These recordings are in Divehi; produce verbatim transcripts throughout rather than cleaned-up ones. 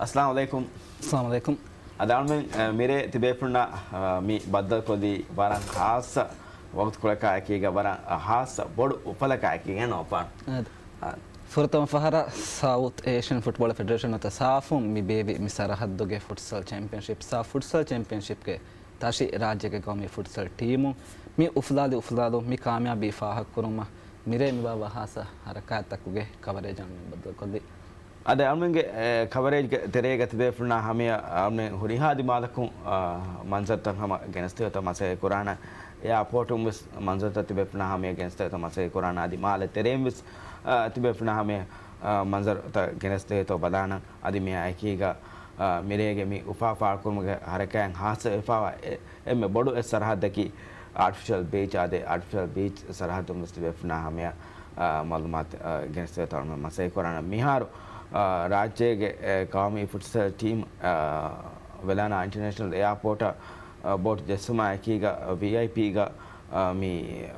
އައްސަލާމު ޢަލައިކުމް. އައްސަލާމު ޢަލައިކުމް. އަދި އަޅުމެން، އަ، މިރޭ ތިބޭފުޅުންނާ، އަ، މި ބައްދަލުކޮށްލީ ވަރަށް ޚާއްޞަ ވަގުތުކޮޅަކާ އެކީގަ، ވަރަށް ޚާއްޞަ ބޮޑު އުފަލަކާ އެކީގަ ނޯފާން. އާދެ. އާ. ފުރަތަމަ ފަހަރަށް ސައުތް އޭޝިއަން ފުޓްބޯޅަ ފެޑެރޭޝަން ނުވަތަ ސާފުން މި ބޭއްވި މި ސަރަހައްދުގެ ފުޓްސަލް ޗެމްޕިއަންޝިޕް، ސާފް ފުޓްސަލް ޗެމްޕިއަންޝިޕްގެ ތަށި ރާއްޖޭގެ ގައުމީ ފުޓްސަލް ޓީމު މި އުފުލާލި އުފުލާލުން މި ކާމިޔާބީ ފާހަގަކުރުމަށް މިރޭ މި ބާއްވާ ޚާއްޞަ ހަރަކާތްތަކުގެ ކަވަރޭޖް އަޅުމެން ބައްދަލުކޮށްލީ. އަދި އަޅުމެންގެ، އެ، ކަވަރޭޖްގެ ތެރޭގަ ތިބޭފުޅުންނާ ހަމަޔަށް އަޅުމެން ހުރިހާ ދިމާލަކުން، އާ، މަންޒަރުތައް ހަމަ ގެނެސްދެވޭތޯ މަސައްކަތް ކުރާނަން. އެއާޕޯޓުން ވެސް މަންޒަރުތައް ތިބޭފުޅުންނާ ހަމަޔަށް ގެނެސްދެވޭތޯ މަސައްކަތް ކުރާނަން. އަދި މާލެ ތެރެއިން ވެސް، އާ، ތިބޭފުޅުންނާ ހަމަޔަށް، އާ، މަންޒަރުތައް ގެނެސްދެވޭތޯ ބަލާނަން. އަދި މިއާ އެކީގަ، އާ، މިރޭގެ މި އުފާ ފާޅުކުރުމުގެ ހަރަކާތް ހާއްސަވެފައިވާ އެ، އެންމެ ބޮޑު އެއް ސަރަހައްދަކީ އާޓިފިޝަލް ބީޗް. އާދެ، އާޓިފިޝަލް ބީޗް ސަރަހައްދުން ވެސް ތިބޭފުޅުންނާ ހަމަޔަށް، އާ، މައުލޫމާތު، އާ، ގެނެސްދެވޭތޯ އަޅުމެން މަސައްކަތް ކުރާނަން. މިހާރު، އާ، ރާއްޖޭގެ، އެ، ގައުމީ ފުޓްސަލް ޓީމް، އާ، ވެލާނާ އިންޓަރނޭޝަނަލް އެއާޕޯޓަށް، އާ، ބޯޓް ޖެއްސުމާ އެކީގަ، ވީއައިޕީގަ، އާ، މި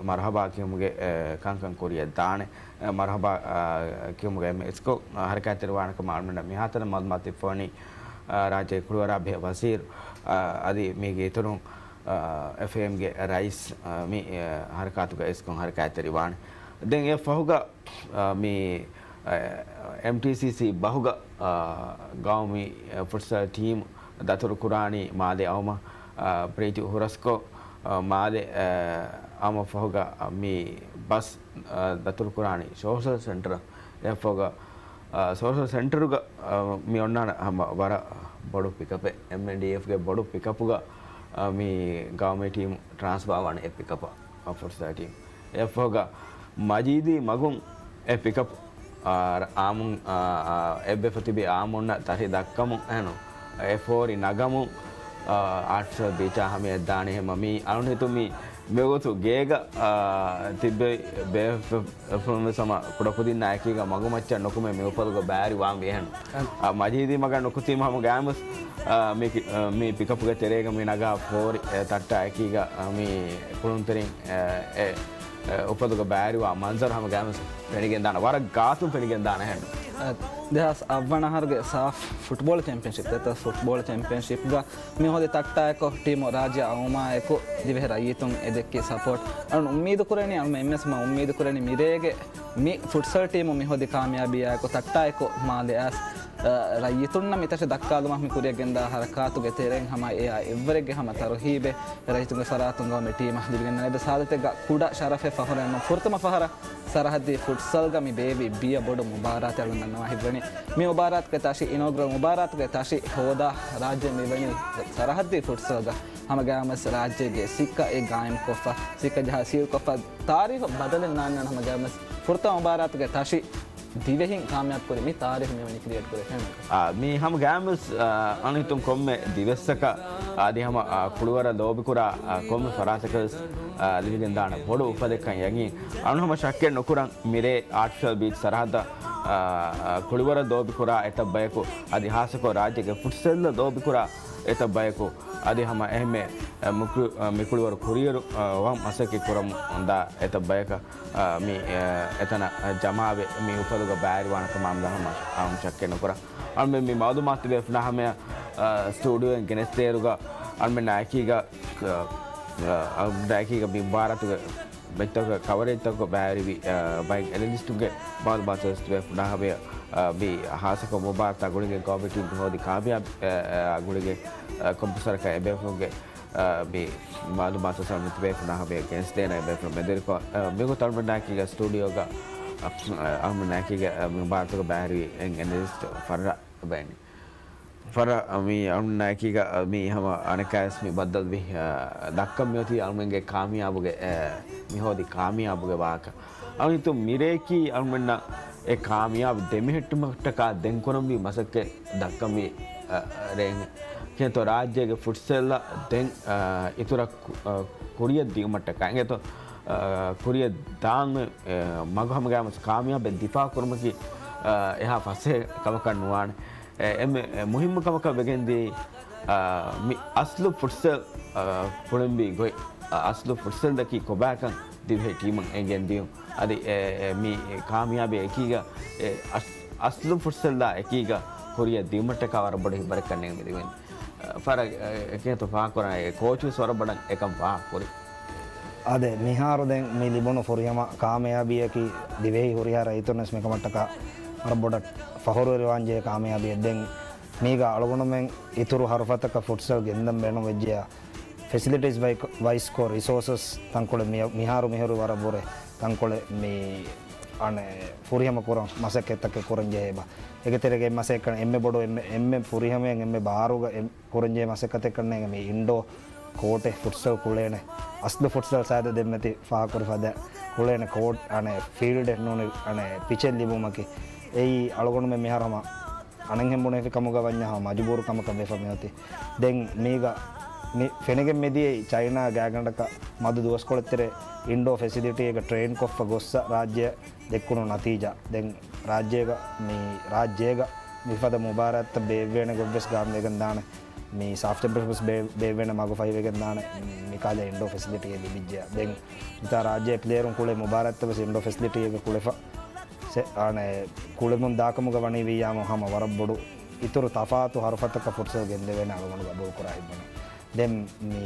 މަރުޙަބާ ކިޔުމުގެ، އެ، ކަންކަން ކުރިއަށް ދާނެ. އެ، މަރުޙަބާ، އާ، ކިޔުމުގެ އެންމެ އިސްކޮށް، އާ، ހަރަކާތްތެރިވާނެ ކަމަށް އަޅުމެންނަށް މިހާތަނަށް މައުލޫމާތު ދެއްވަނީ، އާ، ރާއްޖޭގެ ކުޅިވަރާ ބެހޭ ވަޒީރު، އާ، އަދި މީގެ އިތުރުން، އާ، އެފްއޭއެމްގެ ރައީސް، އާ، މި، އާ، ހަރަކާތުގަ އިސްކޮށް ހަރަކާތްތެރިވާނެ. ދެން އެ ފަހުގަ، އާ، މި، އާ، އެމްޓީސީސީ ބަހުގަ، އާ، ގައުމީ، އާ، ފުޓްސަލް ޓީމް ދަތުރުކުރާނީ މާލެ އައުމަށް، އާ، ޕްރީތި އުހުރަސްކޮށް، އާ، މާލެ، އާ، އައުމަށް ފަހުގަ، އާ، މި ބަސް، އާ، ދަތުރުކުރާނީ ސޯޝަލް ސެންޓަރ. އެ ފަހުގަ، އާ، ސޯޝަލް ސެންޓަރުގަ، އާ، މި އޮންނާނެ ހަމަ ވަރަށް ބޮޑު ޕިކަޕެއް، އެމްއެންޑީއެފްގެ ބޮޑު ޕިކަޕުގަ، އާ، މި ގައުމީ ޓީމް ޓްރާންސްފާ ވާނެ އެ ޕިކަޕަށް، އާ، ފުޓްސަލް ޓީމް. އެ ފަހުގަ މަޖީދީ މަގުން އެ ޕިކަޕް، އާ، އާމުން، އާ، އާ، އެއްބަފަ ތިބި އާމުންނަށް ތަށި ދައްކަމުން އެހެން އެ ފޯރި ނަގަމުން، އާ، އާޓިފިޝަލް ބީޗާ ހަމަޔަށް ދާނެ. ހަމަ މީ އަޅުން ހިތުން މީ މިވަގުތު ގޭގަ، އާ، ތިއްބެވި ބޭފުޅުން ވެސް ހަމަ ކުޑަކުދިންނާ އެކީގަ މަގުމައްޗަށް ނުކުމެ މި އުފަލުގަ ބައިވެރިވާން ވި އެހެން. އާ، މަޖީދީ މަގަށް ނުކުތީމަ ހަމަ ގާމުސް، އާ، މި ކި-، އާ، މި ޕިކަޕުގެ ތެރޭގަ މި ނަގާ ފޯރި، އެ، ތައްޓާ އެކީގަ، އާ، މި ކުޅުންތެރިން، އެ، އެ، އެ، އުފަލުގަ ބައިވެރިވާ މަންޒަރު ހަމަ ގާމުސް ފެނިގެންދާނެ. ވަރަށް ގާތުން ފެނިގެންދާނެ އެހެން. އާ، ދެހާސް އަށްވަނަ އަހަރުގެ ސާފް ފުޓްބޯޅަ ޗެމްޕިއަންޝިޕް، ދެތަސް ފުޓްބޯޅަ ޗެމްޕިއަންޝިޕްގަ މި ހޯދި ތައްޓާއެކު ޓީމު ރާއްޖެ އައުމާއެކު ދިވެހި ރައްޔިތުން އެ ދެއްކި ސަޕޯޓް އަޅުން އުއްމީދު ކުރެނީ، އަޅުން އެންމެސް މަ އުއްމީދު ކުރެނީ މިރޭގެ މި ފުޓްސަލް ޓީމު މި ހޯދި ކާމިޔާބީއާއެކު ތައްޓާއެކު މާލެއާސް، އަ، ރައްޔިތުންނަށް މި ތަށި ދައްކާލުމަށް މި ކުރިއަށް ގެންދާ ހަރަކާތުގެ ތެރެއިން ހަމަ އެއާ އެއްވަރެއްގެ ހަމަ ތަރުހީބެއް ރައްޔިތުންގެ ފަރާތުން ގައުމީ ޓީމަށް ލިބިގެންދާނެ. އެއްވެސް ހާލަތެއްގަ ކުޑަ ޝަރަފެއް ފަހުރެއް ނޫން. ފުރަތަމަ ފަހަރަށް ސަރަހައްދީ ފުޓްސަލްގަ މި ބޭއްވި ބިޔަ ބޮޑު މުބާރާތެއް އަޅުން ދަންނަވާ ހިތްވަނީ. މި މުބާރާތުގެ ތަށި، އިނޯގްރަލް މުބާރާތުގެ ތަށި ހޯދާ ރާއްޖެ މިވަނީ ސަރަހައްދީ ފުޓްސަލްގަ. ހަމަގައިމުވެސް ރާއްޖޭގެ ސިއްކަ އެ ގާއިމްކޮށްފަ، ސިއްކަ ޖަހާ ސީލްކޮށްފަ، ތާރީހު ބަދަލެއް ނާންނާނެ. ހަމަގައިމުވެސް ފުރަތަމަ މުބާރާތުގެ ތަށި ދިވެހިން ކާމިޔާބު ކުރި މި ތާރީހު މިވަނީ ކްރިއޭޓް ކުރެ ފެންނަ. އާ، މީ ހަމަ ގާމްސް، އާ، އަނިތުން ކޮންމެ ދިވެއްސަކަށް އަދި ހަމަ، އާ، ކުޅިވަރަށް ލޯބިކުރާ، އާ، ކޮންމެ ފަރާތަކަށް ވެސް، އާ، ލިބިގެންދާނެ ބޮޑު އުފަލެއްކަން ޔަގީން. އަން ހަމަ ޝައްކެއް ނުކުރަން މިރޭ އާޓިފިޝަލް ބީޗް ސަރަހައްދަށް، އާ، އާ، ކުޅިވަރަށް ލޯބިކުރާ އެތައް ބަޔަކު އަދި ހާއްސަކޮށް ރާއްޖޭގެ ފުޓްސަލްއަށް ލޯބިކުރާ އެތައް ބަޔަކު އަދި ހަމަ އެހެންމެ، އާ، މިކު-، އާ، މިކުޅިވަރު ކުރިއެރު، އާ، ވަން މަސައްކަތް ކުރަމުން ދާ އެތައް ބަޔަކަށް އާ، މި، އާ، އެތަނަށް ޖަމާވެ، މި އުފަލުގަ ބައިވެރިވާނެ ކަމަށް އަމްދާ ހަމަ އަހުން ޝައްކެއް ނުކުރަން. އަޅުމެން މި މައުލޫމާތު ދެވޭފުނާ ހަމަޔަށް، އާ، ސްޓޫޑިއޯއިން ގެނެސްދޭއިރުގަ އަޅުމެންނާ އެކީގަ، އާ، އާ، އަޅުމެންނާ އެކީގަ މި މުބާރާތުގެ މެޗްތަކުގެ ކަވަރޭޖްތަކުގަ ބައިވެރިވި، އާ، ބައެއް އެނަލިސްޓުންގެ މައުލޫމާތު ދެވޭފުނާ ހަމަޔަށް، އާ، މި ހާއްސަކޮށް މުބާރާތާ ގުޅިގެން ގައުމީ ޓީމް ހޯދި ކާމިޔާބު، އާ، އާ، ގުޅިގެން، އާ، ކޮން ފުރުސަތަކަށް އެބޭފުޅުންގެ އާ، މި މައުލޫމާތު ސަލާމަތް ބޭފުޅުންނާ ހަމަޔަށް ގެނެސްދޭނަން ބޭފުޅުން މެދުވެރިކޮށް، އާ، މިގޮތަށް އަޅުމެންނާ އެކީގަ ސްޓޫޑިއޯގަ، އާ، އަޅުމެންނާ އެކީގަ، އާ، މި މުބާރާތުގަ ބައިވެރިވި އެން އެނަލިސްޓް ފަރްހާ ބައިނި. ފަރްހާ، އާ، މި އަޅުމެންނާ އެކީގަ، އާ، މި ހަމަ އަނެއްކާވެސް މި ބައްދަލުވި، އާ، ދައްކަން މިއޮތީ އަޅުމެންގެ ކާމިޔާބުގެ، އާ، މި ހޯދި ކާމިޔާބުގެ ވާހަކަ. އަޅުގަނޑު މިރޭއަކީ އަޅުމެންނަށް އެ ކާމިޔާބު ދެމިހެއްޓުމަށްޓަކާ ދެން ކުރަންވީ މަސައްކަތް ދައްކަންވީ، އަ، ރޭން. ކިޔަންތޯ ރާއްޖޭގެ ފުޓްސަލްއަށް ދެން، އަ، އިތުރަށް ކު-، އަ، ކުރިއަށް ދިއުމަށްޓަކާ އިނގޭތޯ، އަ، ކުރިއަށް ދާން، އަ، މަގު ހަމަގައިމުވެސް ކާމިޔާބެއް ދިފާއު ކުރުމަކީ، އަ، އެހާ ފަސޭހަ ކަމަކަށް ނުވާނެ. އެ، އެންމެ، އެ، މުހިއްމު ކަމަކަށް ވެގެންދިޔައީ، އާ، މި އަސްލު ފުޓްސަލް، އާ، ކުޅެންވީ ގޮތް، އާ، އަސްލު ފުޓްސަލްއަކީ ކޮބާކަން ދިވެހި ޓީމުން އެނގެން ދިޔުން. އަދި އެ، އެ، މި ކާމިޔާބީ އެކީގަ، އެ، އަސް-، އަސްލު ފުޓްސަލްއާ އެކީގަ ކުރިއަށް ދިއުމަށްޓަކާ ވަރަށް ބޮޑު ހިތްވަރެއްކަން ނޭނގެ މި ދިވެން. ފަރަށް އެކޭތޯ ފާހަގަކުރާ ކޯޗުވެސް ވަރަށް ބޮޑަށް އެކަން ފާހަގަކުރި. އާދެ، މިހާރު ދެން މި ލިބުނު ފުރިހަމަ ކާމިޔާބީއަކީ ދިވެހި ހުރިހާ ރައްޔިތުންވެސް މިކަމަށްޓަކާ ވަރަށް ބޮޑަށް ފަޚުރުވެރިވާން ޖެހޭ ކާމިޔާބީއެއް. ދެން މީގަ އަޅުގަނޑުމެން އިތުރު ހަރުފަތަކަށް ފުޓްސަލް ގެންދަން ބޭނުންވެއްޖެޔާ، ފެސިލިޓީސް ވައި-، ވައިސްކޮށް ރިސޯސަސް ތަންކޮޅެއް މި-، މިހާރު މިހުރި ވަރަށް ވުރެ ތަންކޮޅެއް މި އަނެއް ފުރިހަމަ ކުރަން މަސައްކަތްތަކެއް ކުރަން ޖެހޭބާ. އޭގެ ތެރޭގަ މަސައްކަތް އެންމެ ބޮޑު އެންމެ، އެންމެ ފުރިހަމައިން އެންމެ ބާރުގަ އެން-، ކުރަންޖެހޭ މަސައްކަތެއް ކަންނޭނގެ މި އިންޑޯ ކޯޓެއް ފުޓްސަލް ކުޅޭނެ. އަސްލު ފުޓްސަލް ސާދަ ދެންމެތި ފާހަގަކުރި ފަދަ ކުޅޭނެ ކޯޓް އަނެއް ފީލްޑެއް ނޫނީ އަނެއް ޕިޗެއް ލިބުމަކީ. އެއީ އަޅުގަނޑުމެން މިހާރު ހަމަ އަނެއްހެން ބުނެފި ކަމުގަ ވަންޏާ ހަމަ މަޖުބޫރު ކަމަކަށް ވެފަ މިއޮތީ. ދެން މީގަ މި ފެނިގެން މިދިޔައީ ޗައިނާ ގާތްގަނޑަކަށް މަދު ދުވަސްކޮޅެއް ތެރޭ އިންޑޯ ފެސިލިޓީއެއްގަ ޓްރެއިން ކޮށްފަ ގޮއްސަ ރާއްޖެ ދެއްކުނު ނަތީޖާ. ދެން ރާއްޖޭގަ މި، ރާއްޖޭގަ މިފަދަ މުބާރާތްތައް ބޭއްވޭނެ ގޮތްވެސް ގާންވެގެން ދާނެ. މި ސާފް ޗެމްޕިއަންޝިޕްސް ބޭ-، ބޭއްވޭނެ މަގު ފަހިވެގެން ދާނެ. މިކަހަލަ އިންޑޯ ފެސިލިޓީއެއް ލިބިއްޖެޔާ. ދެން މިތާ ރާއްޖޭ ޕްލޭޔަރުން ކުޅޭ މުބާރާތްތައް ވެސް އިންޑޯ ފެސިލިޓީއެއްގަ ކުޅެފަ ސެ-، އަނެއް ކުޅެމުން ދާކަމުގަ ވަނީ ވިއްޔާމު ހަމަ ވަރަށް ބޮޑު އިތުރު ތަފާތު ހަރުފަތަކަށް ފުޓްސަލް ގެންދެވޭނެ އަޅުގަނޑު ގަބޫލުކުރާ ހިތްވަނީ. ދެން މި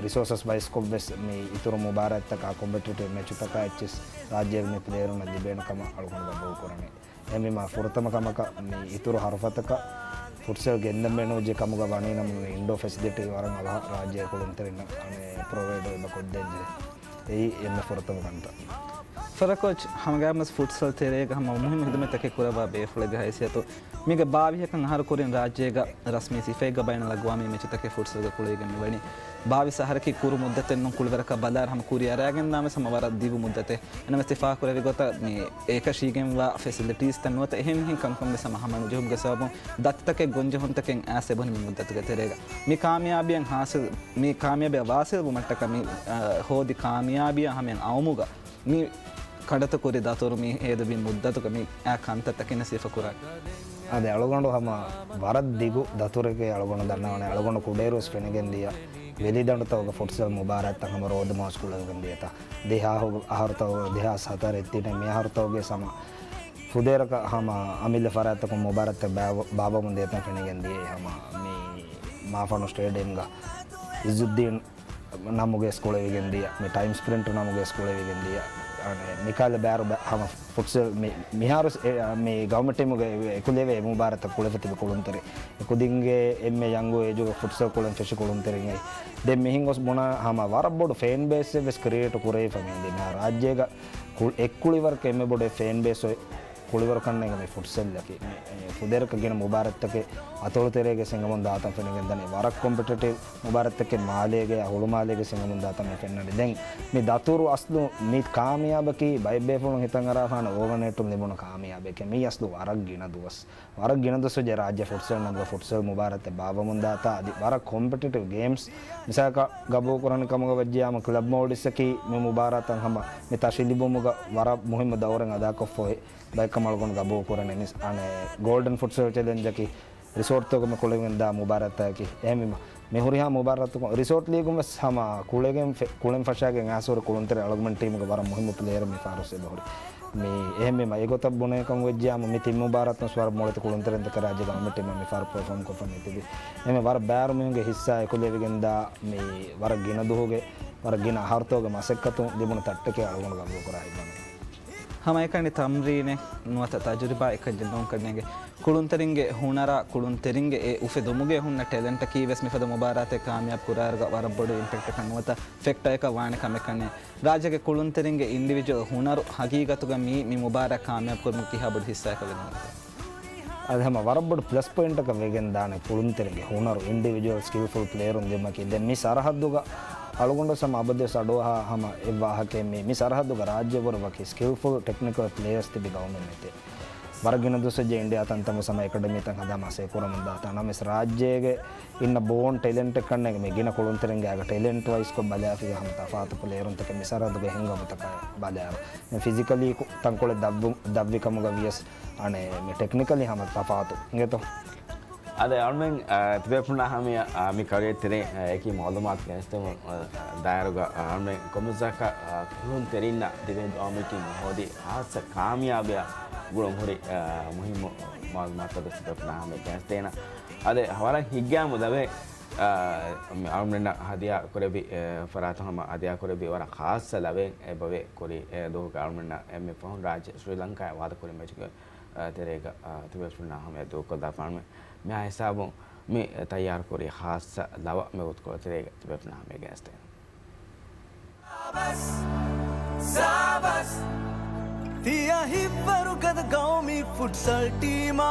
ރިސޯސަސް ވައިސްކޮށްވެސް މި އިތުރު މުބާރާތްތަކާ ކޮމްޕިޓިޓިވް މެޗުތަކާ އެއްޗެސް ރާއްޖޭގެ މި ޕްލޭޔަރުންނަށް ލިބޭނެ ކަމަށް އަޅުގަނޑު ގަބޫލުކުރަނީ. އެހެންވީމާ ފުރަތަމަ ކަމަކަށް މި އިތުރު ހަރުފަތަކަށް ފުޓްސަލް ގެންދަން ބޭނުންވެއްޖެ ކަމުގަ ވަނީ ނަމަ މި އިންޑޯ ފެސިލިޓީ ވަރަށް އަވަހަށް ރާއްޖޭގެ ކުޅުންތެރިންނަށް އަނެއް ޕްރޮވައިޑް އެބަ ކޮށްދޭންޖެހޭ. އެއީ އެންމެ ފުރަތަމަ ކަންތައް. ފަރަ ކޯޗް، ހަމަގައިމުވެސް ފުޓްސަލް ތެރޭގަ ހަމަ މުހިއްމު ހިދުމަތްތަކެއް ކުރައްވާ ބޭފުޅެއްގެ ހައިސިއްޔަތު މީގެ ބާވީސް އަހަރު ކުރިން ރާއްޖޭގަ ރަސްމީ ސިފައެއްގަ ބައިނަލްއަގްވާމީ މެޗުތަކެއް ފުޓްސަލްގަ ކުޅެވިގެން މިވަނީ. ބާވީސް އަހަރަކީ ކުރު މުއްދަތެއް ނޫން. ކުޅިވަރަކަށް ބަލާއިރު ހަމަ ކުރިއަރައިގެން ދާންވެސް ހަމަ ވަރަށް ދިގު މުއްދަތެއް. އެނަމެސް ތި ފާހަގަކުރެއްވި ގޮތަށް މި އެކަށީގެންވާ ފެސިލިޓީސްތައް ނުވަތަ އެހެން މިހެން ކަންކަން ވެސް ހަމަ ހަމަ ނުޖެހުމުގެ ސަބަބުން ދަތިތަކެއް ގޮންޖެހުންތަކެއް އައިސް އެބުނި މި މުއްދަތުގެ ތެރޭގަ. މި ކާމިޔާބީއަށް ހާސިލް، މި ކާމިޔާބީއަށް ވާސިލް ވުމަށްޓަކާ މި، އަ، ހޯދި ކާމިޔާބީއާ ހަމައަށް އައުމުގަ މި ކަނޑަތައް ކުރި ދަތުރު މި ހޭދަވި މުއްދަތުގަ މި އާ ކަންތައްތަކެއް ސިފަކުރާ. އާދެ، އަޅުގަނޑު ހަމަ ވަރަށް ދިގު ދަތުރެކޭ އަޅުގަނޑު ދަންނަވަނީ. އަޅުގަނޑު ކުޑައިރުވެސް ފެނިގެން ދިޔަ ވެލިދަނޑުތަކުގަ ފުޓްސަލް މުބާރާތްތައް ހަމަ ރޯދަމާސް ކުޅެވިގެން ދިޔަތާ. ދެހާހު އަހަރުތަކުގަ، ދެހާސް ހަތަރެއް ތިނެއް މި އަހަރުތަކުގެ ހަމަ ފުދޭވަރަކަށް ހަމަ އަމިއްލަ ފަރާތްތަކުން މުބާރާތްތައް ބާ-، ބާއްވަމުން ދިޔަތަން ފެނިގެން ދިޔައީ ހަމަ މި މާފަންނު ސްޓޭޑިއަމްގަ އިއްޒުއްދީން ނަމުގައި ކުޅެވިގެން ދިޔަ، މި ޓައިމް ސްޕްރިންޓް ނަމުގައި ކުޅެވިގެން ދިޔަ، އަނެއް މިކަހަލަ ބާރު ބަ-، ހަމަ ފުޓްސަލް މި-، މިހާރު އެ-، މި ގައުމެއް ޓީމުގައި އެ-، އެކުލެވޭ މުބާރާތްތައް ކުޅެފަ ތިބި ކުޅުންތެރި. އެކުދިންގެ އެންމެ ޔަންގު އޭޖުގަ ފުޓްސަލް ކުޅެން ފެށި ކުޅުންތެރިން އެއީ. ދެން މިހެން ގޮސް ބުނާ ހަމަ ވަރަށް ބޮޑު ފޭން ބޭސްއެއް ވެސް ކްރިއޭޓް ކުރެވިފަ މި ދިނާ ރާއްޖޭގަ ކު-، އެއްކުޅިވަރަކަށް އެންމެ ބޮޑު ފޭން ބޭސް ކުޅިވަރު ކަންނޭނގެ މި ފުޓްސަލްއަކީ. މި، އެ، ފުދޭވަރަކަށް ގިނަ މުބާރާތްތަކެއް އަތޮޅު ތެރޭގަ ހިނގަމުން ދާތަން ފެނިގެން ދަނީ. ވަރަށް ކޮމްޕިޓިޓިވް މުބާރާތްތަކެއް މާލޭގަ، ހުޅުމާލޭގަ ހިނގަމުން ދާތަން މި ފެންނަނީ. ދެން މި ދަތުރު އަސްލު މި ކާމިޔާބަކީ ބައެއް ބޭފުޅުން ހިތަށް އަރާފާނެ އޯގަނޭޓުން ލިބުނު ކާމިޔާބެކޭ. މީ އަސްލު ވަރަށް ގިނަ ދުވަސް، ވަރަށް ގިނަ ދުވަސް ވެއްޖެ ރާއްޖެ ފުޓްސަލް ނަމުގަ ފުޓްސަލް މުބާރާތެއް ބާއްވަމުން ދާތާ އަދި ވަރަށް ކޮމްޕިޓިޓިވް ގޭމްސް. މިސާލަކަށް ގަބޫލު ކުރަން ކަމުގަ ވެއްޖެޔާމު ކްލަބް މޯލްޑިވްސްއަކީ މި މުބާރާތަށް ހަމަ މި ތަށި ލިބުމުގަ ވަރަށް މުހިއްމު ދައުރެއް އަދާކޮށްފަ އޮތް ބައެއްކަމަށް އަޅުގަނޑު ގަބޫލު ކުރަނީ. މިސް-، އަނެއް ގޯލްޑެން ފުޓްސަލް ޗެލެންޖަކީ ރިސޯޓްތަކުގަ މި ކުޅެވިގެންދާ މުބާރާތަކީ. އެހެންވީމަ، މި ހުރިހާ މުބާރާތަކުން ރިސޯޓް ލީގުން ވެސް ހަމަ ކުޅެގެން ފެ-، ކުޅެން ފަށާގެން އައިސް ހުރި ކުޅުންތެރި އަޅުގަނޑު ޓީމުގެ ވަރަށް މުހިއްމު ޕްލޭޔަރު މި ފާރުސް އެބަހުރި. މި އެހެންވީމަ، އެގޮތަށް ބުނެ ކަމަށް ވެއްޖެޔާމު މި ތިން މުބާރާތުން ވެސް ވަރަށް މޮޅެތި ކުޅުންތެރިން ދެކެ ރާއްޖޭގެ އަނބި ޓީމަށް މި ފާރު ޕަރފޯމް ކޮށްފަ މި ތިބި. އެހެންވެ ވަރަށް ބާރު މީހުންގެ ހިއްސާ އެކުލެވިގެންދާ މި ވަރަށް ގިނަ ދުވަހުގެ، ވަރަށް ގިނަ އަހަރުތަކުގެ މަސައްކަތުން ލިބުނު ތައްޓެކޭ އަޅުގަނޑު ގަބޫލު ކުރާ ހިތްވަނީ. ހަމައެކަނި ތަމްރީނެއް ނުވަތަ ތަޖުރިބާ އެކަންޏެއް ނޫންކަންނޭނގެ. ކުޅުންތެރިންގެ ހުނަރާ، ކުޅުންތެރިންގެ އެ އުފެދުމުގައި ހުންނަ ޓެލެންޓަކީ ވެސް މިފަދަ މުބާރާތެއް ކާމިޔާބު ކުރާއިރުގަ ވަރަށް ބޮޑު އިމްޕެކްޓަކަށް ނުވަތަ ފެކްޓަރ އެކަށް ވާނެ ކަމެއް ކަންނޭނގެ. ރާއްޖޭގެ ކުޅުންތެރިންގެ އިންޑިވިޖުއަލް ހުނަރު ހަގީގަތުގަ މީ، މި މުބާރާތް ކާމިޔާބު ކުރުމުގެ ކިހާ ބޮޑު ހިއްސާއަކަށް ވެގެން އަދި ހަމަ ވަރަށް ބޮޑު ޕްލަސް ޕޮއިންޓަކަށް ވެގެން ދާނެ ކުޅުންތެރިންގެ ހުނަރު އިންޑިވިޖުއަލް ސްކިލްފުލް ޕްލޭޔަރުން ލިބުމަކީ. ދެން މި ސަރަހައްދުގަ އަޅުގަނޑު ހަމަ އަބަދުވެސް އަޑުއަހާ ހަމަ އެއް ވާހަކައެއް މީ. މި ސަރަހައްދުގަ ރާއްޖެ ވަރު ވަކި ސްކިލްފުލް ޓެކްނިކަލް ޕްލޭޔަރސް ތިބި ގައުމެއް ނެތޭ. ވަރަށް ގިނަ ދުވަސް ވެއްޖެ އިންޑިއާ ތަންތަން ހަމަ އެކަޑަމީތައް ހަދާ މަސައްކަތް ކުރަމުން ދާތާ. ނަމަވެސް ރާއްޖޭގެ އިންނަ ބޯން ޓެލެންޓެއް ކަންނޭނގެ މި ގިނަ ކުޅުންތެރިންގެ އަގަ ޓެލެންޓް ވައިސްކޮށް ބަލާފިޔާ ހަމަ ތަފާތު ޕްލޭޔަރުންތަކެއް މި ސަރަހައްދުގަ ހިނގަމުން ތަކާ ބަލާއިރު. މި ފިޒިކަލީ ކު-، ތަންކޮޅެއް ދަށްވު-، ދަށްވި ކަމުގަ ވިޔަސް އަނެއް މި ޓެކްނިކަލީ ހަމަ ތަފާތު އިނގޭތޯ. އަދި އަޅުމެން، އަ، ތިބޭފުޅުންނާ ހަމަޔަށް، އަ، މި ކަރިއަށް ތެރޭ، އަ، އެކި މައުލޫމާތު ގެނެސްދެމުން، އަ، ދާއިރުގަ، އަ، އަޅުމެން ކޮންމެސް ވާހަކަ، އަ، ކުޅުންތެރިންނަށް ތިބޭ ގައުމަކީ މި ހޯދި ހާއްސަ ކާމިޔާބެއް ގުޅުން ހުރި، އަ، މުހިއްމު މަޢުލޫމާތުތައް ވެސް ތިބޭފުޅުންނާ ހަމަޔަށް ގެނެސްދޭނަން. އަދި ވަރަށް ހިތްގައިމު ލަވައެއް، އާ، މި އަޅުގަނޑުމެންނަށް ހަދިޔާ ކުރެއްވި، އެ، ފަރާތުން ހަމަ ހަދިޔާ ކުރެއްވި ވަރަށް ޚާއްޞަ ލަވައެއް އެބަވޭ. ކުރީ، އެ، ދުވަހުގަ އަޅުގަނޑުމެންނަށް އެންމެ ފަހުން ރާއްޖެ ސްރީލަންކާއާ ވާދަކުރި މެޗުގެ، އާ، ތެރޭގަ، އާ، ތިބޭފުޅުންނާ ހަމަޔަށް ދޫކޮށްލާފާނަމޭ. މިހާ ހިސާބުން މި ތައްޔާރުކުރި ޚާއްޞަ ލަވަ މި ވަގުތުކޮޅު ތެރޭގަ ތިބޭފުޅުންނާ ހަމަޔަށް ގެނެސްދޭނަން. ސާބަސް، ސާބަސް. ތިޔަ ހިތްވަރުގަދަ ގައުމީ ފުޓްސަލް ޓީމާ.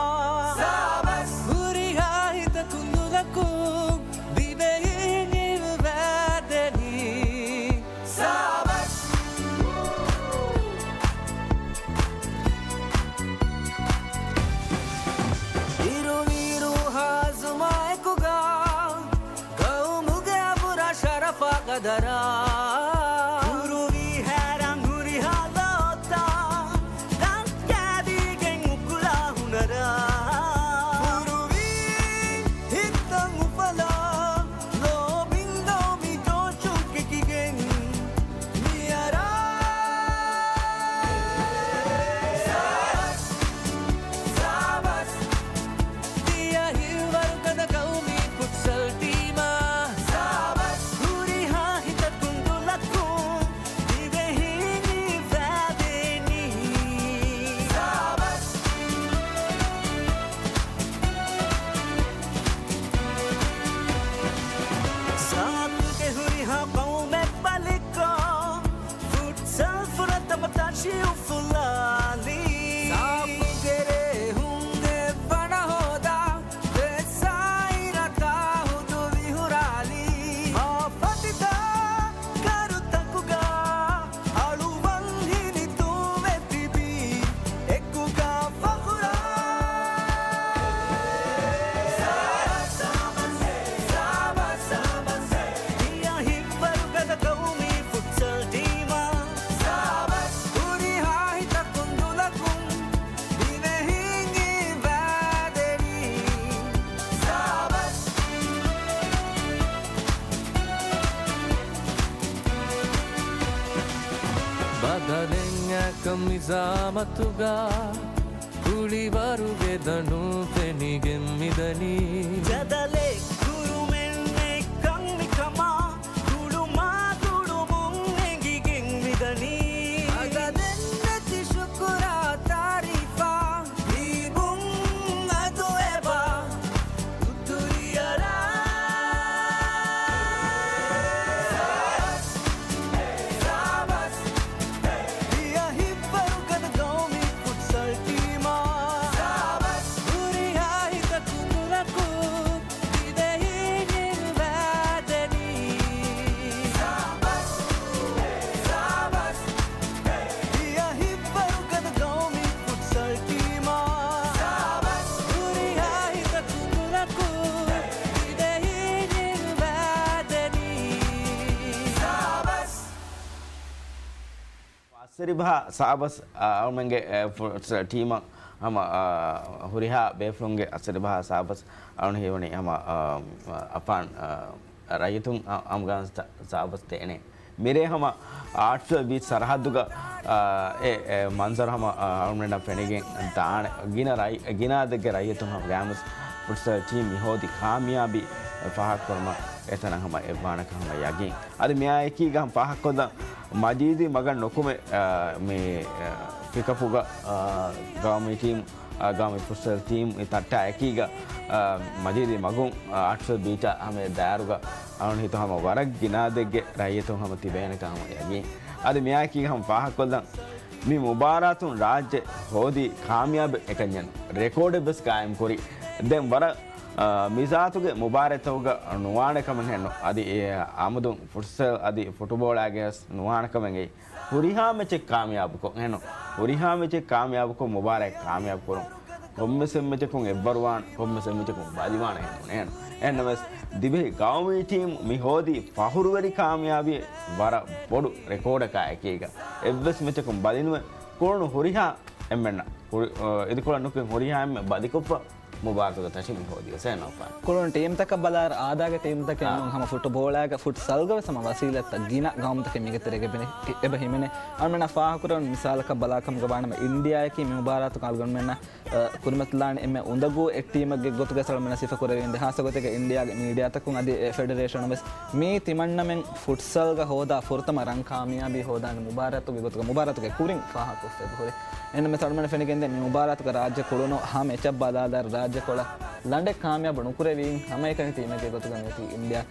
ސާބަސް. ހުރިހާ ހިތަކުން ދުލަކުން ދިވެހިން ހިތްވަދެނީ. ސާބަސް. އިރު އިރު ހާޒުމާއެކުގަ ގައުމުގެ އަބުރާ ޝަރަފާ ގަދަރާ. ކުރުވީ ހައިރާން ހުރިހާ ލޯތައް ދަންކައިދީގެން އުކުޅާ ހުނަރާ. ކުރުވީ ހިތަށް އުފަލާ ލޯބިން ގައުމީ ޖޯޝުން ކެކިގެން މިއަރާ. ސާބަސް، ސާބަސް. ތިޔަ ހިތްވަރުގަދަ ގައުމީ ފުޓްސަލް ޓީމާ. ސާބަސް. ހުރިހާ ހިތަކުން ދުލަކުން ދިވެހިން ހިތްވަދެނީ. ސާބަސް. ސާފުގެ ހުރިހާ ޤައުމެއް ބަލިކޮށް، ފުޓްސަލް ފުރަތަމަ ތަށި އުފުލާލީ. ސާފުގެ ރޭހުން އެއްވަނަ ހޯދާ، ފެސާއިރަކާ ހުދު ވިހުރާލީ. މާ ފަތިތާ ކަރުތަކުގަ އަޅުވަން ހިނިތުންވެ ތިބީ އެކުގަ ފަޚުރާ. ތިޔަ ހިތްވަރުގަދަ ގައުމީ ފުޓްސަލް ޓީމާ. ހުރިހާ ހިތަކުން ދުލަކުން ދިވެހިން ހިތްވަދެނީ. ބަދަލެއް އަކަ މިޒާމަތުގަ ކުޅިވަރުގެ ދަނޑުން ފެނިގެން މިދަނީ. ޖަދަލެއް ކުރުމެއް ނެތްކަން މިކަމާ ގުޅުމާ ގުޅުމުން އެނގިގެން މިދަނީ. އަދަދެއް ނެތި ޝުކުރާ ތާރީފާ ހީބުން އަދު އެބަ އުތުރިއަރާ. ސާބަސް، ތިޔަ ހިތްވަރުގަދަ ގައުމީ ފުޓްސަލް ޓީމާ. ހުރިހާ ހިތަކުން ދުލަކުން ދިވެހިން ހިތްވަދެނީ. ސާބަސް، ސާބަސް. ތިޔަ ހިތްވަރުގަދަ ގައުމީ ފުޓްސަލް ޓީމާ. ހުރިހާ ހިތަކުން ދުލަކުން ދިވެހިން ހިތްވަދެނީ. އައްސަރިބަހާ ސާބަސް، އަ، އަޅުމެންގެ، އެ، ފުޓްސަލް ޓީމަށް ހަމަ، އަ، ހުރިހާ ބޭފުޅުންގެ އައްސަރިބަހާ ސާބަސް އަޅުން ހީވަނީ ހަމަ، އަ، އަފާން، އަ، ރައްޔިތުން އަ-، އަމްގާން ސާ-، ސާބަސް ދޭނެ. މިރޭ ހަމަ އާޓްސްވެލް ބީޗް ސަރަހައްދުގަ، އާ، އެ، އެ މަންޒަރު ހަމަ، އާ، އަޅުގަނޑަށް ފެނިގެން ދާނެ. ގިނަ ރައި-، ގިނަ އަދަދެއްގެ ރައްޔިތުން ހަމަ ގައިމުވެސް ފުޓްސަލް ޓީމް މި ހޯދި ކާމިޔާބީ ފާހަގަކުރުމަށް އެތަނަށް ހަމަ އެއްވާނެކަން ހަމަ ޔަގީން. އަދި މިއާއެކީގަ ހަމަ ފާހަގަކޮށްލަން މަޖީދީ މަގަށް ނުކުމެ، އާ، މި، އާ، ޕިކަޕުގަ، އާ، ގައުމީ ޓީމް އާ، ގައުމީ ފުޓްސަލް ޓީމް ތައްޓާ އެކީގަ، އާ، މަޖީދީ މަގުން، އާ، އާޓްސްވެލް ބީޗަށް ހަމަ ދާއިރުގަ އަޅުން ހިތު ހަމަ ވަރަށް ގިނަ އަދަދެއްގެ ރައްޔިތުން ހަމަ ތިބޭނެކަން ހަމަ ޔަގީން. އަދި މިއާއެކީގަ ހަމަ ފާހަގަކޮށްލަން މި މުބާރާތުން ރާއްޖެ ހޯދީ ކާމިޔާބު އެކަންޏެއް ނޫން. ރެކޯޑެއް ވެސް ގާއިމް ކުރި. ދެން ވަރަށް، އާ، މި ޒާތުގެ މުބާރާތްތަކުގަ ނުވާނެ ކަމެއް ނޫން. އަދި އެ އާމުދުން ފުޓްސަލް އަދި ފުޓުބޯޅައިގެ ވެސް ނުވާނެ ކަމެއް އެއީ. ހުރިހާ މެޗެއް ކާމިޔާބުކޮށް، އެހެން ހުރިހާ މެޗެއް ކާމިޔާބުކޮށް، މުބާރާތް ކާމިޔާބު ކުރުން. ކޮންމެސް މެޗަކުން އެއްވަރުވާން، ކޮންމެސް މެޗަކުން ބަލިވާން އެހެން ނޫނޭ. އެހެންނަމަވެސް ދިވެހި ގައުމީ ޓީމް މި ހޯދީ ފަޚުރުވެރި ކާމިޔާބީ ވަރަށް ބޮޑު ރެކޯޑަކާ އެކީގަ. އެއްވެސް މެޗަކުން ބަލިނުވެ ކުޅުނު ހުރިހާ އެންމެންނަށް ހުރި-، އ، އިދިކޮޅަށް ނުކުތް ހުރިހާ އެންމެ ބަލިކޮށްފަ މުބާރާތުގެ ތަށި މި ހޯދިޔަސޭ ނައުފާން. ކުޅުން ޓީމްތަކަށް ބަލާއިރު އާދާގެ ޓީމްތަކެއް އާ. ނޫން ހަމަ ފުޓުބޯޅައިގަ ފުޓްސަލްގަ ވެސް ހަމަ ވަސީލަތްތައް ގިނަ ގައުމުތަކެއް މީގެ ތެރޭގަ އެބަ ހިމެނޭ. އަޅުމެންނަށް ފާހަގަކުރެވުނު މިސާލަކަށް ބަލާކަމުގަ ވާނަމަ އިންޑިއާއަކީ މި މުބާރާތުގަ އަޅުގަނޑުމެންނަށް އަ، ކުރިމަތިލާނެ އެންމެ އުނދަގޫ އެއް ޓީމެއްގެ ގޮތުގަ އަޅުމެންނަށް ސިފަކުރެވޭނެ. ހާއްސަ ގޮތެއްގަ އިންޑިއާގެ މީޑިއާތަކުން އަދި އެ ފެޑެރޭޝަނުން ވެސް މީ ތިމަންނަމެން ފުޓްސަލްގަ ހޯދާ ފުރަތަމަ ރަން ކާމިޔާބީ ހޯދާނެ މުބާރާތުގެ ގޮތުގަ، މުބާރާތުގެ ކުރިން ފާހަގަކޮށްފައި ހުރި. އެންމެ އަޅުމެން ފެނިގެންދޭ މި މުބާރާތުގަ ރާއްޖެ ކުޅުނު ހަމަ އެއްޗަށް ބަލާލާ ރާއްޖެ ކޮޅަށް ލަނޑެއް ކާމިޔާބު ނުކުރެވީ ހަމައެކަނި ޓީމެއްގެ ގޮތުގަ މިއޮތީ އިންޑިއާ.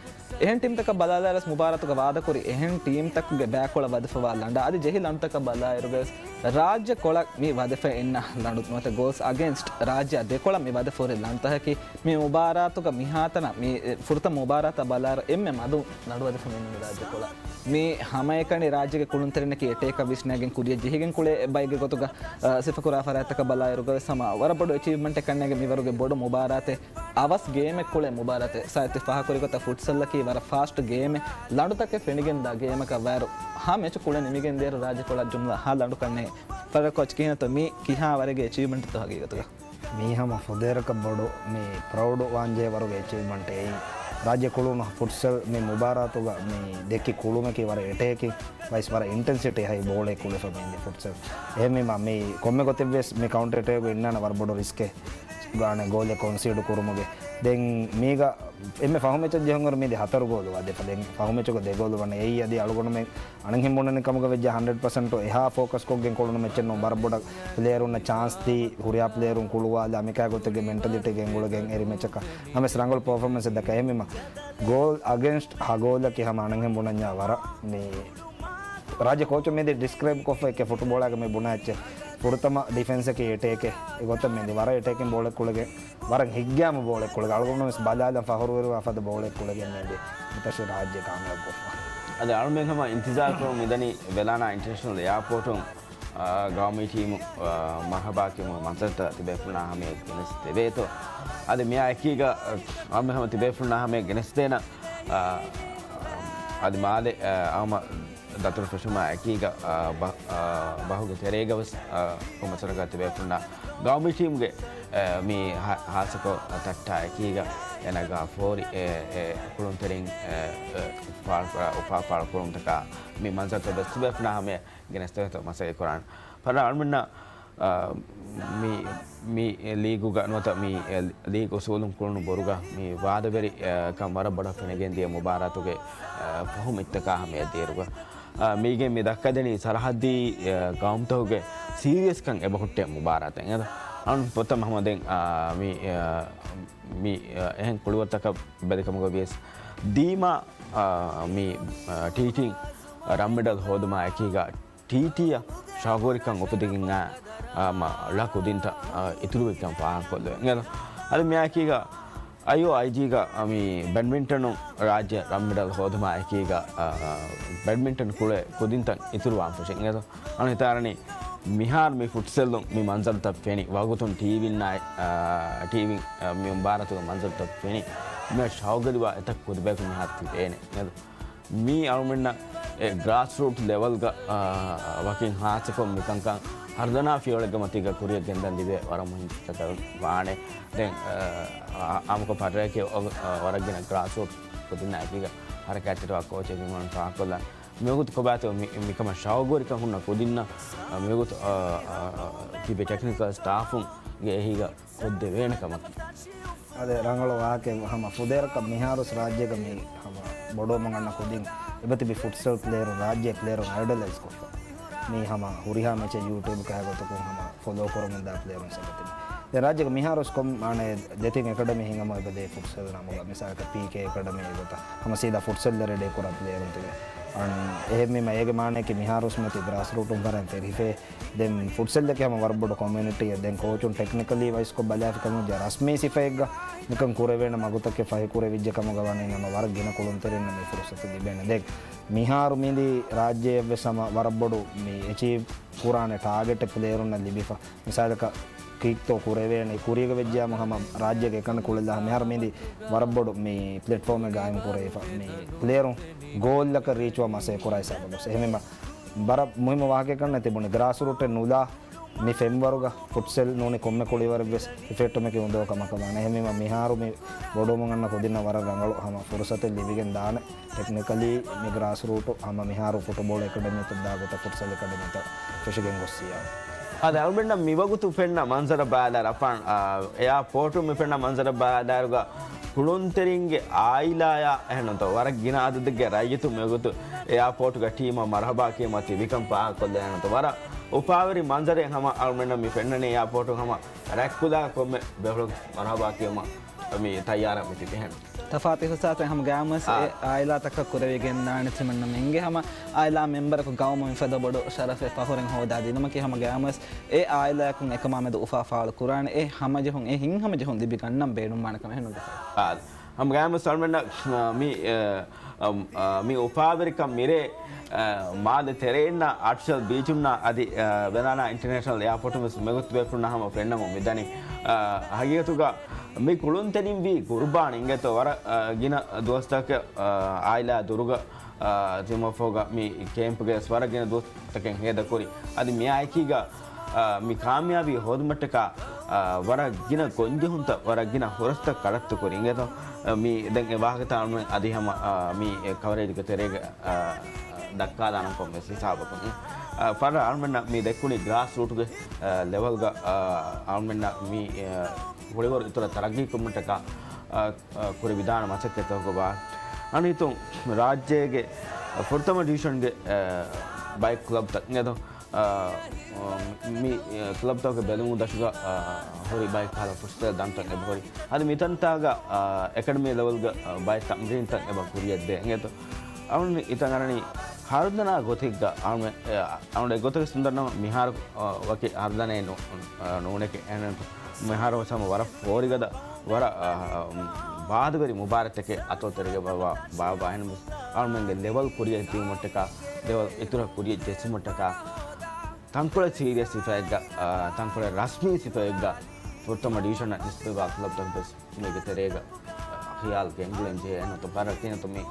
އެހެން ޓީމްތަކަށް ބަލާލާރަސް މުބާރާތުގަ ވާދަކުރި އެހެން ޓީމްތަކުގެ ބައިކޮޅަށް ވަދެފަވާ ލަނޑާ އަދި ޖެހި ލަނޑުތަކަށް ބަލާއިރުގަވެސް ރާއްޖެ ކޮޅަށް މި ވަދެފަ އިންނަ ލަނޑު ނުވަތަ ގޯލްސް އަގޭންސްޓް ރާއްޖެއަށް ދެކޮޅަށް މި ވަދެފަ ހުރި ލަނޑުތަކަކީ މި މުބާރާތުގަ މިހާތަނަށް މި ފުރަތަމަ މުބާރާތަށް ބަލާއިރު އެންމެ މަދު ލަނޑު ވަދެފަ މި ރާއްޖެ ކޮޅަށް. މި ހަމައެކަނި ރާއްޖޭގެ ކުޅުންތެރިންނަކީ އެޓޭކަށް ވިސްނައިގެން ކުރިއަށް ޖެހިގެން ކުޅޭ ބައެއްގެ ގޮތުގަ، އަ، ސިފަކުރާ ފަރާތްތަކަށް ބަލާއިރުގަވެސް ހަމަ ވަރަށް ބޮޑު އެޗީވްމަންޓެއް ކަންނޭނގެ މިވަރުގެ ބޮޑު މުބާރާތެއް. އަވަސް ގޭމެއް ކުޅޭ މުބާރާތެއް. ސާއިތި ފާހަގަކުރި ގޮތަށް ފުޓްސަލްއަކީ ވަރަށް ފާސްޓް ގޭމެއް. ލަނޑުތަކެއް ފެނިގެންދާ ގޭމަކަށް ވައިރު ހަ މެޗު ކުޅެ ނިމިގެން ދޭރު ރާއްޖެ ކޮޅަށް ޖުމްލަ ހަ ލަނޑު ކަންނޭ. ފަރުވާ ކޯޗް ކިހިނެއްތޯ މީ ކިހާ ވަރެއްގެ އެޗީވްމަންޓެއްތޯ ހަގީގަތުގަ؟ މީ ހަމަ ފުދޭވަރަކަށް ބޮޑު މި ޕްރައުޑް ވާންޖެހޭ ވަރުގެ އެޗީވްމަންޓެއް އެއީ. ރާއްޖެ ކުޅުނު ފުޓްސަލް މި މުބާރާތުގަ މި ދެއްކި ކުޅުމަކީ ވަރަށް އެޓޭކިން ވައިސް ވަރަށް އިންޓެންސިޓީ ހައި ބޯޅައެއް ކުޅެފަ މި އިންދި ފުޓްސަލް. އެހެންވީމަ މި ކޮންމެ ގޮތެއްވެސް މި ކައުންޓަރ އެޓޭކް އިންނާނެ ވަރަށް ބޮޑު ރިސްކެއް. ގާނެ ގޯލެއް ކޮންސީޑް ކުރުމުގެ. ދެން މީގަ އެންމެ ފަހު މެޗަށް ޖެހުން މީ ދެ ހަތަރު ގޯލު ވަދެފަ. ދެން ފަހު މެޗުގަ ދެ ގޯލު ވަނީ އެއީ އަދި އަޅުގަނޑުމެން އަނެއްހެން ބުނަނީ ކަމުގަ ވެއްޖެ ހަންޑްރެޑް ޕަސެންޓު އެހާ ފޯކަސް ކޮށްގެން ކުޅުނު މެޗެއް ނޫން. ވަރަށް ބޮޑަށް ޕްލޭޔަރުންނަށް ޗާންސް ދީ، ހުރިހާ ޕްލޭޔަރުން ކުޅުވާލާ، މިކާ ގޮތެއްގެ މެންޓަލިޓީގެ އެނގުޅިގެން އެރި މެޗަކަށް ނަމަވެސް ރަނގަޅު ޕަރފޯމެންސެއް ދައްކާ. އެހެންވީމަ ގޯލް އަގޭންސްޓް ހަ ގޯލަކީ ހަމަ އަނެއްހެން ބުނަންޏާ ވަރަށް މި ރާއްޖެ ކޯޗު މިދި ޑިސްކްރައިބް ކޮށްފަ އެކެ ފުޓުބޯޅައިގަ މި ބުނާ އެއްޗެއް. ފުރަތަމަ ޑިފެންސަކީ އެޓޭކެއް. އެގޮތަށް މިދި ވަރަށް އެޓޭކިން ބޯޅަ ކުޅެގެން ވަރަށް ހިތްގައިމު ބޯޅަ ކުޅެގެން އަޅުގަނޑު ވެސް ބަލާލަން ފަހުރުވެރިވާ ފަދަ ބޯޅަ ކުޅެގެން މިދި މިތަށި ރާއްޖެ ކާމިޔާބު ކޮށްފަ. އަދި އަޅުމެން ހަމަ އިންތިޒާރު ކުރަމުން މިދަނީ ވެލާނާ އިންޓަރނޭޝަނަލް އެއާޕޯޓުން އާ، ގައުމީ ޓީމު، އާ، މަރްހަބާ ކިޔުމުގެ މަންޒަރުތައް ތިބޭފުޅުންނާ ހަމަޔަށް ގެނެސްދެވޭތޯ. އަދި މިއާ އެކީގަ، އާ، އަޅުމެން ހަމަ ތިބޭފުޅުންނާ ހަމަޔަށް ގެނެސްދޭނަ، އާ، އަދި މާލެ، އާ، އައުމަ ދަތުރު ފެށުމާ އެކީގަ، އާ، ބަ-، އާ، ބަހުގެ ތެރޭގަ ވެސް، އާ، ކޮންމެސަރަކަށް ތިބޭފުޅުންނާ ގައުމީ ޓީމުގެ، އާ، މި ހާ-، ހާއްސަކޮށް ތައްޓާ އެކީގަ އޭނާގެ ފޯރި، އެ، އެ، ކުޅުންތެރިން، އެ، އެ، ފާޅު-، އުފާ ފާޅުކުރުމުންތަކާ މި މަންޒަރުތައް ވެސް ތިބޭފުޅުންނާ ހަމަޔަށް ގެނެސްދެވޭތޯ މަސައްކަތް ކުރާނެ. ފަރާ އަޅުމެންނަށް، އާ، މި، މި ލީގުގަ ނުވަތަ މި ލީގް އުސޫލުން ކުޅުނު ބުރުގަ މި ވާދަވެރި، އާ، ކަން ވަރަށް ބޮޑަށް ފެނިގެންދިޔަ މުބާރާތުގެ، އާ، ފަހު މެޗްތަކާ ހަމަޔަށް ދިޔައިރުގަ، އާ، މީގެ މި ދައްކަދެނީ ސަރަހައްދީ، އާ، ގައުމުތަކުގެ ސީރިއަސްކަން އެބަހުއްޓޭ މުބާރާތެއް. އެނގޭތޯ؟ އަޅުން ފުރަތަމަ ހަމަ ދެން، އާ، މި، އާ، މި، އާ، އެހެން ކުޅިވަރުތަކަށް ބެލި ކަމުގަ ވިޔަސް ދީމާ، އާ، މި، އާ، ޓީޓީން ރަންމެޑަލް ހޯދުމާ އެކީގަ ޓީޓީއަށް ޝައުގުވެރިކަން އުފެދިގެން އާ، އާ، މަ-، ޅަ ކުދިންތައް، އާ، އިތުރުވެގެން ފާހަގަކޮށްލެވޭ. އެނގޭތޯ؟ އަދި މިއާއެކީގަ އައިއޯއައިޖީގަ މި ބެޑްމިންޓަނުން ރާއްޖެ ރަންމެޑަލް ހޯދުމާ އެކީގަ، އާ، ބެޑްމިންޓަން ކުޅޭ ކުދިންތައް އިތުރުވާން ފެށި. އެނގޭތޯ؟ އަން ހިތާރަނީ މިހާރު މި ފުޓްސަލުން މި މަންޒަރުތައް ފެނި ވަގުތުން ޓީވީންނާއި، އާ، ޓީވީން، އާ، މި މުބާރާތުގެ މަންޒަރުތައް ފެނި މި ޝައުގުވެރިވާ އެތައް ކުދިބަޔަކު މިހާރު ތިބޭނެ. އެނގޭތޯ؟ މީ އަޅުމެންނަށް އެ ގްރާސް ރޫޓް ލެވަލްގަ، އާ، ވަކިން ހާއްސަކޮށް މިކަންކަން ހަރުދަނާ ފިޔަވަޅެއްގެ މަތީގަ ކުރިއަށް ގެންދަން ލިބޭ ވަރަށް މުހިންމު ކަމެއް ވާނެ. ދެން، އާ، އާ، އާއްމުކޮށް ފަރާތް އަ، އަ، ވަރަށް ގިނަ ގްރާސް ރޫޓް ކުދިންނާ އެކީގަ ހަރަކާތްތެރިވާ ކޯޗެއް މިމަން ފާހަގަކޮށްލަން. މިވަގުތު ކޮބާތޯ މި-، މިކަމަށް ޝައުގުވެރިކަން ހުންނަ ކުދިންނަށް، އަ، މިވަގުތު، އަ، އަ، އަ، ތިބި ޓެކްނިކަލް ސްޓާފުންގެ އެހީގަ ކޮށްދެވޭނެ ކަމަކީ. އަދި ރަނގަޅު ވާހަކައެއް ހަމަ ފުދޭވަރަކަށް މިހާރުވެސް ރާއްޖޭގަ މި ހަމަ ބޮޑުވަމުން އަންނަ ކުދިން އެބަތިބި ފުޓްސަލް ޕްލޭޔަރުން ރާއްޖޭ ޕްލޭޔަރުން އައިޑަލައިޒް ކޮށްފަ. މީ ހަމަ ހުރިހާ މެޗެއް ޔޫޓިއުބް ކާ ގޮތަކުން ހަމަ ފޮލޯ ކުރަމުންދާ ޕްލޭޔަރުން ސަބަތިން. ދެން ރާއްޖޭގަ މިހާރުވެސް ކޮން މާނައެއް ދެތިން އެކަޑަމީ ހިނގަމުން އެބަދޭ ފުޓްސަލް ނަމުގަ މިސާލަކަށް ޕީކޭ އެކަޑަމީ ގޮތަށް ހަމަ ސީދާ ފުޓްސަލް ރެޑީ ކުރާ ޕްލޭޔަރުން ތިބޭ. އަން އެހެންވީމަ އޭގެ މާނައަކީ މިހާރުވެސް މަތި ގްރާސް ރޫޓުން ފަރަން ތެރިފޭ. ދެން ފުޓްސަލްއަކީ ހަމަ ވަރަށް ބޮޑު ކޮމިއުނިޓީއެއް. ދެން ކޯޗުން ޓެކްނިކަލީ ވައިސްކޮށް ބަލާފި ކަމުން ޖެ ރަސްމީ ސިފައެއްގަ މިކަން ކުރެވޭނެ މަގުތަކެއް ފަހިކުރެވިއްޖެ ކަމުގަ ވަނީ ނަމަ ވަރަށް ގިނަ ކުޅުންތެރިންނަށް މި ފުރުސަތު ލިބޭނެ. ދެން މިހާރު މިދި ރާއްޖެއަށްވެސް ހަމަ ވަރަށް ބޮޑު މި އެޗީވް ކުރާނެ ޓާގެޓެއް ޕްލޭޔަރުންނަށް ލިބިފަ. މިސާލަކަށް ކީއްތޯ ކުރެވޭނެ ކުރީގަ ވެއްޖެއާމު ހަމަ ރާއްޖޭގެ އެކަނި ކުޅެލާ މިހާރު މިދި ވަރަށް ބޮޑު މި ޕްލެޓްފޯމެއް ގާއިމް ކުރެވިފަ. މި ޕްލޭޔަރުން ގޯލްއަކަށް ރީޗްވާ މަސައްކަތް ކުރާ ހިސާބަށް ގޮސް. އެހެންވީމަ ވަރަށް މުހިއްމު ވާހަކައެއް ކަންނޭ ތިބުނީ ގްރާސް ރޫޓެއް ނުލާ މި ފެންވަރުގަ ފުޓްސަލް ނޫނީ ކޮންމެ ކުޅިވަރެއްވެސް އިފެއްޓުމަކީ އުނދަގޫ ކަމަކަށް ވާނެ. އެހެންވީމަ މިހާރު މި ބޮޑުވަމުން އަންނަ ކުދިންނަށް ވަރަށް ރަނގަޅު ހަމަ ފުރުސަތެއް ލިބިގެން ދާނެ. ޓެކްނިކަލީ މި ގްރާސް ރޫޓު ހަމަ މިހާރު ފުޓުބޯޅަ އެކަޑަމީތައް ދާ ގޮތަށް ފުޓްސަލް އެކަޑަމީތައް ފެށިގެން ގޮއްސިޔާ. އާދެ، އަޅުމެންނަށް މިވަގުތު ފެންނަ މަންޒަރަށް ބަލާއިރު އަފާން، އާ، އެއާޕޯޓު މި ފެންނަ މަންޒަރަށް ބަލާއިރުގަ ކުޅުންތެރިންގެ އާއިލާޔާ އެހެންނުތޯ ވަރަށް ގިނަ އަދަދެއްގެ ރައްޔިތު މިވަގުތު އެއާޕޯޓުގަ ޓީމަށް މަރުހަބާ ކިޔަމަ ތިބިކަން ފާހަގަކޮށްލޭ އެހެންނުތޯ ވަރަށް އުފާވެރި މަންޒަރެއް ހަމަ އަޅުމެންނަށް މި ފެންނަނީ އެއާޕޯޓު ހަމަ ރަތްކުލާ ކޮންމެ ބޭފުޅުން މަރުހަބާ ކިޔަމަ މި ތައްޔާރަށް މި ތިބި އެހެން. ތަފާތު އިހުސާސެއް ހަމަ ގައިމުވެސް އާ. އެ އާއިލާތަކަށް ކުރެވިގެންދާނެ ތިމަންނަމެންގެ ހަމަ އާއިލާ މެމްބަރަކު ގައުމަށް މިފަދަ ބޮޑު ޝަރަފެއް ފަހުރެއް ހޯދާ ދިނުމަކީ ހަމަ ގައިމުވެސް އެ އާއިލާއަކުން އެކަމާ މެދު އުފާ ފާޅު ކުރާނެ އެ ހަމަޖެހުން އެ ހިތްހަމަޖެހުން ލިބިގަންނަން ބޭނުންވާނެ ކަމަށް ހެންނުން. އާ، ހަމަ ގައިމުވެސް އަޅުމެންނަށް މި، އަ، އަ، މި އުފާވެރިކަން މިރޭ، އަ، މާލެ ތެރެއިންނާ އާޓްފިޝަލް ބީޗުންނާ އަދި، އަ، ވެލާނާ އިންޓަރނޭޝަނަލް އެއާޕޯޓުން ވެސް މިވަގުތު ބޭފުޅުންނަށް ހަމަ ފެންނަމުން މިދަނީ. އަ، ހަގީގަތުގަ މި ކުޅުންތެރިން ވީ ގުރުބާން އިނގޭތޯ ވަރަށް، އަ، ގިނަ ދުވަސްތަކަށް، އަ، އާއިލާ ދުރުގަ، އަ، ތިމަފޯގަ މި ކޭމްޕްގެ ވެސް ވަރަށް ގިނަ ދުވަސް ތަކެއް ހޭދަކުރި. އަދި މިއާއެކީގަ، އާ، މި ކާމިޔާބީ ހޯދުމަށްޓަކާ، އާ، ވަރަށް ގިނަ ގޮންޖެހުންތައް، ވަރަށް ގިނަ ހުރަސްތައް ކަރައްތުކުރި. އިނގޭތޯ، އާ، މި ދެން އެ ވާހަކަތައް އަޅުމެން އަދި ހަމަ، އާ، މި ކަވަރޭޖުގެ ތެރޭގަ، އާ، ދައްކާލާނަން ކޮންމެސް ހިސާބަކުން. އާ، ފަރަށް އަޅުމެންނަށް މި ދެއްކުނީ ގްރާސް ރޫޓުގެ، އާ، ލެވަލްގަ، އާ، އަޅުމެންނަށް މި، އާ، ކުޅިވަރު އިތުރަށް ތަރައްގީ ކުރުމަށްޓަކާ، އާ، އާ، ކުރި ވިދާނެ މަސައްކަތްތަކުގަ ވާ. އަނިތުން ރާއްޖޭގެ ފުރަތަމަ ޑިވިޝަންގެ، އާ، ބައެއް ކްލަބްތައް އިނގޭތޯ، އާ، މި، އާ، ކްލަބްތަކުގެ ބެލުމުގެ ދަށުގަ، އާ، ހުރި ބައެއް ކަހަލަ ފުޓްސަލް ދަނޑުތައް އެބަހުރި. އަދި މިތަންތާގަ، އާ، އެކަޑަމީ ލެވެލްގަ، އާ، ބައެއް ތަމްރީންތައް އެބަ ކުރިއަށްދޭ އިނގޭތޯ. އަޅުން އިތަން އަރަނީ ހަރުދަނާ ގޮތެއްގަ، އަޅުން، އާ، އަޅުން އެގޮތަކަށް ސުންދަންނަމަ މިހާރު، އާ، ވަކި ހަރުދަނެއް ނޫ-، އާ، ނޫނެކެ އެހެން މިހާރު ހަމަ ވަރަށް ފޯރިގަދަ، ވަރަށް، އާ، އާ، ބާދަވެރި މުބާރާތެކެ އަތޮޅު ތެރޭގަ ބާ، ބާ، ބާ، އެހެން އަޅުމެންގެ ލެވަލް ކުރިއަށް ދިއުމަށްޓަކާ، ލެވަލް އިތުރަށް ކުރިއަށް ޖެއްސުމަށްޓަކާ، ތަންކޮޅެއް ސީރިއަސް ސިފައެއްގަ، އާ، ތަންކޮޅެއް ރަސްމީ ސިފައެއްގަ ފުރަތަމަ ޑިވިޝަނަށް ނިސްބަތްވާ ކްލަބްތަކު ވެސް މީގެ ތެރޭގަ ޚިޔާލް ގެންގުޅެން ޖެހޭ. އެހެންނުތޯ ފަރަށް ކިހިނެއްތޯ މި،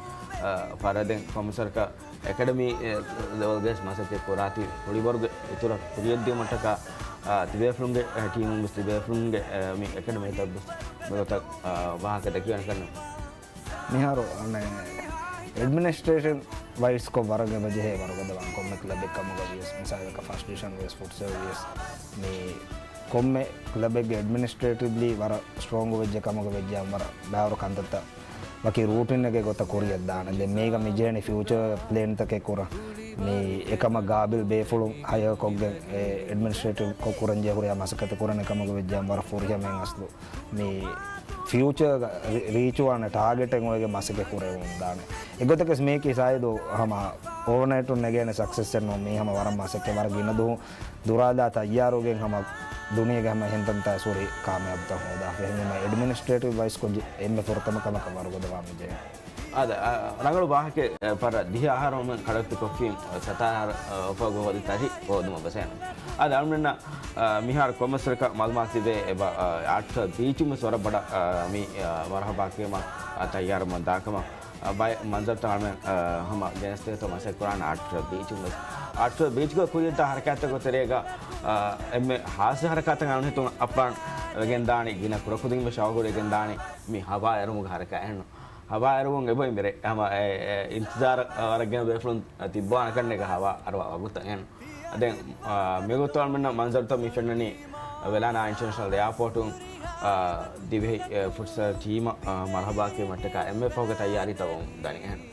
އާ، ފަރަށް ދެން ކޮންމެސް ވަރަކަށް އެކަޑަމީ، އެ، ލެވަލްގައި މަސައްކަތް ކުރާތީ ކުޅިވަރުގެ އިތުރަށް ކުރިއަށްދިއުމަށްޓަކާ، އާ، ތިބޭފުޅުންގެ، އެ، ޓީމުން ވެސް ތިބޭފުޅުންގެ، އެ، މި އެކަޑަމީތައް ވެސް މިގޮތަށް، އާ، ވާހަކަ ދެކެވޭނެ ކަން. މިހާރު އަނެއް އެޑްމިނިސްޓްރޭޝަން ވައިސްކޮށް ވަރަށް އެބަ ޖެހޭ ވަރުގަދަ ވާން ކޮންމެ ކްލަބެއް ކަމުގަ ވިޔަސް، މިސާލަކަށް ފަސްޓް ޑިވިޝަން ވިޔަސް، ފުޓްސަލް ވިޔަސް، މި ކޮންމެ ކްލަބެއްގެ އެޑްމިނިސްޓްރޭޓިވްލީ ވަރަށް ސްޓްރޯންގު ވެއްޖެ ކަމުގަ ވެއްޖެ ވަރަށް ބައިވަރު ކަންތައްތައް ވަކި ރޫޓިންއެއްގެ ގޮތަށް ކުރިއަށްދާނެ. ދެން މީގަ މި ޖެހެނީ ފިއުޗަރ ޕްލޭންތަކެއް ކުރަން. މި އެކަމަށް ގާބިލް ބޭފުޅުން ހަޔަރ ކޮށްގެން އެ އެޑްމިނިސްޓްރޭޓިވް ކޮށް ކުރަން ޖެހުރިހާ މަސައްކަތެއް ކުރަން އެކަމުގަ ވެއްޖެ ވަރަށް ފުރިހަމައިން އަސްލު މި ފިއުޗަރގަ ރީ-، ރީޗުވާނެ ޓާގެޓެއް އޮވެގެން މަސައްކަތް ކުރެވެމުންދާނެ. އެގޮތަކަސް މީކީ ސާއިދު ހަމަ އޯވަނައިޓުން ނެގޭނެ ސަކްސެސްއެއް ނޫން. މީ ހަމަ ވަރަށް މަސައްކަތް ވަރަށް ގިނަ ދުވަހު ދުރާލާ ތައްޔާރުވެގެން ހަމަ ދުނިޔޭގެ ހަމަ އެހެން ތަންތާ ސުރި ކާމިޔާބުތައް ހޯދާފަ. އެހެންވީމަ އެޑްމިނިސްޓްރޭޓިވް ވައިސްކޮށް އެންމެ ފުރަތަމަ ކަމަކަށް ވަރުގަދަ ވާމިޖެހޭ. އާދެ، އަ، ރަނގަޅު ވާހަކައެއް، އަ، ފަރަށް ދިހަ އަހަރު މެން ކަޑައްތު ކޮށްފީމް، އަ، ސަތާރަ، އަ، އުފަގު ހޯދި ތަށި ހޯދުމަށް ވެސް އެން. އާދެ، އަޅުމެންނަށް، އަ، މިހާރު ކޮންމެސް ވަރަކަށް މަލުމާތު ތިބޭ، އެބަ، އަ، އާޓްފިޝަލް ބީޗުން ވެސް ވަރަށް ބޮޑަށް، އަ، މި، އަ، މަރުހަބާ ކިޔަމަ، އަ، ތައްޔާރުވަމުން ދާކަމަށް، އަ، ބައެއް މަންޒަރުތައް އަޅުމެން، އަ، ހަމަ ގެނެސްދޭތޯ މަސައްކަތް ކުރާނެ އާޓްފިޝަލް ބީޗުން ވެސް. އާޓްފިޝަލް ބީޗުގަ ކުރިއަށްދާ ހަރަކާތްތަކުގެ ތެރޭގަ، އަ، އެންމެ ހާއްސަ ހަރަކާތެއް އަޅުން ހިތުން އައްޕާން ވެގެންދާނީ ގިނަ ކުޑަކުދިން ވެސް ޝައުގުވެގެންދާނީ މި ހަވާ އެރުމުގެ ހަރަކާތް އެހެންނު. ހަވާ އެރުވުން އެބައި މިރޭ. ހަމަ އެ، އެ، އިންތިޒާރަށް ވަރަށް ގިނަ ބޭފުޅުން ތިއްބާނެ ކަންނޭގަ ހަވާ އަރުވާ ވަގުތަށް އެހެން. ދެން، އާ، މިގޮތަށް އަޅުމެންނަށް މަންޒަރުތައް މި ފެންނަނީ ވެލާނާ އިންޓަރނޭޝަނަލް އެއާޕޯޓުން، އާ، ދިވެހި، އެ، ފުޓްސަލް ޓީމަށް، އާ، މަރުހަބާ ކިޔުމަށްޓަކާ އެންމެ ފަހުގެ ތައްޔާރީތައް ވަމުން ދަނީ އެހެން.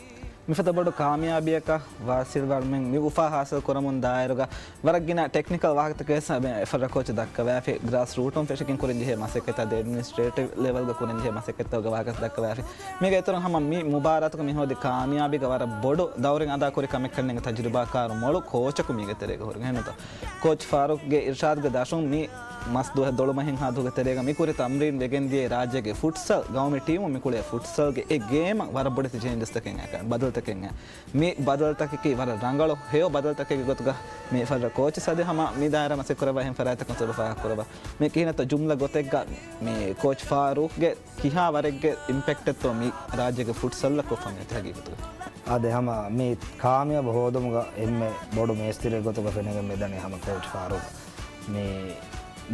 މިފަދަ ބޮޑު ކާމިޔާބީއަކަށް ވާސިލް ވަރުމެން މި އުފާ ހާސިލް ކުރަމުން ދާއިރުގަ ވަރަށް ގިނަ ޓެކްނިކަލް ވާހަކަތަކެއް ވެސް އެފްއެއާ ކޯޗު ދައްކަވާފި. ގްރާސް ރޫޓުން ފެށިގެން ކުރަންޖެހޭ މަސައްކަތާ އެޑްމިނިސްޓްރޭޓިވް ލެވަލްގަ ކުރަންޖެހޭ މަސައްކަތްތަކުގެ ވާހަކަ ދައްކަވާފި. މީގެ އިތުރުން ހަމަ މި މުބާރާތުގަ މި ހޯދި ކާމިޔާބީގަ ވަރަށް ބޮޑު ދައުރެއް އަދާކުރި ކަމެއްކަންނޭނގެ ތަޖުރިބާކާރު މޮޅު ކޯޗަކު މީގެ ތެރޭގަ ހުރި އެހެންނުތޯ. ކޯޗް ފާރޫޤްގެ އިރްޝާދްގެ ދަށުން މި މަސް ދުވަހެއް ދޮޅުމަހެއްހާ ދުވަހުގެ ތެރޭގަ މި ކުރި ތަމްރީން ވެގެންދިޔައީ ރާއްޖޭގެ ފުޓްސަލް ގައުމީ ޓީމު މި ކުޅޭ ފުޓްސަލްގެ އެ ގޭމަށް ވަރަށް ބޮޑެތި ޗޭންޖަސްތަކެއް އައި، ބަދަލުތަކެއް އައި. މި ބަދަލުތަކަކީ ވަރަށް ރަނގަޅު ހެޔޮ ބަދަލުތަކެއްގެ ގޮތުގަ މި ފަރަށް ކޯޗަށް ސަދެ ހަމަ މި ދާއިރާ މަސައްކަތް ކުރައްވާ އެހެން ފަރާތްތަކުން ސަބަބަށް ފާހަގަ ކުރައްވާ. މި ކިހިނެއްތޯ ޖުމްލަ ގޮތެއްގަ މި ކޯޗް ފާރޫޤްގެ ކިހާ ވަރެއްގެ އިމްޕެކްޓެއްތޯ މި ރާއްޖޭގެ ފުޓްސަލްއަށް ކޮށްފަ މިއޮތީ ހަގީގަތުގަ؟ އާދެ، ހަމަ މި ކާމިޔާބު ހޯދުމުގަ އެންމެ ބޮޑު މޭސްތިރިއެއް ގޮތުގަ ފެނިގެން މިދަނީ ހަމަ ކޯޗް ފާރޫޤް. މި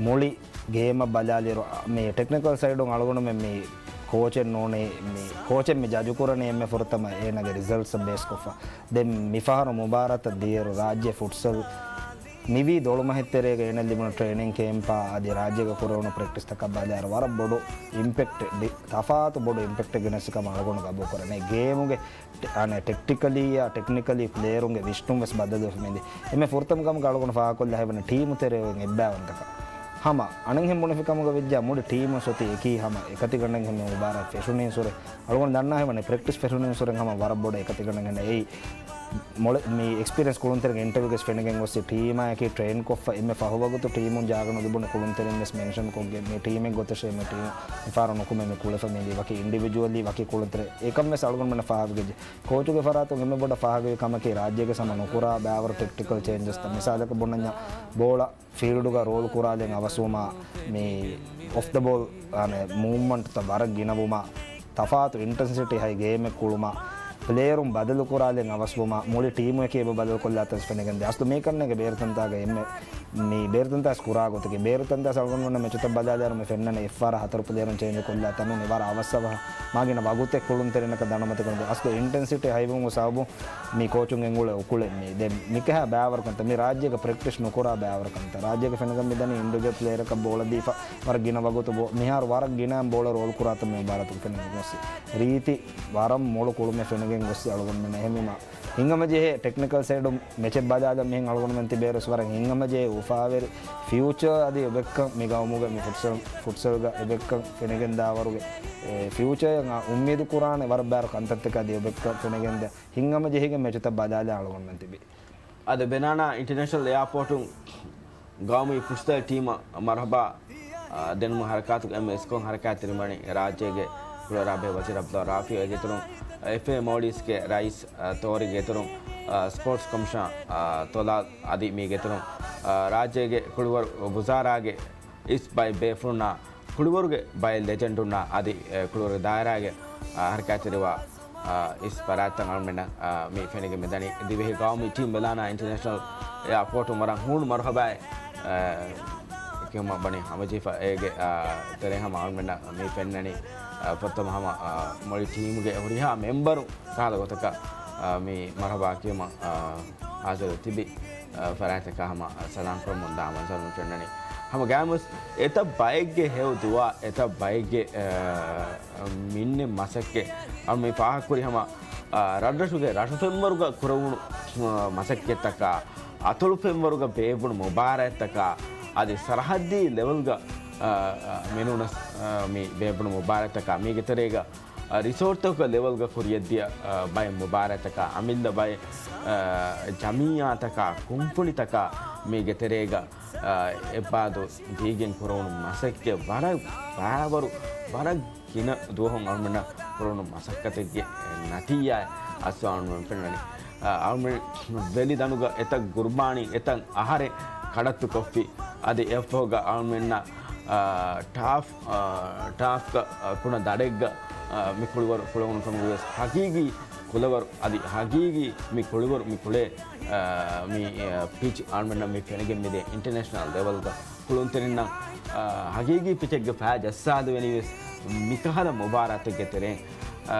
މުޅި ގޭމަށް ބަލާލިއިރު، މި ޓެކްނިކަލް ސައިޑުން އަޅުގަނޑުމެން މި ކޯޗެއް ނޫނީ، މި ކޯޗެއް މި ޖަޖު ކުރަނީ އެންމެ ފުރަތަމަ އޭނާގެ ރިޒަލްޓްސް ބޭސް ކޮށްފަ. ދެން މިފަހަރު މުބާރާތަށް ދިޔައިރު ރާއްޖެ ފުޓްސަލް މިވީ ދޮޅުމަހެއް ތެރޭގަ އޭނަ ލިބުނު ޓްރޭނިން ކޭމްޕާ އަދި ރާއްޖޭގަ ކުރެވުނު ޕްރެކްޓިސްތަކަށް ބަލާއިރު ވަރަށް ބޮޑު އިމްޕެކްޓެއް، ތަފާތު ބޮޑު އިމްޕެކްޓެއް ގެނެސް ކަމަށް އަޅުގަނޑު ގަބޫލު ކުރަނީ. ގޭމުގެ ޓެ-، އަނެ ޓެކްޓިކަލީއާ ޓެކްނިކަލީ ޕްލޭޔަރުންގެ ވިސްނުން ވެސް ބަދަލުވެފަ މިދި. އެންމެ ފުރަތަމަ ކަމަކަށް އަޅުގަނޑު ފާހަގަކޮށްލާ ހެވެނީ ޓީމު ތެރެއިން އެއްބައިވަންތަކަން. ހަމަ އަނެއްހެން ބުނެފި ކަމުގަ ވެއްޖާ މުޅި ޓީމު ސޮތީ އެކީ ހަމަ އެކަތިގަނޑެއްހެން މި މުބާރާތް ފެށުނީންސުރެ. އަޅުގަނޑު ދަންނާ ހެވެނީ ޕްރެކްޓިސް ފެށުނީންސުރެ ހަމަ ވަރަށް ބޮޑަށް އެކަތިގަނޑެއްހެން އެއީ. މޮޅެ-، މި އެކްސްޕީރިއަންސް ކުޅުންތެރިންގެ އިންޓަވިއުގަސް ފެނިގެން ގޮއްސި ޓީމާއެކީ ޓްރޭން ކޮށްފަ އެންމެ ފަހު ވަގުތު ޓީމުން ޖާގަ ނުލިބުނު ކުޅުންތެރިން ވެސް މެންޝަން ކޮށްގެން މި ޓީމެއް ގޮތަށޭ މި ޓީމު މިފަހަރު ނުކުމެ މި ކުޅެފަ މިދީ ވަކި އިންޑިވިޖުއަލީ ވަކި ކުޅުންތެރި އެކަން ވެސް އަޅުގަނޑުމެންނަށް ފާހަގަވެގެން. ކޯޗުގެ ފަރާތުން އެންމެ ބޮޑަށް ފާހަގަވި ކަމަކީ ރާއްޖޭގެ ހަމަ ނުކުރާ ބައިވަރު ޓެކްޓިކަލް ޗޭންޖަސްތައް. މިސާލަކަށް ބުނަންޏާ ބޯޅަ ފީލްޑުގަ ރޯލް ކުރާލެން އަވަސްވުމާ، މި އޮފް ދަ ބޯލް އަނެ މޫވްމަންޓްތައް ވަރަށް ގިނަވުމާ، ތަފާތު އިންޓެންސިޓީ ހައި ގޭމެއް ކުޅުމާ، ޕްލޭޔަރުން ބަދަލު ކުރާލެން އަވަސްވުމާ، މުޅި ޓީމު އެކީ އެބަ ބަދަލު ކޮށްލާތަން ފެނިގެންދޭ. އަސްލު މީ ކަންނޭނގެ ބޭރުތަންތާގަ އެންމެ މި ބޭރުތަންތާސް ކުރާ ގޮތަކީ، ބޭރުތަންތާސް އަޅުގަނޑުމެންނަށް މެޗުތައް ބަލާލާއިރު މި ފެންނަނީ އެއްފަހަރަށް ހަތަރު ޕްލޭޔަރުން ޗޭންޖް ކޮށްލާތަނުން ވަރަށް އަވަސްއަވަހަށް މާގިނަ ވަގުތެއް ކުޅުންތެރިންނަކަށް ދަނޑުމަތިކުރަން. އަސްލު އިންޓެންސިޓީ ހައިވުމުގެ ސަބަބުން މި ކޯޗުން ގެންގުޅޭ އުކުޅެއް މީ. ދެން މިކަހަ ބައިވަރުކަންތައް މި ރާއްޖޭގަ ޕްރެކްޓިސް ނުކުރާ ބައިވަރުކަންތައް. ރާއްޖޭގަ ފެނިގަން މިދަނީ އިންޑިވިޖުއަލް ޕްލޭޔަރަކަށް ބޯޅަ ދީފަ ވަރަށް ގިނަ ވަގުތު ބޯ-، މިހާރު ވަރަށް ގިނަ ބޯޅަ ރޯލް ކުރާތަން މި މުބާރާތުގަ ފެނިގެން ގޮއްސި. ރީތި ވަރަށް މޮޅު ކުޅުމެއް ފެނިގެން ގޮއްސި އަޅުގަނޑުމެން. އެހެންވީމަ ހިނގަމަޖެހޭ ޓެކްނިކަލް ސައިޑު މެޗެއް ބަލާލަން މިހެން އަޅުގަނޑުމެން ތިބޭރުސް ވަރަށް ހިނގަމަޖެހޭ އުފާވެރި ފިއުޗާ އަދި އެބައެއްކަން މި ގައުމުގެ މި ފުޓްސަލް، ފުޓްސަލްގަ އެބައެއްކަން ފެނިގެންދާވަރުގެ، އެ، ފިއުޗާއަށް އުއްމީދު ކުރާނެ ވަރަށް ބާރު ކަންތައްތަކާ އަދި އެބައެއްކަން ފެނިގެންދޭ. ހިނގަމަޖެހިގެން މެޗުތައް ބަލާލާ އަޅުގަނޑުމެން ތިބި. އަދި ބެނާނާ އިންޓަރނޭޝަނަލް އެއާޕޯޓުން ގައުމީ ފުޓްސަލް ޓީމަށް މަރުހަބާ، އާ، ދެންމެ ހަރަކާތުގެ އެންމެ އިސްކޮށް ހަރަކާތްތެރިވަނީ ރާއްޖޭގެ ކުޅަރާބެހޭ ވަޒީރު އަބްދުﷲ ރާފިޢު އޭގެ އިތުރުން އެފްއޭ މޯލްޑިވްސްގެ ރައީސް، އާ، ތޯރީގެ އިތުރުން، އާ، ސްޕޯޓްސް ކޮމިޝަނަރ، އާ، ތޮލާލް އަދި މީގެ އިތުރުން، އާ، ރާއްޖޭގެ ކުޅިވަރު ވުޒާރާގެ އިސް ބައެއް ބޭފުޅުންނާ ކުޅިވަރުގެ ބައެއް ލެޖެންޑުންނާ އަދި، އެ، ކުޅިވަރުގެ ދާއިރާގެ، އާ، ހަރަކާތްތެރިވާ، އާ، އިސް ފަރާތްތައް އަޅުމެންނަށް، އާ، މި ފެނިގެން މިދަނީ. ދިވެހި ގައުމީ ޓީމް ބެލާނާ އިންޓަރނޭޝަނަލް އެއާޕޯޓުން ވަރަށް ހޫނު މަރުހަބާއެއް، އާ، ކިޔުމަށް ވަނީ ހަމަޖެހިފަ. އޭގެ، އާ، ތެރޭ ހަމަ އަޅުމެންނަށް މި ފެންނަނީ، އާ، ފުރަތަމަ ހަމަ، އާ، މުޅި ޓީމުގެ ހުރިހާ މެމްބަރު ކަހަލަ ގޮތަކަށް، އާ، މި މަރުހަބާ ކިޔުމަށް، އާ، ހާޒިރު ތިބި، އާ، ފަރާތްތަކާ ހަމަ ސަލާމް ކުރަމުން ދާ މަންޒަރު ފެންނަނީ. ހަމަ ގާމުސް އެތައް ބައެއްގެ ހެޔޮ ދުޢާ، އެތައް ބައެއްގެ، އާ، މިންނެއް މަސައްކަތް. އަ، މި ފާހަގަކުރި ހަމަ، އާ، ރަށްރަށުގެ ރަށު ފެންވަރުގަ ކުރެވުނު، އާ، މަސައްކަތްތަކާ، އަތޮޅު ފެންވަރުގަ ބޭއްވުނު މުބާރާތްތަކާ، އަދި ސަރަހައްދީ ލެވެލްގަ، އާ، އާ، މިނޫނަސް، އާ، މި ބޭއްވުނު މުބާރާތްތަކާ، މީގެ ތެރޭގަ އަ، ރިސޯޓްތަކުގެ ލެވެލްގަ ކުރިޔަށްދިޔަ، އަ، ބައެއް މުބާރާތްތަކާ، އަމިއްލަ ބައެއް، އަ، ޖަމިއްޔާތަކާ، ކުންފުނިތަކާ މީގެ ތެރޭގަ، އަ، އެއްބާދު ދީގެން ކުރެވުނު މަސައްކަތް ވަރަށް ބާވަރު، ވަރަށް ގިނަ ދުވަހުން އަޅުމެންނަށް ކުރެވުނު މަސައްކަތެއްގެ ނަތީޖާއެއް އަސްލު އަޅުމެން ފެންނަނީ. އަ، އަޅުމެން ވެލިދަނޑުގަ އެތައް ގުރުބާނީ، އެތައް އަހަރެއް ކަޑައްތުކޮށްފި. އަދި އެއަށްފަހުގަ އަޅުމެންނަށް، އަ، ޓާފް އާ، ޓާފްގަ، އާ، ކުނަ ދަޑެއްގަ، އާ، މި ކުޅިވަރު ކުޅެވުނު ކަމުގަވެސް ހަގީގީ ކުލަވަރު އަދި ހަގީގީ މި ކުޅިވަރު މި ކުޅޭ، އާ، މި، އާ، ޕިޗް އަޅުމެންނަށް މި ފެނިގެން މިދޭ އިންޓަރނޭޝަނަލް ލެވެލްގަ ކުޅުންތެރިންނަށް، އާ، ހަގީގީ ޕިޗެއްގެ ފައި ޖައްސާލެވެނީވެސް މިކަހަލަ މުބާރާތެއްގެ ތެރެއިން، އާ،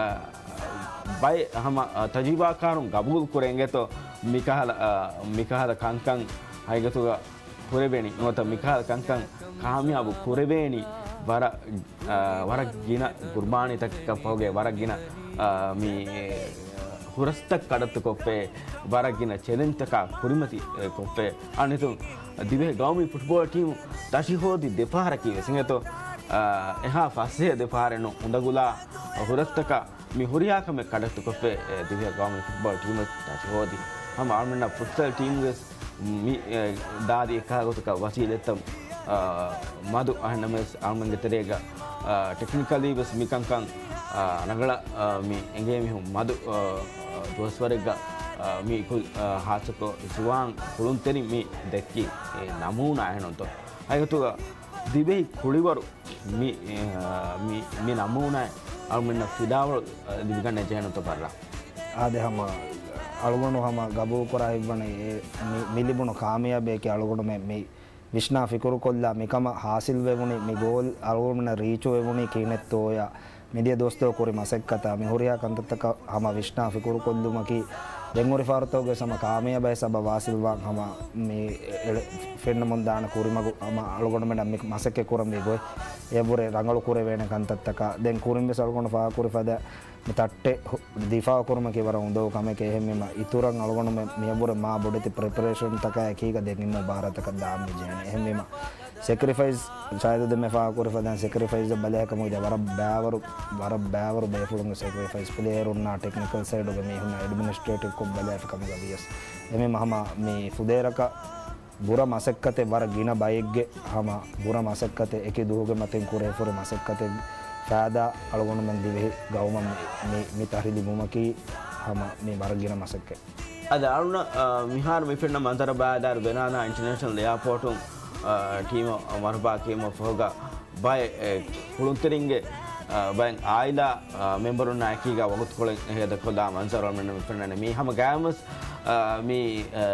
ބައެއް ހަމަ، އާ، ތަޖުރިބާކާރުން ގަބޫލު ކުރޭ އިނގޭތޯ މިކަހަލަ، އާ، މިކަހަލަ ކަންކަން ހަގީގަތުގަ ކުރެވޭނީ. ނުވަތަ މިކަހަލަ ކަންކަން ކާމިޔާބު ކުރެވޭނީ ވަރަށް، އާ، ވަރަށް ގިނަ ގުރުބާނީތަކަކަށް ފަހުގެ ވަރަށް ގިނަ، އާ، މި، އެ، ހުރަސްތައް ކަޑައްތުކޮށްފައި، ވަރަށް ގިނަ ޗެލެންޖްތަކާ ކުރިމަތި، އެ، ކޮށްފައި. އަނެއް ދިވެހި ގައުމީ ފުޓްބޯޅަ ޓީމު ދަށި ހޯދި ދެފަހަރަކީ ވެސް އިނގޭތޯ، އާ، އެހާ ފަސޭހަ ދެފަހަރެއް ނޫން. އުނދަގުލާ ހުރަސްތަކާ މި ހުރިހާ ކަމެއް ކަޑައްތުކޮށްފައި، އެ، ދިވެހި ގައުމީ ފުޓްބޯޅަ ޓީމަށް ދަށި ހޯދި. ހަމަ އަޅުމެންނަށް ފުޓްސަލް ޓީމުގެ ވެސް މި، އެ، ދާދި އެކާ ގޮތަކަށް ވަސީލަތްތައް، އާ، މަދު އަހަންނަމެސް އަޅުމެންގެ ތެރޭގަ، އާ، ޓެކްނިކަލީ ވެސް މިކަންކަން، އާ، ރަނގަޅަށް، އާ، މި އެނގޭ މީހުން މަދު، އާ، ދުވަސްވަރެއްގަ، އާ، މި ކު-، އާ، ހާއްސަކޮށް ޒުވާން ކުޅުންތެރިން މި ދެއްކި، އެ، ނަމޫނާ އެހެނުންތޯ. ހަގީގަތުގަ ދިވެހި ކުޅިވަރު މި، އާ، މި، މި ނަމޫނާ އަޅުމެންނަށް ފިލާވަޅު، އާ، ލިބިގަންނަ ޖެހެނުންތޯ ބައްރާ. އާދެ، ހަމަ އަޅުގަނޑު ހަމަ ގަބޫލު ކުރާ ހިތްވަނީ އެ މި، މި ލިބުނު ކާމިޔާބީއަކީ އަޅުގަނޑުމެން މި ވިޝްނާ ފިކުރުކޮށްލާ މިކަމަށް ހާސިލްވެވުނީ، މި ގޯލް އަޅުގަނޑުމެންނަށް ރީޗުވެވުނީ ކިހިނެއްތޯއޭ؟ މިދިޔަ ދުވަސްތަކު ކުރި މަސައްކަތާ މި ހުރިހާ ކަންތައްތަކަށް ހަމަ ވިޝްނާ ފިކުރުކޮށްލުމަކީ، ދެން ހުރި ފަހަރުތަކުގެ ހަމަ ކާމިޔާބު ހިސާބަށް ވާސިލްވާން ހަމަ މި އެޅެ-، ފެންނަމުން ދާނެ ކުރިމަގު ހަމަ އަޅުގަނޑުމެންނަށް މި މަސައްކަތް ކުރަންވީ ގޮތް. އެއަށްވުރެ ރަނގަޅު ކުރެވޭނެ ކަންތައްތަކާ ދެން ކުރިން ވެސް އަޅުގަނޑު ފާހަގަކުރި ފަދަ މި ތައްޓެއް ހު-، ދިފާއު ކުރުމަކީ ވަރަށް އުނދަގޫ ކަމެކޭ. އެހެންވީމަ، އިތުރަށް އަޅުގަނޑުމެން މިއަށްވުރެ މާ ބޮޑެތި ޕްރިޕަރޭޝަންތަކާ އެކީގަ ދެން އިންނަ މުބާރާތަކަށް ދާން މި ޖެހެނީ. އެހެންވީމަ، ސެކްރިފައިސް ޝާހިދު ދެންމެ ފާހަގަކުރި ފަދައިން ސެކްރިފައިސް ބަލާ ކަމުގަ ވަރަށް ބައިވަރު، ވަރަށް ބައިވަރު ބޭފުޅުންގެ ސެކްރިފައިސް، ޕްލޭޔަރުންނާ، ޓެކްނިކަލް ސައިޑުގެ މީހުންނާ، އެޑްމިނިސްޓްރޭޓިވް ކޮށް ބަލާފަ ކަމުގަ ވިޔަސް. އެހެންވީމަ ހަމަ މި ފުދޭވަރަކަށް ބުރަ މަސައްކަތެއް ވަރަށް ގިނަ ބައެއްގެ ހަމަ ބުރަ މަސައްކަތެއް އެކި ދުވަހުގެ މަތިން ކުރެވިފަ ހުރި މަސައްކަތެއް ފައިދާ އަޅުގަނޑުމެން ދިވެހި ގައުމަށް މި، މި، މި ތަހުރީރު ލިބުމަކީ ހަމަ މި ވަރަށް ގިނަ މަސައްކަތް. އަދި އަޅުނަ، އަ، މިހާރު މި ފެންނަ މަންޒަރަށް ބަލާއިރު ބެނާނާ އިންޓަރނޭޝަނަލް އެއާޕޯޓުން، އަ، ޓީމަށް މަރުޙަބާ ކިޔުމަށް ފަހުގަ ބައެއް، އެ، ކުޅުންތެރިންގެ، އަ، ބައެއް އާއިލާ، އަ، މެމްބަރުންނާ އެކީގަ ވަގުތުކޮޅެއް ހޭދަކޮށްލާ މަންޒަރު އަޅުގަނޑުމެންނަށް މި ފެންނަނީ. މީ ހަމަ ގާތްމަސް، އަ، މީ، އަ،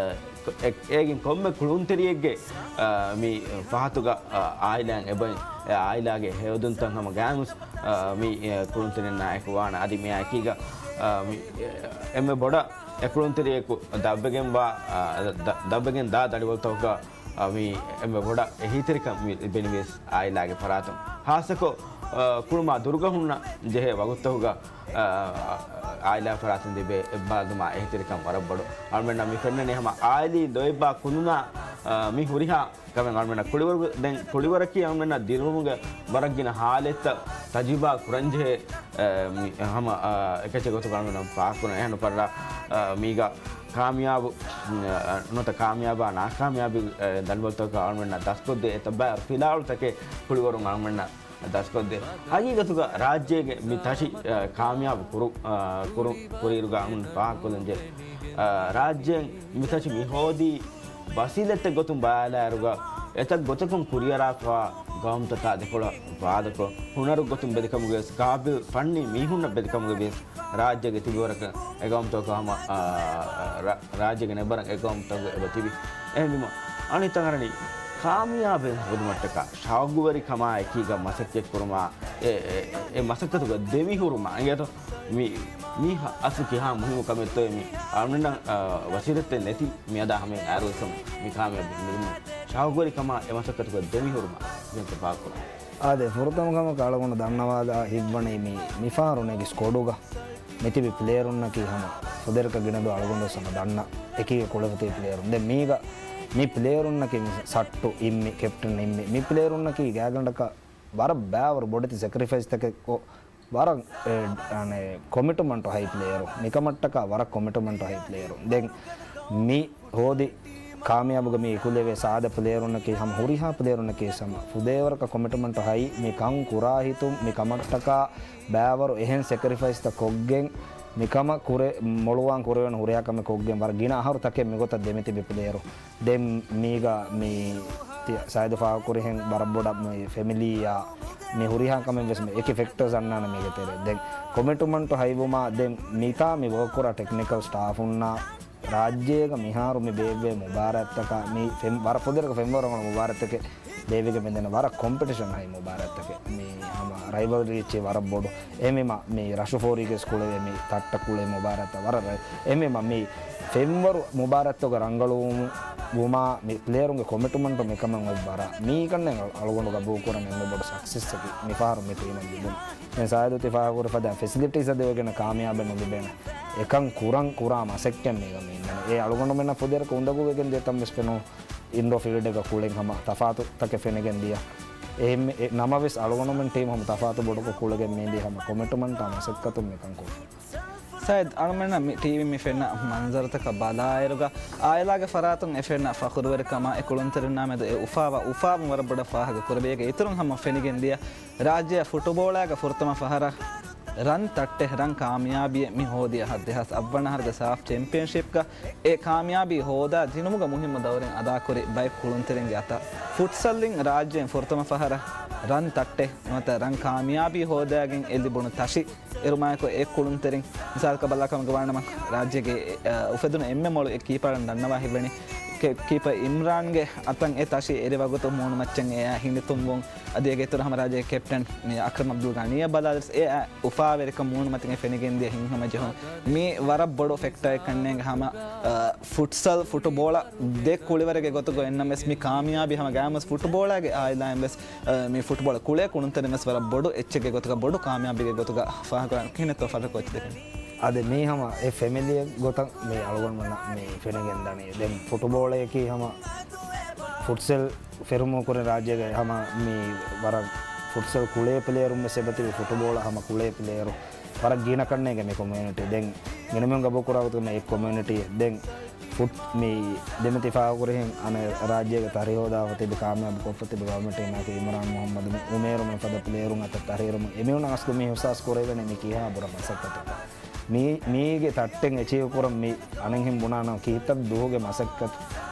އެ-، އޭގެން ކޮންމެ ކުޅުންތެރިއެއްގެ، އަ، މި ފަހަތުގަ، އަ، އާއިލާއިން އެބައިން، އެ އާއިލާގެ ހެޔޮދުންތައް ހަމަ ގާތްމަސް، އަ، މި، އެ، ކުޅުންތެރިންނާ އެކު ވާނެ. އަދި މިއާ އެކީގަ، އަ، މި، އެ، އެންމެ ބޮޑަށް އެ ކުޅުންތެރިޔަކު ދަށްވެގެންވާ، އަ، ދަ-، ދަށްވެގެން ދާ ދަނޑިވަޅުތަކުގަ، އަ، މި އެންމެ ބޮޑަށް އެހީތެރިކަން މި ލިބެނީވެސް އާއިލާގެ ފަރާތުން. ހާއްސަކޮށް، އަ، ކުޅުމާ ދުރުގަ ހުންނަ ޖެހޭ ވަގުތުތަކުގަ، އާ، އާއިލާ ފަރާތުން ލިބޭ އެއްބާރުލުމާ އެހީތެރިކަން ވަރަށް ބޮޑު. އަޅުމެންނަށް މި ފެންނަނީ ހަމަ އާއިލީ ލޯތްބާ ކުދިންނާ، އާ، މި ހުރިހާ ކަމެއް އަޅުމެންނަށް ކުޅިވަރު-، ދެން ކުޅިވަރަކީ އަޅުމެންނަށް ދިރިއުޅުމުގެ ވަރަށް ގިނަ ހާލަތްތައް ތަޖުރިބާ ކުރަންޖެހޭ، އާ، މި ހަމަ، އާ، އެކައްޗެއް ގޮތުގަ އަޅުމެންނަށް ފާހަގަކުރަން. އެހެން ފަހަރަށް، އާ، މީގަ ކާމިޔާބު، އާ، ނުވަތަ ކާމިޔާބާ ނާކާމިޔާބީ، އާ، ދަނޑިވަޅުތަކަށް އަޅުމެންނަށް ދަސްކޮށްދޭ. އެތައް ބައިވަރު ފިލާވަޅުތަކެއް ކުޅިވަރުން އަޅުމެންނަށް ދަސްކޮށްދޭ. ހަގީގަތުގަ ރާއްޖޭގެ މި ތަށި، އަ، ކާމިޔާބު ކުރު-، އަ، ކުރު-، ކުރިއިރުގަ އަޅުގަނޑު ފާހަގަކޮށްލަންޖެހޭ، އަ، ރާއްޖޭން މި ތަށި މި ހޯދީ ވަސީލަތެއް ގޮތުން ބަލާއިރުގަ އެތައް ގޮތަކުން ކުރިއަރާފަވާ ގައުމުތަކާ ދެކޮޅަށް ވާދަކޮށް، ހުނަރު ގޮތުން ބެލިކަމުގައި ވެސް ޤާބިލް ފަންނީ މީހުންނަށް ބެލިކަމުގައި ވެސް ރާއްޖޭގެ ތިބިވަރަކަށް އެ ގައުމުތަކަށް ހަމަ، އާ، ރާ-، ރާއްޖޭގެ ނެއްބަރަށް އެ ގައުމުތަކުގަ އެބަ ތިބި. އެހެންވީމަ، އަނެއް ތަން އަންނަނީ ކާމިޔާބެއް ހޯދުމަށްޓަކާ ޝައުގުވެރިކަމާ އެކީގަ މަސައްކަތްކުރުމާ، އެ، އެ، އެ މަސައްކަތުގަ ދެމިހުރުމާ އިނގޭތޯ؟ މި، މީ ހަ-، އަސްލު ކިހާ މުހިއްމު ކަމެއްތޯއޭ މި އަޅުގަނޑަށް، އާ، ވަސީލަތެއް ނެތި މިއަދާ ހަމައިން އައިރުވެސް މި ކާމިޔާބެއް ނިމުނީ. ޝައުގުވެރިކަމާ އެ މަސައްކަތުގަ ދެމިހުރުމާ މިކަން ފާހަގަކުރަން. އާދެ، ފުރަތަމަ ކަމަކަށް އަޅުގަނޑު ދަންނަވާލާ ހިތްވަނީ މި، މިފަހަރު ނެގި ސްކޮޑުގަ މިތިބި ޕްލޭޔަރުންނަކީ ހަމަ ފުދޭވަރަކަށް ގިނަ ދުވަހު އަޅުގަނޑުވެސް ހަމަ ދަންނަ އެކީގަ ކުޅެފަތި ޕްލޭޔަރުން. ދެން މީގަ މި ޕްލޭޔަރުންނަކީ މި ސައްޓު އިއްމި، ކެޕްޓަން އިއްމި، މި ޕްލޭޔަރުންނަކީ ގާތްގަނޑަކަށް ވަރަށް ބައިވަރު ބޮޑެތި ސެކްރިފައިސްތަކެއް ކޮށް، ވަރަށް، އެ، އަނެ، ކޮމިޓްމަންޓު ހައި ޕްލޭޔަރު، މިކަމަށްޓަކާ ވަރަށް ކޮމިޓްމަންޓު ހައި ޕްލޭޔަރު. ދެން މި ހޯދި ކާމިޔާބުގަ މި އެކުލެވޭ ސާދަ ޕްލޭޔަރުންނަކީ ހަމަ ހުރިހާ ޕްލޭޔަރުންނަކީ ހަމަ ފުދޭވަރަކަށް ކޮމިޓްމަންޓު ހައި، މި ކަން ކުރާ ހިތުން، މި ކަމަށްޓަކާ ބައިވަރު އެހެން ސެކްރިފައިސްތައް ކޮށްގެން، މި ކަމަށް ކުރެ-، މޮޅުވާން ކުރެވޭނެ ހުރިހާ ކަމެއް ކޮށްގެން ވަރަށް ގިނަ އަހަރު ތަކެއް މިގޮތަށް ދެމިތިބި ޕްލޭޔަރު. ދެން މީގަ މި ތި-، ސައިދު ފާހަގަކުރިހެން ވަރަށް ބޮޑަށް މި ފެމިލީއާ މި ހުރިހާ ކަމެއް ވެސް މި އެކި ފެކްޓަރސް އަންނާނެ މީގެ ތެރޭ. ދެން ކޮމިޓްމަންޓު ހައިވުމާ ދެން މިތާ މި ވޯކް ކުރާ ޓެކްނިކަލް ސްޓާފުންނާ ރާއްޖޭގަ މިހާރު މި ބޭއްވޭ މުބާރާތްތަކާ މި ފެން-، ވަރަށް ފުދޭވަރަކަށް ފެންވަރު ރަނގަޅު މުބާރާތްތަކެއް ބޭއްވިގެން މިދަނީ. ވަރަށް ކޮމްޕިޓިޝަން ހައި މުބާރާތްތަކެއް. މި ހަމަ ރައިވަލްރީ އެއްޗެއް ވަރަށް ބޮޑު. އެހެންވީމަ މި ރަށު ފޯރީގެ ސްކުޅެވޭ މި ތައްޓަ ކުޅޭ މުބާރާތްތައް ވަރަށް ރަ-، އެހެންވީމަ މި ފެންވަރު މުބާރާތްތަކުގަ ރަނގަޅުވުމާ މި ޕްލޭޔަރުންގެ ކޮމިޓްމަންޓު މިކަމަށް އޮތް ވަރަށް މީގަންނެ އަޅުގަނޑު ގަބޫލުކުރަން އެންމެ ބޮޑު ސަކްސެސްއަކީ މިފަހަރު މި ޓީމަށް ލިބުނު. ދެން ސާއިދު ތި ފާހަގަކުރި ފަދަ ފެސިލިޓީސް އަދި ވެގެން ކާމިޔާބެއް ނުލިބޭނެ. އެކަން ކުރަން ކުރާ މަސައްކަތް މީގަ މި އިންނަނީ. އެ އަޅުގަނޑުމެންނަށް ފުދޭވަރަކަށް އުނދަގޫވެގެން ދިޔަ ތަން ވެސް ފެނުނު. އިންޑޯ ފީލްޑެއްގަ ކުޅެން ހަމަ ތަފާތު ތަކެއް ފެނިގެން ދިޔަ. އެހެން އެ ނަމަވެސް އަޅުގަނޑުމެން ޓީމް ހަމަ ތަފާތު ބޮޑަކޮށް ކުޅެގެން މިދިޔަ ހަމަ ކޮމިޓްމަންޓާ މަސައްކަތުން މިކަން ކުރި. ސައިދް، އަޅުމެންނަށް މި ޓީވީ މި ފެންނަ މަންޒަރުތަކަށް ބަލާއިރުގަ އާއިލާގެ ފަރާތުން އެ ފެންނަ ފަޚުރުވެރިކަމާ އެ ކުޅުންތެރިންނާ މެދު އެ އުފާވާ އުފާވުން ވަރަށް ބޮޑަށް ފާހަގަ ކުރެވޭ. އޭގެ އިތުރުން ހަމަ ފެނިގެން ދިޔަ ރާއްޖެއަށް ފުޓުބޯޅައިގަ ފުރަތަމަ ފަހަރަށް ރަން ތައްޓެއް ރަން ކާމިޔާބީއެއް މި ހޯދި އަހަރު ދެހާސް އަށް ވަނަ އަހަރުގެ ސާފް ޗެމްޕިއަންޝިޕްގަ އެ ކާމިޔާބީ ހޯދާ ދިނުމުގަ މުހިއްމު ދައުރެއް އަދާކުރި ބައެއް ކުޅުންތެރިންގެ އަތަށް. ފުޓްސަލްއިން ރާއްޖޭން ފުރަތަމަ ފަހަރަށް ރަން ތައްޓެއް ނުވަތަ ރަން ކާމިޔާބީ ހޯދައިގެން އެ ލިބުނު ތަށި އެރުމާއެކު އެ ކުޅުންތެރިން މިސާލަކަށް ބަލާކަމުގަ ވާނަމަ، ރާއްޖޭގެ، އަ، އުފެދުނު އެންމެ މޮޅު އެ ކީޕަރުން ދަންނަވާ ހިތްވަނީ ކެ-، ކީޕަރ އިމްރާންގެ އަތަށް އެ ތަށި އެރި ވަގުތު މޫނުމައްޗަށް އެއާ ހިނިތުންވުން، އަދި އޭގެ އިތުރަށް ހަމަ ރާއްޖޭގެ ކެޕްޓަން މި އަކްރަމް އަބްދުލް ޣަނީއަށް ބަލާލިސް އެއާ އުފާވެރިކަން މޫނުމަތިން އެ ފެނިގެންދިޔަ ހިތްހަމަޖެހުން. މީ ވަރަށް ބޮޑު ފެކްޓަރެއް ކަންނޭނގެ ހަމަ، އަ، ފުޓްސަލް ފުޓުބޯޅަ ދެ ކުޅިވަރެއްގެ ގޮތުގަ އެންނަމެސް މި ކާމިޔާބީ ހަމަ ގާމަސް ފުޓުބޯޅާގެ އާއިލާއިން ވެސް، އަ، މި ފުޓުބޯޅަ ކުޅޭ ކުޅުންތެރިން ވެސް ވަރަށް ބޮޑު އެއްޗެއްގެ ގޮތުގަ ބޮޑު ކާމިޔާބީގެ ގޮތުގަ ފާހަގަކުރަން ކިހިނެއްތޯ ފަރު ކޯޗް ދެކެން؟ އަދި މީ ހަމަ އެ ފެމިލީއެއް ގޮތަށް މި އަޅުގަނޑުމެންނަށް މި ފެނިގެން ދަނީ. ދެން ފުޓުބޯޅަޔަކީ ހަމަ ފުޓްސަލް ފެރުމުން ކުރިން ރާއްޖޭގަ ހަމަ މި ވަރަށް ފުޓްސަލް ކުޅޭ ޕްލޭޔަރުން ވެސް އެބަތިބި ފުޓުބޯޅަ ހަމަ ކުޅޭ ޕްލޭޔަރު ވަރަށް ގިނަ ކަންނޭނގެ މި ކޮމިއުނިޓީ. ދެން ގިނަމިހުން ގަބޫލު ކުރާ ގޮތުގަ މި އެއް ކޮމިއުނިޓީ. ދެން ފުޓް މި ދެމެތި ފާހަގަކުރިހެން އަނެއް ރާއްޖޭގެ ތަރިހަ ހޯދާފަ ތިބި ކާމިޔާބު ކޮށްފަ ތިބި ގަވަރމަންޓް އިމްރާން މުހައްމަދު މި އުމޭރު މި ފަދަ ޕްލޭޔަރުން އަތަށް ތަހީރު މި އެމީހުން އަސްލު މި އިހުސާސް ކުރެވެނީ މި ކިހާ ބުރަ މަސައްކަތަކަށް. މީ، މީގެ ތައްޓެއް އެޗީވް ކުރަން މި އަނެއްހެން ބުނާނަން ކީއްތަ ދުވަހުގެ މަސައްކަތް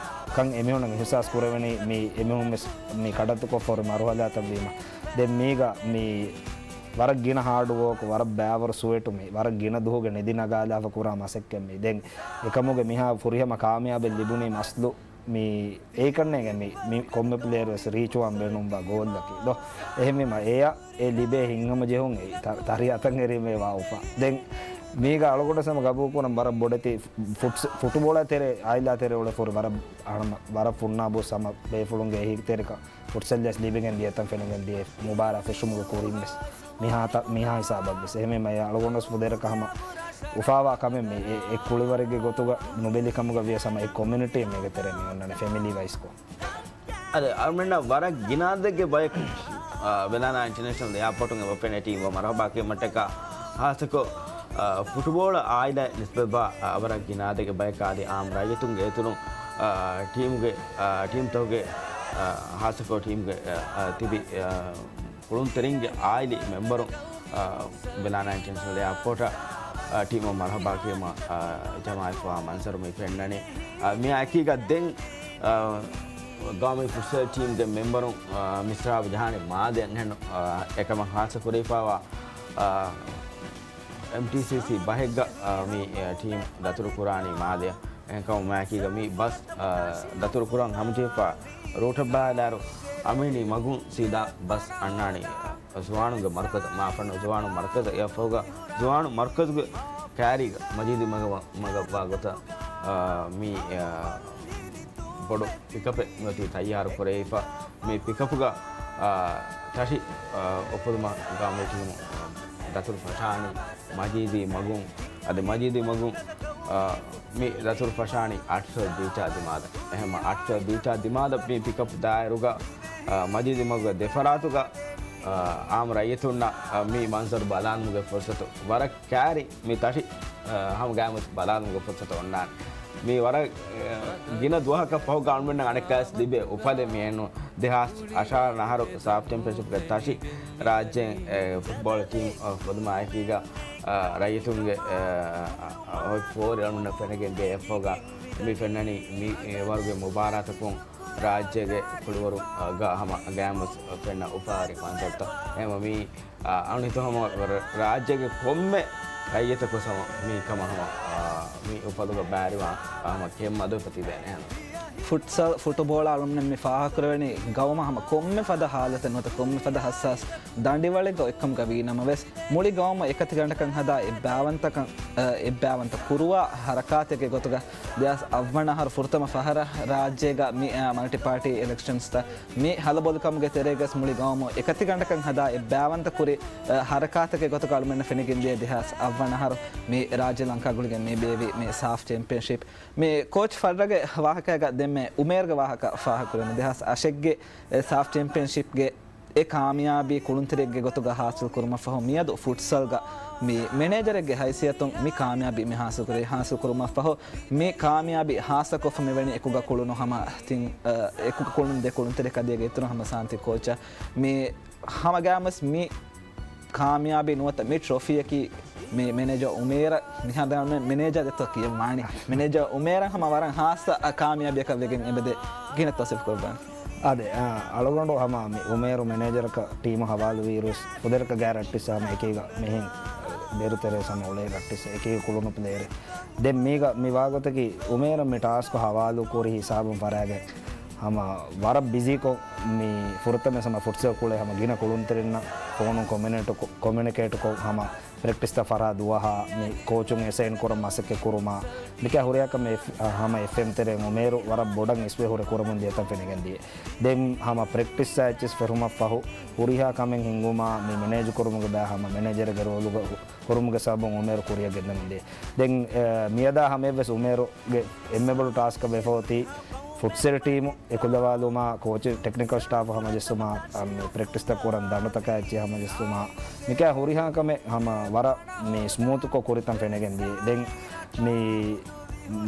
ކަން އެމީހުންނަށް އިހުސާސް ކުރެވެނީ މި އެމީހުން ވެސް މި ކަޑައްތުކޮށްފަ ހުރި މަރުހަލާތައް ވީމަ. ދެން މީގަ މި ވަރަށް ގިނަ ހާޑް ވޯކް، ވަރަށް ބައިވަރު ސުވެޓު މި ވަރަށް ގިނަ ދުވަހުގެ ނިދި ނަގާލާފަ ކުރާ މަސައްކަތް މި. ދެން އެކަމުގެ މިހާ ފުރިހަމަ ކާމިޔާބެއް ލިބުނީ މަސްލު މި އެއީ ކަންނޭނގެ މި، މި ކޮންމެ ޕްލޭޔަރު ވެސް ރީޗުވާން ބޭނުންވާ ގޯލްއަކީ ދޯ. އެހެންވީމަ އެޔަށް އެ ލިބޭ ހިތްހަމަޖެހުން އެއީ ތަ-، ތަރި އަތަށް އެރީމޭ ވާ އުފާ. ދެން މީގަ އަޅުގަނޑު ހަމަ ގަބޫލު ކުރަން ވަރަށް ބޮޑެތި ފުޓްސް-، ފުޓުބޯޅަ ތެރޭ، އާއިލާ ތެރޭ އުޅެފަ ހުރި ވަރަށް އަހަރުމެ-، ވަރަށް ފުންނާބު ހަމަ ބޭފުޅުންގެ އެހީތެރިކަން ފުޓްސަލް ވެސް ލިބިގެން ދިޔަތަން ފެނިގެން ދިޔަ މުބާރާތް ފެށުމުގެ ކުރިން ވެސް މިހާތަ-، މިހާ ހިސާބަށް ވެސް. އެހެންވީމަ އަޅުގަނޑު ވެސް ފުދޭވަރަކަށް ހަމަ އުފާވާ ކަމެއް މި އެ-، އެއް ކުޅިވަރެއްގެ ގޮތުގަ ނުބެލި ކަމުގަ ވިޔަސް ހަމަ އެއް ކޮމިއުނިޓީއެއް މީގެ ތެރޭ މި އޮންނަނީ ފެމިލީ ވައިސްކޮށް. އަދި އަޅުމެންނަށް ވަރަށް ގިނަ އަދަދެއްގެ ބަޔަކު، އާ، ވެލާނާ އިންޓަރނޭޝަނަލް އެއާޕޯޓުން އެބަ ފެނޭ ޓީމް އެބަ މަރުހަބާ ކިޔުމަށްޓަކާ ހާއްސަކޮށް، އާ، ފުޓުބޯޅަ އާއިލާ ނިސްބަތްވާ، އާ، ވަރަށް ގިނަ އަދަދެއްގެ ބަޔަކާ އަދި އާއްމު ރައްޔިތުންގެ އިތުރުން، އާ، ޓީމުގެ، އާ، ޓީމްތަކުގެ، އާ، ހާއްސަކޮށް ޓީމްގެ، އާ، އާ، ތިބި، އާ، ކުޅުންތެރިންގެ އާއިލީ މެމްބަރުން، އާ، ވެލާނާ އިންޓަރނޭޝަނަލް އެއާޕޯޓަށް، އާ، ޓީމަށް މަރުހަބާ ކިޔުމަށް، އާ، ޖަމާވެފަވާ މަންޒަރު މި ފެންނަނީ. އާ، މިއާ އެކީގަ ދެން، އާ، ގައުމީ ފުޓްސަލް ޓީމްގެ މެމްބަރުން، އާ، މިސްރާބު ޖަހާނީ މާލެއަށް އެހެން، އާ، އެކަމަށް ހާއްސަ ކުރެވިފަވާ، އާ، އެމްޓީސީސީ ބަހެއްގަ، އާ، މި، އާ، ޓީމް ދަތުރު ކުރާނީ މާލެއަށް. އެހެންކަމުން މާކީގަ މި ބަސް، އާ، ދަތުރު ކުރަން ހަމަޖެހިފަ ރޫޓަށް ބަލާލާރު އަމިނީ މަގުން ސީދާ ބަސް އަންނާނީ، އާ، ޒުވާނުންގެ މަރުކަޒަށް، މާފަންނު ޒުވާނު މަރުކަޒަށް. އެއަށްފަހުގަ ޒުވާނު މަރުކަޒުގެ ކައިރީގަ މަޖީދީ މަގަށް ވަ-، މަގަށް ވާ ގޮތަށް، އާ، މި، އާ، ބޮޑު ޕިކަޕެއް މިއޮތީ ތައްޔާރު ކުރެވިފަ. މި ޕިކަޕުގަ، އާ، ތަށި، އާ، އުފުލުމަށް ގައުމީ ޓީމު ދަތުރު ފަށާނީ މަޖީދީ މަގުން. އަދި މަޖީދީ މަގުން، އާ، މި ދަތުރު ފަށާނީ އަޓްސަތަ ބީޗާ ދިމާލަށް. އެހެންމަ އަޓްސަތަ ބީޗާ ދިމާލަށް މި ޕިކަޕް ދާއިރުގަ، އާ، މަޖީދީ މަގުގެ ދެފަރާތުގަ، އާ، އާއްމު ރައްޔިތުންނަށް، އާ، މި މަންޒަރު ބަލާލުމުގެ ފުރުސަތު ވަރަށް ކައިރި މި ތަށި، އާ، ހަމަ ގާމުސް ބަލާލުމުގެ ފުރުސަތު އޮންނާނެ. މި ވަރަށް، އާ، ގިނަ ދުވަހަކަށް ފަހުގަ އަޅުމެންނަށް އަނެއްކާވެސް ލިބޭ އުފަލެއް މި އެންނު. ދެހާސް އަށާރަ އަހަރު ސާފް ޗެމްޕިއަންޝިޕްގެ ތަށި ރާއްޖޭން، އެ، ފުޓްބޯޅަ ޓީމް، އަ، ފޮދުމާއެކީގަ، އަ، ރައްޔިތުންގެ، އަ، އަ، އަ، ހޮތް ފޯރި އަޅުމެންނަށް ފެނިގެން ދިޔަ އެއަށްފަހުގަ މި ފެންނަނީ މި، އެ، ވަރުގެ މުބާރާތަކުން ރާއްޖޭގެ ކުޅިވަރު، އަ، ގަ ހަމަ ގާމުސް ފެންނަ އުފާވެރި މަންޒަރުތައް. އެހެންވީމަ މި އާ، އަޅުގަނޑު ހަމަ ރަ-، ރާއްޖޭގެ ކޮންމެ ރައްޔިތަކު ހަމަ މި ކަމަށް ހަމަ، އާ، މި އުފަލުގަ ބައިވެރިވާން، އާ، ހަމަ ކެއުމަށް އަދު ތިބޭނެ ހަމަ. ފުޓްސަލް ފުޓުބޯޅަ އަޅުގަނޑު މި ފާހަގަކުރެވެނީ ގައުމަށް ހަމަ ކޮންމެ ފަދަ ހާލަތެއް ނުވަތަ ކޮންމެ ފަދަ ހައްސާސް ދަނޑިވަޅެއްގަ އޮތްކަމުގަ ވީ ނަމަވެސް، މުޅި ގައުމަށް އެކަތިގަނޑަކަށް ހަދާ އެއްބައިވަންތަކަން، އަ، އެއްބައިވަންތަ ކުރުވާ ހަރަކާތެއްގެ ގޮތުގަ ދެހާސް އަށްވަނަ އަހަރު ފުރަތަމަ ފަހަރަށް ރާއްޖޭގަ މި، އަ، މަލްޓި ޕާޓީ އިލެކްޝަންސްތައް މި ހަލަބޮލިކަމުގެ ތެރޭގަސް މުޅި ގައުމު އެކަތިގަނޑަކަށް ހަދާ އެއްބައިވަންތަ ކުރި، އަ، ހަރަކާތެއްގެ ގޮތުގަ އަޅުމެންނަށް ފެނިގެންދިޔަ ދެހާސް އަށްވަނަ އަހަރު މި ރާއްޖެ ލަންކާ ގުޅިގެން މި ބޭއްވި މި ސާފް ޗެމްޕިއަންޝިޕް. މި ކޯޗް ފައްރަގެ ވާހަކައިގަ ދެންމެ އުމޭރުގެ ވާހަކަ ފާހަގަކުރަން. ދެހާސް އަށެއްގެ އެ ސާފް ޗެމްޕިއަންޝިޕްގެ އެ ކާމިޔާބީ ކުޅުންތެރިއެއްގެ ގޮތުގަ ހާސިލް ކުރުމަށްފަހު، މިއަދު ފުޓްސަލްގަ މި މެނޭޖަރެއްގެ ހައިސިއްޔަތުން މި ކާމިޔާބީ މި ހާސިލް ކުރެވި، ހާސިލް ކުރުމަށްފަހު، މި ކާމިޔާބީ ހާއްސަކޮށްފަ މިވެނި އެކުގަ ކުޅުނު ހަމަ ތިން، އަ، އެކުގަ ކުޅުނު ދެ ކުޅުންތެރި ކަދޭގެ އިތުރު ހަމަ ސާންތި ކޯޗަށް މި ހަމަ ގާމަސް މި ކާމިޔާބީ ނުވަތަ މި ޓްރޮފީއަކީ މި މެނޭޖަރ އުމޭރަށް މިހާ ދާން މެ-، މެނޭޖަރ ދެތޯ ކިޔަން ވާނީ. މެނޭޖަރ އުމޭރަށް ހަމަ ވަރަށް ހާއްސަ އަ، ކާމިޔާބީއަކަށް ވެގެން އެބަދޭ ގިނަ ތަސްވީފު ކުރައްވާނެ. އާދެ، އާ، އަޅުގަނޑު ހަމަ މި އުމޭރު މެނޭޖަރަކަށް ޓީމު ހަވާލުވިއިރުވެސް ފުދޭވަރަކަށް ގާރަންޓީސް ހަމަ އެކީގަ މިހެން ބޭރު ތެރޭ ސަމަ އުޅޭ ޕްރެކްޓިސް އެކީ ކުޅުނު ޕްލޭއަރެއް. ދެން މީގަ މި ވާގޮތަކީ އުމޭރަށް މި ޓާސްކު ހަވާލު ކުރި ހިސާބުން ފަރާގެ ހަމަ ވަރަށް ބިޒީކޮށް، މި ފުރަތަމަ ހަމަ ފުޓްސަލް ކުޅޭ ހަމަ ގިނަ ކުޅުންތެރިންނަށް ފޯނުން ކޮމިނެޓު، ކޮމިނިކޭޓުކޮށް ހަމަ ޕްރެކްޓިސްތައް ފަރާ ދުވަހާ މި ކޯޗުން އެސައިން ކުރަން މަސައްކަތް ކުރުމާ، މިކަ ހުރިހާ ކަމެއް އެފް-، ހަމަ އެފްއެމް ތެރެއިން އުމޭރު ވަރަށް ބޮޑަށް އިސްވެ ހުރެ ކުރަމުން ދިޔަތަން ފެނިގެން ދިޔަ. ދެން ހަމަ ޕްރެކްޓިސްއާ އެއްޗިސް ފެށުމަށް ފަހު ހުރިހާ ކަމެއް ހިންގުމާ މި މެނޭޖު ކުރުމުގެ ބައި ހަމަ މެނޭޖަރުގެ ރޯލުގަ ހު-، ހުރުމުގެ ސަބަބުން އުމޭރު ކުރިއަށް ގެންދަމުން ދިޔަ. ދެން، އެ، މިއަދާ ހަމައެއްވެސް އުމޭރުގެ އެންމެ ބޮޑު ޓާސްކަށް ވެފަ އޮތީ ފުޓްސަލް ޓީމު އެކުލަވާލުމާ، ކޯޗު ޓެކްނިކަލް ސްޓާފު ހަމަޖެއްސުމާ، އަ، މި ޕްރެކްޓިސްތައް ކުރަން ދަނޑުތަކާ އެއްޗެއް ހަމަޖެއްސުމާ، މިކަ ހުރިހާ ކަމެއް ހަމަ ވަރަށް މި ސްމޫތުކޮށް ކުރިތަން ފެނިގެން ދިޔަ. ދެން މި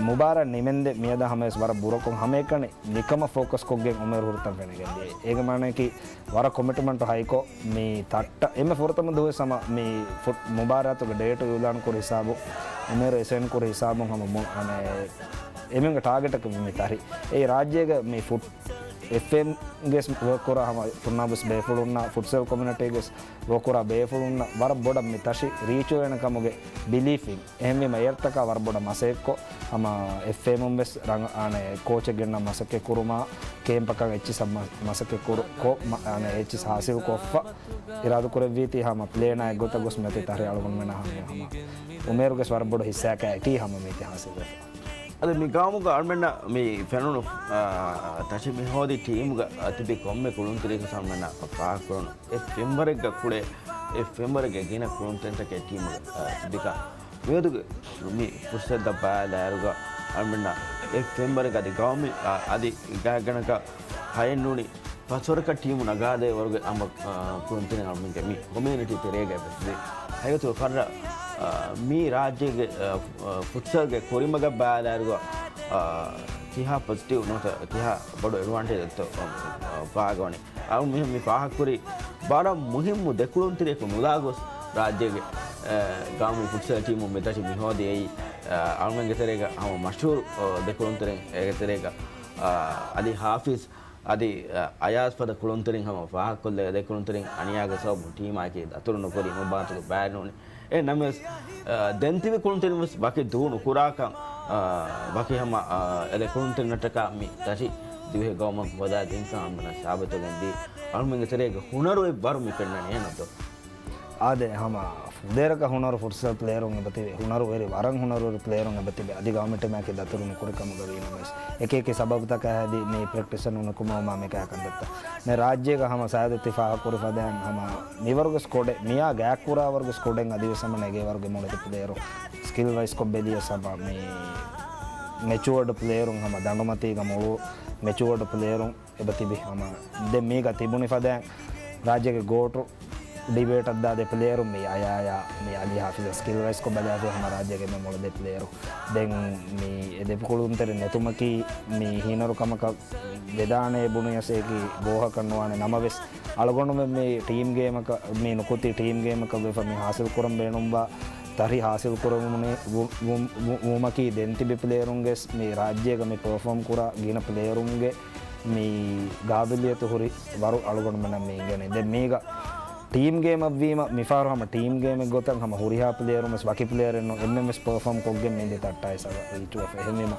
މުބާރާތް ނިމެންދެ މިއަދާ ހަމަވެސް ވަރަށް ބުރަކޮށް ހަމައެކަނި ނިކަމަށް ފޯކަސް ކޮށްގެން އުމޭރު ހުރިތަން ފެނިގެން ދިޔަ. އޭގެ މާނައަކީ ވަރަށް ކޮމިޓްމަންޓު ހައިކޮށް، މި ތައްޓަ އެންމެ ފުރަތަމަ ދުވަސް ހަމަ މި ފުޓް-، މުބާރާތުގެ ޑޭޓު އިއުލާން ކުރި ހިސާބު، އުމޭރު އެސައިން ކުރި ހިސާބުން ހަމަ މު-، އަނެ، އެމެންގެ ޓާގެޓަކަށް މި ތަރި. އެ ރާއްޖޭގެ މި ފުޓް-، އެފްއެމްގެ ވޯކް ކުރާ ހަމަ ފުންނާބުސް ބޭފުޅުންނާ، ފުޓްސަލް ކޮމިއުނިޓީގެ ވޯކް ކުރާ ބޭފުޅުންނަށް ވަރަށް ބޮޑަށް މި ތަށި ރީޗުވޭނެ ކަމުގެ ބިލީފް އިން. އެހެންވީމަ އޭރުތަކާ ވަރަށް ބޮޑަށް މަސައްކޮށް ހަމަ އެފްއޭއެމުން ވެސް ރަނގަ-، އާނެ، ކޯޗެއް ގެންނަ މަސައްކަތް ކުރުމާ، ކޭމްޕަކަށް އެއްޗިސް މަ-، މަސައްކަތް ކުރު-، ކޮ-، މަ-، އާނެ، އެއްޗިސް ހާސިލް ކޮށްފަ އިރާދަ ކުރެއްވީތީ ހަމަ ޕްލޭނާ އެއްގޮތަށް ގޮސް މެތި ތަހްރީ އަޅުގަނޑުމެންނަށް ހަމަ އުމޭރުގެސް ވަރަށް ބޮޑު ހިއްސާކައި އެކީ ހަމަ މީތި ހާސިލް ވެފަ. އަދި މި ގައުމުގަ އަޅުމެންނަށް މި ފެނުނު، އާ، ތަށި މި ހޯދި ޓީމުގަ ތިބި ކޮންމެ ކުޅުންތެރިޔަކު އަޅުމެންނަށް ފާހަގަކުރަން އެއް ފެންވަރެއްގަ ކުޅޭ، އެއް ފެންވަރެއްގަ ގިނަ ކުޅުންތެރިންތަކެއް ޓީމުގަ، އާ، ތިބިކަން. މިއަދުގެ މި ފުރުސަތުތައް ބަލާއިރުގަ އަޅުމެންނަށް އެއް ފެންވަރެއްގަ އަދި ގައުމީ، އާ، އަދި ގާތްގަނޑަކަށް ހައެއް ނޫނީ ފަސްވަރަކަށް ޓީމު ނަގާދޭ ވަރުގެ އަމަ، އާ، ކުޅުންތެރިން އަޅުމެންގެ މި ކޮމިއުނިޓީ ތެރޭގައި ވެސް ވޭ. ހަގީގަތުގަ ފައްރަ، އާ، މި ރާއްޖޭގެ، އާ، ފު-، އާ، ފުޓްސަލްގެ ކުރިމަގަށް ބަލާއިރުގަ، އާ، ކިހާ ޕޮޒިޓިވް ނުވަތަ ކިހާ ބޮޑު އެޑްވާންޓޭޖްތޯ، އާ، ފާގަވަނީ. އަޅު މި، މި ފާހަގަކުރި ވަރަށް މުހިއްމު ދެކުޅުންތެރިޔަކު ނުލާ ގޮސް ރާއްޖޭގެ، އާ، ގައުމީ ފުޓްސަލް ޓީމު މި ތަށި މި ހޯދި އެއީ، އާ، އަޅުމެންގެ ތެރޭގަ ހަމަ މަޝްހޫރު، އާ، ދެކުޅުންތެރިން އޭގެ ތެރޭގަ، އާ، އަލީ ހާފިޒް އަދި، އަ، އަޔާޒް ފަދަ ކުޅުންތެރިން ހަމަ ފާހަގަކޮށްލެވޭ. ދެ ކުޅުންތެރިން އަނިޔާގެ ސަބަބުން ޓީމާއެކީ ދަތުރު ނުކުރި ނުބާތުގެ ބައެއް ނޫން. އެހެން ނަމަވެސް، އަ، ދެން ތިބި ކުޅުންތެރިން ވެސް ވަކި ދޫ ނުކުރާކަން، އަ، ވަކި ހަމަ، އަ، އެ ދެ ކުޅުންތެރިންނަށްޓަކާ މި ތަށި ދިވެހި ގައުމަށް ހޯދާ ދިންކަން އަޅުމެންނަށް ސާބިތުވެގެން ދީ. އަޅުމެންގެ ތެރޭގަ ހުނަރު އެއްވަރު މި ފެންނަނީ އެހެންނަތޯ؟ އާދެ، ހަމަ ފުދޭވަރަކަށް ހުނަރު ފުޓްސަލް ޕްލޭޔަރުން އެބަތިބި، ހުނަރުވެރި، ވަރަށް ހުނަރުވެރި ޕްލޭޔަރުން އެބަތިބި، އަދި ގައުމީ ޓީމާއެކީ ދަތުރު ނުކުރި ކަމުގަ ވީނަމަވެސް، އެކި އެކި ސަބަބުތަކާ ހެދި މި ޕްރެކްޓިސަށް ނުނުކުމެވުމާ މިކަހަލަ ކަންތައްތައް. މި ރާއްޖޭގަ ހަމަ ސައިދަތި ފާހަގަކުރި ފަދައިން ހަމަ މިވަރުގެ ސްކޮޑެއް، މިއާ ގާތްކުރާވަރުގެ ސްކޮޑެއް އަދިވެސް ހަމަ ނެގޭ ވަރުގެ މޮޅެތި ޕްލޭޔަރު ސްކިލް ވައިސްކޮށް ބެލިޔަސް ހަމަ މި މެޗުއަޑް ޕްލޭޔަރުން ހަމަ ދަނޑުމަތީގަ މޮޅު މެޗުއަޑް ޕްލޭޔަރުން އެބަތިބި ހަމަ ދެން މީގަ ތިބުނި ފަދައިން ރާއްޖޭގެ ގޯޓު ޑިބޭޓަށް ދާ ދެ ޕްލޭޔަރު މި އަޔާޔާ މި އަލީ ހާފިޒަށް ސްކިލް ވައިސްކޮށް ބަލާފި ހަމަ ރާއްޖޭގެ މި މޮޅު ދެ ޕްލޭޔަރު. ދެން މި އެ ދެ ކުޅުންތެރި ނެތުމަކީ މި ހީނަރު ކަމަކަށް ވެދާނެ ބުނިޔަސް އެކި ގޯހަކަށް ނުވާނެ ނަމަވެސް، އަޅުގަނޑުމެން މި ޓީމް ގޭމަކަށް، މި ނުކުތީ ޓީމް ގޭމަކަށް ވެފަ މި ހާސިލް ކުރަން ބޭނުންވާ ތަރި ހާސިލް ކުރަމުން ވު-، ވު-، ވު-، ވުމަކީ ދެން ތިބި ޕްލޭޔަރުންގެ މި ރާއްޖޭގަ މި ޕަރފޯމް ކުރާ ގިނަ ޕްލޭޔަރުންގެ މި ގާބިލިއްޔަތު ހުރި ވަރު އަޅުގަނޑުމެންނަށް މި އިނގޭނެ. ދެން މީގަ ޓީމް ގޭމަށްވީމަ، މިފަހަރު ހަމަ ޓީމް ގޭމެއް ގޮތަށް ހަމަ ހުރިހާ ޕްލޭޔަރުން ވެސް ވަކި ޕްލޭޔަރެއް ނޫން، އެންމެން ވެސް ޕަރފޯމް ކޮށްގެން މިދި ތައްޓާއި ސަވަ ރީޗުވެފަ. އެހެންވީމަ،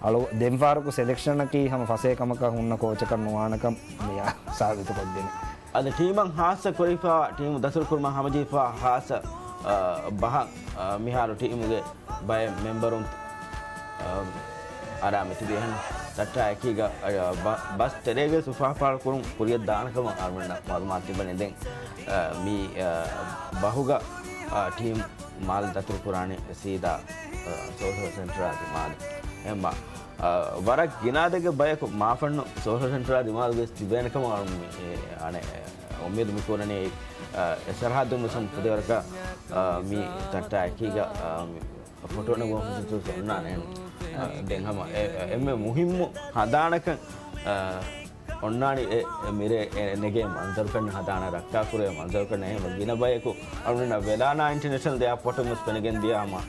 އަޅު ދެން ފަހަރަކު ސެލެކްޝަނަކީ ހަމަ ފަސޭ ކަމަކަށް ހުންނަ ކޯޗަކަށް ނުވާނެކަން މިއާ ސާބިތުކޮށްދިނެ. އަދި ޓީމަށް ހާއްސަ ކުރިފާ، ޓީމު ދަތުރުކުރުމަށް ހަމަޖެހިފާ ހާއްސަ، އަ، ބަހަށް، އަ، މިހާރު ޓީމުގެ ބައެއް މެމްބަރުން، އަ، އަރާ މިތިބި އެހެން ތައްޓާ އެކީގަ، އަ، ބަ-، ބަސް ތެރޭގެ ސުފާފާޅުކުރުން ކުރިޔަށް ދާނެކަމަށް އަޅުގަނޑަށް މައުލޫމާތު ތިބެނީ. ދެން، އަ، މި، އަ، ބަހުގަ، އަ، ޓީމް މާލެ ދަތުރުކުރާނީ ސީދާ، އަ، ސޯޝަލް ސެންޓަރާ ދިމާލެ. އެހެންމަ، އަ، ވަރަށް ގިނަ އަދަދެއްގެ ބަޔަކު މާފަންނު ސޯޝަލް ސެންޓަރާ ދިމާލުގަސް ތިބޭނެ ކަމަށް އަޅު މި، އެ، އަނެއް، އެ، އުއްމީދު މި ކުރަނީ، އަ، އެ ސަރަހައްދުން ވެސް ފުދޭވަރަކަށް، އަ، މި ތައްޓާ އެކީގަ، އަ، މި ފޮޓޯ ނެގުމަށް ފުރުސަތު އޮންނާނެ. އަ، ދެން ހަމަ އެ، އެ، އެންމެ މުހިއްމު ހަނދާނަކަށް، އަ، އޮންނާނީ އެ، އެ މިރޭ އެ ނެގޭ މަންޒަރު ފެންނަ ހަނދާނަށް ރައްކާކުރޭ މަންޒަރު ފެންނަ އެހެން ގިނަ ބަޔަކު އަޅުގަނޑަށް ވެލާނާ އިންޓަރނޭޝަނަލް އެއާޕޯޓުން ވެސް ފެނިގެން ދިޔަ ހަމަ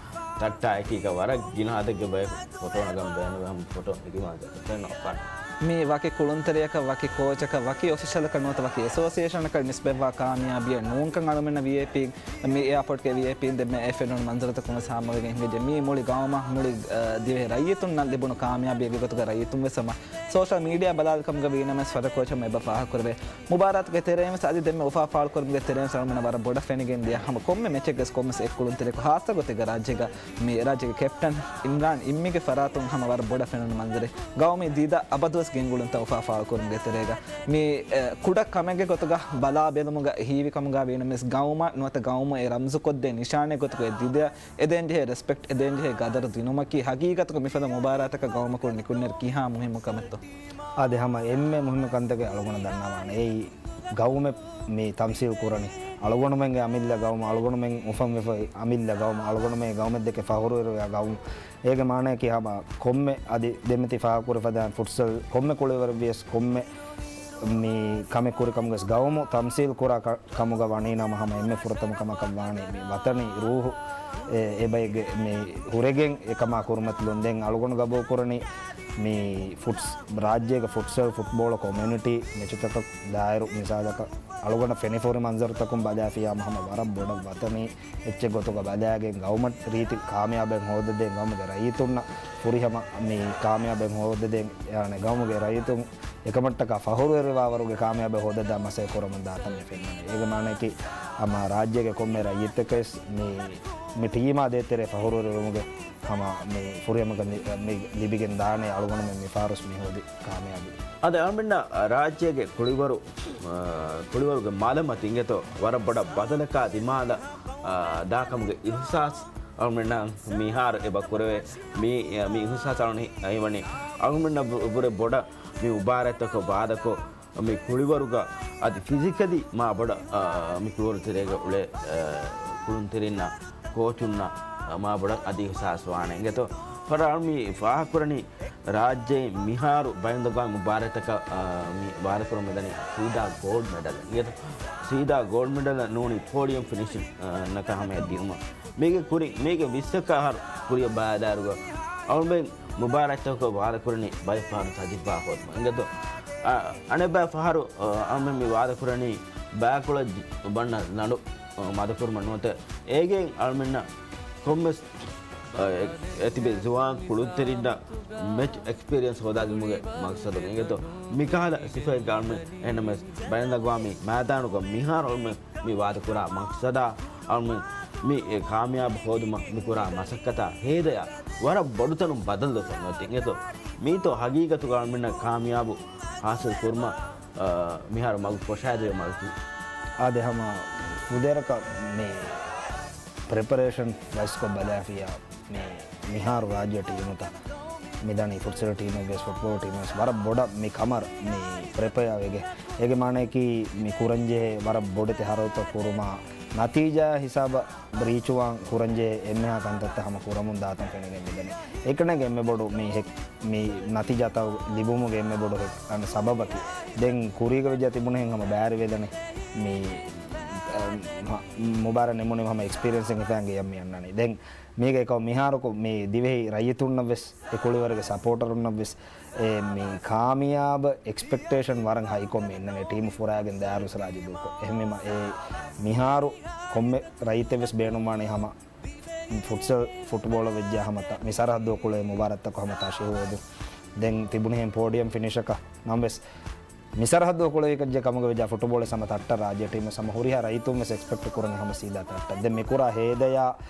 ތައްޓާ އެކީގަ ވަރަށް ގިނަ އަދަދެއްގެ ބަޔަކު ފޮޓޯ ނަގަން ބޭނުންވެ ހަމަ ފޮޓޯ ނެގި މަންޒަރު ފެންނަ އޮފާން. މީ ވަކި ކުޅުންތެރިޔަކަށް، ވަކި ކޯޗަކަށް، ވަކި އޮފިޝަލަކަށް ނުވަތަ ވަކި އެސޯސިއޭޝަނަކަށް ނިސްބަތްވާ ކާމިޔާބީއެއް ނޫންކަން އަޅުމެންނަށް ވީއައިޕީން މި އެއާޕޯޓްގެ ވީއައިޕީން ދެންމެ އެ ފެނުނު މަންޒަރުތަކުން ވެސް ހާމަވެގެން ހިނގައްޖެ. މީ މުޅި ގައުމަށް މުޅި ދިވެހި ރައްޔިތުންނަށް ލިބުނު ކާމިޔާބީއެއްގެ ގޮތުގަ ރައްޔިތުން ވެސް ހަމަ ސޯޝަލް މީޑިއާ ބަލާލި ކަމުގަ ވީނަމަވެސް ފަދަ ކޯޗަށް އެބަ ފާހަގަކުރެވޭ. މުބާރާތުގެ ތެރެއިން ވެސް އަދި ދެންމެ އުފާ ފާޅުކުރުމުގެ ތެރެއިން ވެސް އަޅުމެންނަށް ވަރަށް ބޮޑަށް ފެނިގެން ދިޔަ ހަމަ ކޮންމެ މެޗެއްގެ ވެސް ކޮންމެސް އެއްކުޅުންތެރިޔަކު ހާއްސަ ގޮތެއްގަ ރާއްޖޭގަ މި ރާއްޖޭގެ ކެޕްޓަން އިމްރާން އިންމީގެ ފަރާތުން ހަމަ ވަރަށް ބޮޑަށް ފެނުނު މަންޒަރެއް. ގައުމީ ދީދާ އަބަދުވެސް ގެންގުޅުންތައް އުފާ ފާޅުކުރުމުގެ ތެރޭގަ މި، އެ، ކުޑަ ކަމެއްގެ ގޮތުގަ ބަލާ ބެލުމުގަ ހީވި ކަމުގަ ވީނަމަވެސް ގައުމަށް ނުވަތަ ގައުމު އެ ރަމްޒުކޮށްދޭ ނިޝާނެއް ގޮތުގަ އެ ދީދާ އެދޭންޖެހޭ ރެސްޕެކްޓް، އެދޭންޖެހޭ ގަދަރު ދިނުމަކީ ހަގީގަތުގަ މިފަދަ މުބާރާތަކަށް ގައުމަކުން ނިކުންނައިރު ކިހާ މުހިއްމު ކަމެއްތޯ؟ އާދެ، ހަމަ އެންމެ މުހިއްމު ކަންތަކެއް އަޅުގަނޑަށް ދަންނަވާނެ. އެއީ ގައުމެއް މި ތަމްސީލް ކުރަނީ. އަޅުގަނޑުމެންގެ އަމިއްލަ ގައުމު، އަޅުގަނޑުމެން އުފަންވެފައި އަމިއްލަ ގައުމު، އަޅުގަނޑުމެން ގައުމެއްދެކެ ފަހުރުވެރިވާ ގައުމު. އޭގެ މާނަޔަކީ ހަމަ ކޮންމެ އަދި ދެންމެ ތި ފާހަގަކުރި ފަދައިން ފުޓްސަލް ކޮންމެ ކުޅިވަރެއްވިޔަސް ކޮންމެ މި ކަމެއް ކުރި ކަމުގަސް ގައުމު ތަމްސީލް ކުރާ ކަ-، ކަމުގަ ވަނީ ނަމަ ހަމަ އެންމެ ފުރަތަމަ ކަމަކަށް ވާނީ މި ވަތަނީ ރޫހު އެ، އެބައިގެ މި ހުރެގެން އެކަމާ ކުރިމަތިލުން. ދެން އަޅުގަނޑު ގަބޫލުކުރަނީ މި ފުޓްސް-، ރާއްޖޭގެ ފުޓްސަލް ފުޓްބޯޅަ ކޮމިއުނިޓީ މެޗުތަކަށް ދާއިރު މިސާލަކަށް އަޅުގަނޑަށް ފެނިފޯރި މަންޒަރުތަކުން ބަލާފިޔާ ހަމަ ވަރަށް ބޮޑަށް ވަތަނީ އެއްޗެއް ގޮތުގަ ބަލާގެން ގައުމަށް ރީތި ކާމިޔާބެއް ހޯދަދޭން ގައުމުގެ ރައްޔިތުންނަށް ފުރިހަމަ މި ކާމިޔާބެއް ހޯދަދޭން އެ، ގައުމުގެ ރައްޔިތުން އެކަމަށްޓަކާ ފަހުރުވެރިވާވަރުގެ ކާމިޔާބެއް ހޯދަދާ މަސައްކަތް ކުރަމުން ދާތަން މި ފެންނަނީ. އޭގެ މާނަޔަކީ ހަމަ ރާއްޖޭގެ ކޮންމެ ރައްޔިތެކެސް މި، މި ޓީމާ ދޭތެރޭ ފަހުރުވެރިވުމުގެ ހަމަ މި ފުރިހަމަކަން ލި-، މި ލިބިގެން ދާނެ އަޅުގަނޑުމެން މި ފާރުސް މި ހޯދި ކާމިޔާބީ. އަދި އަޅުމެންނަށް ރާއްޖޭގެ ކުޅިވަރު، އާ، ކުޅިވަރުގެ މަލަމަތި އިނގޭތޯ ވަރަށް ބޮޑަށް ބަދަލަކާ ދިމާލަށް، އާ، ދާކަމުގެ އިހުސާސް އަޅުމެންނަށް މިހާރު އެބަ ކުރެވޭ. މި، މި އިހުސާސް އަޅުން ހި-، ހީވަނީ އަޅުމެންނަށް ބު-، ބުރެ ބޮޑަށް މި މުބާރާތްތަކަށް ވާދަކޮށް، މި ކުޅިވަރުގަ އަދި ފިޒިކަލީ މާ ބޮޑަށް، އާ، މި ކުޅިވަރު ތެރޭގަ އުޅޭ، އާ، ކުޅުންތެރިންނަށް، ކޯޗުންނަށް، އާ، މާ ބޮޑަށް އަދި އިހުސާސް ވާނެ އިނގޭތޯ. ފަރާ މި ފާހަގަކުރަނީ ރާއްޖެއިން މިހާރު ބައިންދަގާ މުބާރާތަކަށް، އާ، މި ވާދަކުރަމުން މިދަނީ ސީދާ ގޯލްޑް މެޑަލް އިނގޭތޯ. ސީދާ ގޯލްޑް މެޑަލް ނޫނީ ޕޯޑިއަމް ފިނިޝިން، އާ، ނަކަށް ހަމަޔަށް ދިއުމަށް. މީގެ ކުރިން، މީގެ ވިއްސަކާ އަހަރު ކުރިއަށް ބައިދާއިރުގަ އަޅުމެން މުބާރާތްތަކަށް ވާދަކުރަނީ ބައެއް ފަހަރު ތަޖުރިބާ ހޯދުމަށް އިނގޭތޯ. އަ، އަނެއްބައި ފަހަރު، އަ، އަޅުމެން މި ވާދަކުރަނީ ބައިކުޅަ ޖި-، ބަންނަ ލަނޑު، އަ، މަދުކުރުމަށް ނުވަތަ އޭގެން އަޅުމެންނަށް ކޮންމެސް، އަ، އެ-، އެތިބެ ޒުވާން ކުޅުންތެރިންނަށް މެޗް އެކްސްޕީރިއަންސް ހޯދާދިނުމުގެ މަގްސަދުން އިނގޭތޯ. މިކަހަލަ ސިފައެއްގަ އަޅުމެން އެހެންނަމަވެސް ބައިންދަގުވާ މި މައިދާނުގަ މިހާރު އަޅުމެން މި ވާދަކުރާ މަގްސަދާ އަޅުމެން މި އެ ކާމިޔާބު ހޯދުމަށް މި ކުރާ މަސައްކަތާ ހޭދަޔާ ވަރަށް ބޮޑުތަނުން ބަދަލުވެފަ ނުވަތަ އިނގޭތޯ. މީތޯ ހަގީގަތުގަ އަޅުމެންނަށް ކާމިޔާބު ހާސިލް ކުރުމަށް، އާ، މިހާރު މަގު ކޮށާދެވޭ މަގަކީ. އާދެ، ހަމަ ފުދޭވަރަކަށް މި ޕްރެޕަރޭޝަން ވައިސްކޮށް ބަލާފިޔާ މި މިހާރު ރާއްޖެ ޓީމުތައް މިދަނީ ފުޓްސަލް ޓީމެއްގެ ވެސް ފުޓްބޯޅަ ޓީމެއް ވެސް ވަރަށް ބޮޑަށް މި ކަމަށް މި ޕްރެޕެއާ ވެގެ. އޭގެ މާނަޔަކީ މި ކުރަންޖެހޭ ވަރަށް ބޮޑެތި ހަރަދުތައް ކުރުމާ، ނަތީޖާ ހިސާބަށް ރީޗުވާން ކުރަންޖެހޭ އެންމެހާ ކަންތައްތައް ހަމަ ކުރަމުން ދާތަން ފެނިގެން މިދަނީ. އެކަންނޭނގެ އެންމެ ބޮޑު މި ހެކް-، މި ނަތީޖާތައް ލިބުމުގެ އެންމެ ބޮޑު ހެކް-، އަން ސަބަބަކީ. ދެން ކުރީގަ ވެއްޖާ ތިބުނެހެން ހަމަ ބައިވެރިވެލަނީ މި، އަ، މު-، މުބާރާތް ނިމުނީމަ ހަމަ އެކްސްޕީރިއަންސެއް ހިފައިގެން މި އަންނަނީ. ދެން މީގެ އެކަމަކު މިހާރު މި ދިވެހި ރައްޔިތުންނަށް ވެސް، އެ ކުޅިވަރުގެ ސަޕޯޓަރުންނަށް ވެސް އެ މި ކާމިޔާބު އެކްސްޕެކްޓޭޝަން ވަރަށް ހައިކޮށް މި އިންނަނީ ޓީމު ފުރާގެން ދާއިރު ވެސް ރާއްޖެ ދޫކޮށް. އެހެންވީމަ އެ މިހާރު ކޮންމެ ރައްޔިތެއް ވެސް ބޭނުންވާނީ ހަމަ ފުޓްސަލް ފުޓްބޯޅަ ވެއްޖާ ހަމަ ތަ-، މި ސަރަހައްދު ކުޅޭ މުބާރާތްތަކު ހަމަ ތަށި ހޯދުން. ދެން ތިބުނިހެން ޕޯޑިއަމް ފިނިޝަކަށް ނަމަވެސް މި ސަރަހައްދު ކުޅެވިކަން ޖެހޭ ކަމުގަ ވެއްޖާ ފުޓުބޯޅަ ސަމަ ތައްޓަ ރާއްޖެ ޓީމު ސަމަ ހުރިހާ ރައްޔިތުން ވެސް އެކްސްޕެކްޓް ކުރަނީ ހަމަ ސީދާ ތައްޓަ. ދެން މި ކުރާ ހޭދަޔާ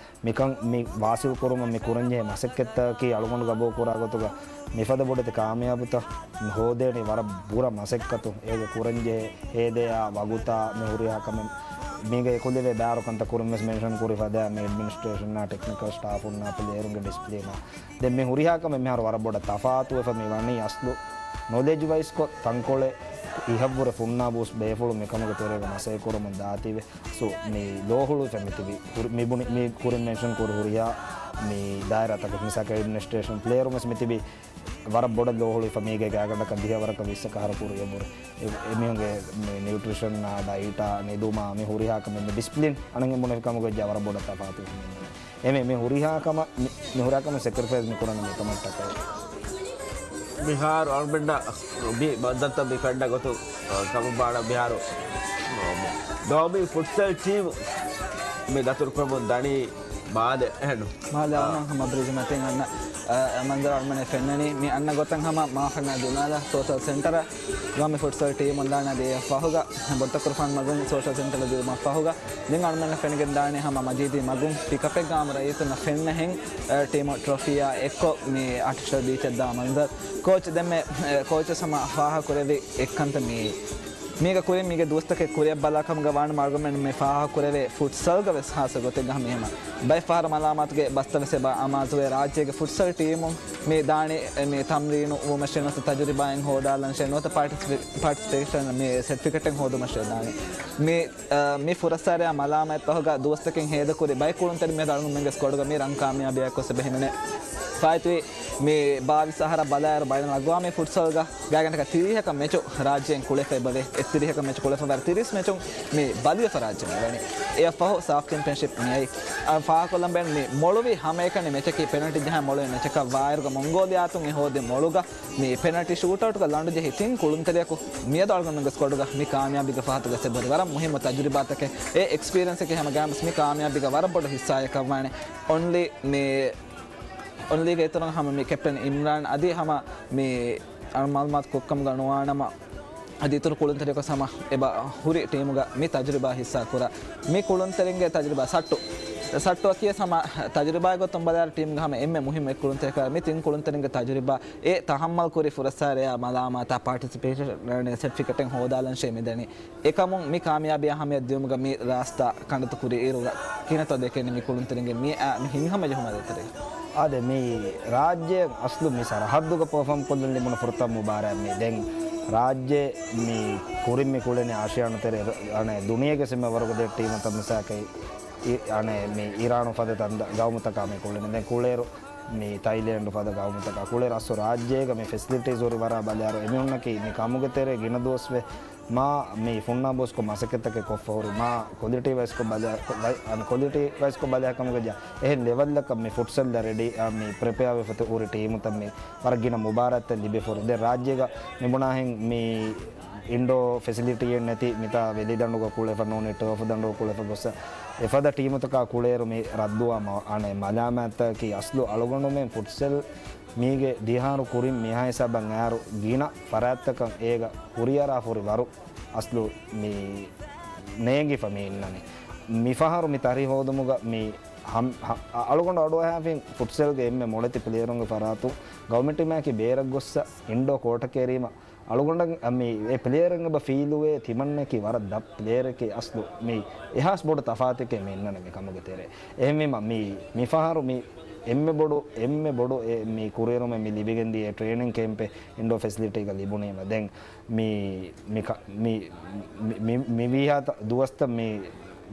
މިކަން މި ވާސިލް ކުރުމަށް މި ކުރަންޖެހޭ މަސައްކަތްތަކަކީ އަޅުގަނޑު ގަބޫލު ކުރާ ގޮތުގަ މިފަދަ ބޮޑެތި ކާމިޔާބުތައް ހޯދޭނީ ވަރަށް ބުރަ މަސައްކަތު. އޭގެ ކުރަންޖެހޭ ހޭދަޔާ ވަގުތާ މި ހުރިހާ ކަމެއް މީގަ އެކުލެވޭ ބާރު ކަންތައް ކުރިން ވެސް މެންޝަން ކުރި ފަދަ މި އެޑްމިނިސްޓްރޭޝަންއާ ޓެކްނިކަލް ސްޓާފުންނާ ޕްލޭޔަރުންގެ ޑިސިޕްލިނާ ދެން މި ހުރިހާ ކަމެއް މިހާރު ވަރަށް ބޮޑަށް ތަފާތުވެފަ މި ވަނީ އަސްލު ނޮލެޖް ވައިސްކޮށް ތަންކޮޅެއް އިހަށްވުރެ ފުންނާ ބޫސް ބޭފުޅުން މިކަމުގެ ތެރޭގަ މަސައްކަތް ކުރަމުން ދާތީވެ. ސޯ، މި ލޯހުޅުވިފަ މިތިބި ހުރި-، މި ބުނި-، މި ކުރިން މެންޝަން ކުރި ހުރިހާ މި ދާއިރާތަކަށް މިސާލަކަށް އެޑްމިނިސްޓްރޭޝަން ޕްލޭޔަރުން ވެސް މިތިބި ވަރަށް ބޮޑަށް ލޯހުޅުވިފަ މީގެ ގާގަނޑަކަށް ދިހަވަރަކަށް ވިއްސަކަށް އަހަރު ކުރިއަށްވުރެ. އެ-، އެމީހުންގެ މި ނިއުޓްރިޝަންއާ ޑައިޓާ ނިދުމާ މި ހުރިހާ ކަމެއް މި ޑިސިޕްލިން އަނެއް ބުނެފި ކަމުގަ ވެއްޖާ ވަރަށް ބޮޑަށް ތަފާތު ވެފަ މި އެމެ މި ހުރިހާ ކަމަށް، މި، މި ހުރިހާ ކަމަށް ސެކްރިފައިސް މި ކުރަނީ މި ކަމަށްޓަކައި. މިހާރު އަޅުމެންނަށް މި މަންޒަރުތައް މި ފެންނަ ގޮތުން، އަ، ކަމުބާޑަ މިހާރު ނޯމި ފުޓްސަލް ޓީމު މި ދަތުރުކުރަމުން ދަނީ މާލެ އެހެންނު. މާލެ އަ، އަޅުމެން ހަމަ ބްރިޖް މަތިން އަންނަ، އަ، މަންޒަރު އަޅުމެން ފެންނަނީ. މި އަންނަ ގޮތަށް ހަމަ މާފަންނަ ދުނާލަ ސޯޝަލް ސެންޓަރ ގަ މި ފުޓްސަލް ޓީމުން ދާނެ އަދި އެއަށް ފަހުގަ ބޮޑުތަކުރުފާން މަގުން ސޯޝަލް ސެންޓަރ ދިއުމަށް ފަހުގަ ދެން އަޅުމެންނަށް ފެނިގެން ދާނެ ހަމަ މަޖީދީ މަގުން ޕިކަޕެއްގަ އާއްމު ރައްޔިތުންނަށް ފެންނަހެން، އަ، ޓީމު ޓްރޮފީއާ އެއްކޮށް މި އާޓިފިޝަލް ބީޗަށް ދާ މަންޒަރު. ކޯޗް ދެންމެ، އެ، ކޯޗަށް ހަމަ ފާހަގަކުރެއްވި އެއްކަންތައް މިއީ. މީގަ ކުރިން މީގެ ދުވަސްތަކެއް ކުރިއަށް ބަލާ ކަމުގަ ވާނަމަ އަޅުގަނޑުމެން މި ފާހަގަކުރެވޭ ފުޓްސަލްގަ ވެސް ހާއްސަ ގޮތެއްގަ ހަމަ އެހެމަ ބައެއް ފަހަރަށް މަލާމާތުގެ ބަސްތައް ވެސް އެބަ އަމާޒުވޭ. ރާއްޖޭގެ ފުޓްސަލް ޓީމުން މި ދާނީ މި ތަމްރީނު ވުމަށޭ ނުވަތަ ތަޖުރިބާއެއް ހޯދާލަންށޭ ނުވަތަ ޕާޓިސިޕޭ-، ޕާޓިސިޕޭޝަން މި ސެޓްފިކެޓެއް ހޯދުމަށޭ ދާނީ. މި، އަ، މި ފުރައްސާރަޔާ މަލާމާތް ފަހުގަ ދުވަސްތަކެއް ހޭދަކުރި ބައެއް ކުޅުންތެރިން މިއަދު އަޅުގަނޑުމެންގެ ސްކޮޑުގަ މި ރަން ކާމިޔާބީއަކަށް އެބަ ހިމެނޭ. ފާއިތުވި މި ބާވީސް އަހަރަށް ބަލާއިރު ބައިނަލް އަގުވާމީ ފުޓްސަލްގަ ގާތްގަނޑަކަށް ތިރީހަކަށް މެޗު ރާއްޖެއިން ކުޅެފަ އެބަވޭ. އެއް ތިރީހަކަށް މެޗު ކުޅެފަ ވަރަށް ތިރީސް މެޗުން މި ބަލިވެފަ ރާއްޖެ މިވަނީ. އެއަށް ފަހު ސާފް ޗެމްޕިއަންޝިޕް މިއައީ. އަ، ފާހަގަކޮށްލަން ބޭނުން މި މޮޅުވި ހަމައެކަނި މެޗަކީ ޕެނަލްޓީ ޖަހާ މޮޅުވި މެޗަކަށް ވާއިރުގަ މޮންގޯލިއާތުން އެ ހޯދި މޮޅުގަ މި ޕެނަލްޓީ ޝޫޓްއައުޓްގަ ލަނޑު ޖެހި ތިން ކުޅުންތެރިޔަކު މިއަދު އަޅުގަނޑުގެ ސްކޮޑުގަ މި ކާމިޔާބީގެ ފަހަތުގަ އެބަހުރި ވަރަށް މުހިއްމު ތަޖުރިބާތަކެއް. އެ އެކްސްޕީރިއަންސަކީ ހަމަ ގާމަސް މި ކާމިޔާބީގެ ވަރަށް ބޮޑު ހިއްސާއަކަށް ވާނެ. އޮންލީ މި އޮންލީގެ އިތުރުން ހަމަ މި ކެޕްޓަން އިމްރާން އަދި ހަމަ މި އަޅު މައުލޫމާތު ކޮށްކަމުގަ ނުވާނަމަ، އަދި އިތުރު ކުޅުންތެރިޔަކު ހަމަ އެބަ ހުރި ޓީމުގަ މި ތަޖުރިބާ ހިއްސާ ކުރާ. މި ކުޅުންތެރިންގެ ތަޖުރިބާ ސައްޓު. ސައްޓުއަކީ ހަމަ ތަޖުރިބާގެ ގޮތުން ބަލާއިރު ޓީމުގެ ހަމަ އެންމެ މުހިއްމު އެއް ކުޅުންތެރިޔަކަށް މި ތިން ކުޅުންތެރިންގެ ތަޖުރިބާ އެ ތަހައްމަލް ކުރި ފުރައްސާރަޔާ މަލާމާތާ ޕާޓިސިޕޭޝަން ސެޓްފިކެޓެއް ހޯދާލަންށޭ މިދަނީ. އެކަމުން މި ކާމިޔާބީ އަހައްމިޔަތް ދިއުމުގަ މި ރާސްތާ ކަނޑަތަކުރި އިރުގަ ކިހިނެއްތޯ ދެކެނީ މި ކުޅުންތެރިންގެ މި، އާ، މި ހިތްހަމަޖެހުމާ ދޭތެރޭ؟ އާދެ، މި ރާއްޖޭ އަސްލު މި ސަރަހައްދުގަ ޕަރފޯމް ކޮށްލަން ލިބުނު ފުރަތަމަ މުބާރާތް މީ. ދެން ރާއްޖޭ މި ކުރިން މި ކުޅެނީ އާޝިޔާނު ތެރޭ، އަނެއް، ދުނިޔޭގެ ސިމެ ވަރުގަދަ ޓީމުތައް މިސާކަށް އި-، އަނެއް، މި އިރާނު ފަދަ ތަން-، ގައުމުތަކާ މި ކުޅެނީ. ދެން ކުޅޭރު މި ތައިލޭންޑު ފަދަ ގައުމުތަކާ ކުޅޭރު އަސްލު ރާއްޖޭގަ މި ފެސިލިޓީސް ހުރި ވަރަށް ބަލާއިރު އެމީހުންނަކީ މި ކަމުގެ ތެރޭ ގިނަ ދުވަސްވެ މާ މި ފުންނާބޯސްކޮށް މަސައްކަތްތަކެއް ކޮށްފަ ހުރި މާ ކޮލިޓީ ވައިސްކޮށް ބަލަ-، ކޮ-، ވައި-، އަން ކޮލިޓީ ވައިސްކޮށް ބަލާ ކަމުގަ ޖާ އެހެން ލެވަލްއަކަށް މި ފުޓްސަލްއަށް ރެޑީ، އާ، މި ޕްރިޕެއާ ވެފަ ހުރި ޓީމުތައް މި ވަރަށް ގިނަ މުބާރާތްތައް ލިބިފަ ހުރި. ދެން ރާއްޖޭގަ މި ބުނާހެން މި އިންޑޯ ފެސިލިޓީއެއް ނެތި މިތާ ވެލިދަނޑުގަ ކުޅެފަ ނޫނީ ޓާފް ދަނޑުގަ ކުޅެފަ ގޮއްސަ އެފަދަ ޓީމުތަކާ ކުޅޭރު މި ރައްދުވާ މަ-، އަނެއް މަލާމާތްތަކަކީ އަސްލު އަޅުގަނޑުމެން ފުޓްސަލް މީގެ ދިހާރު ކުރިން މިހާ ހިސާބަށް އައިރު ގިނަ ފަރާތްތަކަށް އޭގަ ހުރިއަރާފަ ހުރި ވަރު އަސްލު މި ނޭނގިފަ މި އިންނަނީ. މިފަހަރު މި ތަރި ހޯދުމުގަ މި ހަމް-، ހަ-، އަ-، އަޅުގަނޑު އަޑުއަހާފިން ފުޓްސަލްގެ އެންމެ މޮޅެތި ޕްލޭޔަރުންގެ ފަރާތުން ގައުމެއް ޓީމާއެކީ ބޭރަށް ގޮއްސަ އިންޑޯ ކޯޓަކަށް އެރީމަ އަޅުގަނޑަށް މި އެ ޕްލޭޔަރެއް އެބަ ފީލުވޭ ތިމަންނައަކީ ވަރަށް ދަށް ޕްލޭޔަރެކޭ އަސްލު މި އެހާސް ބޮޑު ތަފާތެކޭ މި އިންނަނީ މި ކަމުގެ ތެރޭ. އެހެންވީމަ މި، މިފަހަރު މި އެންމެ ބޮޑު، އެންމެ ބޮޑު އެ މި ކުރިއެރުމެއް މި ލިބިގެންދިޔަ އެ ޓްރޭނިން ކޭމްޕެއް އިންޑޯ ފެސިލިޓީގަ ލިބުނީމަ. ދެން މި، މި ކަ-، މި، މި، މި، މި ވީހާ ތަ-، ދުވަސްތައް މި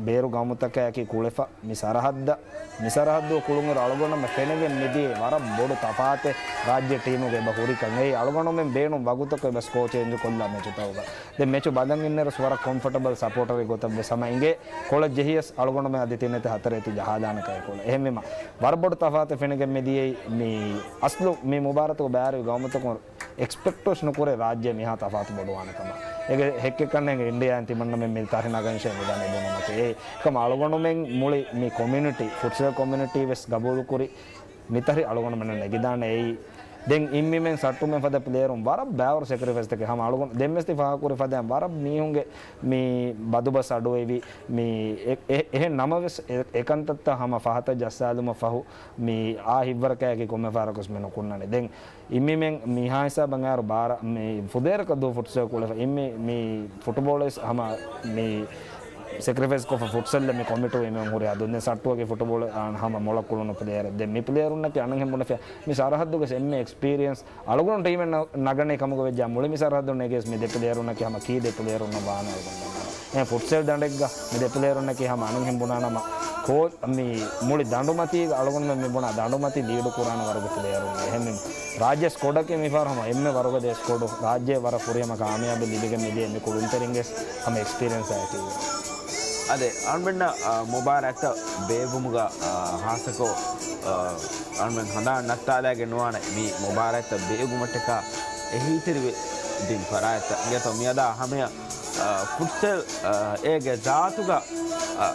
ބޭރު ގައުމުތަކާއެކީ ކުޅެފަ، މި ސަރަހައްދަށް، މި ސަރަހައްދު ކުޅުންއިރު އަޅުގަނޑަށް ފެނިގެން މިދިޔައީ ވަރަށް ބޮޑު ތަފާތެއް ރާއްޖެ ޓީމުގަ އެބަ ހުރިކަން. އެއީ އަޅުގަނޑުމެން ބޭނުން ވަގުތަކު އެބަ ސްކޯ ޗޭންޖު ކޮށްލާ މެޗުތަކުގަ. ދެން މެޗު ބަލަން އިންނައިރު ވަރަށް ކޮމްފަޓަބަލް ސަޕޯޓަރެއް ގޮތަށް ވެސް ހަމަ އިނގޭ. ކޮޅަށް ޖެހިޔަސް އަޅުގަނޑުމެން އަދި ތިނެތި ހަތަރެތި ޖަހާލާނެ ކައިކޮޅު. އެހެންވީމަ ވަރަށް ބޮޑު ތަފާތެއް ފެނިގެން މިދިޔައީ މި އަސްލު މި މުބާރާތުގަ ބައިވެރި ގައުމުތަކުން އެކްސްޕެކްޓްވެސް ނުކުރޭ ރާއްޖެ މިހާ ތަފާތު ބޮޑުވާނެ ކަމަށް. އޭގެ ހެއްކެއްކަން އިންޑިޔާއިން ތިމަންނަމެން މި ތަރި ނަގަންށޭ މިދަނީ ބުނުމަކީ. އެކަމަ އަޅުގަނޑުމެން މުޅި މި ކޮމިއުނިޓީ، ފުޓްސަލް ކޮމިއުނިޓީ ވެސް ގަބޫލުކުރި މި ތަރި އަޅުގަނޑުމެންނަށް ނެގިދާނެ. އެއީ ދެން އިންމިމެން ސައްޓުމެން ފަދަ ޕްލޭޔަރުން ވަރަށް ބައިވަރު ސެކްރިފައިސްތަކެއް ހަމަ އަޅުގަނޑު ދެން ވެސް ތި ފާހަގަކުރި ފަދައިން ވަރަށް މީހުންގެ މި ބަދުބަސް އަޑުއެވި މި އެ-، އެ-، އެހެން ނަމަވެސް އެ-، އެކަންތައްތައް ހަމަ ފަހަތަށް ޖައްސާލުމަށް ފަހު މި އާ ހިތްވަރަކާއެކީ ކޮންމެ ފަހަރަކުވެސް މި ނުކުންނަނީ. ދެން އިންމިމެން މިހާ ހިސާބަށް އައިރު ބާރަ މި ފުދޭވަރަކަށް ދުވަހު ފުޓްސަލް ކުޅެފަ އިންމި މި ފުޓުބޯޅަ ވެސް ހަމަ މި ސެކްރިފައިސް ކޮށްފަ ފުޓްސަލް މި ކޮމިޓު އިންމެން ހުރި އަދުން ދެން ސައްޓުއަކީ ފުޓުބޯޅަ ހަމަ މޮޅަށް ކުޅުނު ޕްލޭޔަރެއް. ދެން މި ޕްލޭޔަރުންނަކީ އަނެއްހެން ބުނެފިޔާ މި ސަރަހައްދުގެ އެންމެ އެކްސްޕީރިއަންސް އަޅުގަނޑު ޓީމެއް ނަ-، ނަގަނީ ކަމުގަ ވެއްޖާ މުޅި މި ސަރަހައްދު ނެގިޔަސް މި ދެ ޕްލޭޔަރުންނަކީ ހަމަ ކީ ދެ ޕްލޭޔަރުންނަށް ވާނެ އަޅުގަނޑު ދަންނަވަން. އެ ފުޓްސަލް ދަނޑެއްގަ މި ދެ ޕްލޭޔަރުންނަކީ ހަމަ އަނެއްހެން ބުނާނަމަ ކޯ-، މި މުޅި ދަނޑުމަތީގަ އަޅުގަނޑުމެން މި ބުނާ ދަނޑުމަތި ލީޑު ކުރާނެ ވަރުގެ ޕްލޭޔަރުން. އެހެން ރާއްޖެ ސްކޮޑަކީ މިފަހަރު ހަމަ އެންމެ ވަރުގަދަ ސްކޮޑު ރާއްޖެ ވަރަށް ފުރިހަމަ ކާމިޔާބެއް ލިބިގެން މިދިޔަ މި ކުޅުންތެރިންގެ ހަމަ އެކްސްޕީރިއަންސާއެކީ. އަދެ އަޅުމެންނަށް، އާ، މުބާރާތްތައް ބޭއްވުމުގަ، އާ، ހާއްސަކޮށް، އާ، އަޅުމެން ހަނދާން ނައްތާލައިގެން ނުވާނެ މި މުބާރާތްތައް ބޭއްވުމަށްޓަކާ އެހީތެރިވެ ދިން ފަރާތްތައް. އިނގޭތޯ މިއަދާ ހަމަޔަށް، އާ، ފުޓްސަލް، އާ، އޭގެ ޒާތުގަ، އާ،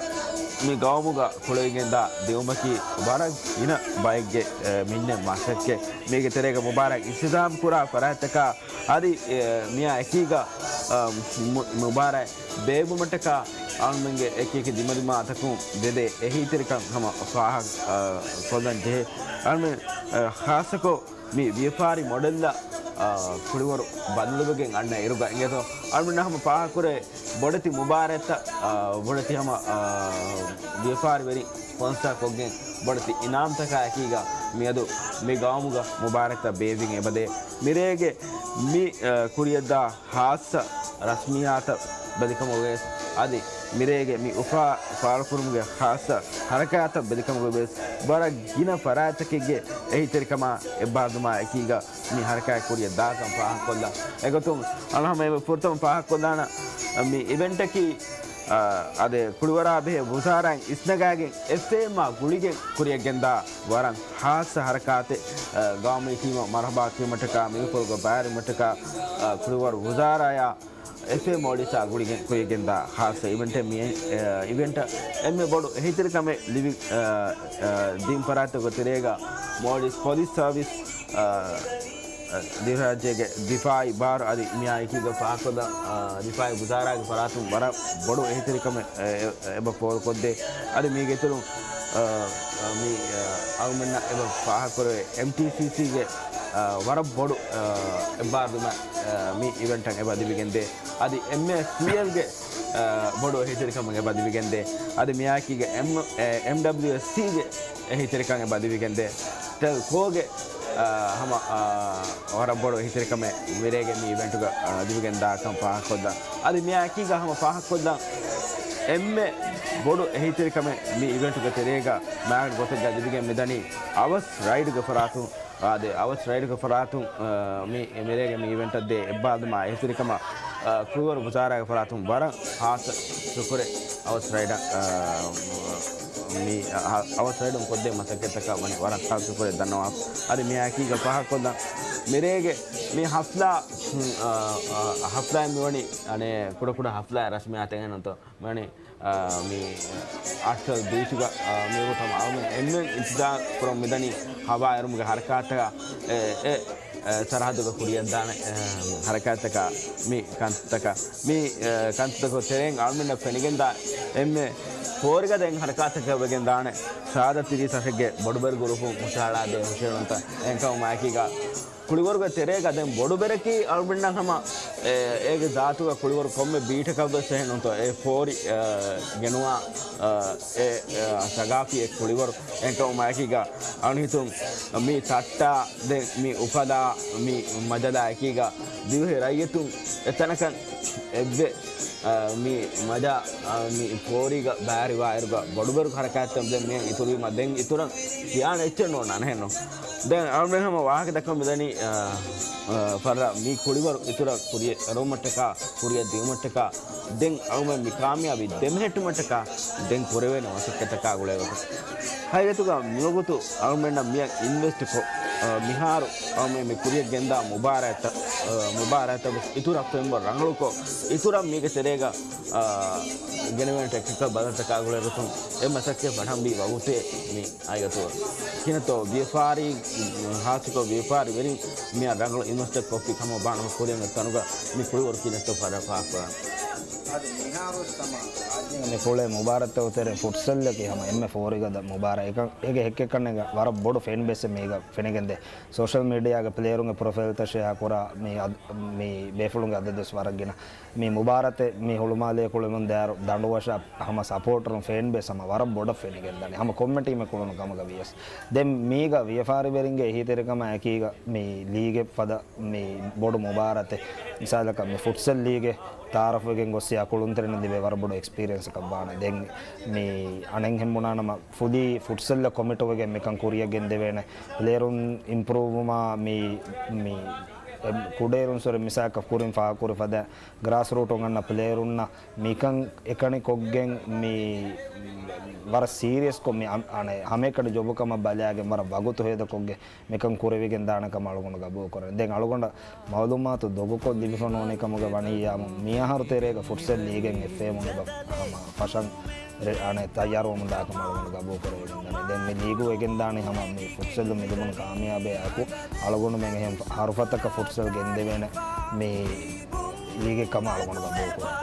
މި ގައުމުގަ ކުޅެވިގެންދާ ދިއުމަކީ ވަރަށް ގިނަ ބައެއްގެ، އާ، މިންނެއް މަސައްކަތް. މީގެ ތެރޭގަ މުބާރާތް އިސްތިހްދާމް ކުރާ ފަރާތްތަކާ އަދި، އެ، މިއާ އެކީގަ، އަ، މު-، މުބާރާތް ބޭއްވުމަށްޓަކާ އަޅުމެންގެ އެކި އެކި ދިމަދިމާ އަތަކުން ދެދޭ އެހީތެރިކަން ހަމަ ފާހަގަ، އަ، ކޮށްލަން ޖެހޭ. އަޅުމެން، އަ، ޚާއްޞަކޮށް މި ވިޔަފާރި މޮޑެލްއަށް، އަ، ކުޅިވަރު ބަދަލުވެގެން އަންނަ އިރުގަ އިނގޭތޯ އަޅުމެންނަށް ހަމަ ފާހަގަކުރޭ ބޮޑެތި މުބާރާތްތައް، އަ، ބޮޑެތި ހަމަ، އަ، ވިޔަފާރިވެރި ސްޕޮންސާ ކޮށްގެން ބޮޑެތި އިނާމްތަކާ އެކީގަ މިއަދު މި ގައުމުގަ މުބާރާތްތައް ބޭއްވިގެން އެބަދޭ. މިރޭގެ މި، އަ، ކުރިޔަށްދާ ޚާއްޞަ ރަސްމިއްޔާތަށް ބެލިކަމުގަވެސް އަދި މިރޭގެ މި އުފާ ފާޅުކުރުމުގެ ޚާއްޞަ ހަރަކާތަށް ބެލިކަމުގަވެސް ވަރަށް ގިނަ ފަރާތްތަކެއްގެ އެހީތެރިކަމާ އެއްބާރުލުމާ އެކީގަ މި ހަރަކާތް ކުރިޔަށް ދާކަން ފާހަގަކޮށްލަން. އެގޮތުން އަޅުގަނޑު ހަމަ އެންމެ ފުރަތަމަ ފާހަގަކޮށްލާނަން މި އިވެންޓަކީ، އަ، އަދި ކުޅިވަރާ ބެހޭ ވުޒާރާއިން އިސްނަގާގެން އެފްއޭއެމްއާ ގުޅިގެން ކުރިޔަށްގެންދާ ވަރަށް ޚާއްޞަ ހަރަކާތެއް، އަ، ގައުމީ ޓީމަށް މަރުޙަބާ ކިޔުމަށްޓަކާ މިގެ ފުރުގަ ބައިވެރިވުމަށްޓަކާ، އަ، ކުޅިވަރު ވުޒާރާޔާ އެފްއޭ މޯލްޑިވްސްއާ ގުޅިގެން ކުރިޔަށްގެންދާ ޚާއްޞަ އިވެންޓެއް މި، އަ، އިވެންޓަށް އެންމެ ބޮޑު އެހީތެރިކަމެއް ލިބި، އަ، އަ، ދިން ފަރާތްތަކުގެ ތެރޭގަ މޯލްޑިވްސް ޕޮލިސް ސާވިސް، އަ، އަ، ދިވެހިރާއްޖޭގެ ދިފާއީ ބާރު އަދި މިއާ އެކީގަ ފާހަގަކޮށްލަން، އަ، ދިފާއީ ވުޒާރާގެ ފަރާތުން ވަރަށް ބޮޑު އެހީތެރިކަމެއް، އެ، އެ، އެބަ ފޯރުކޮށްދޭ. އަދި މީގެ އިތުރުން، އަ، އަ، މި، އަ، އަޅުމެންނަށް އެބަ ފާހަގަކުރެވޭ އެމްޓީސީސީގެ، އަ، ވަރަށް ބޮޑު، އަ، އެއްބާރުލުމެއް، އަ، މި އިވެންޓަށް އެބަ ލިބިގެންދޭ. އަދި އެމްއޭސީއެލްގެ، އަ، ބޮޑު އެހީތެރިކަމެއް އެބަ ލިބިގެންދޭ. އަދި މިއާއެކީގަ އެމް، އެ، އެމްޑަބްލިއުއެސްސީގެ އެހީތެރިކަން އެބަ ލިބިގެންދޭ. ޓެލްކޯގެ، އަ، ހަމަ، އަ، ވަރަށް ބޮޑު އެހީތެރިކަމެއް މިރޭގެ މި އިވެންޓުގަ، އަ، ލިބިގެންދާކަން ފާހަގަކޮށްލަން. އަދި މިއާއެކީގަ ހަމަ ފާހަގަކޮށްލަން އެންމެ ބޮޑު އެހީތެރިކަމެއް މި އިވެންޓުގެ ތެރޭގަ މާގަނޑު ގޮތެއްގަ ލިބިގެން މިދަނީ އަވަސް ރައިޑްގެ ފަރާތުން. އާދެ، އަވަސް ރައިޑްގެ ފަރާތުން، އަ، މި މިރޭގެ މި އިވެންޓަށް ދޭ އެއްބާރުލުމާ އެހީތެރިކަމަށް، އަ، ކުޅިވަރު ވުޒާރާގެ ފަރާތުން ވަރަށް ޚާއްޞަ ޝުކުރެއް އަވަސް ރައިޑަށް، އަ، މި، އަ، އަވަސް ރައިޑުން ކޮށްދޭ މަސައްކަތްތަކަށް ވަނީ ވަރަށް ޚާއްޞަ ޝުކުރެއް ދަންނަވާ. އަދި މިއާއެކީގަ ފާހަގަކޮށްލަން މިރޭގެ މި ޙަފްލާ، އަ، އަ، ޙަފްލާއިން މިވަނީ އަނެއް ކުޑަކުޑަ ޙަފްލާ ރަސްމިއްޔާތެއް ނޫންތޯ. މިވަނީ އާ، މި އަޓްކަލް ބީޗުގަ، އާ، މިވަގުތު ހަމަ އަޅުގަނޑު އެންމެން އިންތިޒާރު ކުރަމުން މިދަނީ ހަވާ އެރުމުގެ ހަރަކާތްތަކާ، އެ، އެ، އެ، ސަރަހައްދުގަ ކުރިޔަށްދާނެ، އެ، ހަރަކާތްތަކާ، މި ކަންތަކާ، މި، އެ، ކަންތަކުގެ ތެރެއިން އަޅުގަނޑަށް ފެނިގެންދާ އެންމެ ފޯރިގަދަ އެއް ހަރަކާތަކަށް ވެގެންދާނެ. ސާދަ ތިރީސް އަށެއްގެ ބޮޑުބެރު ގުރޫޕުން ހުށަހަޅާދޭ ހުށަހެޅުންތައް އެހެންކަމުން މާއެކީގަ ކުޅިވަރުގެ ތެރޭގަ ދެން ބޮޑުބެރަކީ އަޅުގަނޑަށް ހަމަ، އެ، އޭގެ ޒާތުގަ ކުޅިވަރު ކޮންމެ ބީޓަކަށްވެސް އެހެން ނޫންތޯ. އެ ފޯރި، އެ، ގެނުވާ، އެ، އެ، އެ، ސަގާފީ އެ ކުޅިވަރު އެހެންކަމުން މާއެކީގަ އަޅުގަނޑު ހިތުން މި ތައްޓާ ދެން މި އުފަލާ މި މަޖަލާ އެކީގަ ދިވެހި ރައްޔިތުން އެތަނަކަށް އެއްވެ، އަ، މި މަޖާ، އަ، މި ފޯރީގަ ބައިވެރިވާއިރުގަ ބޮޑުބެރު ހަރަކާތްތައް ދެން މި އިތުރުވީމަ ދެން އިތުރަށް ކިޔާނެ އެއްޗެއް ނޯންނާނެ ހެންނޯ. ދެން އަޅުގަނޑު ހަމަ ވާހަކަ ދައްކަމުން މިދަނީ، އަ، އަ، ފައްރާ މި ކުޅިވަރު އިތުރަށް ކުރިއަށް އެރުވުމަށްޓަކާ، ކުރިއަށް ދިއުމަށްޓަކާ، ދެން އަޅުގަނޑު މި ކާމިޔާބީ ދެމެހެއްޓުމަށްޓަކާ ދެން ކުރެވޭނެ މަސައްކަތަކާ ގުޅޭގޮތުން. ހަގީގަތުގަ މިވަގުތު އަޅުގަނޑަށް މިއަށް އިންވެސްޓް ކޮށް، އަ، މިހާރު އަޅުގަނޑު މި ކުރިއަށް ގެންދާ މުބާރާތްތައް، އަ، މުބާރާތްތައް އިތުރަށް ފެންވަ ރަނގަޅުކޮށް، އިތުރަށް މީގެ ތެރޭގަ، އަ، ގެނެވޭނެ ޓެކްނިކަލް ބަދަލުތަކާ ގުޅޭގޮތުން އެ މަސައްކަތް ފަށަންވީ ވަގުތޭ މި ހަގީގަތު. ކިހިނެއްތޯ ވިޔަފާރި، ހާއްސަކޮށް ވިޔަފާރިވެރިން މިއަށް ރަނގަޅު އިންވެސްޓެއް ކޮށްފި ކަމަށް ބާނަމަ ކުރިއަށް އޮތް ތަނުގަ މި ކުޅިވަރު ކިހިނެއްތޯ ފަރަ-، ފާހަގަކުރާނެ. އަދި މިހާރުވެސް ހަމަ ރާއްޖޭގަ މި ކުޅޭ މުބާރާތްތަކުގެ ތެރޭ ފުޓްސަލްއަކީ ހަމަ އެންމެ ފޯރިގަދަ މުބާރާތް. އެކަން އޭގެ ހެއްކެއްކަންނޭނގެ ވަރަށް ބޮޑު ފޭން ބޭސްއެއް މީގަ ފެނިގެންދޭ. ސޯޝަލް މީޑިއާގެ ޕްލޭޔަރުންގެ ޕްރޮފައިލްތައް ޝެއާ ކުރާ މި އަދް-، މި ބޭފުޅުންގެ އަދަދުވެސް ވަރަށް ގިނަ. މި މުބާރާތެއް މި ހުޅުމާލޭ ކުޅެމުން ދާއިރު ދަނޑުވަށާ ހަމަ ސަޕޯޓަރުން ފޭން ބޭސް ހަމަ ވަރަށް ބޮޑަށް ފެނިގެންދާނެ. ހަމަ ކޮންމެ ޓީމެއް ކުޅުނު ކަމުގަ ވިޔަސް. ދެން މީގަ ވިޔަފާރިވެރިންގެ އެހީތެރިކަމާ އެކީގަ މި ލީގެއް ފަދަ މި ބޮޑު މުބާރާތެއް. މިސާލަކަށް މި ފުޓްސަލް ލީގެއް ތައާރަފްވެގެން ގޮއްސިޔާ ކުޅުންތެރިންނަށް ލިބޭ ވަރަށް ބޮޑު އެކްސްޕީރިއެންސަކަށް ވާނެ. ދެން މި އަނެއްހެން ބުނާނަމަ ފުލީ ފުޓްސަލްއަށް ކޮމިޓުވެގެން މިކަން ކުރިއަށް ގެންދެވޭނެ. ޕްލޭޔަރުން އިމްޕްރޫވްވުމާ މި، މި ކުޑައިރުން ސޮރި މިސާކަށް ކުރިން ފާހަގަކުރި ފަދަ ގްރާސް ރޫޓުން އަންނަ ޕްލޭޔަރުންނަށް މިކަން އެކަނި ކޮށްގެން މި ވަރަށް ސީރިއަސްކޮށް މި އަން-، އަނެ ހަމައެކަނި ޖޮބުކަމަށް ބަލާގެން ވަރަށް ވަގުތު ހޭދަކޮށްގެން މިކަން ކުރެވިގެން ދާނެ ކަމަށް އަޅުގަނޑު ގަބޫލުކުރަން. ދެން އަޅުގަނޑަށް މައުލޫމާތު ދޮގުކޮށް ލިބިފަ ނޫނީ ކަމުގަ ވަނީ ޔާމު މިއަހަރު ތެރޭގަ ފުޓްސަލް ލީގެއް އެފްއޭއެމުން އެބަ ހަމަ ފަށަން ރެ-، އަނެ ތައްޔާރުވަމުން ދާ ކަމަށް އަޅުގަނޑު ގަބޫލު ކުރެވިގެން ދާނެ. ދެން މި ލީގު ވެގެން ދާނީ ހަމަ މި ފުޓްސަލް މި ލިބުނު ކާމިޔާބެއް އައިކު އަޅުގަނޑުމެން އެހެން ހަރުފަތަކަށް ފުޓްސަލް ގެންދެވޭނެ މި ލީގެއް ކަމަށް އަޅުގަނޑު ގަބޫލު ކުރަން.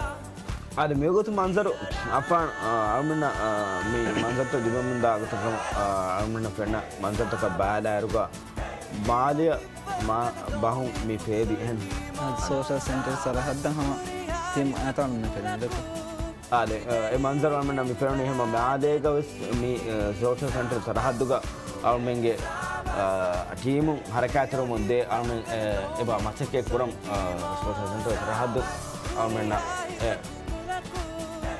އާދެ، މިވަގުތު މަންޒަރު އަފާން، އާ، އަޅުމެންނަށް، އާ، މި މަންޒަރުތައް ލިބެމުންދާ ގޮތަކަށް، އާ، އަޅުމެންނަށް ފެންނަ މަންޒަރުތަކަށް ބަލާއިރުގަ މާލެއަށް މާ ބަހުން މި ފޭބި އެހެން. އާ، ސޯޝަލް ސެންޓަރ ސަރަހައްދަށް ހަމަ ތިމް އަތާޅުންނަށް ފެނޭ ދެކޮ. އާދެ، އާ، އެ މަންޒަރު އަޅުމެންނަށް މި ފެނުނީ ހަމަ މާލޭގަ ވެސް މި، އާ، ސޯޝަލް ސެންޓަރ ސަރަހައްދުގަ އަޅުމެންގެ، އާ، ޓީމު ހަރަކާތްތެރިވަމުން ދޭ އަޅުމެން، އާ، އެބަ މަސައްކަތް ކުރަން، އާ، ސޯޝަލް ސެންޓަރ ސަރަހައްދު އަޅުމެންނަށް އެ،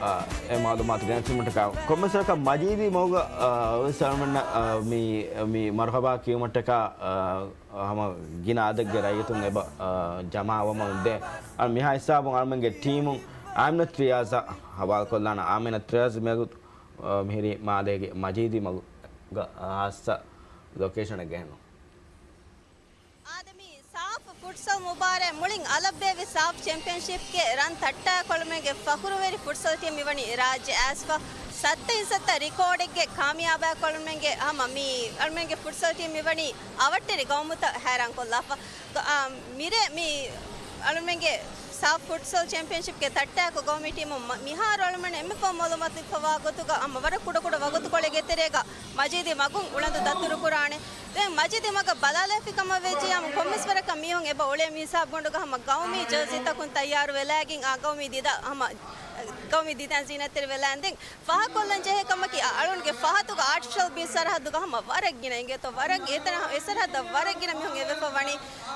އާ، އެ މައުލޫމާތު ގެނެސްމަންޓަކާ ކޮންމެސް ވަރަކަށް މަޖީދީ މަގުގަ، އާ، ވެސް އަޅުމެންނަށް، އާ، މި، މި މަރުހަބާ ކިޔުމަށްޓަކާ، އާ، ހަމަ ގިނަ އަދަދެއްގެ ރައްޔިތުން އެބަ، އާ، ޖަމާވަމުން ދޭ. އަ، މިހާ ހިސާބުން އަޅުމެންގެ ޓީމުން އާމިނަތު ރިޔާޒަށް ހަވާލުކޮށްލާނަ. އާމިނަތު ރިޔާޒް މިވަގުތު، އާ، މިހިރީ މާލޭގެ މަޖީދީ މަގުގަ ހާއްސަ ލޮކޭޝަނެއް ގެންނު. އާދެ، މި ސާފް ފުޓްސަލް މުބާރާތް މުޅިން އަލަށް ބޭއްވި ސާފް ޗެމްޕިއަންޝިޕްގެ ރަން ތައްޓާ ކޮޅުމެންގެ ފަޚުރުވެރި ފުޓްސަލް ޓީމް މިވަނީ ރާއްޖެ އައިސްފަ ސައްތައިން ސައްތަ ރިކޯޑެއްގެ ކާމިޔާބާ ކޮޅުމެންގެ ހަމަ މި އަޅުމެންގެ ފުޓްސަލް ޓީމް މިވަނީ އަވަށްޓެރި ގައުމުތައް ހައިރާން ކޮށްލާފަ. އާ، މިރޭ މި އަޅުމެންގެ ސާފް ފުޓްސަލް ޗެމްޕިއަންޝިޕްގެ ތައްޓާކު ގައުމީ ޓީމު މަ-، މިހާރު އަޅުމެން އެންމެ ފަހު މައުލޫމާތު ލިބިފަވާ ގޮތުގަ ހަމަ ވަރަށް ކުޑަކުޑަ ވަގުތުކޮޅެއްގެ ތެރޭގަ މަޖީދީ މަގުން އުޅަނދު ދަތުރުކުރާނެ. ދެން މަޖީދީ މަގަށް ބަލާލައިފި ކަމަށް ވެއްޖެ ޔާމު ކޮންމެސް ވަރަކަށް މީހުން އެބަ އުޅޭ މި ހިސާބު ގޮނޑުގަ ހަމަ ގައުމީ ޖާޒީތަކުން ތައްޔާރު ވެލާގެން އާ ގައުމީ ދިދަ ހަމަ ގައުމީ ދިދައިން ޒީނަތްތެރި ވެލާން ދެން ފާހަގަކޮށްލަން ޖެހޭ ކަމަކީ، އަ-، އަޅުންގެ ފަހަތުގަ އާޓްފިޝަލް ބީޗް ސަރަހައްދުގަ ހަމަ ވަރަށް ގިނަ އިނގޭތޯ، ވަރަށް އެތަނަށް އެ ސަރަހައްދަށް ވަރަށް ގިނަ މީހުން އެއްވެފަ ވަނީ،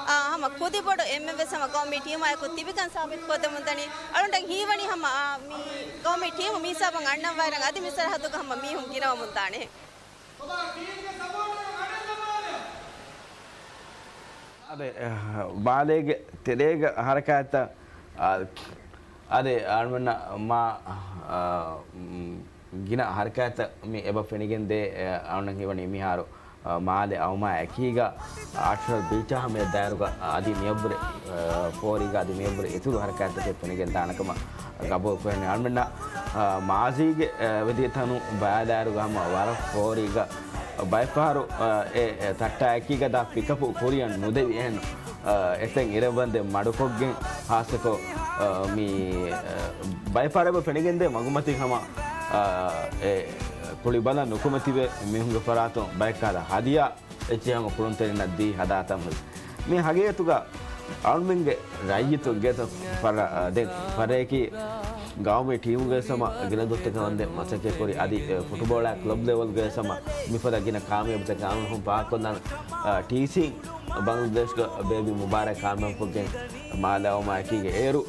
އާ، ހަމަ ކުދިބޮޑު އެންމެން ވެސް ހަމަ ގައުމީ ޓީމާއެކު ތިބިކަން ސާބިތުކޮށްދެމުންދަނީ. އަޅުން ހީވަނީ ހަމަ، އާ، މި ގައުމީ ޓީމު މި ހިސާބަށް އަންނަން ވާއިރަށް އަދި މި ސަރަހައްދުގަ ހަމަ މީހުން ގިނަވަމުން ދާނެ. އަދި، އަ، މާލޭގެ ތެރޭގަ ހަރަކާތްތައް، އަ، އަދި އަޅުމެންނަށް މާ، އަ، މް، ގިނަ ހަރަކާތްތައް މި އެބަ ފެނިގެންދޭ، އެ، އަޅުން ހީވަނީ މިހާރު، އަ، މާލެ އައުމާ އެކީގަ އާޓްފިޝަލް ބީޗާ ހަމަޔަށް ދާއިރުގަ އަދި މިއަށްވުރެ، އަ، ފޯރީގަ އަދި މިއަށްވުރެ އިތުރު ހަރަކާތްތަކެއް ފެނިގެން ދާނެ ކަމަށް ގަބޫލު ކުރަނީ. އަޅުމެންނަށް، އަ، މާޒީގެ، އަ، ވެދިޔަތަނު ބައިދާއިރުގަ ހަމަ ވަރަށް ފޯރީގަ ބައެއްފަހަރު، އަ، އެ، އެ، ތައްޓާއެކީގަ ދާ ޕިކަޕު ކުރިއަށް ނުދެވި އެހެން، އަ، އެތައް އިރަށްވަންދެން މަޑުކޮށްގެން ހާއްސަކޮށް، އަ، މި، އަ، ބައެއްފަހަރު އެބަ ފެނިގެންދޭ މަގުމަތިން ހަމަ، އަ، އެ، ކުޅި ބަލަން ނުކުމެ ތިބޭ މީހުންގެ ފަރާތުން ބައެއްކަހަލަ ހަދިޔާ އެއްޗެއް ހަމަ ކުޅުންތެރިންނަށް ދީ ހަދާތަން ހުރި. މި ހަގީގަތުގަ އަޅުމެންގެ ރައްޔިތުންގެ ފަރ-، ދެން ފަރައެކީ ގައުމީ ޓީމުގެ ސަމަ ގިނަ ދުވަސްތަކަށް ވަންދެން މަސައްކަތްކުރި އަދި، އެ، ފުޓުބޯޅަ ކްލަބް ލެވެލްގެ ސަމަ މިފަދަ ގިނަ ކާމިޔާބުތަކެއް އަޅުން ފާހަގަކޮށްލާން، އަ، ޓީސީ ބަނގްލަދޭޝްގަ ބޭބި މުބާރާތް ކާމިޔާބުކޮށްގެން މާލެ އައުމާ އެކީގަ އޭރު،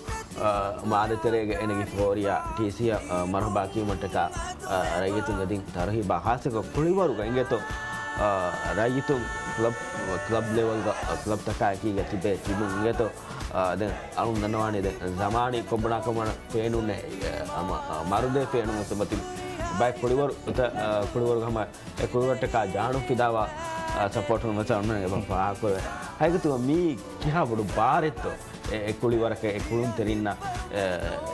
އަ، މާލެ ތެރޭގަ އެނެގި ފޯރިޔާ ޓީސީއަށް، އަ، މަރުހަބާ ކިޔުމަށްޓަކާ، އަ، ރައްޔިތުންގެ ދިން ތަރުހީބާ ހާއްސަކޮށް ކުޅިވަރުގަ އިނގޭތޯ، އަ، ރައްޔިތުން ކްލަބް، ކްލަބް ލެވެލްގަ، އަ، ކްލަބްތަކާ އެކީގަ ތިބޭ ތިބުން އިނގޭތޯ، އަ، ދެން އަޅުން ދަންނަވާނީ ދެން ޒަމާނީ ކޮބުނާ ކަމަށް ފޭނުންނެއް، އަ، ހަމަ، އަ، މަރުދޭ ފޭނުން ވެސް އެބަތިބި ބައެއް ކުޅިވަރު، އަ، ކުޅިވަރުގަ ހަމަ އެ ކުޅިވަރަށްޓަކާ ޖާނުން ފިދާވާ، އަ، ސަޕޯޓުން ވެސް އަޅުން އެބަ ފާހަގަކުރޭ. ހަގީގަތުގަ މީ ކިހާ ބޮޑު ބާރެއްތޯ؟ އެ، އެ ކުޅިވަރަކަށް އެ ކުޅުންތެރިންނަށް، އެ،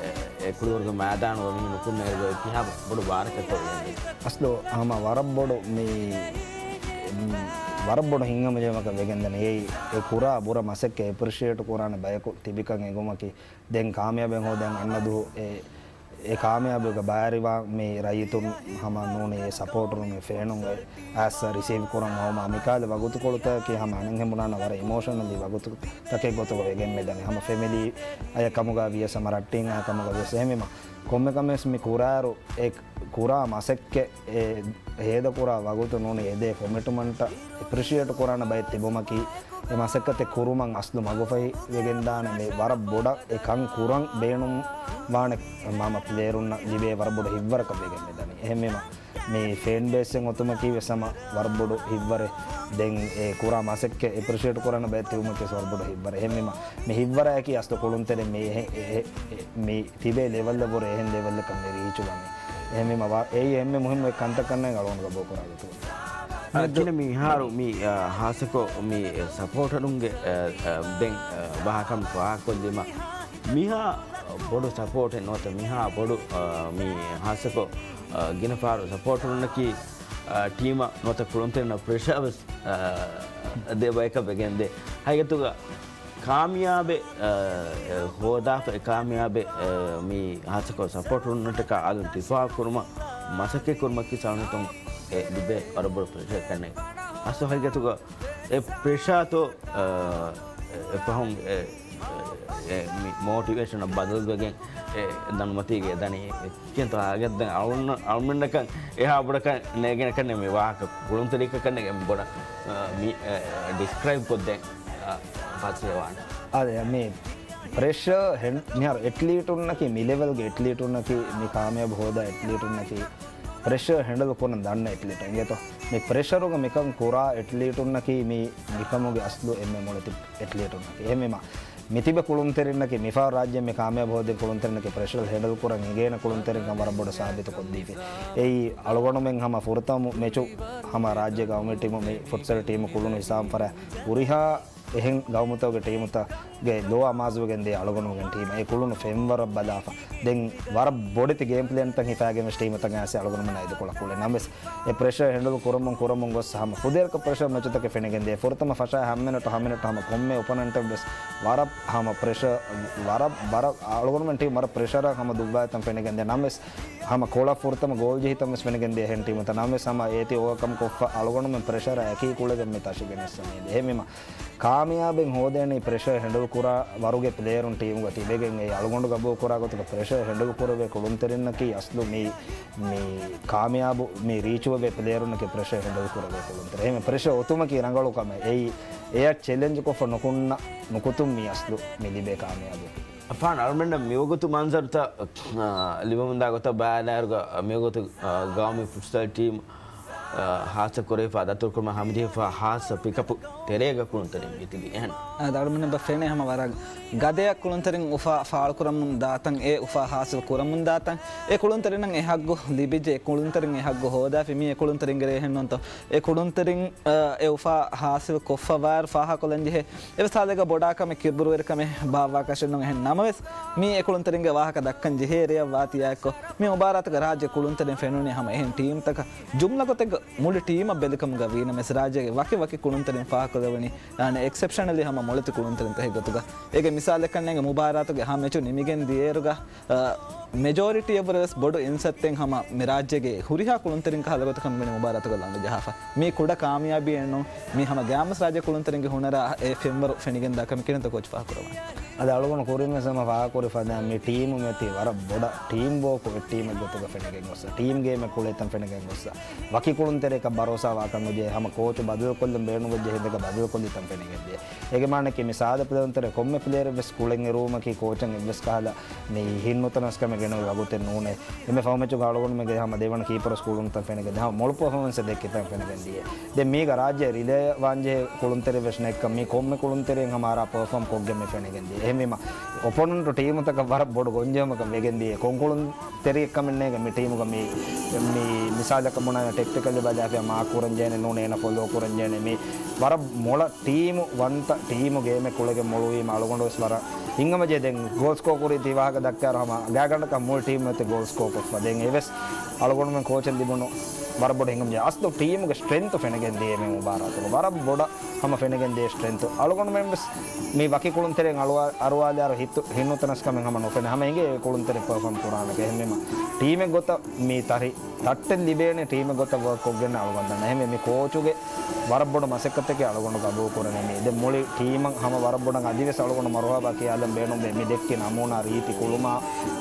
އެ، އެ ކުޅިވަރުގެ މައިދާނުގަ މީހުން ނުކުންނައިރު ކިހާ ބޮޑު ބާރަކަށްތޯ އިނގޭ؟ އަސްލު ހަމަ ވަރަށް ބޮޑު މި، ވަރަށް ބޮޑު ހިތްހަމަޖެހުމަކަށް ވެގެންދަނީ. އެއީ އެ ކުރާ ބުރަ މަސައްކަތް އެޕްރިޝިއޭޓް ކުރާނެ ބަޔަކު ތިބިކަން އެނގުމަކީ، ދެން ކާމިޔާބެއް ހޯދަން އަންނަ ދުވަހު އެ، އެ ކާމިޔާބީގަ ބައިވެރިވާ މި ރައްޔިތުން ހަމަ ނޫނީ އެ ސަޕޯޓަރުން އެ ފޭނުން އެ އައްސަ ރިސީވް ކުރަން އައުމާ މިކަހަލަ ވަގުތުކޮޅުތަކަކީ ހަމަ އަނެއްހެން ބުނާނަ ވަރަށް އިމޯޝަނަލީ ވަގުތުތަކެއް ގޮތުގަ ވެގެން މިދަނީ. ހަމަ ފެމިލީ އަޔަށް ކަމުގަ ވިޔަސް ހަމަ ރައްޓެއް އަޔަށް ކަމުގަ ވިޔަސް އެހެންވީމަ ކޮންމެ ކަމެއް ވެސް މި ކުރާއިރު އެ ކުރާ މަސައްކަތް އެ ހޭދަކުރާ ވަގުތު ނޫނީ އެދޭ ކޮމިޓްމަންޓަށް އެޕްރިޝިއޭޓް ކުރާނެ ބައެއް ތިބުމަކީ، އެ މަސައްކަތެއް ކުރުމަށް އަސްލު މަގުފަހި ވެގެންދާނެ މި ވަރަށް ބޮޑަށް އެ ކަން ކުރަން ބޭނުން ވާނެ ހަމަ ޕްލޭޔަރުންނަށް ލިބޭ ވަރަށް ބޮޑު ހިތްވަރަކަށް ވެގެން މިދަނީ. އެހެންވީމަ، މި ފޭން ބޭސްއެއް އޮތުމަކީ ވެސް ހަމަ ވަރަށް ބޮޑު ހިތްވަރެއް. ދެން އެ ކުރާ މަސައްކަތް އެޕްރިޝިއޭޓް ކުރާނެ ބައެއް ތިބުމަކީ ވެސް ވަރަށް ބޮޑު ހިތްވަރެއް. އެހެންވީމަ، މި ހިތްވަރާއެކީ އަސްލު ކުޅުންތެރިން މި އެ-، އެ-، އެ-، މި ތިބޭ ލެވެލްއަށްވުރެ އެހެން ލެވެލްއަކަށް މި ރީޗުވަނީ. އެހެންވީމަ، ވަ-، އެއީ އެންމެ މުހިއްމު އެއް ކަންތައް ކަންނޭނގެ އަޅުގަނޑު ގަބޫލު ކުރާ ގޮތުގަ. އަދި މިހާރު މި، އަ، ހާއްސަކޮށް މި ސަޕޯޓަރުންގެ، އަ، އަ، ދެން، އަ، ވާހަކަ ފާހަގަކޮށްލީމަ، މިހާ ބޮޑު ސަޕޯޓެއް ނުވަތަ މިހާ ބޮޑު، އަ، މި ހާއްސަކޮށް، އަ، ގިނަ ފަހަރު ސަޕޯޓަރުންނަކީ، އަ، ޓީމަށް ނުވަތަ ކުޅުންތެރިންނަށް ޕްރެޝާ ވެސް، އަ، ދޭ ބަޔަކަށް ވެގެންދޭ. ހަގީގަތުގަ ކާމިޔާބެއް، އަ، ހޯދާފަ، އެ ކާމިޔާބެއް، އަ، މި ހާއްސަކޮށް ސަޕޯޓަރުންނަށްޓަކާ އަލުން ތިފާ ކުރުމަށް މަސައްކަތް ކުރުމަކީ ސަޅުންތުން އެ ލިބޭ ވަރަށް ބޮޑު ޕްރެޝަރެއް ކަންނޭނގެ. އަސްލު ހަގީގަތުގަ އެ ޕްރެޝާތޯ، އަ، އެ ފަހުން އެ، އެ މި މޯޓިވޭޝަނަށް ބަދަލުވެގެން އެ ދަނޑުމަތީގެ ދަނީ ކިހިނެއްތޯ ހަގީގަތު ދެން އަޅުން-، އަޅުމެންނަކަށް އެހާ ބޮޑަކަށް ނޭގޭނެ ކަންނޭނގެ މި ވާހަކަ ކުޅުންތެރިއަކަށް ކަންނޭނގެ އެންމެ ބޮޑަށް، އަ، މި، އަ، ޑިސްކްރައިބް ކޮށްދޭން، އަ، ފަސޭހަވާނެ. އާދެ، މި ޕްރެޝަރ ހެން-، މިހާރު އެތްލީޓުންނަކީ، މި ލެވެލްގެ އެތްލީޓުންނަކީ، މި ކާމިޔާބު ހޯދާ އެތްލީޓުންނަކީ، ޕްރެޝަރ ހެންޑަލް ކުރަން ދަންނަ އެތްލީޓު އިނގޭތޯ. މި ޕްރެޝަރުގަ މިކަން ކުރާ އެތްލީޓުންނަކީ، މި މިކަމުގެ އަސްލު އެންމެ މޮޅެތި އެތްލީޓުންނަކީ. އެހެންވީމަ، މިތިބެ ކުޅުންތެރިންނަކީ، މިފަހަރު ރާއްޖެ މި ކާމިޔާބު ހޯދި ކުޅުންތެރިންނަކީ، ޕްރެޝަރ ހެންޑަލް ކުރަން އިނގޭނެ ކުޅުންތެރިންކަން ވަރަށް ބޮޑަށް ސާބިތު ކޮށްދީފި. އެއީ އަޅުގަނޑުމެން ހަމަ ފުރަތަމަ މެޗު ހަމަ ރާއްޖޭގެ ގައުމީ ޓީމު، މި ފުޓްސަލް ޓީމު ކުޅުނު ހިސާބުން ފަރާ ހުރިހާ އެހެން ގައުމުތަކުގެ ޓީމުތައް ގެ ލޯ އަމާޒުވެގެން ދިޔަ އަޅުގަނޑުމެން ޓީމަށް އެ ކުޅުނު ފެންވަރަށް ބަލާފަ. ދެން ވަރަށް ބޮޑެތި ގޭމް ޕްލޭންތައް ހިފާގެން ވެސް ޓީމުތަކަށް އައިސް އަޅުގަނޑުމެންނަށް އެދިކޮޅަށް ކުޅެ. ނަމަވެސް އެ ޕްރެޝަރ ހެންޑަލް ކުރަމުން ކުރަމުން ގޮސް ހަމަ ފުދޭވަރަކަށް ޕްރެޝަރ މެޗުތަކެއް ފެނިގެން ދިޔަ. ފުރަތަމަ ފަށާ ހަ މިނެޓު ހަ މިނެޓު ހަމަ ކޮންމެ އޮޕޮނެންޓެއް ވެސް ވަރަށް ހަމަ ޕްރެޝަރ، ވަރަށް، ވަރަށް، ވަރަށް އަޅުގަނޑުމެން ޓީމް ވަރަށް ޕްރެޝަރަށް ހަމަ ދުއްވާތަން ފެނިގެން ދިޔަ. ނަމަވެސް ހަމަ ކޮޅަށް ފުރަތަމަ ގޯލް ޖެހިތަން ވެސް ފެނިގެން ދިޔަ އެހެން ޓީމުތައް. ނަމަވެސް ހަމަ އޭތި އޯވަރކަމް ކޮށްފަ އަޅުގަނޑުމެން ޕްރެޝަރަށް އެކީ ކުޅެގެން މި ތަށިގެން އެއްސަނީ. އެހެންވީމަ، ކާމިޔާބެއް ހޯދޭނީ ޕްރެޝަރ ހެންޑަލް ކުރާ ވަރުގެ ޕްލޭޔަރުން ޓީމުގަ ތިބެގެން އެ އަޅުގަނޑު ގަބޫލު ކުރާ ގޮތުގަ ޕްރެޝަރ ހެންޑަލް ކުރެވޭ ކުޅުންތެރިންނަކީ އަސްލު މި، މި ކާމިޔާބު މި ރީޗުވެވޭ ޕްލޭޔަރުންނަކީ ޕްރެޝަރ ހެންޑަލް ކުރެވޭ ކުޅުންތެރި. އެހެން ޕްރެޝަރ އޮތުމަކީ ރަނގަޅު ކަމެއް. އެއީ އެއަށް ޗެލެންޖް ކޮށްފަ ނުކުންނަ، ނުކުތުން މި އަސްލު މި ލިބޭ ކާމިޔާބު. އަފާން އަޅުމެންނަށް މިވަގުތު މަންޒަރުތައް، އާ، ލިބެމުންދާ ގޮތަށް ބައިވެލާއިރުގަ މިވަގުތު، އާ، ގައުމީ ފުޓްސަލް ޓީމް، އާ، ހާއްސަ ކުރެވިފަ ދަތުރުކުރުމަށް ހަމަޖެހިފަ ހާއްސަ ޕިކަޕު ތެރޭގަ ކުޅުންތެރިން މިތިބީ އެހެން. އާ، އަޅުމެންނަށް ފެނޭ ހަމަ ވަރަށް ގަދަޔަށް ކުޅުންތެރިން އުފާ ފާޅުކުރަމުން ދާތަން، އެ އުފާ ހާސިލް ކުރަމުން ދާތަން، އެ ކުޅުންތެރިންނަށް އެ ހައްގު ލިބިއްޖެ، އެ ކުޅުންތެރިން އެ ހައްގު ހޯދާފި މީ އެ ކުޅުންތެރިންގެ ރޭހެއްނޫންތޯ. އެ ކުޅުންތެރިން، އަ، އެ އުފާ ހާސިލް ކޮށްފަވާއިރު ފާހަގަކޮށްލަންޖެހޭ. އެވެސް ހާލެއްގަ ބޮޑާކަމެއް ކިބުރުވެރިކަމެއް ބާއްވާކަށެއްނޫން. އެހެން ނަމަވެސް، މީ އެ ކުޅުންތެރިންގެ ވާހަކަ ދައްކަން ޖެހޭ އެރެއަށް ވާތީއާއެއްކޮށް، މި މުބާރާތުގަ ރާއްޖެ ކުޅުންތެރިން ފެނުނީ ހަމަ އެހެން ޓީމްތަކަށް ޖުމްލަ ގޮތެއްގަ މުޅި ޓީމަށް ބެލިކަމުގަ ވީނަމަވެސް، ރާއްޖޭގެ ވަކި ވަކި ކުޅުންތެރިން ފާހަގަކުރެވެނީ، އާނ، އެކްސެޕްޝަނަލީ ހަމަ މޮޅެތި ކުޅުންތެރިންތަކެއް ގޮތުގަ. އޭގެ މިސާލެއްކަންނޭނގެ މުބާރާތުގެ ހަ މެޗު ނިމިގެން ދިޔައިރުގަ، އަ، މެޖޯރިޓީއަށްވުރެ ވެސް ބޮޑު އިންސައްތެއް ހަމަ މި ރާއްޖޭގެ ހުރިހާ ކުޅުންތެރިން ކަހަލަ ގޮތަކަށް މިވެނި މުބާރާތުގަ ލަނޑު ޖަހާފަ. މީ ކުޑަ ކާމިޔާބީއެއްނޫން. މީ ހަމަ ގައިމުވެސް ރާއްޖޭ ކުޅުންތެރިންގެ ހުނަރާ އެ ފެންވަރު ފެނިގެންދާ ކަމެއް ކިހިނެއްތޯ ކޯޗް ފާހަގަކުރައްވާނީ؟ އަދި އަޅުގަނޑު ކުރިން ވެސް ހަމަ ފާހަގަކުރި ފަދައިން މި ޓީމު މިއޮތީ ވަރަށް ބޮޑަށް ޓީމް ވޯކު އެއް ޓީމެއް ގޮތުގަ ފެނިގެން ގޮއްސަ. ޓީމް ގޭމެއް ކުޅޭތަން ފެނިގެން ގޮއްސަ. ވަކި ކުޅުންތެރިޔަކަށް ބަރޯސާ ވާކަށް ނުޖެހޭ. ހަމަ ކޯޗު ބަދަލުކޮށްލަން ބޭނުންވެއްޖެ ހިނދުގަ ބަދަލުކޮށްލިތަން ފެނިގެންދިޔަ. އޭގެ މާނައަކީ މި ސާދަ ޕްލޭޔަރުން ތެރޭ ކޮންމެ ޕްލޭޔަރެއް ވެސް ކުޅެން އެރުވުމަކީ ކޯޗަށް އެއްވެސް ކަހަލަ މި ހިތްނުތަނަވަސްކަމެއް ގެނައުމުގެ ވަގުތެއް ނޫނޭ. އެންމެ ފަހު މެޗުގަ އަޅުގަނޑުމެންގެ ހަމަ ދެވަނަ ކީޕަރު ކުޅުނުތަން ފެނިގެން ދިޔަ. ހަމަ މޮޅު ޕަރފޯމަންސެއް ދެއްކިތަން ފެނިގެން ދިޔަ. ދެން މީގަ ރާއްޖެ ރިލޭ ވާންޖެހޭ ކުޅުންތެރި ވެސް ނެއްކަ މި ކޮންމެ ކުޅުންތެރިން ހަމަ އަރާ ޕަރފޯމް ކޮށްގެން މި ފެނިގެން ދިޔަ. އެހެންވީމަ އޮޕޮނެންޓު ޓީމުތަކަށް ވަރަށް ބޮޑު ގޮންޖެހުމަކަށް ވެގެން ދިޔަ. ކޮން ކުޅުން ތެރިއެއްކަމެއް ނޭނގެ މި ޓީމުގަ މި، މި މިސާލަކަށް ބުނާ ޓެކްޓިކަލް ބަލާފިޔާ މާކް ކުރަން ޖެހޭނެ ނޫން އޭނަ ފޮލޯ ކުރަން ޖެހޭނެ މި ވަރަށް މޮޅަށް ޓީމު ވަންތަ ޓީމު ގޭމެއް ކުޅެގެން މޮޅުވީމަ އަޅުގަނޑު ވެސް ވަރަށް ހިތްހަމަޖެހި ދެން ގޯލް ސްކޯ ކުރީ ތި ވާހަކަ ދައްކާއިރު ހަމަ ގާތްގަނޑަކަށް މުޅި ޓީމު މިއޮތީ ގޯލް ސްކޯ ކޮށްފަ ދެން އެވެސް އަޅުގަނޑުމެން ކޯޗަށް ލިބުނު ވަރަށް ބޮޑަށް ހިނގަމުން ޖެހޭ. އަސްލު ޓީމުގެ ސްޓްރެންތު ފެނިގެން ދިޔަ މި މުބާރާތުގަ. ވަރަށް ބޮޑަށް ހަމަ ފެނިގެން ދިޔަ ސްޓްރެންތު. އަޅުގަނޑުމެން ވެސް މި ވަކި ކުޅުންތެރިން އަޅުވާ-، އަރުވާލާއިރު ހިތު-، ހިތްނުތަނަސްކަމެއް ހަމަ ނުފެނޭ. ހަމަ އެނގޭ އެ ކުޅުންތެރި ޕަރފޯމް ކުރާނެކަން. އެހެންވީމަ ޓީމެއް ގޮތަށް މި ތަށި ތައްޓެއް ލިބޭނެ ޓީމެއް ގޮތަށް ވަރކް ކޮށްގެން އަޅުގަނޑު ދަންނަ. އެހެންވެ މި ކޯޗުގެ ވަރަށް ބޮޑު މަސައްކަތެކޭ އަޅުގަނޑު ގަބޫލު ކުރަނީ މީ. ދެން މުޅި ޓީމަށް ހަމަ ވަރަށް ބޮޑަށް އަދިވެސް އަޅުގަނޑު މަރުހަބާ ކިޔާލަން ބޭނުންވޭ. މި ދެއްކި ނަމޫނާ ރީތި ކުޅުމާ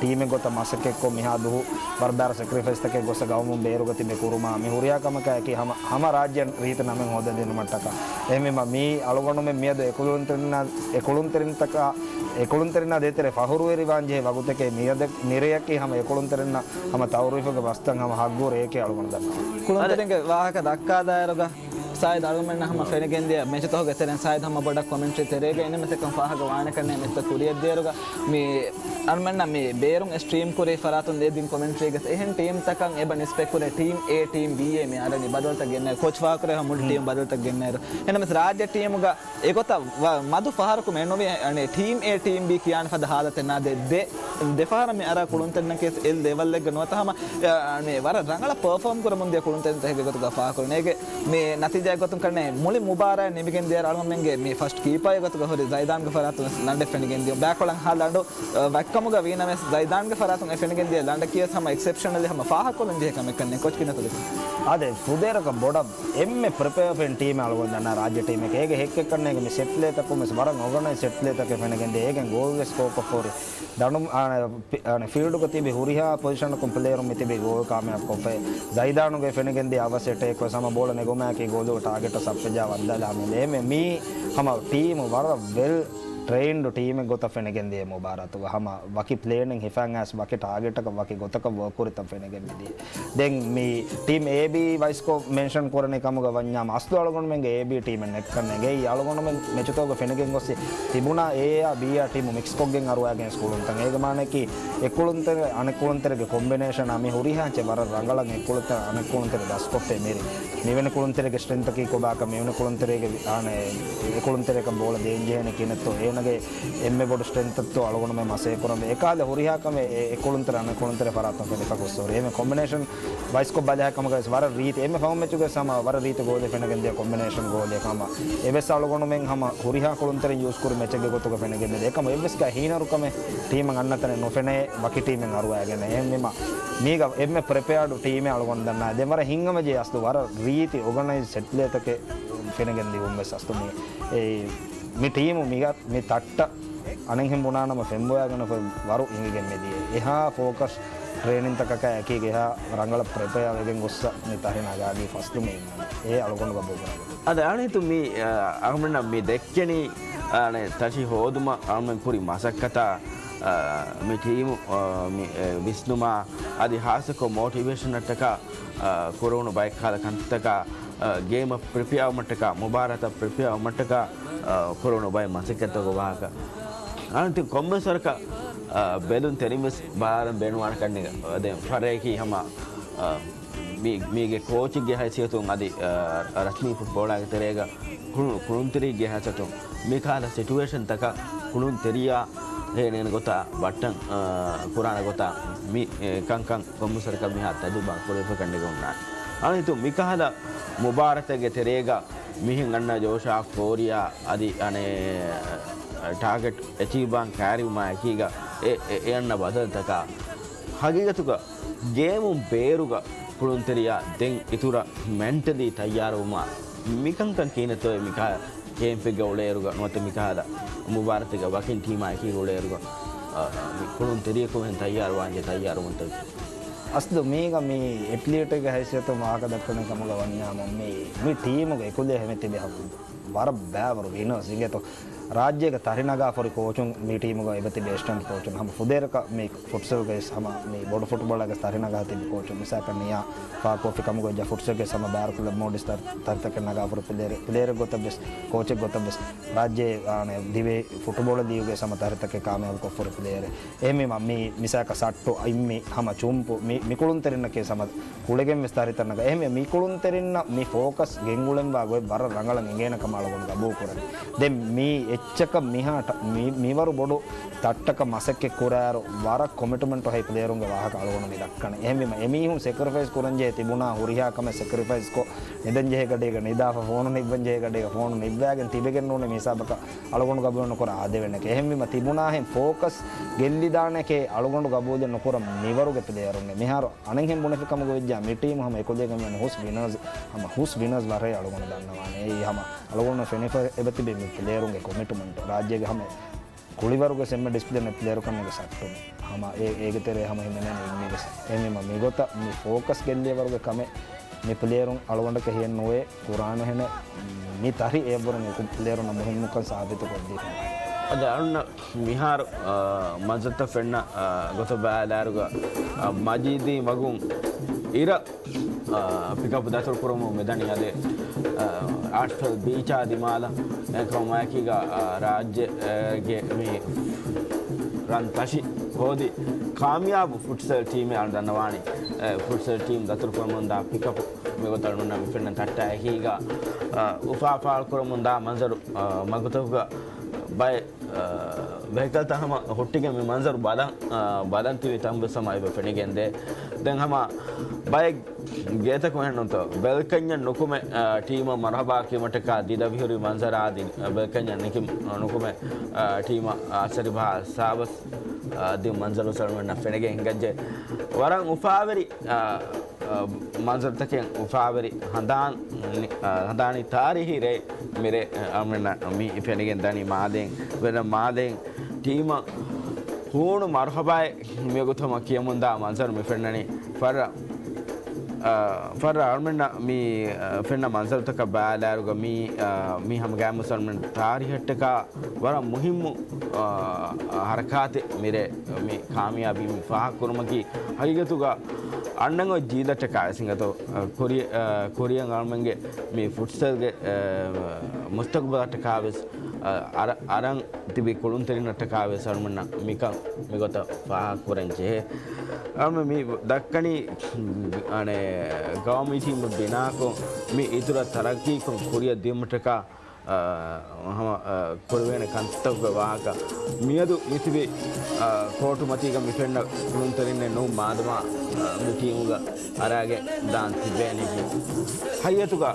ޓީމެއް ގޮތަށް މަސައްކަތްކޮށް މިހާ ދުހު ވަރަށް ބާރަ ސެކްރިފައިސްތަކެއް ގޮސް ގައުމުން ބޭރުގަ ތިބެ ކުރުމާ މި ހުރިހާ ކަމަކާއެކީ ހަމަ، ހަމަ ރާއްޖެ ރީތި ނަމެއް ހޯދަދިނުމަށްޓަކާ. އެހެންވީމަ މީ އަޅުގަނޑުމެން މިއަދު އެކުޅުންތެރިންނާ، އެކުޅުންތެރިންތަކާ، އެކުޅުންތެރިންނާ ދޭތެރޭ ފަޚުރުވެރިވާން ޖެހޭ ވަގުތެކޭ. މިއަދު މިރެޔަކީ ހަމަ އެކުޅުންތެރިންނަށް ހަމަ ތައުރީފުގެ ބަސްތައް ހަމަ ހައްގު ރެޔެކޭ އަޅުގަނޑު ދަންނަވަނީ. ކުޅުންތެރިންގެ ވާހަކަ ދައްކާދާއިރުގަ ސާއިދު އަޅުގަނޑުމެންނަށް ހަމަ ފެނިގެންދިޔަ މެޗުތަކުގެ ތެރެއިން ސާއިދު ހަމަ ބޮޑަށް ކޮމެންޓްރީ ތެރޭގަ އިންނަމެސް އެކަން ފާހަގަ ވާނެކަންނޭ މެޗުތައް ކުރިއަށްދިޔައިރުގަ މި އަޅުގަނޑުމެންނަށް މި ބޭރުން އެ ސްޓްރީމް ކުރި ފަރާތުން ދޭ ދިން ކޮމެންޓްރީގެ އެހެން ޓީމްތަކަށް އެބަ ނިސްބަތްކުރޭ ޓީމް އޭ، ޓީމް ބީއޭ މި އަރަނީ ބަދަލުތައް ގެންނައިރު. ކޯޗް ފާހަގަކުރޭ މުޅި ޓީމް ބަދަލުތައް ގެންނައިރު. އެހެންނަމަވެސް ރާއްޖެ ޓީމުގަ އެގޮތަށް ވަ-، މަދު ފަހަރަކު މެނުވީ، އަނެ، ޓީމް އޭ، ޓީމް ބީ ކިޔާނެ ފަދަ ހާލަތެއް ނާދޭ. ދެ، ދެ ފަހަރަށް މި އަރާ ކުޅުންތެރިންނަކީ އެ ލެވަލްއެއްގަ ނުވަތަ ހަމަ، އަ، އަނެ، ވަރަށް ރަނގަޅަށް ޕަރފޯމް ކުރަމުން ދިޔަ ކުޅުންތެރިންތަކެއްގެ ގޮތުގަ ފާހަގަކުރަނީ. އޭގެ މި ނަތީޖާއެއް ގޮތުން ކަންނޭ މުޅި މުބާރާތް ނިމިގެން ދިޔައިރު އަޅުގަނޑުމެންގެ މި ފަސްޓް ކީޕާގެ ގޮތުގަ ހުރި ޒައިދާންގެ ފަރާތުން ވެސް ލަނޑެއް ފެނިގެން ދިޔުން. ބައެއްކޮޅަށް ހާ ލަނޑު، އަ، ވައްކަމުގަ ވީނަމަވެސް ޒައިދާންގެ ފަރާތުން އެ ފެނިގެން ދިޔަ ލަނޑަކީ ވެސް ހަމަ އެކްސެޕްޝަނަލީ ހަމަ ފާހަގަކޮށްލަން ޖެހޭ ކަމެއް ކަންނޭ. ކޯޗް ކިހިނެއްތޯ ދެކެނީ؟ އާދެ، ފުދޭވަރަކަށް ބޮޑަށް އެންމެ ޕްރިޕެއާ ފެން ޓީމެއް އަޅުގަނޑު ދަންނަ ރާއްޖެ ޓީމެއް. އޭގެ ހެއްކެއްކަންނޭގެ މި ސެޓް ޕްލޭތަކުން ވެސް ވަރަށް އޯގަނައިޒް ސެޓް ޕްލޭތަކެއް ފެނިގެން ދޭ. އޭގެން ގޯލް ވެސް ސްކޯރ ކޮށްފަ ހުރި. ދަނޑު، އާ، ފި-، އާ، ފީލްޑުގަ ތިބި ހުރިހާ ޕޮޒިޝަނަކުން ޕްލޭޔަރުން މި ތިބި ގޯލް ކާމިޔާބު ކޮށްފައި. ޒައިދާނުގެ ފެނިގެން ދިޔަ އަވަސް އެޓޭކް ވެސް ހަމަ ބޯޅަ ނެގުމާއެކީ ގޯލުގެ ޓާގެޓަށް ސައްޕެޖާ ވަންދާލާ ހަމަ ދޭ. މި، މީ ހަމަ ޓީމު ވަރަށް ވެލް ޓްރެއިންޑް ޓީމެއް ގޮތަށް ފެނިގެން ދިޔަ މުބާރާތުގަ ހަމަ ވަކި ޕްލޭނެއް ހިފަން އައިސް ވަކި ޓާގެޓަކަށް ވަކި ގޮތަކަށް ވޯކް ކުރިތަން ފެނިގެން މިދިޔަ. ދެން މި ޓީމް އޭ ބީ ވައިސްކޮށް މެންޝަން ކުރަނީ ކަމުގަ ވަންޏާ މަސްދު އަޅުގަނޑުމެންގެ އޭ ބީ ޓީމެއް ނެއްކަން ނެގެއީ. އަޅުގަނޑުމެން މެޗުތަކުގަ ފެނިގެން ގޮސް ތިބުނާ އޭއާ ބީއާ ޓީމު މިކްސްކޮށްގެން އަރުވާގެން ސްކޫލުންތަން. އޭގެ މާނައަކީ އެ ކުޅުންތެރި އަނެއް ކުޅުންތެރިގެ ކޮމްބިނޭޝަނާ މި ހުރިހާ އެއްޗެއް ވަރަށް ރަނގަޅަށް އެ ކުޅުންތެރި، އަނެއް ކުޅުންތެރި ދަސްކޮށްފައި މިރި. މިވެނި ކުޅުންތެރިގެ ސްޓްރެންތަކީ ކޮބާކަން، މިވެނި ކުޅުންތެރިގެ ވި-، އާނެ، އެ ކުޅުންތެރިއަކަށް ބޯޅަ ދޭން ޖެހޭނެ ކިހިނެއްތޯ، އޭނަގެ އެންމެ ބޮޑު ސްޓްރެންތަށްތޯ އަޅުގަނޑުމެން މަސޭ ކުރަން ވޭ. އެކަހަލަ ހުރިހާ ކަމެއް އެ، އެ ކުޅުންތެރި އަނެއް ކުޅުންތެރި ފަރާތުން ފެނިފަ ގޮއްސޯރި. އެމެ ކޮމްބިނޭޝަން ވައިސްކޮށް ބަލާ ކަމުގަ ވެސް ވަރަށް ރީތި. އެންމެ ފަހުން މެޗުގަ ވެސް ހަމަ ވަރަށް ރީތި ގޯލެއް ފެނިގެން ދިޔަ ކޮމްބިނޭޝަން ގޯލެއް ހަމަ. އެވެސް އަޅުގަނޑުމެން ހަމަ ހުރިހާ ކުޅުންތެރިން ޔޫސް ކުރި މެޗެއްގެ ގޮތުގަ ފެނިގެން ދިޔަ. އެކަމަ އެއްވެސް ކަހަލަ ހީނަރުކަމެއް ޓީމަށް އަންނަތަނެއް ނުފެނޭ ވަކި ޓީމެއް އަރުވާގެން. އެހެންވީމަ މީގަ އެންމެ ޕްރިޕެއާޑު ޓީމެއް އަޅުގަނޑު ދަންނަ. ދެން ވަރަށް ހިތްހަމަޖެހި އަސްލު ވަރަށް ރީތި އޯގަނައިޒް ސެޓް ޕްލޭތަކެއް ފެނިގެން ދިޔުން ވެސް އަސްލު މީ. އެ މި ޓީމު މިގަ-، މި ތައްޓަށް އަނެއްހެން ބުނާނަމަ ފެންބޮޔާގަނެފަ ވަރު ހިނގިގެން މިދިޔަ. އެހާ ފޯކަސް ޓްރޭނިންތަކަކާ އެކީގަ އެހާ ރަނގަޅަށް ޕްރިޕެއާ ވެގެން ގޮއްސަ މި ތަށި ނަގާދީ ފަސްދު މީ އިންނަނީ. އެ އަޅުގަނޑު ގަބޫލު ކުރާ ގޮތަށް. އަދި އަޅުގަނޑު މި، އަ، އަޅުގަނޑަށް މި ދެއްކެނީ، އަ، އަނެ، ތަށި ހޯދުމަށް އަޅުގަނޑު ކުރި މަސައްކަތާ، އަ، މި ޓީމު، އަ، މި، އެ، ވިސްނުމާ އަދި ހާއްސަކޮށް މޯޓިވޭޝަނަށްޓަކާ، އަ، ކުރެވުނު ބައެއްކަހަލަ ކަންތައްތަކާ، އަ، ގޭމަށް ޕްރިޕެއާވުމަށްޓަކާ، މުބާރާތަށް ޕްރިޕެއާވުމަށްޓަކާ، އަ، ކުރެވުނު ބައެއް މަސައްކަތްތަކުގެ ވާހަކަ. އަނެއް ތި ކޮންމެސް ވަރަކަށް، އަ، ބެލުން ތެރިން ވެސް ބަލާލަން ބޭނުންވާނެ ކަންނޭނގެ. ދެން ފަރެއްގައި ހަމަ، އަ، މީ-، މީގެ ކޯޗެއްގެ ހައިސިއްޔަތުން އަދި، އަ، ރަސްމީ ފުޓްބޯޅާގެ ތެރޭގަ ކުޅު-، ކުޅުންތެރިއެއްގެ ހައިސިއްޔަތުން މިކަހަލަ ސިޓުއޭޝަންތަކަށް ކުޅުންތެރިޔާ ހޭނެން ގޮތަށް ބައްޓަން، އަ، ކުރާނެ ގޮތަށް މި، އެ، ކަންކަން ކޮންމެސް ވަރަކަށް މިހާ ތަޖުރިބާ ކުރެވިފަ ކަންނޭނގެ އޮންނާނެ. އަނެއް ތި މިކަހަލަ މުބާރާތެއްގެ ތެރޭގަ މިހެން އަންނަ ޖޯޝާ ފޯރިއާ އަދި އަނެއް ޓާގެޓް އެޗީވްވާން ކައިރިވުމާ އެކީގަ އެ، އެ، އެ އަންނަ ބަދަލުތަކާ ހަގީގަތުގަ ގޭމުން ބޭރުގަ ކުޅުންތެރިޔާ ދެން އިތުރަށް މެންޓަލީ ތައްޔާރުވުމާ މިކަންކަން ކިހިނެއްތޯއޭ މިކަހަލަ ކޭމްޕެއްގަ އުޅޭއިރުގަ ނުވަތަ މިކަހަލަ މުބާރާތެއްގަ ވަކިން ޓީމާ އެކީގަ އުޅޭއިރުގަ، އަ، މި ކުޅުންތެރިޔަކު އެހެން ތައްޔާރުވާންޖެހޭ ތައްޔާރުވުންތަކެއް. އަސްލު މީގަ މި އެތްލީޓެއްގެ ހައިސިއްޔަތުން ވާހަކަ ދައްކަނީ ކަމުގަ ވަންޏާމު މި، މި ޓީމުގެ އެކުލެ ހެމެ ތިބި ހަމަ ވަރަށް ބައިވަރު ވިނަރސް އިނގޭތޯ. ރާއްޖޭގަ ތަށިނަގާފަ ހުރި ކޯޗުން މި ޓީމުގަ އެބަތިބި އެސިސްޓެންޓް ކޯޗުން ހަމަ ފުދޭވަރަކަށް މި ފުޓްސަލްގައި ހަމަ މި ބޮޑު ފުޓްބޯޅައިގަ ތަށިނަގާ ތިބި ކޯޗުން މިސާލަކަށް ނިޔާ ފާކޯފި ކަމުގައި ޖަ ފުޓްސަލްގެ ހަމަ ބާރުކުލަ މޯޑިސް ތަ-، ތަށިތަކެއް ނަގާފަ ހުރި ޕްލޭޔަރެއް، ޕްލޭޔަރެއް ގޮތަށް ވެސް ކޯޗެއް ގޮތަށް ވެސް ރާއްޖޭ، އާނެ، ދިވެހި ފުޓްބޯޅަ ލީގުގެ ހަމަ ތަށިތަކެއް ކާމިޔާބު ކޮށްފަ ހުރި ޕްލޭޔަރެއް. އެހެންވީމަ މި މިސާލަކަށް ސައްޓު، އިއްމި، ހަމަ ޗުންޕު، މި، މި ކުޅުންތެރިންނަކީ ހަމަ ކުޅެގެން ވެސް ތަށިތައް ނަގާ. އެހެންވެ މި ކުޅުންތެރިންނަށް މި ފޯކަސް ގެންގުޅެންވާ ގޮތް ވަރަށް ރަނގަޅަށް އެނގޭނެ ކަމާ އަޅުގަނޑު ގަބޫލު ކުރަނީ. ދެން މީ އެއްޗަކަށް މިހާ ޓަ-، މި-، މިވަރު ބޮޑު ތައްޓަކަށް މަސައްކަތް ކުރާއިރު ވަރަށް ކޮމިޓްމަންޓު ހައި ޕްލޭޔަރުންގެ ވާހަކަ އަޅުގަނޑު މި ދައްކަނީ. އެހެންވީމަ އެމީހުން ސެކްރިފައިސް ކުރަންޖެހޭ ތިބުނާ ހުރިހާ ކަމެއް ސެކްރިފައިސްކޮށް، ނިދަންޖެހޭ ގަޑީގަ ނިދާފަ، ފޯނު ނިއްވަންޖެހޭ ގަޑީގަ ފޯނު ނިއްވާގެން ތިބެގެން ނޫނީ މި ހިސާބަކަށް އަޅުގަނޑު ގަބޫލުނުކުރާ އާދެވެނެކެ. އެހެންވީމަ ތިބުނާހެން ފޯކަސް ގެއްލިދާނެކޭ އަޅުގަނޑު ގަބޫލެއް ނުކުރަން މިވަރުގެ ޕްލޭޔަރުންގެ. މިހާރު އަނެއްހެން ބުނެފި ކަމުގަ ވެއްޖާ މި ޓީމު ހަމަ އެކުލެގެން ވަނީ ހުސް ވިނަރސް، ހަމަ ހުސް ވިނަރސް ވަރޭ އަޅުގަނޑު ދަންނަވާނެ. އެއީ ހަމަ އަޅުގަނޑު ފެނިފަ އެބަތިބި މި ޕްލޭޔަރުންގެ ކޮމިޓްމަންޓު. ރާއްޖޭގެ ހަމަ ކުޅިވަރުގެ އެންމެ ޑިސިޕްލިން ޕްލޭޔަރު ކަމުގެ ސައްޓުން. ހަމަ އޭ، އޭގެ ތެރޭ ހަމަ ހިމެނޭނެ އިންނިވެސް. އެހެންވީމަ މިގޮތަށް މި ފޯކަސް ގެއްލިޔަވަރުގެ ކަމެއް މި ޕްލޭޔަރުން އަޅުގަނޑަކަށް ހިއެއް ނުވޭ ކުރާނެހެނެއް. މި ތަރި އެއްވަރުން އެކު ޕްލޭޔަރުންނަށް މުހިންމުކަން ސާބިތުކޮށްދީފަ. އަދި އަޅުންނަށް މިހާރު، އާ، މަންޒަރުތައް ފެންނަ، އާ، ގޮތަށް ބަލާއިރުގަ، އާ، މަޖީދީ މަގުން އިރަށް، އާ، ޕިކަޕް ދަތުރުކުރަމުން މިދަނީ އަދި، އާ، އާޓްފަލް ބީޗާ ދިމާލަށް. އެކަމާއެކީގަ، އާ، ރާއްޖޭގެ މި ރަން ތަށި ހޯދި ކާމިޔާބު ފުޓްސަލް ޓީމެއް އަޅު ދަންނަވާނީ. އެ، ފުޓްސަލް ޓީމް ދަތުރުކުރަމުންދާ ޕިކަޕް މިގޮތަށް އަޅުންނަށް މި ފެންނަ ތައްޓާއެކީގަ، އާ، އުފާ ފާޅުކުރަމުންދާ މަންޒަރު، އާ، މަގުތަކުގަ ބައެއް އާ، ވެހިކަލްތައް ހަމަ ހުއްޓިގެން މި މަންޒަރު ބަލަން، އާ، ބަލަން ތިބި ތަން ވެސް ހަމަ އެބަ ފެނިގެންދޭ. ދެން ހަމަ ބައެއް ގޭތަކުން އެހެންނުތޯ، ބެލްކަންޏަށް ނުކުމެ، އާ، ޓީމަށް މަރުހަބާ ކީމަށްޓަކާ ދިދަ ވިހުރި މަންޒަރާ ދި-، ބެލްކަންޏަށް ނިކި ނުކުމެ، އާ، ޓީމަށް އާސަރި ބަހާ ސާބަސް، އާ، ދި މަންޒަރު ސަލްމަންނަށް ފެނިގެން ހިނގައްޖެ. ވަރަށް އުފާވެރި، އާ، އަ، މަންޒަރުތަކެއް އުފާވެރި ހަނދާން، އަ، ހަނދާނީ ތާރީހީ ރޭ މިރޭ، އަ، އަޅުމެންނަށް މި ފެނިގެން ދަނީ މާލޭން، ވެރަ މާލޭން ޓީމަށް ހޫނު މަރުހަބާއެއް މިވަގުތު ހަމަ ކިޔަމުންދާ މަންޒަރު މި ފެންނަނީ. ފަރަށް، އަ، ފަރަށް އަޅުމެންނަށް މި، އަ، ފެންނަ މަންޒަރުތަކަށް ބަލާއިރުގަ މީ، އަ، މީ ހަމަ ގާތްމުވެސް އަޅުމެން ތާރީހަށްޓަކާ ވަރަށް މުހިއްމު، އާ، ހަރަކާތެއް މިރޭ މި ކާމިޔާބީ މި ފާހަގަކުރުމަކީ، ހަގީގަތުގަ އަންނަން އޮތް ޖީލަށްޓަކާ ވެސް ހިނގަތޯ، އާ، ކުރި-، އާ، ކުރިއަށް އަޅުމެންގެ މި ފުޓްސަލްގެ، އާ، މުސްތަގުބަލަށްޓަކާ ވެސް، އާ، އަރަ-، އަރަން ތިބި ކުޅުންތެރިންނަށްޓަކާ ވެސް އަޅުމެންނަށް މިކަން މިގޮތަށް ފާހަގަކުރަން ޖެހޭ. އަޅުމެން މި ދައްކަނީ، އަނެއް، ގައުމީ ޓީމެއް ބިނާކޮށް، މި އިތުރަށް ތަރައްގީކޮށް ކުރިއަށް ދިއުމަށްޓަކާ އާ، ހަމަ، އާ، ކުރެވޭނެ ކަންތައްތަކުގެ ވާހަކަ. މިއަދު މިތިބި، އާ، ކޯޓު މަތީގަ މި ފެންނަ ކުޅުންތެރިންނެއް ނޫން މާދަމާ، އާ، މި ޓީމުގަ އަރާގެން ދާން ތިބޭނެ. ހައްޔަތުގަ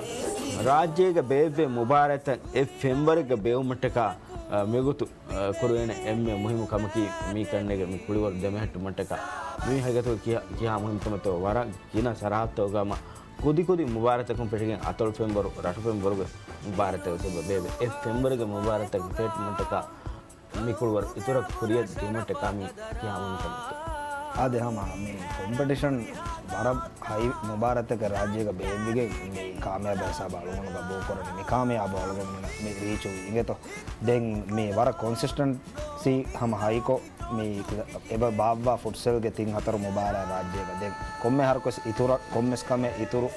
ރާއްޖޭގަ ބޭއްވޭ މުބާރާތްތައް އެއް ފެންވަރެއްގަ ބޭއްވުމަށްޓަކާ، އާ، މިގޮތު، އާ، ކުރެވޭނެ އެންމެ މުހިއްމު ކަމަކީ މި ފެންނަގެ މި ކުޅިވަރު ދެމެހެއްޓުމަށްޓަކާ. މީ ހަގީގަތުގަ ކިހާ، ކިހާ މުހިއްމު ކަމެއްތޯ ވަރަށް ގިނަ ސަރަހައްދުތަކުގަ ހަމަ ކުދިކުދި މުބާރާތްތަކުން ފެށިގެން އަތޮޅު ފެންވަރު، ރަށު ފެންވަރުގެ މުބާރާތްތައް ވެސް އެބަ ބޭއްވޭ. އެ ފެންވަރުގެ މުބާރާތްތަކުން ފެށުމަށްޓަކާ މި ކުޅިވަރު އިތުރަށް ކުރިއަށް ދިއުމަށްޓަކާ މީ ކިހާ މުހިންމު ކަމެއްތޯ؟ އާދެ، ހަމަ މި ކޮމްޕެޓިޝަން ވަރަށް ހައި މުބާރާތްތަކެއް ރާއްޖޭގަ ބޭއްވިގެން މި ކާމިޔާބު ހިސާބަށް އަޅުގަނޑު ގަބޫލުކުރަނީ. މި ކާމިޔާބު އަޅުގަނޑު މި ރީޗު އިނގޭތޯ. ދެން މި ވަރަށް ކޮންސިސްޓެންސީ ހަމަ ހައިކޮށް، މި އެބަ ބާއްވާ ފުޓްސަލްގެ ތިން ހަތަރު މުބާރާތް ރާއްޖޭގަ ދެން ކޮންމެ ހަރަކުވެސް އިތުރަށް، ކޮންމެސް ކަމެއް އިތުރު،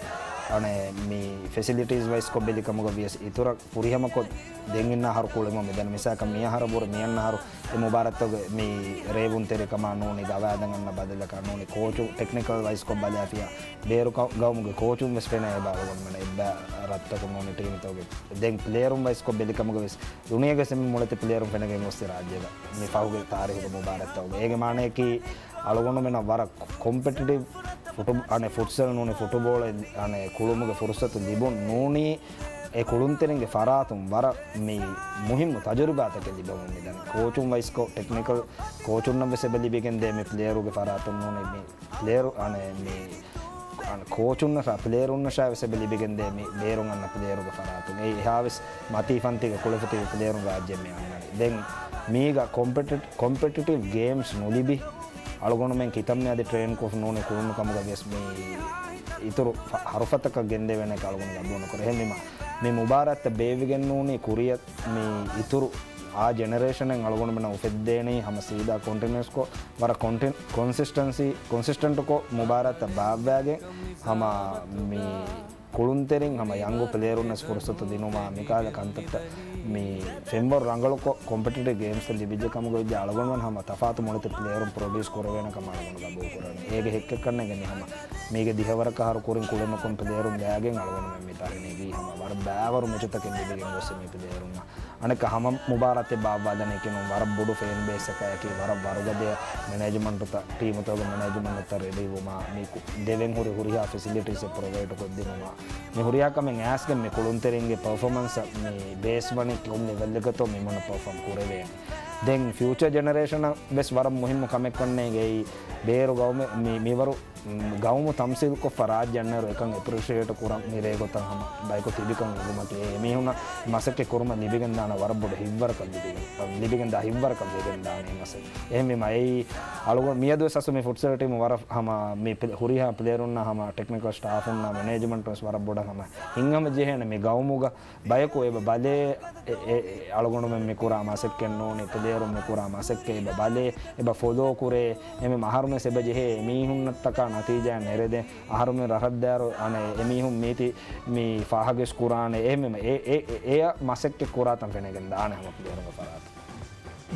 އަނެއް، މި ފެސިލިޓީސް ވައިސްކޮށް ބެލި ކަމުގަ ވިޔަސް އިތުރަށް ފުރިހަމަކޮށް ދެން އިންނަ އަހަރު ކުޅެމުން މިދަނީ. މިސާލަކަށް މި އަހަރަށް ވުރެ މި އަންނަ އަހަރު އެ މުބާރާތްތަކުގެ މި ރޭވުންތެރިކަމާ ނޫނީ ގަވާއިދަން އަންނަ ބަދަލަކާ ނޫނީ ކޯޗު ޓެކްނިކަލް ވައިސްކޮށް ބަލާފިޔާ ބޭރު ގަ-، ގައުމުގެ ކޯޗުން ވެސް ފެނޭ އެބަ އަޅުގަނޑުމެން އެއްބަ ރަށްތަކުން ނޫނީ ޓީމްތަކުގެ. ދެން ޕްލޭޔަރުން ވައިސްކޮށް ބެލިކަމުގަ ވެސް ދުނިޔޭގެ ސެމި މުޅިތި ޕްލޭޔަރުން ފެނިގެން ގޮސް ރާއްޖޭގަ މި ފަހުގެ ތާރީހުގެ މުބާރާތްތަކުގަ. އޭގެ މާނަޔަކީ އަޅުގަނޑުމެންނަށް ވަރަށް ކޮމްޕެޓިޓިވް ފުޓު-، އަނެއް ފުޓްސަލް ނޫނީ ފުޓުބޯޅަ އަނެއް ކުޅުމުގެ ފުރުސަތު ލިބުން ނޫނީ އެ ކުޅުންތެރިންގެ ފަރާތުން ވަރަށް މި މުހިއްމު ތަޖުރިބާތަކެއް ލިބެމުން މިދަނީ. ކޯޗުން ވައިސްކޮށް ޓެކްނިކަލް ކޯޗުންނަށް ވެސް އެބަ ލިބިގެންދޭ މި ޕްލޭޔަރުގެ ފަރާތުން ނޫނީ މި ޕްލޭޔަރު އަނެއް މި އަން ކޯޗުންނަށާ ޕްލޭޔަރުންނަށާ ވެސް އެބަ ލިބިގެންދޭ މި ބޭރުން އަންނަ ޕްލޭޔަރުގެ ފަރާތުން. އެއީ އެހާވެސް މަތީ ފަންތީގަ ކުޅެފިތިބި ޕްލޭޔަރުން ރާއްޖެ މި އަންނަނީ. ދެން މީގަ ކޮމްޕެޓި-، ކޮމްޕެޓިޓިވް ގޭމްސް ނުލިބި، އަޅުގަނޑުމެން ކިތަންމެ އަދި ޓްރޭންކޮށް ނޫނީ ކުޅުނު ކަމުގަ ވިޔަސް މި އިތުރު ހަ-، ހަރުފަތަކަށް ގެންދެވޭނެކަން އަޅުގަނޑު ގަބޫލުނުކުރޭ. އެހެންވީމަ، މި މުބާރާތްތައް ބޭއްވިގެން ނޫނީ ކުރިއަށް މި އިތުރު އާ ޖެނެރޭޝަނެއް އަޅުގަނޑުމެންނަށް އުފެއްދޭނީ ހަމަ ސީދާ ކޮންޓިނިއުސްކޮށް، ވަރަށް ކޮންޓި-، ކޮންސިސްޓެންސީ، ކޮންސިސްޓެންޓުކޮށް މުބާރާތްތައް ބާއްވާގެން ހަމަ މި ކުޅުންތެރިން ހަމަ ޔަންގު ޕްލޭޔަރުންނަސް ފުރުސަތު ދިނުމާ، މިކަހަލަ ކަންތައްތައް މި ފެންވަރު ރަނގަޅު ކޮ-، ކޮމްޕެޓިޓިވް ގޭމްސްތައް ލިބިއްޖެ ކަމުގަ ވެއްޖެ އަޅުގަނޑުމެން ހަމަ ތަފާތު މޮޅިތައް ޕްލޭޔަރުން ޕްރޮޑިއުސް ކުރެވޭނެ ކަމަށް އަޅުގަނޑު ގަބޫލު ކުރަނީ. އޭގެ ހެއްކެއްކަންނޭނގެ މި ހަމަ މީގެ ދިހަވަރަކަށް އަހަރު ކުރިން ކުޅެން ނުކުން ޕްލޭޔަރުން ލައިގެން އަޅުގަނޑުމެން މި ތަރި ނެގީ ހަމަ ވަރަށް ބައިވަރު މެޗުތަކެއް ލިބިގެން ގޮސް މި ޕްލޭޔަރުންނަށް. އަނެއްކާ ހަމަ މުބާރާތެއް ބާއްވާލަނީކީ ނޫން، ވަރަށް ބޮޑު ފޭން ބޭސްއަކަށް އެކީ ވަރަށް ވަރުގަދަ މެނޭޖްމަންޓުތައް، ޓީމުތަކުގެ މެނޭޖްމަންޓުތައް ރެޑީވުމާ، މި ކު-، ދެވެން ހުރި ހުރިހާ ފެސިލިޓީސް ޕްރޮވައިޑް ކޮށްދިނުމާ، މި ހުރިހާ ކަމެއް އައިސްގެން މި ކުޅުންތެރިންގެ ޕަރފޯމަންސް މި ބޭސް ވަނީ ކޮން ލެވެލްއެއްގަތޯ މި މޮނަ ޕަރފޯމް ކުރެވޭނެ. ދެން ފިއުޗަ ޖެނެރޭޝަނަށް ވެސް ވަރަށް މުހިއްމު ކަމެއްކަންނޭނގެ އެއީ ބޭރު ގައުމެއް މި-، މިވަރު ގައުމު ތަމްސީލްކޮށްފަ ރާއްޖެ އަންނައިރު އެކަން އެޕްރިޝިއޭޓް ކުރަން މި ރޭގޮތަށް ހަމަ ބަޔަކު ތިބިކަން އެނގުމަކީ، އެ އެމީހުންނަށް މަސައްކަތް ކުރުމަށް ލިބިގެންދާނެ ވަރަށް ބޮޑު ހިތްވަރަކަށް ލިބިގެން، ލިބިގެންދާ ހިތްވަރަކަށް ވެގެންދާނެ މަސައްކަތް. އެހެންވީމަ އެއީ އަޅުގަނޑު މިއަދުވެސް އަސްލު މި ފުޓްސަލް ޓީމު ވަރަށް ހަމަ މި ޕްލޭ-، ހުރިހާ ޕްލޭޔަރުންނާ ހަމަ ޓެކްނިކަލް ސްޓާފުންނާ މެނޭޖްމަންޓުން ވެސް ވަރަށް ބޮޑަށް ހަމަ ހިތްހަމަޖެހޭނެ މި ގައުމުގަ ބަޔަކު އެބަ ބަލޭ، އެ، އެ، އެ، އަޅުގަނޑުމެން މި ކުރާ މަސައްކަތް ނޫނީ، ޕްލޭޔަރުން މި ކުރާ މަސައްކަތް އެބަ ބަލޭ، އެބަ ފޮލޯ ކުރޭ، އެމެ އަހަރުމެސް އެބަ ޖެހޭ އެމީހުންނަށްޓަކާ ނަތީޖާ ނެރެދޭ، އަހަރުމެން ރަށަށްދާއިރު އަނެއް އެމީހުން މީތި މި ފާހަގަވެސް ކުރާނެ، އެހެންވީމަ އެ، އެ، އެ، އެއަށް މަސައްކަތް ކުރާތަން ފެނިގެން ދާނެ ހަމަ ޕްލޭޔަރުންގެ ފަރާތުން.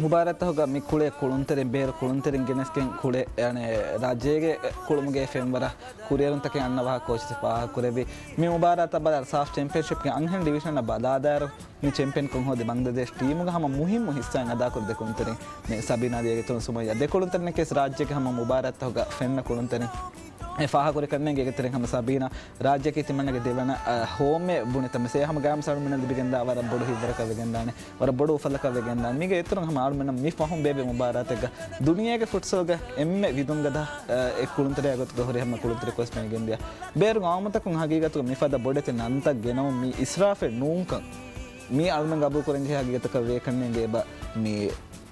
މުބާރާތްތަކުގަ މި ކުޅޭ ކުޅުންތެރިން، ބޭރު ކުޅުންތެރިން ގެނެސްގެން ކުޅޭ، އަނެއް ރާއްޖޭގެ ކުޅުމުގެ ފެންވަރަށް ކުރިއެރުންތަކެއް އަންނަ ވާހަކަ ކޯޗަށް ފާހަގަކުރެއްވި. މި މުބާރާތަށް ބަލާ ސާފް ޗެމްޕިއަންޝިޕްގެ އަންހެން ޑިވިޝަނަށް ބަލާދާއިރު، މި ޗެމްޕިއަންކަން ހޯދި ބަންގްލަދޭޝް ޓީމުގަ ހަމަ މުހިއްމު ހިއްސާއެއް އަދާކުރި ދެ ކުޅުންތެރިން މި ސަބީނާ ދިޔަގެ ތުން ސުމައްޔާ. ދެ ކުޅުންތެރިންނަކީ ރާއްޖޭގެ ހަމަ މުބާރާތްތަކުގަ ފެންނަ ކުޅުންތެރިން. އެ ފާހަގަކުރި ކަންނޭނގެ އޭގެ ތެރެއިން ހަމަ ސަބީނާ ރާއްޖެއަކީ ތިމަންނަގެ ދެވަނަ، އަ، ހޯމްއެއް ބުނިތަން މިސް އެ ހަމަ ގައިމު ސަރުމިނަ ލިބިގެންދާ ވަރަށް ބޮޑު ހިތްވަރަކަށް ވެގެންދާނެ. ވަރަށް ބޮޑު އުފަލަކަށް ވެގެންދާނެ. މީގެ އިތުރުން ހަމަ އަޅުމެންނަށް މި ފަހުން ބޭބެ މުބާރާތެއްގަ ދުނިޔޭގެ ފުޓްސަލްގަ އެންމެ ވިދުންގަދަ، އަ، އެއް ކުޅުންތެރިއާ ގޮތުގަ ހުރި ހަމަ ކުޅުންތެރި ކޯސް ފެނިގެންދިޔަ. ބޭރު ގައުމުތަކުން ހަގީގަތުގަ މިފަދަ ބޮޑެތި ނަންތައް ގެނައުން މީ އިސްރާފެއް ނޫންކަން މީ އަޅުމެން ގަބޫލުކުރަންޖެހޭ ހަގީގަތަކަށް ވޭކަންނޭނގެ އެބަ މީ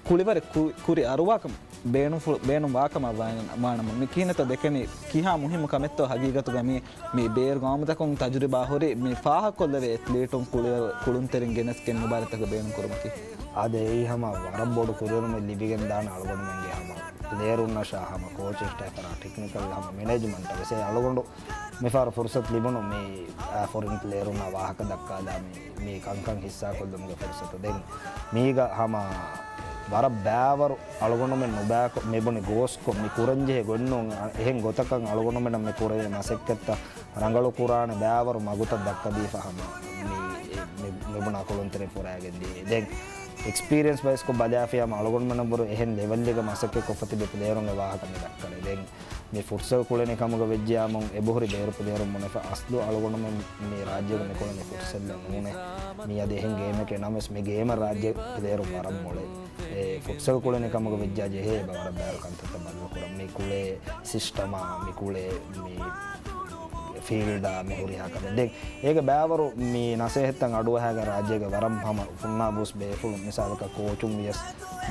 ކުޅިވަރެއް ކު-، ކުރި އަރުވާކަމަށް ބޭނުންފު-، ބޭނުން ވާކަމަށް ވާ-، ވާނަމަ، މި ކިހިނެއްތޯ ދެކެނީ ކިހާ މުހިއްމު ކަމެއްތޯ ހަގީގަތުގަ މި، މި ބޭރު ގައުމުތަކުން ތަޖުރިބާ ހުރި މި ފާހަގަކޮށްލެވޭ އެތްލީޓުން ކުޅި-، ކުޅުންތެރިން ގެނެސްގެން މުބާރާތްތަކަށް ބޭނުން ކުރުމަކީ. އާދެ، އެއީ ހަމަ ވަރަށް ބޮޑު ކުރިއެރުމެއް ލިބިގެން ދާނެ އަޅުގަނޑުމެންގެ ހަމަ ޕްލޭޔަރުންނަށާ ހަމަ ކޯޗިން ސްޓާފަށާ ޓެކްނިކަލް ހަމަ މެނޭޖްމަންޓަށް ވެސް. އެ އަޅުގަނޑު މިފަހަރު ފުރުސަތު ލިބުނު މި، އާ، ފޮރިން ޕްލޭޔަރުންނާ ވާހަކަ ދައްކާލާ މި، މި ކަންކަން ހިއްސާކޮށްލުމުގެ ފުރުސަތު. ދެން މީގަ ހަމަ ވަރަށް ބައިވަރު އަޅުގަނޑުމެން ނުބައިކޮށް، މިބުނި ގޯސްކޮށް، މި ކުރަންޖެހޭ ގޮތްނޫން، އަ، އެހެން ގޮތަކަށް އަޅުގަނޑުމެންނަށް މި ކުރެވޭ މަސައްކަތްތައް ރަނގަޅު ކުރާނެ ބައިވަރު މަގުތައް ދައްކަދީފަ ހަމަ މި، މި، މިބުނާ ކުޅުންތެރިން ފުރައިގެން ދިޔައީ. ދެން އެކްސްޕީރިއަންސް ބައިސްކޮށް ބަލާފިޔާމަ އަޅުގަނޑުމެންނަށްވުރެ އެހެން ލެވެލްއެއްގަ މަސައްކަތްކޮށްފަ ތިބި ޕްލޭޔަރުންގެ ވާހަކަ މި ދައްކަނީ. ދެން މި ފުޓްސަލް ކުޅެނި ކަމުގަ ވެއްޖެޔާމުން އެބަހުރި ބޭރު ޕްލޭޔަރުން ބުނެފަ އަސްލު އަޅުގަނޑުމެން މި ރާއްޖޭގަ މި ކުޅެނީ ފުޓްސަލްއެއް ނޫނޭ. މިއަދު އެހެން ގޭމެކޭ ނަމަވެސް މި ގޭމަށް ރާއްޖެ ޕްލޭޔަރުން ވަރަށް މޮޅޭ. އެ ފުޓްސަލް ކުޅެނި ކަމުގަ ވެއްޖާ ޖެހޭ އެބަ ވަރަށް ބައިވަރު ކަންތައްތައް ބަދަލު ކުރަން. މި ކުޅޭ ސިސްޓަމާ، މި ކުޅޭ މި ފީލްޑާ، މި ހުރިހާ ކަމެއް. ދެން އޭގެ ބައިވަރު މި ނަސޭހަތްތައް އަޑުއަހާގެން ރާއްޖޭގެ ވަރަށް ހަމަ ފުންނާބުސް ބޭފުޅުން މިސާލަކަށް ކޯޗުން ވިޔަސް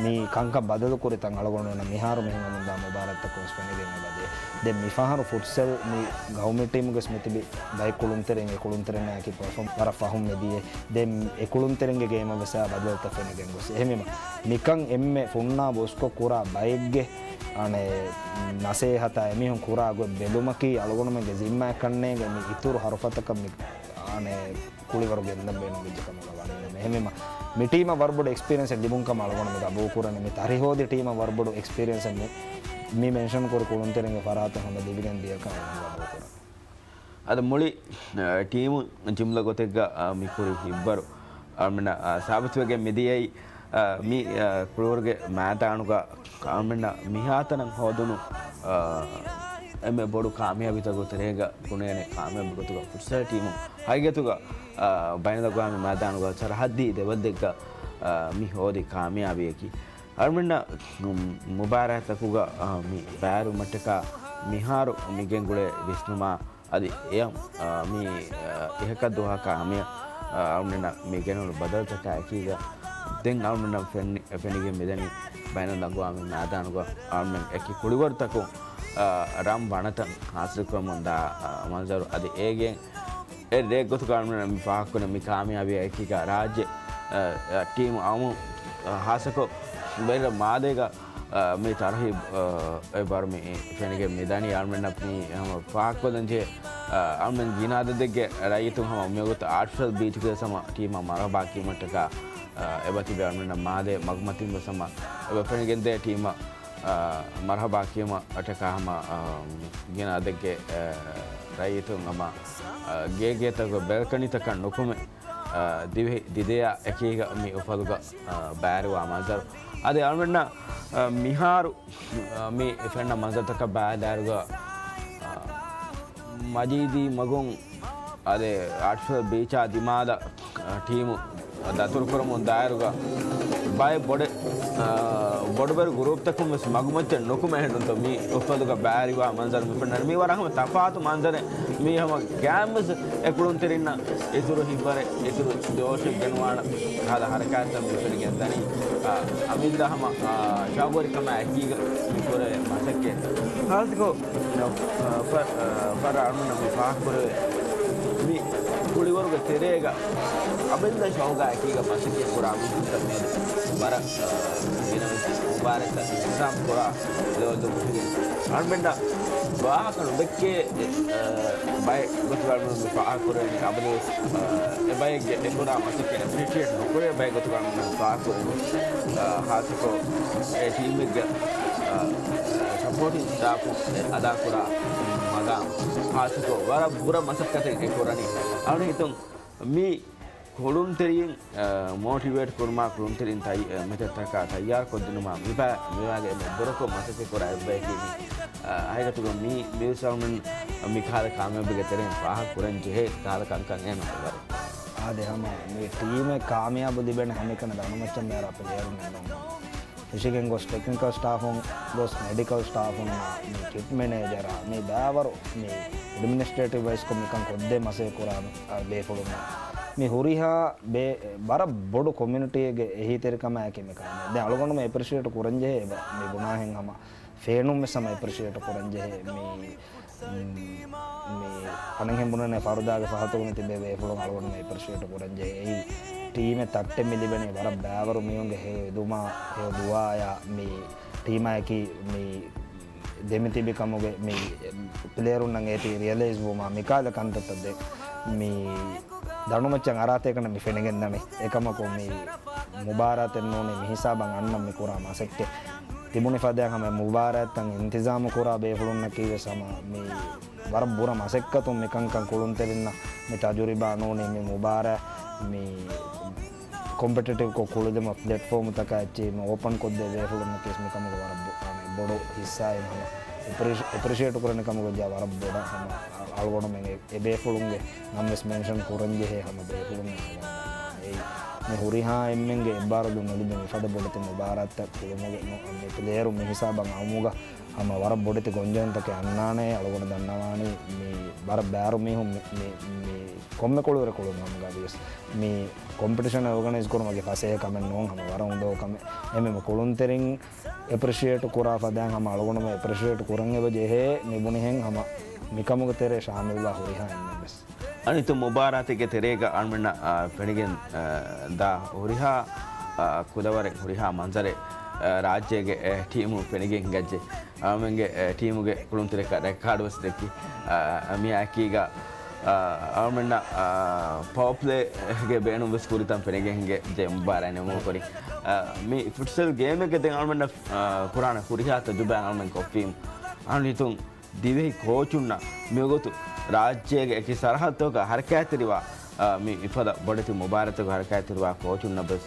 މި ކަންކަން ބަދަލު ކުރިތަން އަޅުގަނޑުމެންނަށް މިހާރު މި ހިނގަމުންދާ މުބާރާތްތައް ކޮންސް ފެނިގެން އެބަދޭ. ދެން މިފަހަރު ފުޓްސަލް މި ގައުމީ ޓީމުގެސް މިތިބި ބައެއް ކުޅުންތެރިން އެ ކުޅުންތެރިންނާއެކީ ޕަރފޯމް ވަރަށް ފަހުން މިދިޔަ. ދެން އެ ކުޅުންތެރިންގެ ގޭމަށް ވެސް އާ ބަދަލުތައް ފެނިގެން ގޮސް. އެހެންވީމަ މިކަން އެންމެ ފުންނާ ބޮސްކޮށް ކުރާ ބައެއްގެ އަނެއް ނަސޭހަތާ އެމީހުން ކުރާ ގޮތް ބެލުމަކީ އަޅުގަނޑުމެންގެ ޒިންމާއެއްކަންނޭނގެ މި އިތުރު ހަރުފަތަކަށް މި އަނެއް ކުޅިވަރު ގެންދަން ބޭނުންވެއްޖެ ކަމުގަ ވަނީ. އެހެންވީމަ މި ޓީމަށް ވަރަށް ބޮޑު އެކްސްޕީރިއަންސެއް ލިބުން ކަމަށް އަޅުގަނޑު މި ގަބޫލު ކުރަނީ. މި ތަރިހޯދި ޓީމަށް ވަރަށް ބޮޑު އެކްސްޕީރިއަންސެއް މި، މި މެންޝަން ކުރި ކުޅުންތެރިންގެ ފަރާތަށް ހަމަ ލިބިގެން ދިޔަކަން އަޅުގަނޑު ގަބޫލު ކުރަން. އަދި މުޅި، އަ، ޓީމު ޖިމްލަ ގޮތެއްގަ، އަ، މި ކުރި ހިއްވަރު އަޅުމެންނަށް، އަ، ސާބިތުވެގެން މިދިޔައީ، އަ، މި، އަ، ކުޅިވަރުގެ މައިދާނުގަ އަޅުމެންނަށް މިހާތަނަށް ހޯދުނު، އަ، އެންމެ ބޮޑު ކާމިޔާބީތަކުގެ ތެރޭގަ ބުނޭނެ ކާމިޔާބު ގޮތުގަ ފުޓްސަލް ޓީމު ހަގީގަތުގަ، އަ، ބައިނަލްއަގްވާމީ މައިދާނުގަ ސަރަހައްދީ ދެވަންދެއްގަ، އަ، މި ހޯދި ކާމިޔާބީއަކީ. އަޅުމެންނަށް މު-، މުބާރާތްތަކުގަ، އަ، މި ބައިވެރިވުމަށްޓަކާ މިހާރު މި ގެންގުޅޭ ވިސްނުމާ އަދި އެޔަށް، އާ، މި، އާ، އިހަކަށް ދުވަހަކަށް އަމިއަށް، އާ، އަޅުމެންނަށް މި ގެނުނު ބަދަލުތަކާ އެކީގަ ދެން އަޅުމެންނަށް ފެން-، ފެނިގެން މިދަނީ ބައިނަލްއަގްވާމީ މައިދާނުގަ އަޅުމެން އެކި ކުޅިވަރުތަކުން، އާ، ރަން ވަނަތައް ހާސިލްކުރަމުންދާ، އާ، މަންޒަރު. އަދި އޭގެ އެ ރޭ ގޮތުގަ އަޅުމެން މި ފާހަގަކުރަނީ މި ކާމިޔާބީ އެކީގަ ރާއްޖެ، އާ، އާ، ޓީމު އައުމު، އާ، ހާއްސަކޮށް ބެލިރަށް މާލޭގަ އާ، މި ތަރުހީބު، އާ، އެ ބާރު މި ފެނިގެން މިދަނީ. އަޅުމެންނަށް މި ހަމަ ފާހަގަކޮށްލަންޖެހޭ، އަޅުމެން ގިނަ އަދަދެއްގެ ރައްޔިތުން ހަމަ މިވަގުތު އާޓްފުށަލް ބީޗުގެ ހަމަ ޓީމަށް މަރުހަބާ ކިޔުމަށްޓަކާ އެބަތިބި އަޅުމެންނަށް މާލޭ މަގުމަތިން ވެސް ހަމަ އެބަ ފެނިގެންދޭ ޓީމަށް މަރުހަބާ ކިޔުމަށްޓަކާ ހަމަ ގިނަ އަދަދެއްގެ ރައްޔިތުން ހަމަ ގޭގޭތަކުގެ ބެލްކަނީތަކަށް ނުކުމެ ދިވެހި ދިދަޔާ އެކީގަ މި އުފަލުގަ ބައިވެރިވާ މަންޒަރު. އަދި އަޅުމެންނަށް މިހާރު މި ފެންނަ މަންޒަރުތަކަށް ބައިވެރިވާ މަޖީދީ މަގުން އަދި އާޓްފުށަލް ބީޗާ ދިމާލަށް ޓީމު ދަތުރުކުރަމުން ދާއިރުގަ ބައެއް ބޮޑެ-، އާ، ބޮޑުބެރު ގުރޫޕްތަކުން ވެސް މަގުމައްޗަށް ނުކުމެ ހެންނުތޯ މި އުފަލުގަ ބައިވެރިވާ މަންޒަރު މި ފެންނަނީ. މީ ވަރަށް ހަމަ ތަފާތު މަންޒަރެއް. މީ ހަމަ ގާތް ވެސް އެ ކުޅުންތެރިންނަށް އިތުރު ހިތްވަރެއް، އިތުރު ޖޯޝެއް ގެނުވާނަ ކަހަލަ ހަރަކާތްތައް މި ފެނިގެން ދަނީ. އަމިއްލަ ހަމަ ޝައުގުވެރިކަމާ އެކީގަ މި ކުރެވޭ މަސައްކަތް. ހާދަކޮށް، ފަ-، ފަރާ އަޅުމެންނަށް މި ފާހަގަކުރެވޭ މި ކުޅިވަރުގެ ތެރޭގަ އަމިއްލަ ޝައުގާ އެކީގަ މަސައްކަތް ކުރާ މީހުންތައް މިއަދު ވަރަށް ގިނަވެސް މުބާރާތްތައް އިންތިޒާމް ކުރާ ލެވެލް މުހިގެން އަޅުމެންނަށް ވާހަކަ ނުދެއްކޭ ބައެއް ގޮތުގަ އަޅުމެން މި ފާހަގަކުރެވެނީ. އަބަދުވެސް އެ ބައެއްގެ އެ ކުރާ މަސައްކަތް އެޕްރިޝިއޭޓް ނުކުރޭ ބައެއް ގޮތުގަ އަޅުމެން ފާހަގަކުރެވެނީ. ހާއްސަކޮށް އެ ޓީމެއްގެ ސަޕޯޓިން ސްޓާފުން އެ އަދާކުރާ މަގާމް ހާއްސަކޮށް ވަރަށް ބުރަ މަސައްކަތެއް އެ ކުރަނީ. އަޅުގަނޑު ހިތުން މި ކުޅުންތެރިން، އަ، މޯޓިވޭޓް ކުރުމާ ކުޅުންތެރިން ތައް-، އަ، މެތައްތަކާ ތައްޔާރު ކޮށްދިނުމާ މިބާ-، މިވާގެ އެންމެ ބުރަކޮށް މަސައްކަތް ކުރާ އެއްބަޔަކީ މި. އަ، ހަގީގަތުގަ މި މިވެސް އަޅުމެން މިކަހަލަ ކާމިޔާބީގެ ތެރެއިން ފާހަގަ ކުރަން ޖެހޭ ކަހަލަ ކަންކަން އޭނަ އެވަރު. އާދެ، ހަމަ މި ޓީމެއް ކާމިޔާބު ލިބޭނެ ހަމައެކަނި ދަނޑުމައްޗަށް މޭރާ ޕްލޭޔަރުން އެއްނުން. ފިށިގެން ގޮސް ޓެކްނިކަލް ސްޓާފުން ގޮސް މެޑިކަލް ސްޓާފުންނާ މި ކިޓް މެނޭޖަރާ މި ބައިވަރު މި އެޑްމިނިސްޓްރޭޓިވް ވައިސްކޮށް މިކަން ކޮށްދޭ މަސައްކަތް ކުރާ ބޭފުޅުންނާ މި ހުރިހާ ބޭ-، ވަރަށް ބޮޑު ކޮމިއުނިޓީއެއްގެ އެހީތެރިކަމާއެކީ މި ކާމިޔާބު. ދެން އަޅުގަނޑުމެން އެޕްރިޝިއޭޓް ކުރަންޖެހޭ އެބަ މި ބުނާހެން ހަމަ ފޭނުން ވެސް ހަމަ އެޕްރިޝިއޭޓް ކުރަންޖެހޭ މި މި އަނެއްހެން ބުނަނީ ފަރުދާގެ ފަހަތުގަ މި ތިބޭ ބޭފުޅުން އަޅުގަނޑުމެން އެޕްރިޝިއޭޓް ކުރަންޖެހޭ. އެއީ ޓީމެއް ތައްޓެއް މި ލިބެނީ ވަރަށް ބައިވަރު މީހުންގެ ހެޔޮ އެދުމާ ހެޔޮ ދުޢާޔާ މި ޓީމާއެކީ މި ދެމިތިބި ކަމުގެ މި ޕްލޭޔަރުންނަށް އޭތި ރިއަލައިޒް ވުމާ މިކަހަލަ ކަންތައްތައް ދެން މި ދަނޑުމައްޗަށް އަރާތޭކަން މި ފެނިގެންދަނީ. އެކަމަކު މި މުބާރާތެއް ނޫނީ މި ހިސާބަށް އަންނަން މި ކުރާ މަސައްކަތް. ތިބުނި ފަދައިން ހަމަ މުބާރާތްތައް އިންތިޒާމު ކުރާ ބޭފުޅުންނަކީ ވެސް ހަމަ މި ވަރަށް ބުރަ މަސައްކަތުން މިކަންކަން ކުޅުންތެރިންނަށް މި ތަޖުރިބާ ނޫނީ މި މުބާރާތް މި ކޮމްޕެޓިޓިވްކޮށް ކުޅެދެމަށް ޕްލެޓްފޯމުތަކާ އެއްޗެހި މި އޯޕަން ކޮށްދޭ ބޭފުޅުންނަކީ ވެސް މިކަމުގެ ވަރަށް ބޮ-، އާ، މި ބޮޑު ހިއްސާއެއް ހަމަ އެޕްރިޝި-، އެޕްރިޝިއޭޓް ކުރަނިކަމުގަ ވަރަށް ބޮޑަށް ހަމަ އަޅުގަނޑުމެން އެ ބޭފުޅުންގެ ނަން ވެސް މެންޝަން ކުރަންޖެހޭ ހަމަ ބޭފުޅުން އެއީ މި ހުރިހާ އެންމެންގެ އެއްބާރުލުން ނުލިބި މިފަދަ ބޮޑެތި މުބާރާތްތައް ކުޅުމުގެ ނު-، މި ޕްލޭޔަރު މި ހިސާބަށް އައުމުގަ ހަމަ ވަރަށް ބޮޑެތި ގޮންޖެހުންތަކެއް އަންނާނެ. އަޅުގަނޑު ދަންނަވާނީ މި ވަރަށް ބައިވަރު މީހުން މި، މި، މި ކޮންމެ ކުޅިވަރެއް ކުޅުން ހަމަގަވިޔަސް މި ކޮމްޕިޓިޝަން އޯގަނައިޒް ކުރުމަކީ ފަސޭހަ ކަމެއް ނޫން. ހަމަ ވަރަށް އުނދަގޫ ކަމެއް. އެމެ މި ކުޅުންތެރިން އެޕްރިޝިއޭޓް ކުރާ ފަދައިން ހަމަ އަޅުގަނޑުމެން އެޕްރިޝިއޭޓް ކުރަން އެބަ ޖެހޭ މި ބުނިހެން ހަމަ މިކަމުގެ ތެރޭ ޝާމިލްވާ ހުރިހާ އެންމެން ވެސް. އަނިތު މުބާރާތެއްގެ ތެރޭގަ އަޅުމެންނަށް، އާ، ފެނިގެން، އާ، ދާ ހުރިހާ، އާ، ކުލަވަރެއް ހުރިހާ މަންޒަރެއް، އާ، ރާއްޖޭގެ، އެ، ޓީމު ފެނިގެން ހިނގައްޖެ. އަޅުމެންގެ، އެ، ޓީމުގެ ކުޅުންތެރިކަ ރެކާޑު ވެސް ދެއްކި. އާ، މިއާއެކީގަ، އާ، އަޅުމެންނަށް، އާ، ޕަވަ ޕްލޭގެ ބޭނުން ވެސް ކުރިތަން ފެނިގެން ހިނގައްޖެ މުބާރާތް ނިމުމުގެ ކުރިން. އާ، މި ފުޓްސަލް ގޭމެއްގެ ދެން އަޅުމެންނަށް، އާ، ކުރާނެ ހުރިހާ ތަޖުރިބާ އަޅުމެން ކޮށްފީމު. އަނިތުން ދިވެހި ކޯޗުންނަށް މިވަގުތު ރާއްޖޭގެ އެކި ސަރަހައްދުތަކުގަ ހަރަކާތްތެރިވާ، އާ، މި މިފަދަ ބޮޑެތި މުބާރާތެއްގަ ހަރަކާތްތެރިވާ ކޯޗުންނަށް ވެސް،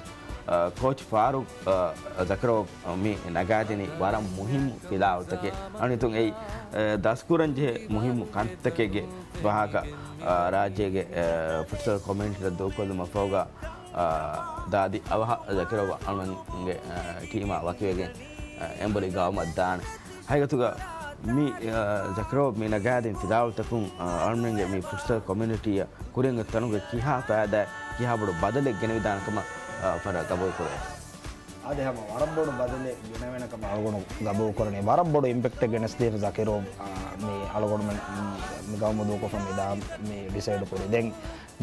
އާ، ކޯޗް ފާރޫޤް، އާ، ޒަކަރޯވް މި ނަގާދިނީ ވަރަށް މުހިއްމު ފިލާވަޅުތަކެއް. އަނިތުން އެއީ، އާ، ދަސްކުރަންޖެހޭ މުހިއްމު ކަންތަކެއްގެ ވާހަކަ، އާ، ރާއްޖޭގެ، އާ، ފުޓްސަލް ކޮމިއުނިޓީއަށް ދޫކޮށްލުމަށްފަހުގަ، އާ، ދާދި އަވަހަށް ޒަކަރޯވް އަޅުމެންގެ، އާ، ޓީމާ ވަކިވެގެން، އާ، އެނބުރި ގައުމަށް ދާނެ. ހަގީގަތުގަ މި، އާ، ޒަކަރޯވް މި ނަގާދިން ފިލާވަޅުތަކުން، އާ، އަޅުމެންގެ މި ފުޓްސަލް ކޮމިއުނިޓީއަށް ކުރިންގެ ތަނުގެ ކިހާ ފައިދާ، ކިހާ ބޮޑު ބަދަލެއް ގެނެވިދާނެ ކަމަށް، އާ، ފަރާ ގަބޫލު ކުރޭ. އާދެ، ހަމަ ވަރަށް ބޮޑު ބަދަލެއް ގެނެވޭނެ ކަމަށް އަޅުގަނޑު ގަބޫލު ކުރަނީ. ވަރަށް ބޮޑު އިމްޕެކްޓެއް ގެނެސްދީފަ ޒަކަރޯވް، އާ، މި އަޅުގަނޑުމެން މި ގައުމު ދޫކޮށްފަ މި ދާ، މި ޑިސައިޑް ކުރީ. ދެން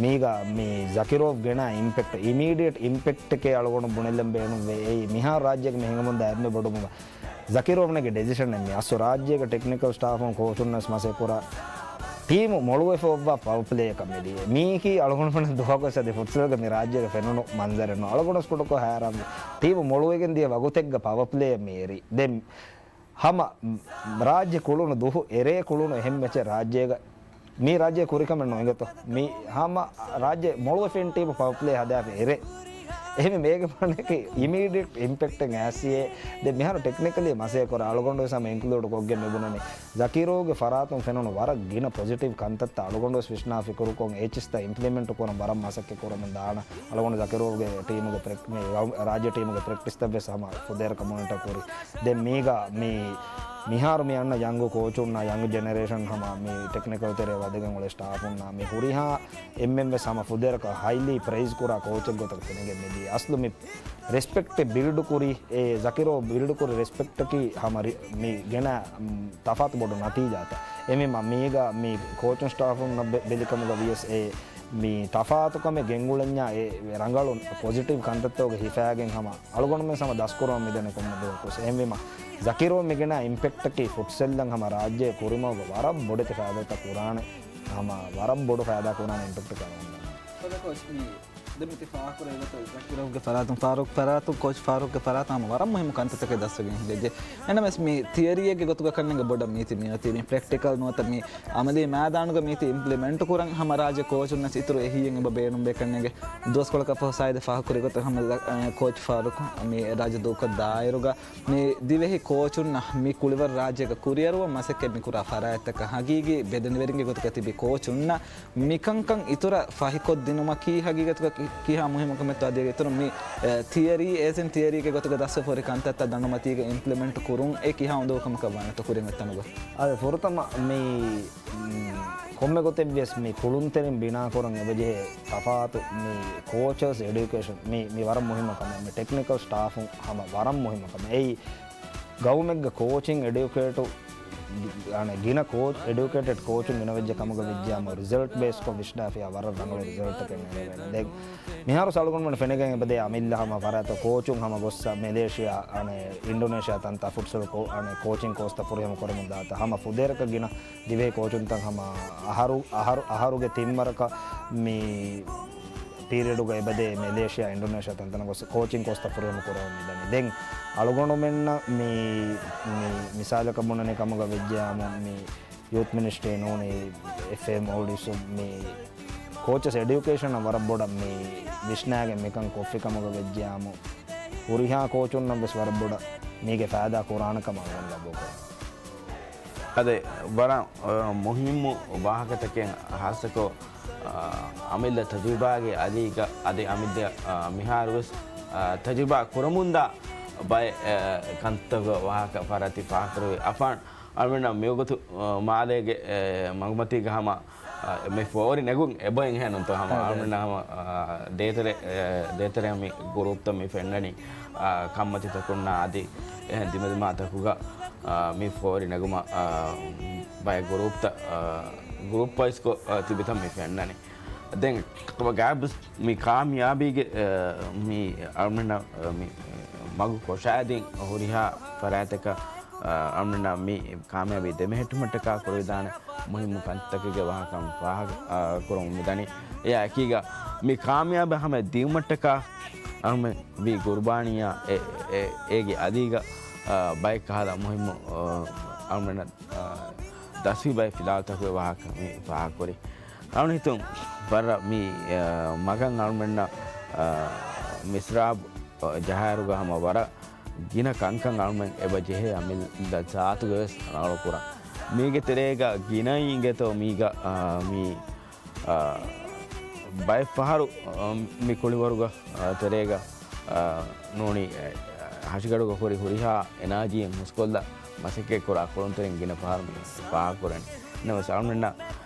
މީގަ މި ޒަކަރޯވް ގެނާ އިމްޕެކްޓް، އިމީޑިއެޓް އިމްޕެކްޓެކޭ އަޅުގަނޑު ބުނެލަން ބޭނުންވޭ. އެއީ މިހާރު ރާއްޖޭގަ މި ހިނގަމުންދާ އެންމެ ބޮޑު މަ-، ޒަކަރޯވް ނެގި ޑެސިޝަނެއް މި. އަސްލު ރާއްޖޭގަ ޓެކްނިކަލް ސްޓާފުން ކޯޗުންނަސް މަސައްކަތް ކުރާ ޓީމު މޮޅުވެފަ އޮއްވާ ޕަވަ ޕްލޭއަކަށް މިދިޔަ. މީކީ އަޅުގަނޑުމެން ދުވަހަކުވެސް އަދި ފުޓްސަލްގެ މި ރާއްޖޭގަ ފެނުނު މަންޒަރެއް ނޫން. އަޅުގަނޑު ސްކުޑަކޮށް ހައިރާން. ޓީމު މޮޅުވެގެން ދިޔަ ވަގުތެއްގަ ޕަވަ ޕްލޭއަށް މި އެރީ. ދެން ހަމަ ރާއްޖެ ކުޅުނު ދުހު އެރޭ ކުޅުނު އެހެން މެޗެއް ރާއްޖޭގަ މީ ރާއްޖޭ ކުރިކަމެއް ނުއިނގޭތޯ. މީ ހަމަ ރާއްޖެ މޮޅުވެފިން ޓީމު ޕަވަ ޕްލޭ ހަދާފި އެރޭ. އެހެންވެ މޭގެ މާނައަކީ އިމީޑިއެޓް އިމްޕެކްޓެއް އައިސީއޭ. ދެން މިހާރު ޓެކްނިކަލީ މަސޭ ކުރާ އަޅުގަނޑު ވެސް ހަމަ އިންކްލޫޑް ކޮށްގެން މި ބުނަނީ. ޒަކީރޯގެ ފަރާތުން ފެނުނު ވަރަށް ގިނަ ޕޮޒިޓިވް ކަންތައްތައް އަޅުގަނޑު ވެސް ވިސްނާ ފިކުރުކޮށް އެ އެޗް އެސް ތައް އިމްޕްލިމެންޓް ކުރަން ވަރަށް މަސައްކަތް ކުރަމުން ދާނަ. އަޅުގަނޑު ޒަކީރޯގެ ޓީމުގެ ޕްރެކް-، މި ރަ-، ރާއްޖެ ޓީމުގެ ޕްރެކްޓިސްތައް ވެސް ހަމަ ފުދޭވަރަކަށް މޮނިޓަ ކުރި. ދެން މީގަ މި މިހާރު މި އަންނަ ޔަންގު ކޯޗުންނާ، ޔަންގް ޖެނެރޭޝަން ހަމަ މި ޓެކްނިކަލް ތެރޭ ވަދެގެން އުޅޭ ސްޓާފުންނާ، މި ހުރިހާ އެންމެން ވެސް ހަމަ ފުދޭވަރަކަށް ހައިލީ ޕްރައިޒް ކުރާ ކޯޗެއް ގޮތަށް ފެނިގެން މިދީ. އަސްލު މި ރެސްޕެކްޓެއް ބިލްޑް ކުރި، އެ ޒަކީރޯ ބިލްޑް ކުރި ރެސްޕެކްޓަކީ ހަމަ ރި-، މި ގެނަ، މް، ތަފާތު ބޮޑު ނަތީޖާތައް. އެމީ މަ-، މީގަ މި ކޯޗުން ސްޓާފުންނަށް ބެ-، ބެލިކަމުގަ ވިޔަސް އެ މި ތަފާތުކަމެއް ގެންގުޅެންޏާ އެ ރަނގަޅު ޕޮޒިޓިވް ކަންތައްތަކުގެ ހިފާގެން ހަމަ އަޅުގަނޑުމެން ހަމަ ދަސްކުރަމުން މިދަނީ ކޮންމެ ދުވަހަކުވެސް. އެހެންވީމަ، ޒަކީރޯ މިގެނާ އިމްޕެކްޓަކީ ފުޓްސަލްއަށް ހަމަ ރާއްޖެ ކުރިމަގުގަ ވަރަށް ބޮޑެތި ފައިދާތައް ކުރާނެ، ހަމަ ވަރަށް ބޮޑު ފައިދާ ކުރާނެ އިމްޕެކްޓަކަށް ވަންދަނީ. ސަދަ ކޯޗް މި ދެން މިތި ފާހަގަކުރެވި ގޮތަށް ޒަކީރޯގެ ފަރާތުން ފާރޫޤް ފަރާތުން ކޯޗް ފާރޫޤްގެ ފަރާތުން ހަމަ ވަރަށް މުހިއްމު ކަންތައްތަކެއް ދަސްވެގެން ހިނގައްޖެ. އެނަމެސް މި ތިއަރީއެއްގެ ގޮތުގަ ކަންނެނގެ ބޮޑަށް މީތި މިއޮތީ މި ޕްރެކްޓިކަލް ނުވަތަ މި އަމަލީ މައިދާނުގަ މީތި އިމްޕްލިމެންޓް ކުރަން ހަމަ ރާއްޖެ ކޯޗުންނަސް އިތުރު އެހީއެއް އެބަ ބޭނުންވޭ ކަންނޭނގެ. ދުވަސްކޮޅަކަށް ފަހު ސާއިދެއް ފާހަގަކުރި ގޮތަށް ހަމަ އަ، ކޯޗް ފާރޫޤް މި ރާއްޖެ ދޫކޮށް ދާއިރުގަ މި ދިވެހި ކޯޗުންނަށް މި ކުޅިވަރު ރާއްޖޭގަ ކުރިއަރުވަން މަސައްކަތް މި ކުރާ ފަރާތްތަކަށް ހަގީގީ ބެލެނިވެރިންގެ ގޮތުގަ ތިބި ކޯޗުންނަށް މިކަންކަން އިތުރަށް ފަހިކޮށްދިނުމަކީ ހަގީގަތުގަ ކި-، ކިހާ މުހިއްމު ކަމެއްތޯ އަދި އިތުރުން މި، އެ، ތިއަރީ، އޭސް އިން ތިއަރީގެ ގޮތުގަ ދަސްވެފަ ހުރި ކަންތައްތައް ދަނޑުމަތީގަ އިމްޕްލިމެންޓް ކުރުން އެ ކިހާ އުނދަގޫކަމަކަށް ވާނެތޯ ކުރިން އޮތްތަނުގަ؟ އާދެ، ފުރަތަމަ މި، މް، ކޮންމެ ގޮތެއްވިޔަސް މި ކުޅުންތެރިން ބިނާކުރަން އެބަޖެހޭ ތަފާތު މި ކޯޗަސް އެޑިއުކޭޝަން މި، މި ވަރަށް މުހިއްމު ކަމެއް. މި ޓެކްނިކަލް ސްޓާފުން ހަމަ ވަރަށް މުހިއްމު ކަމެއް. އެއީ ގައުމެއްގަ ކޯޗިން އެޑިއުކޭޓު، އަނެ، ގިނަ ކޯޗް، އެޑިއުކޭޓެޑް ކޯޗުން ގިނަވެއްޖެ ކަމުގަ ވެއްޖެއްޔާމު ރިޒަލްޓް ބޭސްކޮށް ވިސްނާފިޔާ ވަރަށް ރަނގަޅު ރިޒަލްޓްތަކެއް ނެރެވޭނެ. ދެން މިހާރު އަޅުގަނޑުމެން ފެނިގެން އެބަދޭ އަމިއްލަ ހަމަ ފަރާތަށް ކޯޗުން ހަމަ ގޮއްސަ މެލޭޝިޔާ، އަނެ، އިންޑޮނޭޝިޔާ ތަންތާ ފުޓްސަލް ކޯ-، އަނެ، ކޯޗިން ކޯސްތައް ފުރިހަމަ ކުރަމުން ދާތާ. ހަމަ ފުދޭވަރަކަށް ގިނަ ދިވެހި ކޯޗުންތައް ހަމަ އަހަރު، އަހަރު، އަހަރުގެ ތިން ވަރަކަށް މި ޕީރިއަޑުގަ އެބަދޭ މެލޭޝިޔާ، އިންޑޮނޭޝިޔާ ތަންތަނަށް ގޮސް ކޯޗިން ކޯސްތައް ފުރިހަމަ ކުރަމުން މިދަނީ. ދެން އަޅުގަނޑުމެންނަށް މި، މި މިސާލަކަށް ބުނަނީ ކަމުގަ ވެއްޖެއްޔާމު މި ޔޫތު މިނިސްޓްރީ ނޫނީ އެފްއޭ މޯލްޑިވްސް މި ކޯޗަސް އެޑިއުކޭޝަނަށް ވަރަށް ބޮޑަށް މި ވިސްނާގެން މިކަން ކޮށްފި ކަމުގަ ވެއްޖެއްޔާމު ހުރިހާ ކޯޗުންނަށް ވެސް ވަރަށް ބޮޑަށް މީގެ ފައިދާ ކުރާނެ ކަމަށް އަޅުގަނޑު ގަބޫލުކުރަން. އަދި ވަރަށް، އަ، މުހިއްމު ވާހަކަތަކެއް ހާއްސަކޮށް، އަ، އަމިއްލަ ތަޖުރިބާގެ އަލީގަ އަދި އަމިއްލަ، އަ، މިހާރުވެސް، އަ، ތަޖުރިބާ ކުރަމުންދާ ބައެއް، އަ، ކަންތަކުގެ ވާހަކަ ފަރާތި ފާހަގަކުރެވި އަފާން އަޅުގަނޑަށް މިވަގުތު، އަ، މާލޭގެ، އެ، މަގުމަތީގަ ހަމަ، އަ، މި ފޯރި ނެގުން އެބަ އިންހެނުންތޯ ހަމަ އަޅުގަނޑަށް ހަމަ، އަ، ދޭތެރެ، އެ، ދޭތެރެ މި ގުރޫޕްތައް މި ފެންނަނީ. އާ، ކަންމަތިތަކުންނާ އަދި އެހެން ދިމަދިމާތަކުގަ، އާ، މި ފޯރި ނެގުމަށް، އާ، ބައެއް ގުރޫޕްތައް، އާ، ގުރޫޕް ވައިސްކޮށް، އާ، ތިބިތަން މި ފެންނަނީ. ދެން ގާބްސް މި ކާމިޔާބީގެ، އާ، މި އަޅުމެންނަށް، އާ، މި މަގު ކޮށާދިން ހުރިހާ ފަރާތަކަށް، އާ، އަޅުމެންނަށް މި ކާމިޔާބީ ދެމެހެއްޓުމަށްޓަކާ ކުރެވިދާނެ މުހިއްމު ކަންތަކެއްގެ ވާހަކަ ފާހަގަ، އާ، ކުރަމުން މިދަނީ. އެއާ އެކީގަ މި ކާމިޔާބެއް ހަމަ ދިއުމަށްޓަކާ އަޅުމެން ވީ ގުރުބާނީއާ އެ، އެ، އޭގެ އަލީގަ، އާ، ބައެއް ކަހަލަ މުހިއްމު، އާ، އަޅުމެންނަށް، އާ، ދަސްވި ބައެއް ފިލާވަޅުތަކުގެ ވާހަކަ މި ފާހަގަކުރި. އަޅުން ހިތުން ވަރަށް މި، އާ، މަގަށް އަޅުމެންނަށް، އާ، މިސްރާބު ޖަހާއިރުގަ ހަމަ ވަރަށް ގިނަ ކަންކަން އަޅުމެން އެބަ ޖެހޭ އަމިއްލަ ޒާތުގަ ވެސް ރަނގަޅު ކުރަން. މީގެ ތެރޭގަ ގިނައިން އިނގޭތޯ މީގަ، އާ، މި، އާ، ބައެއް ފަހަރު، އާ، މި ކުޅިވަރުގަ، އާ، ތެރޭގަ، އާ، ނޫނީ، އާ، ހަށިގަޑުގަ ހުރި ހުރިހާ އެނާޖީއެއް ހުސްކޮށްލާ މަސައްކަތް ކުރާ ކުޅުންތެރިން ގިނަ ފަހަރު މި ފާހަގަކުރަނީ. ނަމަވެސް އަޅުމެންނަށް،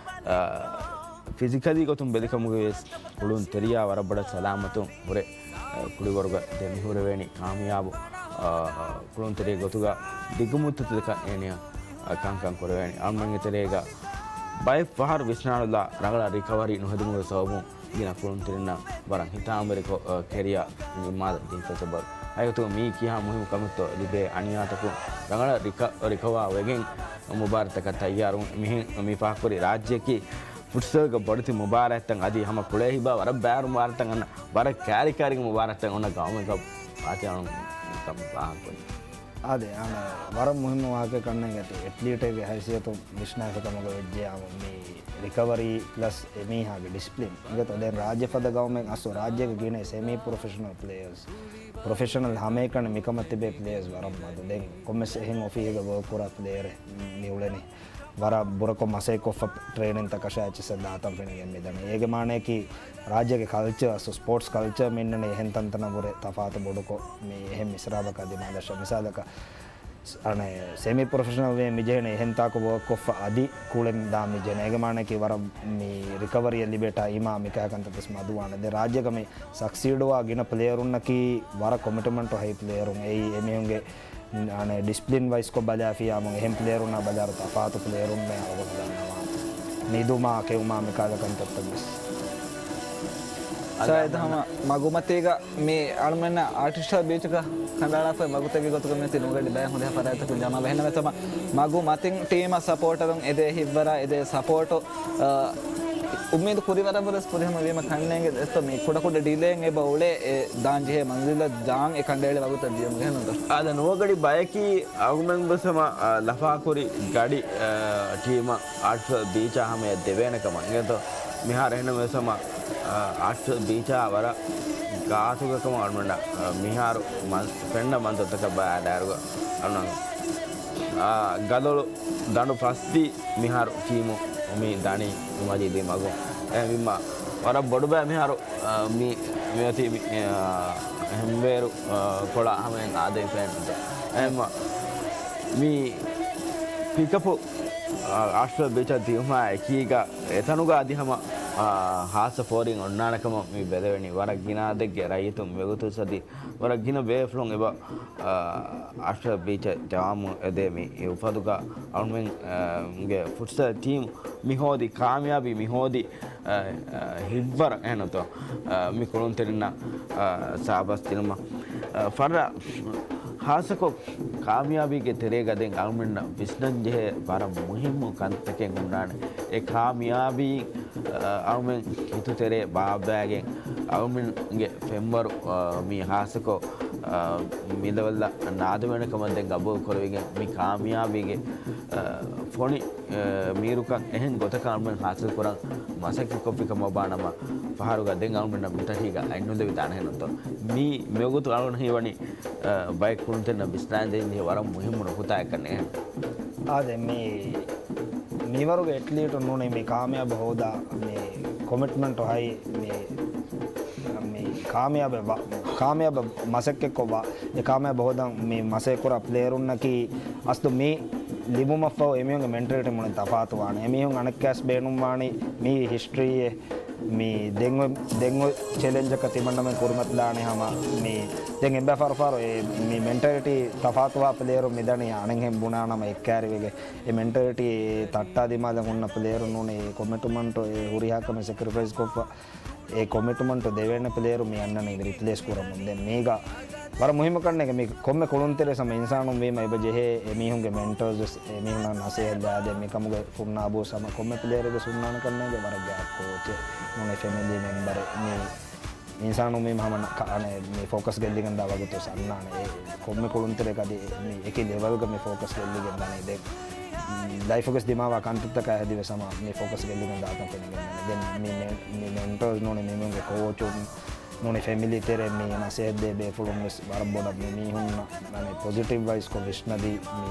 އާ، ފިޒިކަލީ ގޮތުން ބެލިކަމުގައި ވެސް ކުޅުންތެރިޔާ ވަރަށް ބޮޑަށް ސަލާމަތުން ހުރެ، އަ، ކުޅިވަރުގަ ދެމިހުރެވޭނީ ކާމިޔާބު، އަ، ކުޅުންތެރި ގޮތުގަ ދިގުމުއްދަތު ދެކަށް އޭނަޔަށް، އަ، ކަންކަން ކުރެވޭނީ. އަޅުމެންގެ ތެރޭގަ ބައެއް ފަހަރު ވިސްނާލުލާ ރަނގަޅަށް ރިކަވަރީ ނުހެދުމުގެ ސަބަބުން ގިނަ ކުޅުންތެރިންނަށް ވަރަށް ހިތާމަވެރިކޮށް، އަ، ކެރިއާ ނިންމާލަން ދިން ފެތަބަރު. ހަގީގަތުގަ މީ ކިހާ މުހިއްމު ކަމެއްތޯ ލިބޭ އަނިޔާތަކުން ރަނގަޅަށް ރިކަ-، ރިކަވާ ވެގެން، މުބާރާތަކަށް ތައްޔާރު. މިހެން މި ފާހަގަކުރި ރާއްޖެއަކީ ފުޓްސަލްގެ ބޮޑެތި މުބާރާތްތައް އަދި ހަމަ ކުޅޭ ހިބާ ވަރަށް ބާރު މުބާރާތްތައް އަންނަ ވަރަށް ކާރިކާރި މުބާރާތްތައް އޮންނަ ގައުމެއްގަ ފާތިހާ ކަމަށް ފާހަގަކުރި. އާދެ، އާނ، ވަރަށް މުހިއްމު ވާހަކަ ކަންނޭނގެ އެތި އެތްލީޓެއްގެ ހައިސިއްޔަތުން ވިސްނާފަ ކަމުގަ ވެއްޖެޔާމު މި ރިކަވަރީ ޕްލަސް އެމީހާގެ ޑިސިޕްލިން އިނގޭތޯ. ދެން ރާއްޖެ ފަދަ ގައުމެއް އަސްލު ރާއްޖޭގެ ގިނަ ސެމީ ޕްރޮފެޝަނަލް ޕްލޭޔަރސް، ޕްރޮފެޝަނަލް ހަމައެކަނި މިކަމަށް ތިބޭ ޕްލޭޔަރސް ވަރަށް މަދު. ދެން ކޮންމެސް އެހެން އޮފީހެއްގަ ވޯކް ކުރާ ޕްލޭޔަރެއް މި އުޅެނީ. ވަރަށް ބުރަކޮށް މަސައްކަތްކޮށްފަ ޓްރޭނިންތަކަށާ އެއްޗިއްސަށް ދާތަން ފެނިގެން މިދަނީ. އޭގެ މާނަޔަކީ ރާއްޖޭގެ ކަލްޗަރ، ސްޕޯޓްސް ކަލްޗަރ މިންނަނީ އެހެން ތަންތަނަށްވުރެ ތަފާތު ބޮޑުކޮށް މި އެހެން މިސްރާބަކަށް ދިމާލަށް މިސާލަކަށް އަނެއް ސެމީ ޕްރޮފެޝަނަލް ވޭ މިޖެހެނީ އެހެން ތާކު ވޯކްކޮށްފަ އަދި ކުޅެން ދާ މިޖެހެނީ. އޭގެ މާނައަކީ ވަރަށް މި ރިކަވަރީއަށް ލިބޭ ޓައިމާ މިކާ ކަންތައް ވެސް މަދުވާނެ. ދެން ރާއްޖޭގަ މި ސަކްސީޑްވާ ގިނަ ޕްލޭޔަރުންނަކީ ވަރަށް ކޮމިޓްމަންޓު ހައި ޕްލޭޔަރުން. އެއީ އެމީހުންގެ އަނެއް ޑިސިޕްލިން ވައިސްކޮށް ބަލާފިޔާމު އެހެން ޕްލޭޔަރުންނާ ބަލާއިރު ތަފާތު ޕްލޭޔަރުންނޭ އަޅުގަނޑު ދަންނަވާނެ. ނިދުމާ ކެއުމާ މިކާލަ ކަންތައްތައް ވެސް. ސައިދް ހަމަ މަގުމަތީގަ މި އަޅުމެންނަށް އާޓިފިޝަލް ބީޗަކަށް ކަނޑައަޅާފައި މަގުތަކެއް ގޮތުގަ މިއޮތީ ނުވަގަޑި ބައެއް ހުރިހާ ފަރާތްތަކުން ޖަމާވެ. އެހެންނަމަވެސް ހަމަ މަގު މަތިން ޓީމަށް ސަޕޯޓަރުން އެދޭ ހިތްވަރާ އެދޭ ސަޕޯޓު، އަ، އުއްމީދު ކުރިވަރަށްވުރެސް ފުރިހަމަ ވީމަ ކަންނޭނގެ ދެއްތޯ މި ކުޑަކުޑަ ޑިލޭއެއް އެބަ އުޅޭ އެ ދާން ޖެހޭ މަންޒިލަށް ދާން އެ ކަނޑައެޅި ވަގުތަށް ދިޔަމުގެ ހެންނުންތޯ. އާދެ ނުވަގަޑި ބަޔަކީ އަޅުމެން ވެސް ހަމަ، އަ، ލަފާކުރި ގަޑި، އަ، ޓީމަށް އާޓްފިޝަލް ބީޗާ ހަމަޔަށް ދެވޭނެ ކަމަށް އިނގޭތޯ. މިހާރު އެހެންނަމަވެސް ހަމަ، އާ، އާޓްފިޝަލް ބީޗާ ވަރަށް ގާތުގަ ކަމަށް އަޅުގަނޑަށް، އާ، މިހާރު މަން-، ފެންނަ މަންޒަރުތަކަށް ބަލާއިރުގަ އަޅުގަނޑު، އާ، ގަލޮޅު ދަނޑު ފަސްދީ މިހާރު ޓީމު މި ދަނީ މަޖީދީ މަގު. އެހެންވީމަ ވަރަށް ބޮޑު ބައެއް މިހާރު، އާ، މި، މިއޮތީ މި، އާ، ހެންވޭރު، އާ، ކޮޅާ ހަމައިން އާދެވިފައިން. އެހެންވީމަ މި ޕިކަޕު، އާ، އާޓްފިޝަލް ބީޗަށް ދިޔުމާ އެކީގަ އެތަނުގަ އަދި ހަމަ، އާ، ހާއްސަ ފޯރިން އޮންނާނެ ކަމަށް މި ބެލެވެނީ. ވަރަށް ގިނަ އަދެއްގެ ރައްޔިތުން މިވަގުތު ސަދި ވަރަށް ގިނަ ބޭފުޅުން އެބަ، އާ، އާޓްފިޝަލް ބީޗަށް ޖަމާވަމުން އެދޭ މި އުފަދުގަ އަޅުމެން، އާ، ގެ ފުޓްސަލް ޓީމު މި ހޯދި ކާމިޔާބީ މި ހޯދި، އާ، އާ، ހިތްވަރު އެހެންނުތޯ، އާ، މި ކުޅުންތެރިންނަށް، އާ، ސާބަސް ދިނުމަށް، އާ، ފަރަށް ހާއްސަކޮށް ކާމިޔާބީގެ ތެރޭގަ ދެން އަޅުމެންނަށް ވިސްނަންޖެހޭ ވަރަށް މުހިއްމު ކަންތަކެއް ހުންނާނެ. އެ ކާމިޔާބީ، އަ، އަޅުމެން ހިތުތެރޭ ބާއްވައިގެން އަޅުމެންގެ ފެންވަރު، އަ، މި ހާއްސަކޮށް، އަ، މި ލެވެލްއަށް ނާދެވޭނެ ކަމަށް ދެން ގަބޫލު ކުރެވިގެން މި ކާމިޔާބީގެ، އަ، ފޮނި، އަ، މީރުކަން އެހެން ގޮތަކަށް އަޅުމެން ހާސިލް ކުރަން މަސައްކަތް ކޮށްފި ކަމަށްވާނަމަ ފަހަރުގަ ދެން އަޅުމެންނަށް މިތަކީގަ އަތް ނުލެވިދާނެ ހެންނުތޯ. މީ މިވަގުތު އަޅުގަނޑު ހީވަނީ އަ، ބައެއް ކުޅުންތެރިންނަށް ވިސްނާން ދޭންޖެހޭ ވަރަށް މުހިއްމު ނުކުތާއެއްކަން ނޭނގެ. އާދެ، މި، މިވަރުގެ އެތްލީޓުން ނޫނީ މި ކާމިޔާބު ހޯދާ، މި ކޮމިޓްމަންޓު ހައި، މި، މި ކާމިޔާބެއް ވާ، ކާމިޔާބެއް މަސައްކަތްކޮށްވާ، އެ ކާމިޔާބު ހޯދަން މި މަސައްކަތްކުރާ ޕްލޭޔަރުންނަކީ އަސްލު މި ލިބުމަށްފަހު އެމީހުންގެ މެންޓަލިޓީ މުޅިން ތަފާތުވާނެ. އެމީހުން އަނެއްކާސް ބޭނުންވާނީ މި ހިސްޓްރީއެއް މި ދެން އޮތް، ދެން އޮތް ޗެލެންޖަކަށް ތިމަންނަމެން ކުރިމަތިލާނެ ހަމަ މި ދެން އެއްބައި ފަހަރު ފަހަރު އެ މި މެންޓަލިޓީ ތަފާތުވާ ޕްލޭޔަރު މިދަނީ އަނެއްހެން ބުނާނަމަ އެއްކާރިވެގެ އެ މެންޓަލިޓީ ތައްޓާ ދިމާލަށް ހުންނަ ޕްލޭޔަރު ނޫނީ ކޮމިޓްމަންޓު އެ ހުރިހާ ކަމެއް ސެކްރިފައިސް ކޮށްފަ އެ ކޮމިޓްމަންޓު ދެވޭނެ ޕްލޭޔަރު މި އަންނަނީ ރިޕްލޭސް ކުރަމުން. ދެން މީގަ ވަރަށް މުހިއްމު ކަންނޭނގެ މި ކޮންމެ ކުޅުންތެރި ހަމަ އިންސާނުން ވީމަ އެބަ ޖެހޭ އެމީހުންގެ މެންޓޯސް ވެސް އެމީހުންނަށް ނަސޭހަތް ދާދޭ މިކަމުގެ ފުންނާބު ހަމަ ކޮންމެ ޕްލޭޔަރެއްގެ ހުންނާނެ ކަންނޭނގެ ވަރަށް ގާތް ކޯޗެއް ނޫނީ ފެމިލީ މެމްބަރެއް މި އިންސާނުން ވީމަ ހަމަ ނަ-، ކަ-، އަނެއް މި ފޯކަސް ގެއްލިގެން ދާ ވަގުތު ސަންނާނެ އެ ކޮންމެ ކުޅުންތެރިއަކަށް އަދި މި އެކި ލެވަލްގަ މި ފޯކަސް ގެއްލިގެން ދާނީ ދެން ލައިފުގެ ދިމާވާ ކަންތައްތަކާ ހެދި ވެސް ހަމަ މި ފޯކަސް ގެއްލިގެން ދާތަން ފެނިގެން ދާނެ. ދެން މި މެ-، މި މެންޓޯސް ނޫނީ މިމީހުންގެ ކޯޗުން ނޫނީ ފެމިލީ ތެރޭ މި ނަސޭހަތް ދޭ ބޭފުޅުން ވެސް ވަރަށް ބޮޑަށް މި މީހުންނަށް އަނެއް ޕޮޒިޓިވް ވައިސްކޮށް ވިސްނަދީ މި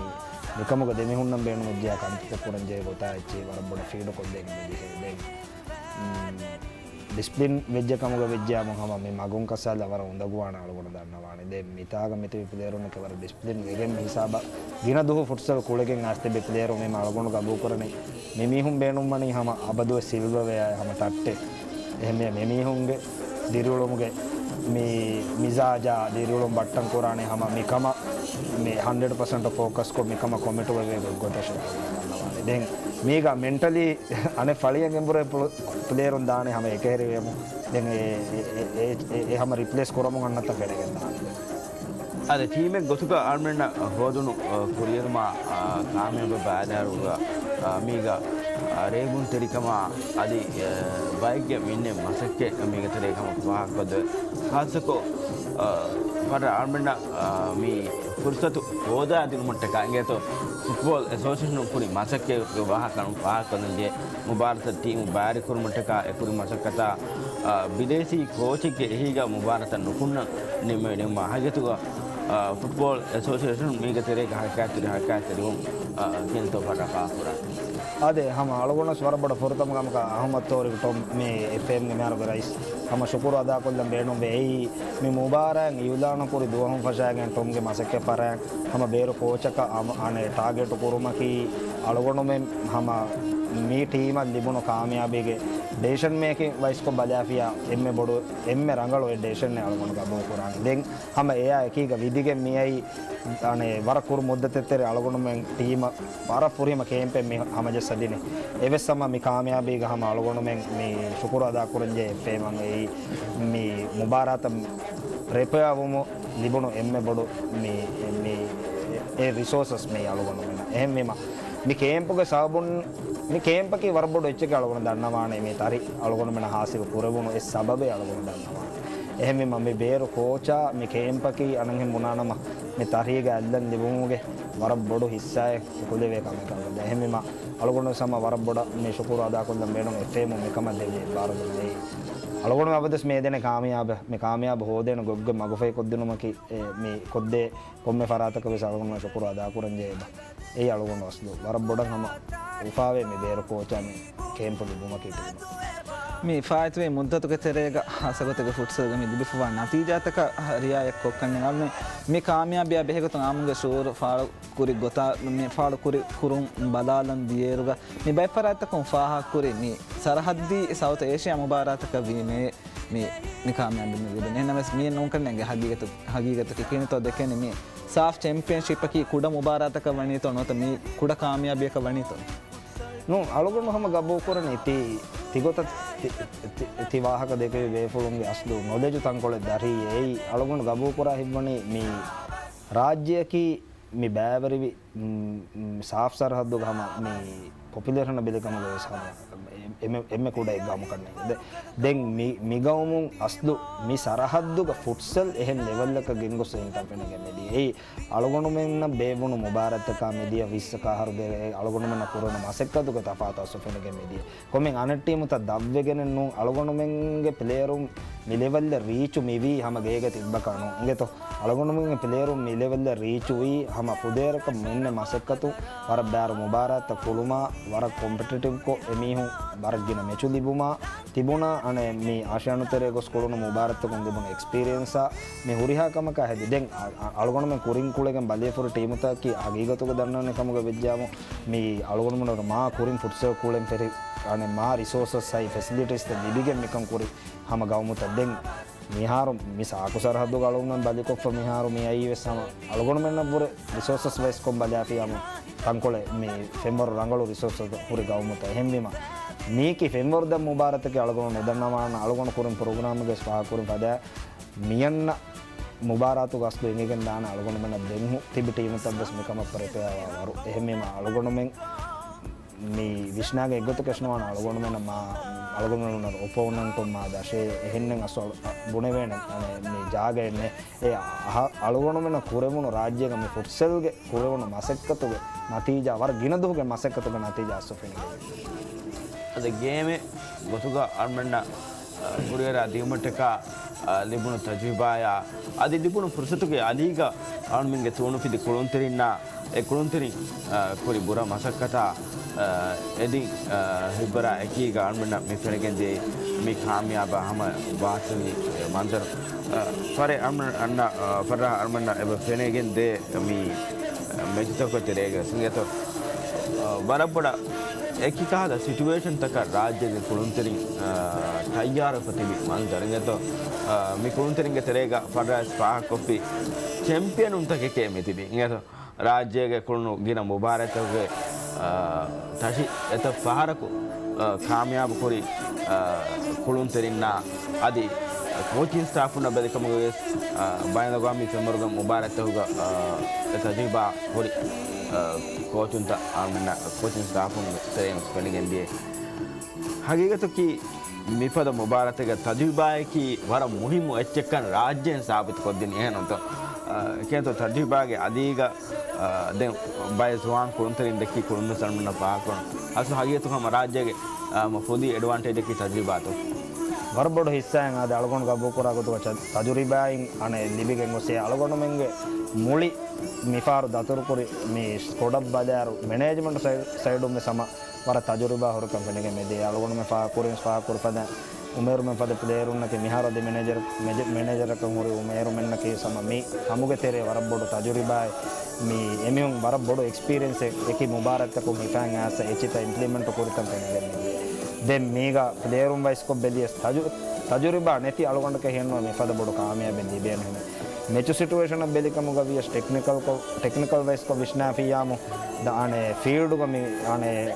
މިކަމުގަ ދެމީހުންނަށް ބޭނުމެއްޖެޔާ ކަންތައް ކުރަންޖެހޭ ގޮތާ އެއްޗެހި ވަރަށް ބޮޑަށް ފީޑުކޮށްދޭން މި ޖެހޭ. ދެން، މް، ޑިސިޕްލިން ވެއްޖެ ކަމުގަ ވެއްޖެޔާމު ހަމަ މި މަގުން ކައްސާލާ ވަރަށް އުނދަގޫވާނެ އަޅުގަނޑު ދަންނަވާނެ. ދެން މިތާގަ މިތިބި ޕްލޭޔަރުންނަކީ ވަރަށް ޑިސިޕްލިން ވެގެން މި ހިސާބަށް ގިނަ ދުވަހު ފުޓްސަލް ކުޅެގެން އައިސް ތިބި ޕްލޭޔަރުން ވީމަ އަޅުގަނޑު ގަބޫލުކުރަނީ މި މީހުން ބޭނުންވަނީ ހަމަ އަބަދުވެސް ސިލްވަވެއާ ހަމަ ތައްޓެއް. އެހެންވެ މި މީހުންގެ ދިރިއުޅުމުގެ މި މިޒާޖާ ދިރިއުޅުން ބައްޓަން ކުރާނެ ހަމަ މިކަމަށް މި ހަންޑްރެޑް ޕަސެންޓް ފޯކަސްކޮށް މިކަމަށް ކޮމިޓުވެވޭ ގޮތަށް ދަންނަވާނެ. ދެން މީގަ މެންޓަލީ އަނެއް ފަޅިއެއް އެނބުރޭ ޕުޅު-، ޕްލޭޔަރުން ދާނެ ހަމަ އެކަހެރިވޭމު. ދެން އެ، އެ، އެ، އެ، އެ ހަމަ ރިޕްލޭސް ކުރަމުން އަންނަތަން ފެނިގެން ދާނެ. އަދި ޓީމެއް ގޮތުގަ އަޅުމެންނަށް ހޯދުނު، އަ، ކުރިއެރުމާ، އަ، ކާމިޔާބު ބައިދާރުގަ، އަ، މީގަ، އަ، ރޭވުންތެރިކަމާ އަދި، އަ، ބައެއްގެ މިންނެއް މަސައްކަތް މީގެ ތެރޭ ކަމަށް ފާހަގަކޮށްދެވޭ. ޚާއްޞަކޮށް، އަ، ފަރަ އަޅުމެންނަށް، އަ، މި ފުރުސަތު ހޯދާދިނުމަށްޓަކާ އިނގޭތޯ ފުޓްބޯލް އެސޯސިއޭޝަނުން ކުރި މަސައްކަތްގެ ވާހަކަ ފާހަގަކޮށްދޭންޖެހޭ. މުބާރާތަށް ޓީމު ބައިވެރިކުރުމަށްޓަކާ އެކުރި މަސައްކަތާ، އަ، ބިދޭސީ ކޯޗެއްގެ އެހީގަ މުބާރާތަށް ނުކުންނަން ނިންމެވި ނިންމާ ހަގީގަތުގަ، އަ، ފުޓްބޯލް އެސޯސިއޭޝަނުން މީގެ ތެރޭގަ ހަރަކާތްތެރި، ހަރަކާތްތެރިވުން، އަ، ކިހިނެއްތޯ ފަރަކާ ކުރާނެ. އާދެ، ހަމަ އަޅުގަނޑު ވަރަށް ބޮޑަށް ފުރަތަމަ ކަމަކަށް އަހުމަދު ތޯރިގު ޓޮމް މި އެފްއޭއެމްގެ މިހާރުގެ ރައީސް ހަމަ ޝުކުރު އަދާކޮށްލަން ބޭނުންވޭ. އެއީ މި މުބާރާތް އިއުލާނުކުރި ދުވަހުން ފަށާގެން ޓޮމްގެ މަސައްކަތް ފަރާތް ހަމަ ބޭރު ކޯޗަކަށް އަމ-، އަނެއް ޓާގެޓު ކުރުމަކީ އަޅުގަނޑުމެން ހަމަ މި ޓީމަށް ލިބުނު ކާމިޔާބީގެ ޑެސިޝަން މޭކިން ވައިސްކޮށް ބަލާފިޔާ އެންމެ ބޮޑު، އެންމެ ރަނގަޅު އެއް ޑެސިޝަނެއް އަޅުގަނޑު ގަބޫލު ކުރާނީ. ދެން ހަމަ އެއާ އެކީގަ ވިދިގެން މިއައީ އަނެއް ވަރަށް ކުރު މުއްދަތެއްތެރޭ އަޅުގަނޑުމެން ޓީމަށް ވަރަށް ފުރިހަމަ ކޭމްޕެއް މި ހަމަޖައްސަދިނީ. އެވެސް ހަމަ މި ކާމިޔާބީގަ ހަމަ އަޅުގަނޑުމެން މި ޝުކުރު އަދާކުރަންޖެހޭ އެފްއޭއެމް އަށް އެއީ މި މުބާރާތަށް ޕްރިޕެއާވުމުން ލިބުނު އެންމެ ބޮޑު މި، މި އެ ރިސޯސަސް މީ އަޅުގަނޑުމެންނަށް. އެހެންވީމަ، މި ކޭމްޕުގެ ސަބަބުން، މި ކޭމްޕަކީ ވަރަށް ބޮޑު އެއްޗެކޭ އަޅުގަނޑު ދަންނަވާނެ. މި ތަރި އަޅުގަނޑުމެންނަށް ހާސިލު ކުރެވުނު އެއް ސަބަބޭ އަޅުގަނޑު ދަންނަވާނެ. އެހެންވީމަ، މި ބޭރު ކޯޗާ މި ކޭމްޕަކީ އަނެއްހެން ބުނާނަމަ، މި ތަރީގަ އަތްލަން ލިބުމުގެ ވަރަށް ބޮޑު ހިއްސާއެއް ކުލެވޭ ކަމެއް ކަމަށް. އެހެންވީމަ، އަޅުގަނޑު ހަމަ ވަރަށް ބޮޑަށް މި ޝުކުރު އަދާކޮށްލަން ބޭނުން އެފްއޭއެމް މިކަމަށް ދެއްވި އިބާރުގަ މި އަޅުގަނޑު އަބަދުވެސް މި އެދޭނެ ކާމިޔާބެއް، މި ކާމިޔާބު ހޯދޭނެ ގޮތްގެ މަގުފަހި ކޮށްދިނުމަކީ، އެ، މި ކޮށްދޭ ކޮންމެ ފަރާތަކަށް ވެސް އަޅުގަނޑު ޝުކުރު އަދާކުރަންޖެހޭ. އެއީ އަޅުގަނޑު އަސްލު ވަރަށް ބޮޑަށް ހަމަ އުފާވޭ މި ބޭރު ކޯޗާ މި ކޭމްޕު ލިބުމަކީ ޓީމަށް. މި ފާއިތުވި މުއްދަތުގެ ތެރޭގަ ހާއްސަގޮތެއްގެ ފުޓްސަލްގަ މި ލިބިފަވާ ނަތީޖާތަކަށް ރިއާޔަތްކޮށްކަން ނިންމަން މި ކާމިޔާބީއާ ބެހޭގޮތުން އާއްމުގެ ޝުއޫރު ފާޅު ކުރި ގޮތާ މި ފާޅު ކުރި ކުރުން ބަލާލަން ދިޔައިރުގަ މި ބައެއް ފަރާތްތަކުން ފާހަގަކުރި މި ސަރަހައްދީ ސައުތު އޭޝިއާ މުބާރާތަކަށް ވީމޭ މި، މި ކާމިޔާބީ މި ލިބެނީ. އެހެންނަމަވެސް މިއެއް ނޫންކަންނޭނގެ ހަގީގަތު، ހަގީގަތަކީ ކިހިނެއްތޯ ދެކެނީ މި ސާފް ޗެމްޕިއަންޝިޕަކީ ކުޑަ މުބާރާތަކަށް ވަނީތޯ ނުވަތަ މީ ކުޑަ ކާމިޔާބީއަކަށް ވަނީތޯ؟ ނޫން، އަޅުގަނޑު ހަމަ ގަބޫލުކުރަނީ ތި، ތި، ތިގޮތަށް ތި، ތި، ތި ވާހަކަ ދެކެވި ބޭފުޅުންގެ އަސްލު ނޮލެޖު ތަންކޮޅެއް ދަށީ. އެއީ އަޅުގަނޑު ގަބޫލުކުރާ ހިތްވަނީ މި ރާއްޖެއަކީ މި ބައިވެރިވި، މް، މް، ސާފް ސަރަހައްދުގަ ހަމަ މި ޕޮޕިއުލޭޝަނަށް ބެލި ކަމުގަ ވެސް ހަމަ އެ، އެ، އެންމެ، އެންމެ ކުޑަ އެއް ގައުމަކަށް ނޭނގެ. ދެ، ދެން މި، މި ގައުމުން އަސްލު މި ސަރަހައްދުގަ ފުޓްސަލް އެހެން ލެވެލްއަކަށް ގެންގޮސް އިންތަން ފެނިގެން މިދިޔަ. އެއީ އަޅުގަނޑުމެންނަށް ބޭއްވުނު މުބާރާތްތަކާ މިދިޔަ ވިއްސަކާ އަހަރުގެ އަޅުގަނޑުމެންނަށް ކުރެވުނު މަސައްކަތުގެ ތަފާތު އަސްލު ފެނިގެން މިދިޔަ. ކޮމެން އަނެއް ޓީމުތައް ދަށްވެގެނެއް ނޫން، އަޅުގަނޑުމެންގެ ޕްލޭޔަރުން މި ލެވެލްއަށް ރީޗު މިވީ ހަމަ ގޭގަ ތިއްބަކާ ނޫން. އިނގޭތޯ؟ އަޅުގަނޑުމެންގެ ޕްލޭޔަރުން މި ލެވެލްއަށް ރީޗުވީ ހަމަ ފުދޭވަރަކަށް މިންނެ މަސައްކަތު ވަރަށް ބާރު މުބާރާތްތައް ކުޅުމާ، ވަރަށް ކޮމްޕިޓިޓިވްކޮށް އެމީހުން ވަރަށް ގިނަ މެޗު ލިބުމާ ތިބުނާ، އަނެއް މި އާޝިޔާނު ތެރޭ ގޮސް ކުޅުނު މުބާރާތްތަކުން ލިބުނު އެކްސްޕީރިއެންސާ މި ހުރިހާ ކަމަކާ ހެދި. ދެން އަ، އަ، އަޅުގަނޑުމެން ކުރިން ކުޅެގެން ބަލިވެފަ ހުރި ޓީމުތަކަކީ ހަގީގަތުގަ ދަންނަވަން ކަމުގަ ވެއްޖާމު މި އަޅުގަނޑުމެން މާ ކުރިން ފުޓްސަލް ކުޅެން ފެށި، އަނެއް މާ ރިސޯސަސް އައި ފެސިލިޓީސްތައް ލިބިގެން މިކަން ކުރި ހަމަ ގައުމުތައް. ދެން މިހާރު މި ސާކު ސަރަހައްދުގަ އަޅުގަނޑުމެން ބަލިކޮށްފަ މިހާރު މި އައީ ވެސް ހަމަ އަޅުގަނޑުމެންނަށްވުރެ ރިސޯސަސް ވައިސްކޮށް ބަލާފިޔާމު ތަންކޮޅެއް މި ފެންވަރު ރަނގަޅު ރިސޯސަސް ހުރި ގައުމުތައް. އެހެންވީމަ، މީކީ ފެންވަރު ދަށް މުބާރާތަކީ އަޅުގަނޑު ނުދަންނަވާނަ އަޅުގަނޑު ކުރިން ޕްރޮގްރާމްގެ ފާހަގަކުރިން ފަދަ މިއަންނަ މުބާރާތުގަ އަސްލު އެނގިގެން ދާނެ އަޅުގަނޑުމެންނަށް ދެން ހު، ތިބި ޓީމުތައް ވެސް މިކަމަށް ޕްރިޕެއާވާ ވަރު. އެހެންވީމަ އަޅުގަނޑުމެން މި ވިސްނާގެ އެއްގޮތަކަށް ނުވާނެ އަޅުގަނޑުމެންނަށް މާ، އަޅުގަނޑުމެންނަށް އޮޕޯނަންޓުން މާ ދަށޭ އެހެންނެއް އަސްލު ބުނެވޭނެ މި ޖާގައެއް ނެތް. އެ އަހަ، އަޅުގަނޑުމެންނަށް ކުރެވުނު ރާއްޖޭގަ މި ފުޓްސަލްގެ ކުރެވުނު މަސައްކަތުގެ ނަތީޖާ، ވަރަށް ގިނަ ދުވަހުގެ މަސައްކަތުގެ ނަތީޖާ އަސްލު ފެނިގެން. އަދި ގޭމެއް ގޮތުގަ އަޅުމެންނަށް، އަ، ކުރިއަރާ ދިޔުމަށްޓަކާ، އަ، ލިބުނު ތަޖުރިބާޔާ، އަދި ލިބުނު ފުރުސަތުގެ އަލީގަ އަޅުމެންގެ ތޫނުފިލި ކުޅުންތެރިންނާ، އެ ކުޅުންތެރިން، އަ، ކުރި ބުރަ މަސައްކަތާ، އަ، އެދިން، އަ، ހިތްވަރާ އެކީގަ އަޅުމެންނަށް މި ފެނިގެންދިޔައީ މި ކާމިޔާބާ ހަމަ ވާތުނި މަންޒަރު. އަ، ފަރެ އަޅުމެން އަންނަ، އަ، ފަރާ އަޅުމެންނަށް އެބަ ފެނިގެން ދޭ މި މެޗުތަކުގެ ތެރޭގަ ސިނގޭތޯ، އަ، ވަރަށް ބޮޑަށް އެކި ކަހަލަ ސިޓުއޭޝަންތަކަށް ރާއްޖޭގެ ކުޅުންތެރިން، އަ، ތައްޔާރުވެފަ ތިބި މަންޒަރު އިނގޭތޯ، އަ، މި ކުޅުންތެރިންގެ ތެރޭގަ ފަރާސް ފާހަގަކޮށްފި ޗެމްޕިއަނުންތަކެކޭ މި ތިބި އިނގޭތޯ، ރާއްޖޭގެ ކުޅުނު ގިނަ މުބާރާތްތަކުގެ، އަ، ތަށި އެތައް ފަހަރަކު، އަ، ކާމިޔާބު ކުރި، އަ، ކުޅުންތެރިންނާ އަދި ކޯޗިން ސްޓާފުންނަށް ބެލިކަމުގަވިޔަސް، އާ، ބައިނަގާމީ ފެންވަރުގަ މުބާރާތްތަކުގަ، އާ، އެ ތަޖުރިބާ ހުރި، އާ، ކޯޗުންތައް އާމެންނަ ކޯޗިން ސްޓާފުންގެ ތެރެއިން ފެނިގެން ދިޔަ. ހަގީގަތަކީ މިފަދަ މުބާރާތެއްގަ ތަޖުރިބާއަކީ ވަރަށް މުހިއްމު އެއްޗެއްކަން ރާއްޖޭން ސާބިތުކޮށްދިނީ. އެހެންތޯ؟ އާ، އެކޭތޯ ތަޖުރިބާގެ އަލީގަ، އާ، ދެން ބައެއް ޒުވާން ކުޅުންތެރިން ދެއްކި ކުޅުން ވެސް އަޅުމެންނަށް ފާހަގަކުރަން. އަސްލު ހަގީގަތުގަ ހަމަ ރާއްޖޭގެ، އާ، ހަމަ ފުދި އެޑްވާންޓޭޖަކީ ތަޖުރިބާތޯ؟ ވަރަށް ބޮޑު ހިއްސާއެއް އާދެ އަޅުގަނޑު ގަބޫލުކުރާ ގޮތުގަ ތަ-، ތަޖުރިބާއިން އަނެއް ލިބިގެން ގޮސް އެ އަޅުގަނޑުމެންގެ މުޅި މިފަހަރު ދަތުރުކުރި މި ސްކޮޑަށް ބަލާއިރު މެނޭޖްމަންޓް ސައި-، ސައިޑުން ވެސް ހަމަ ވަރަށް ތަޖުރިބާ ހުރިކަން ފެނިގެން މިދިޔަ އަޅުގަނޑުމެން ފާހަގަކުރިން ފާހަގަކުރި ފަދަ އުމޭރުމެން ފަދަ ޕްލޭޔަރުންނަކީ މިހާރު އަދި މެނޭޖަރ، މެޖެ-، މެނޭޖަރަކަށް ހުރި އުމޭރުމެންނަކީ ހަމަ މި ހަމުގެ ތެރޭ ވަރަށް ބޮޑު ތަޖުރިބާއެއް. މި އެމީހުން ވަރަށް ބޮޑު އެކްސްޕީރިއެންސެއް އެކި މުބާރާތްތަކުން ހިފައިން އައިސް އެޗިތައް އިމްޕްލިމެންޓް ކުރިކަން ފެނިގެން މިދިޔަ. ދެން މީގަ ޕްލޭޔަރުން ވައިސްކޮށް ބެލިޔަސް ތަޖު-، ތަޖުރިބާ ނެތި އަޅުގަނޑަކަށް ހިންނުވާ މިފަދަ ބޮޑު ކާމިޔާބެއް ލިބޭނެ ހެނެއް. މެޗު ސިޓުއޭޝަނަށް ބެލިކަމުގަ ވިޔަސް ޓެކްނިކަލް ކޮ-، ޓެކްނިކަލް ވައިސްކޮށް ވިސްނާފިއްޔާމު ދަ-، އަނެއް ފީލްޑުގަ މި އަނެއް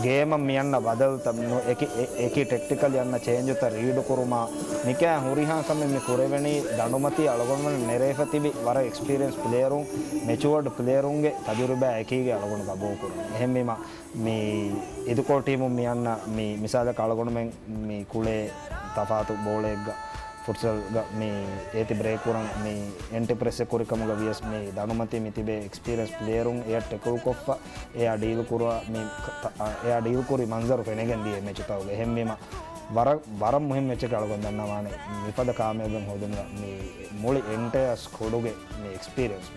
ގޭމަށް މި އަންނަ ބަދަލުތައް ނު-، އެކި-، އެ-، އެކި ޓެކްޓިކަލް އަންނަ ޗޭންޖުތައް ރީޑު ކުރުމާ މިކައި ހުރިހާ ކަމެއް މި ކުރެވެނީ ދަނޑުމަތީ އަޅުގަނޑުމެން ނެރޭފަ ތިބި ވަރަށް އެކްސްޕީރިއެންސް ޕްލޭޔަރުން، މެޗުއަޑް ޕްލޭޔަރުންގެ ތަޖުރިބާ އެކީގެ އަޅުގަނޑު ގަބޫލު ކުރަން. އެހެންވީމަ މި އިދިކޮޅު ޓީމުން މި އަންނަ މި މިސާލަކަށް އަޅުގަނޑުމެން މި ކުޅޭ ތަފާތު ބޯޅައެއްގަ ފުޓްސަލްގަ މި އޭތި ބްރޭކް ކުރަން މި އެންޓި ޕްރެސްއެއް ކުރި ކަމުގަ ވިޔަސް މި ދަނޑުމަތީ މި ތިބޭ އެކްސްޕީރިއެންސް ޕްލޭޔަރުން އެޔަށް ޓެކުލް ކޮށްފަ އެޔާ ޑީލް ކުރުވާ މި ކ-، ތަ-، އަ، އެޔާ ޑީލް ކުރި މަންޒަރު ފެނިގެން ދިޔަ މެޗުތަކުގަ. އެހެންވީމަ ވަރަށް، ވަރަށް މުހިންމު މެޗެއް އަޅުގަނޑު ދަންނަވާނެ މިފަދަ ކާމިޔާބެއް ހޯދުމުގަ މި މުޅި އެންޓަޔަރ ސްކޮޑުގެ މި އެކްސްޕީރިއެންސް.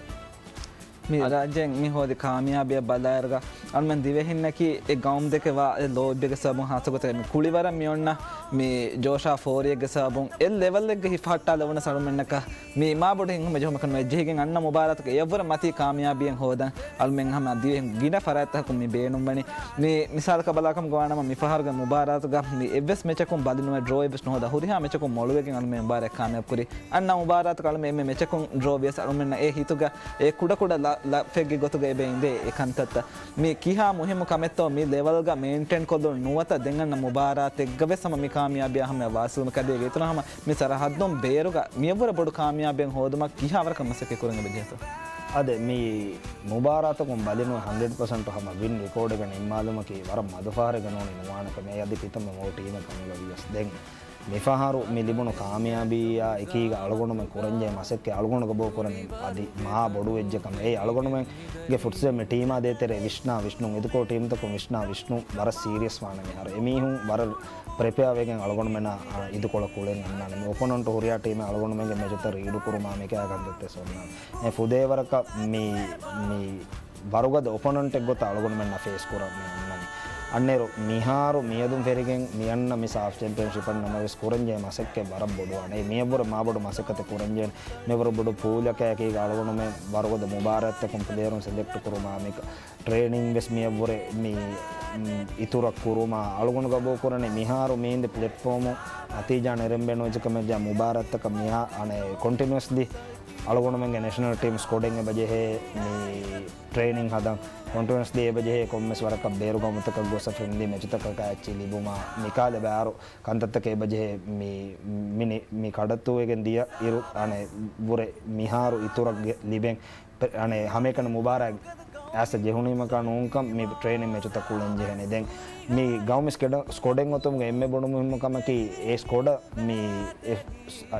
މި ރާއްޖޭން މި ހޯދި ކާމިޔާބީއަށް ބަލާއިރުގަ، އަޅުމެން ދިވެހިންނަކީ އެ ގައުމު ދެކެ ވާ އެ ލޯތްބެއްގެ ސަބަބުން ހާއްސަގޮތަށް މި ކުޅިވަރަށް މި އޮންނަ މި ޖޯޝާ ފޯރިއެއްގެ ސަބަބުން އެ ލެވަލްއެއްގަ ހިފަހައްޓާލެވުނަސް އަޅުމެންނަކަށް މި މާބޮޑު ހިތްހަމަޖެހުމަކަށް ނުވެ ޖެހިގެން އަންނަ މުބާރާތަކަށް އެއަށްވުރެ މަތީ ކާމިޔާބީއެއް ހޯދަން އަޅުމެން ހަމަ ދިވެހިން ގިނަ ފަރާތްތަކަކުން މި ބޭނުންވަނީ. މި މިސާލަކަށް ބަލާކަމުގަ ވާނަމަ މިފަހަރުގެ މުބާރާތުގަ މި އެއްވެސް މެޗަކުން ބަލިނުވެ ޑްރޯއެއްވެސް ނުހޯދާ ހުރިހާ މެޗަކުން މޮޅުވެގެން އަޅުމެން މުބާރާތް ކާމިޔާބުކުރީ. އަންނަ މުބާރާތަކަށް އަޅުމެން އެންމެ މެޗަކުން ޑްރޯ ވިޔަސް އަޅުމެންނަށް އެ ހިތުގަ އެ ކުޑަކުޑަ ލަ-، ލަފެއްގެ ގޮތުގަ އެބަ އިނދޭ އެ ކަންތައްތައް. މި ކިހާ މުހިއްމު ކަމެއްތޯ މި ލެވަލްގަ މެއިންޓެން ކޮށްލުން ނުވަތަ ދެން އަންނަ މުބާރާތެއްގަ ވެސް ހަމަ މި ކާމިޔާބީއާ ހަމަ ވާސިލުމަކަށް އަދި އޭގެ އިތުރަށް ހަމަ މި ސަރަހައްދުން ބޭރުގަ މިއަށްވުރެ ބޮޑު ކާމިޔާބެއް ހޯދުމަށް ކިހާވަރަކަށް މަސައްކަތް ކުރަން އެބަޖެހޭތޯ؟ އަދެ މި މުބާރާތަކުން ބަލިނުވެ ހަންޑްރެޑް ޕަސެންޓު ހަމަ ވިން ރެކޯޑެއްގަ ނިންމާލުމަކީ ވަރަށް މަދުފަހަރެއްގަ ނޫނީ ނުވާނެ ކަމެއް. އަދި ކިތަންމެ މޮޅު ޓީމެއް ކަމުގަ ވިޔަސް ދެން މިފަހަރު މި ލިބުނު ކާމިޔާބީއާ އެކީގަ އަޅުގަނޑުމެން ކުރަންޖެހޭ މަސައްކަތް އަޅުގަނޑު ގަބޫލުކުރަނީ އަދި މާ ބޮޑު އެއްޗެއް ކަމަށް. އެއީ އަޅުގަނޑުމެންގެ ފުޓްސަލް މި ޓީމާ ދޭތެރޭ ވިސްނާ ވިސްނުން، އިދިކޮޅު ޓީމްތަކުން ވިސްނާ ވިސްނުން ވަރަށް ސީރިއަސް ވާނެ މިހާރު. އެމީހުން ވަރަށް ޕްރިޕެއާ ވެގެން އަޅުގަނޑުމެންނާ، އާ، އިދިކޮޅަށް ކުޅެން އަންނާނެ. މި އޮޕޮނަންޓު ހުރިހާ ޓީމެއް އަޅުގަނޑުމެންގެ މެޗުތައް ރީޑު ކުރުމާ މިކަހަލަ ކަންތައްތައް އޮންނާނެ. އެ ފުދޭވަރަކަށް މި، މި ވަރުގަދަ އޮޕޮނަންޓެއް ގޮތަށް އަޅުގަނޑުމެންނާ ފޭސް ކުރަން މި އަންނަނީ. އަންނައިރު މިހާރު މިއަދުން ފެށިގެން މި އަންނަ މި ސާފް ޗެމްޕިއަންޝިޕަށް ނަމަވެސް ކުރަންޖެހޭ މަސައްކަތް ވަރަށް ބޮޑުވާނެ. މިއަށްވުރެ މާބޮޑު މަސައްކަތެއް ކުރަންޖެހޭނެ. މިވަރު ބޮޑު ޕޫލަކާއެކީގަ އަޅުގަނޑުމެން ވަރުގަދަ މުބާރާތްތަކުން ޕްލޭޔަރުން ސެލެކްޓް ކުރުމާ މި ޓްރޭނިން ވެސް މިއަށްވުރެ މި، މް، އިތުރަށް ކުރުމާ އަޅުގަނޑު ގަބޫލުކުރަނީ މިހާރު މީނދެ ޕްލެޓްފޯމު ނަތީޖާ ނެރެން ބޭނުންވެއްޖެ ކަމެއްޖާ މުބާރާތްތަކަށް މިހާ، އަނެއް، ކޮންޓިނިއުއަސްލީ އަޅުގަނޑުމެންގެ ނޭޝަނަލް ޓީމް ސްކޮޑެއް އެބަޖެހޭ މި ޓްރޭނިން ހަދަން. ކޮންޓިނިއުއަސްލީ އެބަޖެހޭ ކޮންމެސް ވަރަކަށް ބޭރު ގައުމުތަކަށް ގޮސް ފްރެންޑްލީ މެޗުތަކަކާ އެއްޗެއް ލިބުމާ މިކަހަލަ ބާރު ކަންތައްތަކެއް އެބަޖެހޭ މި، މި، މި ކަޑައްތޫވެގެން ދިޔަ އިރު، އަނެއް، ވުރެ މިހާރު އިތުރަށް ގެ-، ލިބެން. އަނެއް، ހަމައެކަނި މުބާރާތް އައިސް ޖެހުނީމަކާ ނޫންކަން މި ޓްރޭނިން މެޗުތައް ކުޅެން ޖެހޭނެ. ދެން މި ގައުމީ ސްކޮޑަ-، ސްކޮޑެއް އޮތުމުގެ އެންމެ ބޮޑު މުހިއްމު ކަމަކީ އެ ސްކޮޑަށް މި އެ-،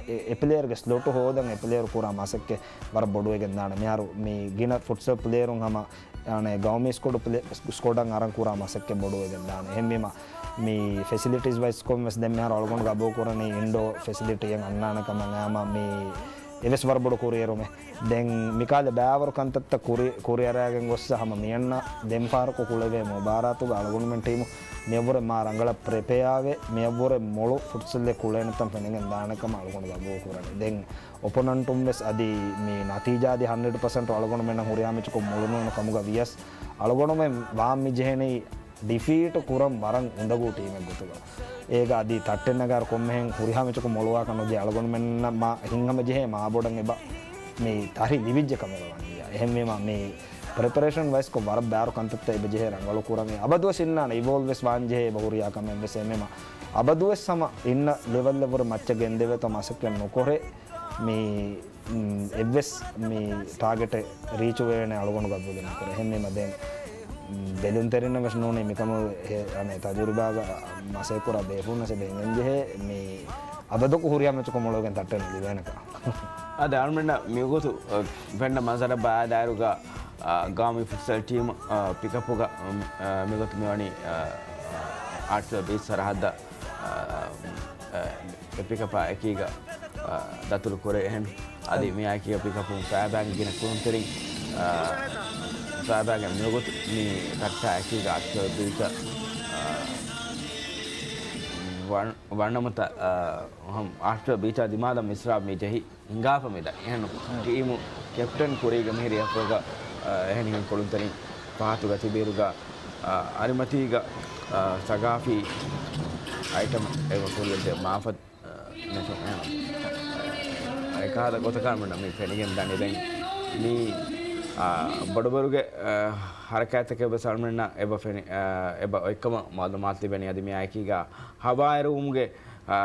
އެ-، އެ ޕްލޭޔަރުގެ ސްލޮޓު ހޯދަން އެ ޕްލޭޔަރު ކުރާ މަސައްކަތް ވަރަށް ބޮޑުވެގެން ދާނެ. މިހާރު މި ގިނަ ފުޓްސަލް ޕްލޭޔަރުން ހަމަ އަނެއް ގައުމީ ސްކޮޑު ޕްލޭ-، ސްކޮޑަށް އަރަން ކުރާ މަސައްކަތް ބޮޑުވެގެން ދާނެ. އެހެންވީމަ މި ފެސިލިޓީސް ވައިސްކޮށް ވެސް ދެން މިހާރު އަޅުގަނޑު ގަބޫލު ކުރަނީ އިންޑޯ ފެސިލިޓީއެއް އަންނާނެ ކަމަށް. އާމާ މި އެވެސް ވަރަށް ބޮޑު ކުރިއެރުމެއް. ދެން މިކާލެ ބާވަރު ކަންތައްތައް ކުރި-، ކުރިއަރާގެން ގޮއްސަ ހަމަ މިއަންނަ ދެން ފަހަރަކު ކުޅެވޭ މުބާރާތުގަ އަޅުގަނޑުމެން ޓީމު މިއަށްވުރެ މާ ރަނގަޅަށް ޕްރިޕެއާވެ، މިއަށްވުރެ މޮޅު ފުޓްސަލްއެއް ކުޅޭނެތަން ފެނިގެން ދާނެ ކަމަށް އަޅުގަނޑު ގަބޫލު ކުރަނީ. ދެން އޮޕޮނަންޓުން ވެސް އަދި މި ނަތީޖާ އަދި ހަންޑްރެޑް ޕަސެންޓް އަޅުގަނޑުމެންނަށް ހުރިހާ މެޗަކުން މޮޅު ނޫނު ކަމުގަ ވިޔަސް، އަޅުގަނޑުމެން ވާން މި ޖެހެނީ ޑިފީޓް ކުރަން ވަރަށް އުނދަގޫ ޓީމެއް ގޮތުގަ. އޭގަ އަދި ތައްޓެއް ނަގާރު ކޮންމެހެން ހުރިހާ މެޗަކުން މޮޅުވާކަށް ނުޖެހޭ. އަޅުގަނޑުމެންނަށް މާ ހިތްހަމަޖެހޭ މާބޮޑަށް އެބަ މި ތަރި ލިބިއްޖެ ކަމުގަ ވަންޏާ. އެހެންވީމަ މި ޕްރިޕަރޭޝަން ވައިސްކޮށް ވަރަށް ބާރު ކަންތައްތައް އެބަޖެހޭ ރަނގަޅު ކުރަން. އެ އަބަދުވެސް އިންނާނެ އިވޯލްވް ވެސް ވާންޖެހޭ އެބަ ހުރިހާ ކަމެއްވެސް. އެމެމަ އަބަދުވެސް ހަމަ އިންނަ ލެވެލްއަށްވުރެ މައްޗަށް ގެންދެވޭތޯ މަސައްކަތް ނުކުރޭ. މި، އު، އެއްވެސް މި ޓާގެޓެއް ރީޗުވެވޭނެ އަޅުގަނޑު ގަބޫލެއް ނުކުރޭ. އެހެންވީމަ ދެން، އު، ބެލުންތެރިންނަށް ވެސް ނޫނީ މިކަމު އެ، އަނެއް ތަޖުރިބާގަ މަސައްކަތް ކުރާ ބޭފުޅުންނަށް އެބަ އެނގެން ޖެހޭ މި އަބަދަކު ހުރިހާ މެޗަކު މޮޅަކު ގެން ތައްޓަން ލިބޭނެކަން. އާދެ، އަޅުމެންނަށް މިގޮތު، އަ، ފެންނަ މަންޒަރަށް ބަލާލާއިރުގަ، އަ، ގައުމީ ފުޓްސަލް ޓީމު، އަ، ޕިކަޕުގަ، އަ، މިގޮތު މިވަނީ، އަ، އާޓްފިލްޑް ބީޗް ސަރަހައްދަށް، އަ، އަ، އެ ޕިކަޕާ އެކީގަ، އަ، ދަތުރު ކުރޭ އެހެން. އަދި މިއާއެކީގަ ޕިކަޕުން ފައިބާގެ ގިނަ ކުޅުންތެރިން، އަ، ފައިބާގެ މިވަގުތު މި ތައްޓާ އެކީގަ އާޓްފިލްޑް ބީޗަށް، އަ، ވަން-، ވަންނަމުތަ، އަ، އާޓްފިލްޑް ބީޗާ ދިމާލަށް މިސްރާބް މި ޖެހި ހިނގާފަ މިދަނީ. އެހެން ޓީމު ކެޕްޓަން ކުރީގަ މިހިރި އެފްއޯގަ، އަ، އެހެނިހެން ކުޅުންތެރިން ފަހަތުގަ ތިބިއިރުގަ، އަ، އަރިމަތީގަ، އަ، ސަގާފީ އައިޓަމް އެބަ ކުރިއަށް ދޭ މާފަ، އަ، ނެތު އެހެން. އެކާދަ ގޮތަކަށް މި ފެނިގެން ދަނީ ދެން މި، އަ، ބޮޑުބަރުގެ، އަ، ހަރަކާތްތަކެއް ވެސް އަޅުމެންނަށް އެބަ ފެނި، އަ، އެބަ އޮތްކަމަށް މައުލޫމާތު ލިބެނީ. އަދި މިއާއެކީގަ ހަވާއިރުވުމުގެ، އަ،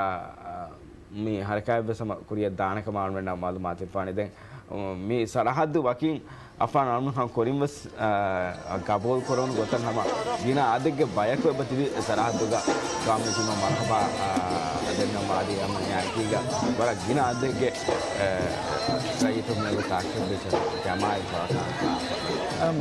މި ހަރަކާތްވެސް ހަމަ ކުރިއަށް ދާނެ ކަމަށް އަޅުމެންނަށް މައުލޫމާތު ފާނިދެން، މި ސަރަހައްދު ވަކިން އަފާން އަޅުމެން ކުރިން ވެސް، އަ، ގަބޫލު ކުރެވުނު ގޮތަށް ހަމަ ގިނަ އަދެއްގެ ބަޔަކު އެބަ ތިބި ސަރަހައްދުގަ ގައުމީ ޓީމަށް މަރުހަބާ، އަ، ދެންނަމަ އަދި ހަމަ މިއާއެކީގަ ވަރަށް ގިނަ އަދެއްގެ، އަ، ރައްޔިތުން މިއަދު ތާކިބް ބީޗަށް ޖަމާއި ފަރާތަށް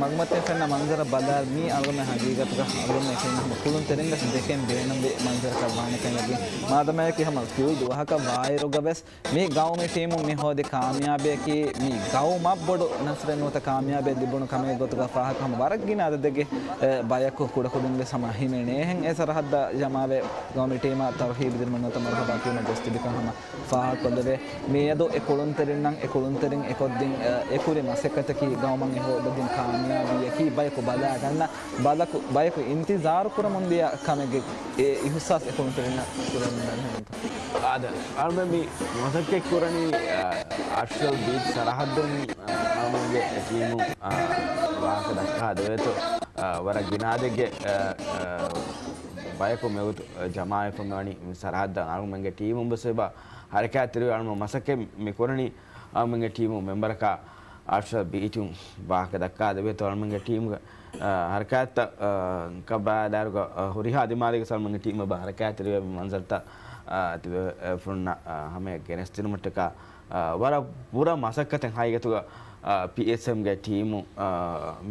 މަގުމަތިން ފެންނަ މަންޒަރަށް ބަލާ މީ އަޅުގަނޑުމެން ހަގީގަތުގަ އަޅުގަނޑުމެން އެކަން ހަމަ ކުޅުންތެރިން ވެސް ދެކެން ބޭނުންވި މަންޒަރަކަށް ވާނެކަން އެބަ މާދަމާއެކީ ހަމަ ފިއުޅު ދުވަހަކަށް ވާއިރުގަ ވެސް މި ގައުމީ ޓީމުން މި ހޯދި ކާމިޔާބީއަކީ މި ގައުމަށް ބޮޑު ނަސްރެއް ނުވަތަ ކާމިޔާބެއް ލިބުނު ކަމެއް ގޮތުގަ ފާހަގަ ހަމަ ވަރަށް ގިނަ އަދަދެއްގެ، އެ، ބަޔަކު ކުޑަކުދިން ވެސް ހަމަ ހިމެނޭ. އެހެން އެ ސަރަހައްދަށް ޖަމާވެ ގައުމީ ޓީމަށް ތަރުހީބު ދިނުމަށް ނުވަތަ މަރުހަބާ ކިޔުމަށް ގޮސް ތިބިކަން ހަމަ ފާހަގަކޮށްލެވޭ. މިއަދު އެ ކުޅުންތެރިންނަށް އެ ކުޅުންތެރިން އެކޮށްދިން، އެ، އެކުރި މަސައްކަތަކީ ގައުމަށް އެ ހޯދަދިން ކާމިޔާބީއަކީ ބަޔަކު ބަލާގަންނަ ބަލަކު، ބަޔަކު އިންތިޒާރު ކުރަމުންދިޔަ ކަމެއްގެ އެ އިހުސާސް އެ ކުޅުންތެރިންނަށް ކުރެވެމުންދާނެ ހެންތަ؟ އާދެ، އަޅުމެން މި މަސައްކަތް ކުރަނީ، އަ، އާޓްފިލްޑް ބީޗް ސަރަހައްދުން، އަ، އަޅުމެންގެ ޓީމު، އަ، ވާހަކަ ދައްކާ ދެވޭތޯ، އަ، ވަރަށް ގިނަ އަދެއްގެ، އަ، އަ، ބަޔަކު މިވަގުތު ޖަމާވެފަ މިވަނީ މި ސަރަހައްދަށް. އަޅުމެންގެ ޓީމުން ވެސް އެބަ ހަރަކާތްތެރިވެ އަޅުމެން މަސައްކަތް މި ކުރަނީ އަޅުމެންގެ ޓީމު މެމްބަރަކާ އާޓްފިލްޑް ބީޗުން ވާހަކަ ދައްކާ ދެވޭތޯ އަޅުމެންގެ ޓީމުގެ، އަ، ހަރަކާތްތައް، އަ، ކަބާލާރުގަ، އަ، ހުރިހާ ދިމާލީގެ ސަލްމަންގެ ޓީމު އެބަ ހަރަކާތްތެރިވެ މަންޒަރުތައް، އަ، ތިބެ، އަ، ފުންނަ، އަ، ހަމަޔަށް ގެނެސްދިނުމަށްޓަކާ، އަ، ވަރަށް ބުރަ މަސައްކަތެއް ހަގީގަތުގަ، އަ، ޕީއެސްއެމްގެ ޓީމު، އަ،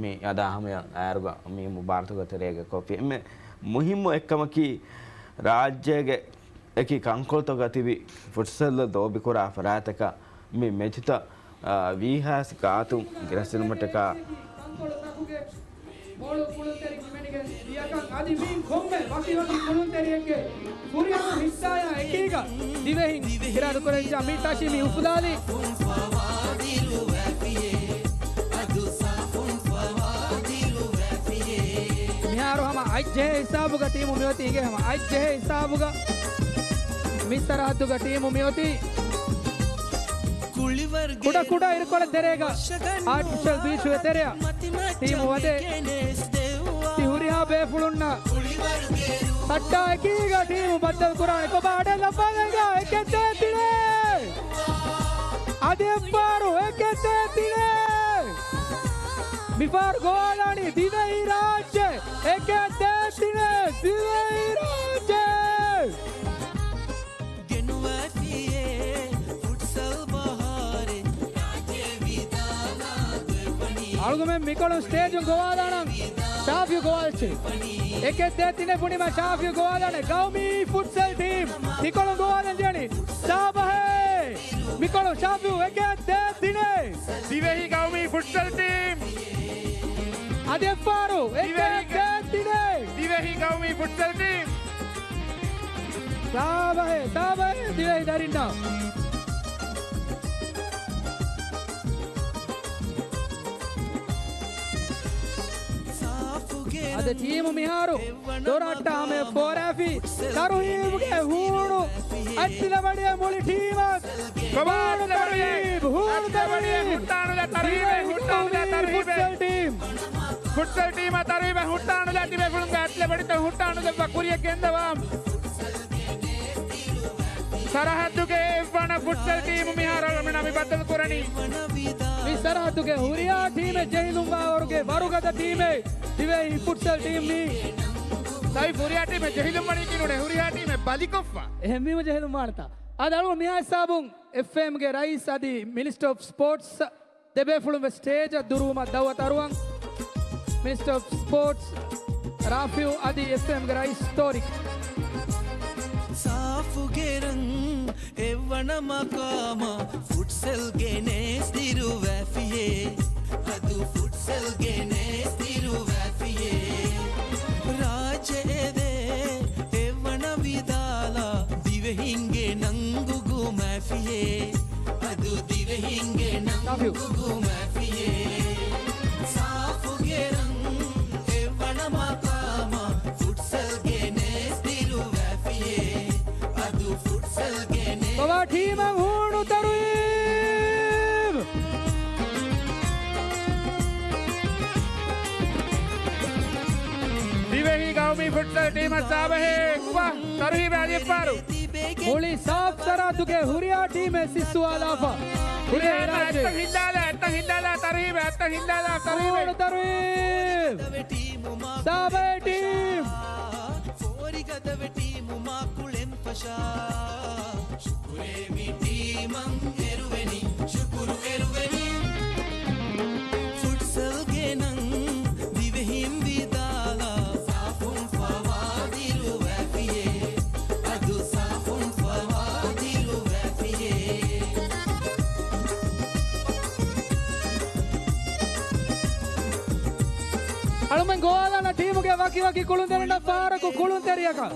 މި އަދާ ހަމަޔަށް އައިރުގަ މި މުބާރާތުގެ ތެރޭގަ ކޮށްފި. އެންމެ މުހިއްމު އެއްކަމަކީ ރާއްޖޭގެ އެކި ކަންކޮޅުތަކުގަ ތިބި ފުޓްސަލް ލޯބިކުރާ ފަރާތަކަށް މި މެޗުތައް، އާ، ވީހާވެސް ގާތުން ގެނެސްދިނުމަށްޓަކާ. މޮޅު ކުޅުންތެރިން ހިމެނިގެން ދިޔަކަން އަދި މިއިން ކޮންމެ ވަކިވަކި ކުޅުންތެރިއެއްގެ ފުރިހަމަ ހިއްސާޔާ އެކީގަ ދިވެހިން އިރާދަކުރެއްވިއްޔާ މި ތަށި މި އުފުލާލީ. މިހާރު ހަމަ އަތްޖެހޭ ހިސާބުގަ ޓީމު މިއޮތީ އިނގޭ ހަމަ އަތްޖެހޭ ހިސާބުގަ މި ސަރަހައްދުގަ ޓީމު މިއޮތީ. ކުޑަ ކުޑަ އިރުކޮޅެއް ތެރޭގަ އާޓިފިޝަލް ބީޗުގެ ތެރެއަށް ޓީމު ވަދެ. ތި ހުރިހާ ބޭފުޅުންނަށް ތައްޓާ އެކީގަ ޓީމު ބައްދަލު ކުރާނެ. ކޮބާ އަޑެއް ލައްވާލަންގާ އެކެއް ދޭތިނޭ. އަދި އެއްފަހަރު އެކެއް ދޭތިނޭ. މިފަހަރު ގޮވާލާނީ ދިވެހި ރާއްޖެ. އެކެއް ދޭތިނޭ ދިވެހި ރާއްޖެ. ގެނުވައިފިޔޭ ފުޓްސަލް ބަހާރެއް. އަޅުގަމެން މިކޮޅުން ސްޓޭޖުން ގޮވާލާނަން. ޝާފިޔު ގޮވާލައްޗޭ. އެކެއް ދޭތިނޭ ބުނީމާ ޝާފިޔު ގޮވާލާނެ. ގައުމީ ފުޓްސަލް ޓީމް މިކޮޅުން ގޮވާލަން ޖެހެނީ. ސާބަހޭ. މިކޮޅުން ޝާފިޔު އެކެއް ދޭތިނޭ. ދިވެހި ގައުމީ ފުޓްސަލް ޓީމް. އަދި އެއްފަހަރު އެކެއް ދޭތިނޭ. ދިވެހި ގައުމީ ފުޓްސަލް ޓީމް. ސާބަހޭ، ސާބަހޭ ދިވެހި ދަރިންނަށް. އަދި ޓީމު މިހާރު ދޮރަށްޓަށް ހަމަޔަށް ފޯރާފި. ތަރުހީބުގެ ހޫނު އަތްލަބަޑިއެއް މުޅި ޓީމަށް. ކޮބާ ހޫނު އަތްލަބަޑިއެއް؟ ތަރުހީބު، ހޫނު ތަރުހީބު. ހުއްޓާނުލާ ތަރުހީބެއް، ހުއްޓާނުލާ ތަރުހީބެއް. ފުޓްސަލް ޓީމަށް ތަރުހީބެއް ހުއްޓާނުލާ ތިބޭފުޅުންގެ އަތްލަބަޑިތައް ހުއްޓާނުލައްވާ ކުރިއަށް ގެންދަވާ. ސަރަހައްދުގެ އެއްވަނަ ފުޓްސަލް ޓީމު މިހާރު އަޅުގަނޑުމެން މި ބައްދަލު ކުރަނީ. މި ސަރަހައްދުގެ ހުރިހާ ޓީމެއް ޖެހިލުންވާވަރުގެ ވަރުގަދަ ޓީމެއް ދިވެހި ފުޓްސަލް ޓީމް މީ. ސައިފް، ހުރިހާ ޓީމެއް ޖެހިލުން ވަނީކީ ނޫނޭ، ހުރިހާ ޓީމެއް ބަލިކޮށްފަ. އެހެންވީމަ ޖެހިލުން ވާނެތާ. އާދެ އަޅުގަނޑު މިހާ ހިސާބުން އެފްއޭއެމްގެ ރައީސް އަދި މިނިސްޓަރ އޮފް ސްޕޯޓްސް ދެބޭފުޅުން ވެސް ސްޓޭޖަށް ދުރުވުމަށް ދައުވަތު އަރުވަން. މިނިސްޓަރ އޮފް ސްޕޯޓްސް ރާފިޢު އަދި އެފްއޭއެމްގެ ރައީސް ތޯރިކް. ސާފުގެ ރަން އެއްވަނަ މަޤާމަށް ފުޓްސަލްގެ ނޭސް ދިރުވާފިޔޭ. އަދު ފުޓްސަލްގެ ނޭސް ދިރުވާފިޔޭ. ރާއްޖެ އެދޭ އެއްވަނަ ވިދާލާ ދިވެހިންގެ ނަން ގުގުމާފިޔޭ. އަދު ދިވެހިންގެ ނަން ގުގުމާފިޔޭ. ސާފުގެ ރަން އެއްވަނަ މަޤާމަށް ފުޓްސަލްގެ ނޭސް ދިރުވާފިޔޭ. އަދު ފުޓްސަލްގެ ނޭސް ބަވާ ޓީމަށް ހޫނު ތަރުހީބް. ދިވެހި ގައުމީ ފުޓްސަލް ޓީމަށް ސާބަހެއް ވާ ތަރުހީބެއް އަދި އެއްފަހަރު. މުޅި ސާފް ސަރަހައްދުގެ ހުރިހާ ޓީމެއް ސިއްސުވާލާފަ. ހުރިހާ ހުރިހާ އެއްތަން ރާއްޖެ. ހިއްލާލާ، އެއްތަން ހިއްލާލާ ތަރުހީބެއް، އެއްތަން ހިއްލާލާ ތަރުހީބެއް. ހޫނު ތަރުހީބް. ސާބަހެއް ޓީމް. ފޯރިގަދަވެ ޓީމު މާ ކުޅެން ފަށާ. ޝުކުރޭ މި ޓީމަށް އެރުވެނީ، ޝުކުރު އެރުވެނީ. ފުޓްސަލްގެ ނަން ދިވެހިން ވިދާލާ. ސާފުން ފަވާ ދިރުވާފިޔޭ. އަދު ސާފުން ފަވާ ދިރުވާފިޔޭ. އަޅުމެން ގޮވާލާނަ ޓީމުގެ ވަކި ވަކި ކުޅުންތެރިންނަށް ފަހަރަކު ކުޅުންތެރިޔަކަށް.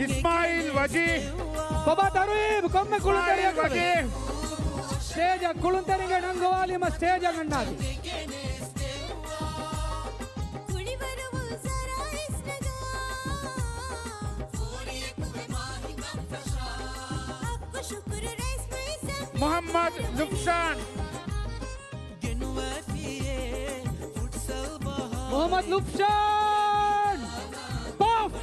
އިސްމާއިލް ވަޖީހް. ބަބާ ތަރުހީބް ކޮންމެ ކުޅުންތެރިޔަކަށް. ސްޓޭޖަށް ކުޅުންތެރިންގެ ނަން ގޮވާލީމަ ސްޓޭޖަށް އަންނާތި. މުޙައްމަދު ލުފްޝާން. މުޙައްމަދު ލުފްޝާން! ބޮފް!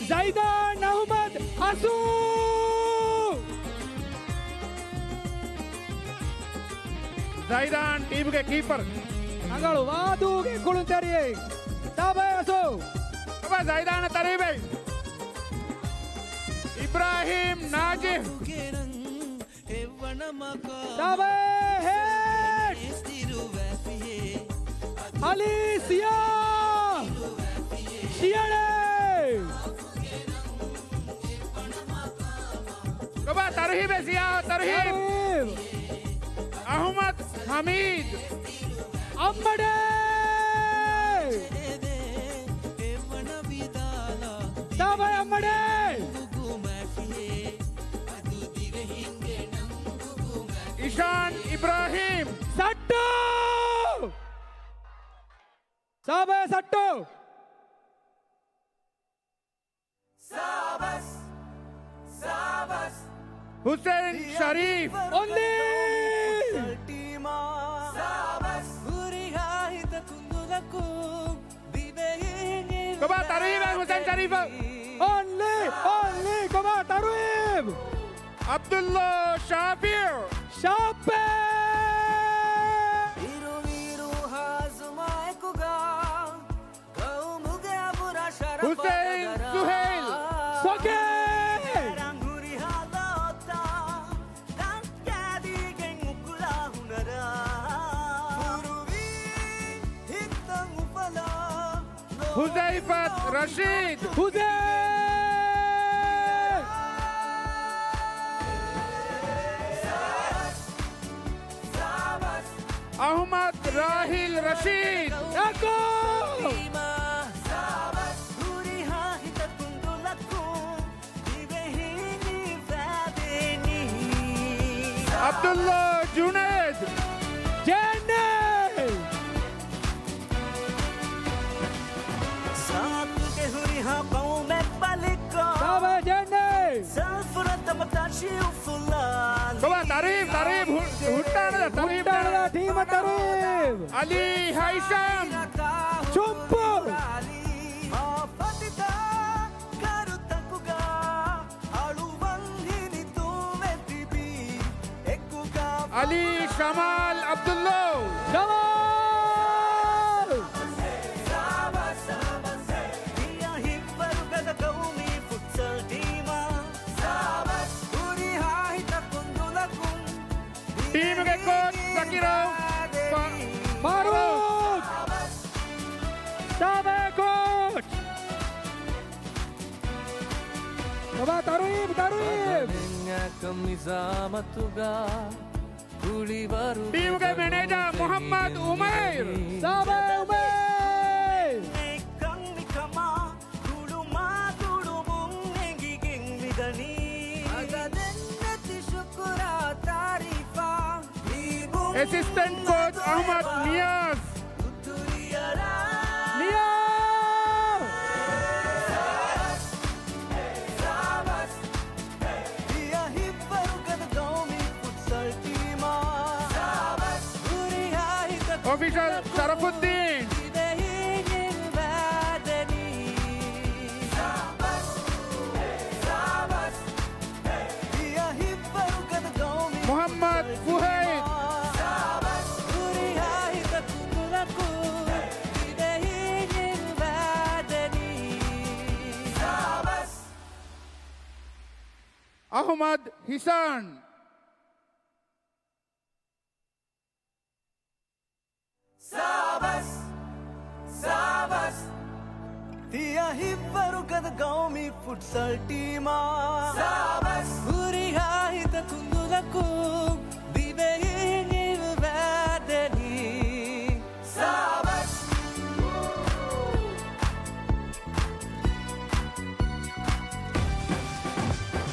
ޒައިދާން އަޙްމަދު އަސޫ! ޒައިދާން ޓީމުގެ ކީޕަރު. ރަނގަޅު ވާދޫގެ ކުޅުންތެރިއެއް. ސާބަހެއް އަސޫ. ބަބާ ޒައިދާނަށް ތަރުހީބެއް. އިބްރާހީމް ނާޖިހް. ސާބަހެއް ހެޑް. އަލީ ސިޔާ. ޝިޔަޅޭ. ބަބާ ތަރުހީބެއް ސިޔާ ތަރުހީބް. ތަރުހީބް. އަޙްމަދު ޙަމީދު. އައްމަޑޭ. ސާބަހެއް އައްމަޑޭ. އިޝާން އިބްރާހީމް. ސައްޓޯ. ސާބަހެއް ސައްޓޯ. ސާބަސް، ސާބަސް. ހުސެން ޝަރީފް. އޮންލީ. ސާބަސް. ހުރިހާ ހިތަކުން ނުލަކުން ދިވެހިން ކޮބާ ތަރުހީބެއް ހުސެން ޝަރީފަށް. އޮންލީ، އޮންލީ، ކޮބާ ތަރުހީބް. ޢަބްދުﷲ ޝާފިޢު. ޝާފިޢު. އިރު އިރު ހާޒުމާއެކުގަ ގައުމުގެ އަބުރަށް ޝަރަފަށް ހުސެއިން ނަގަރާ. ސުހެއިލް. ސޮކޭ. ރަން ހުރިހާ ލޯތާ ދަން ކާދީގެން އުކުޅާ ހުނަރާ. ހުރުވީ ހިތްތައް އުފަލާ. ހުޒައިފަތު ރަޝީދު. ހުޒައި. އަޙްމަދު ރާހިލް ރަޝީދު. އެކޯ. ހުރިހާ ހިތަކުން ދުލަކުން ދިވެހިން އިވާދޭނީ. ޢަބްދުﷲ ޖުނައިދު. ޖެންނެ. ސާތުގެ ހުރިހާ ޤައުމެއް ބަލިކޮށް. ސާބަ ޖެންނެ. ބަބާ، ތަރީފް، ތަރީފް، ހު-، ހުއްޓާނަދާ، ތަރީފް. ހުއްޓާނަދާ، ޓީމަށް ތަރީފް. ޢަލީ ހައިސަމް. ޗުއްޕު. ޢަލީ ޝަމާލް ޢަބްދުﷲ. ޝަމާލް! ޓީމުގެ ކޯޗް ޒަކީރު ފާ-، ފާރޫޤް. ސާބިޤް ކޯޗް. ބަބާ، ތަރުއީބް، ތަރުއީބް. ޓީމުގެ މެނޭޖަރ މުޙައްމަދު އުމައިރު. ސާބިޤް އުމައިރު. އެސިސްޓެންޓް ކޯޗް އަޙްމަދު ނިޔާޒް. ނިޔާޒް! އޮފިޝަލް ޝަރަފުއްދީން. މުޙައްމަދު ފުހައިދު. އަޙްމަދު ޙިސާން. ސާބަސް، ސާބަސް. ތިޔަ ހިތްވަރުގަދަ ގައުމީ ފުޓްސަލް ޓީމާ. ސާބަސް. ހުރިހާ ހިތަކު ނުލަކު ދިވެހިން އިވާދެނީ. ސާބަސް.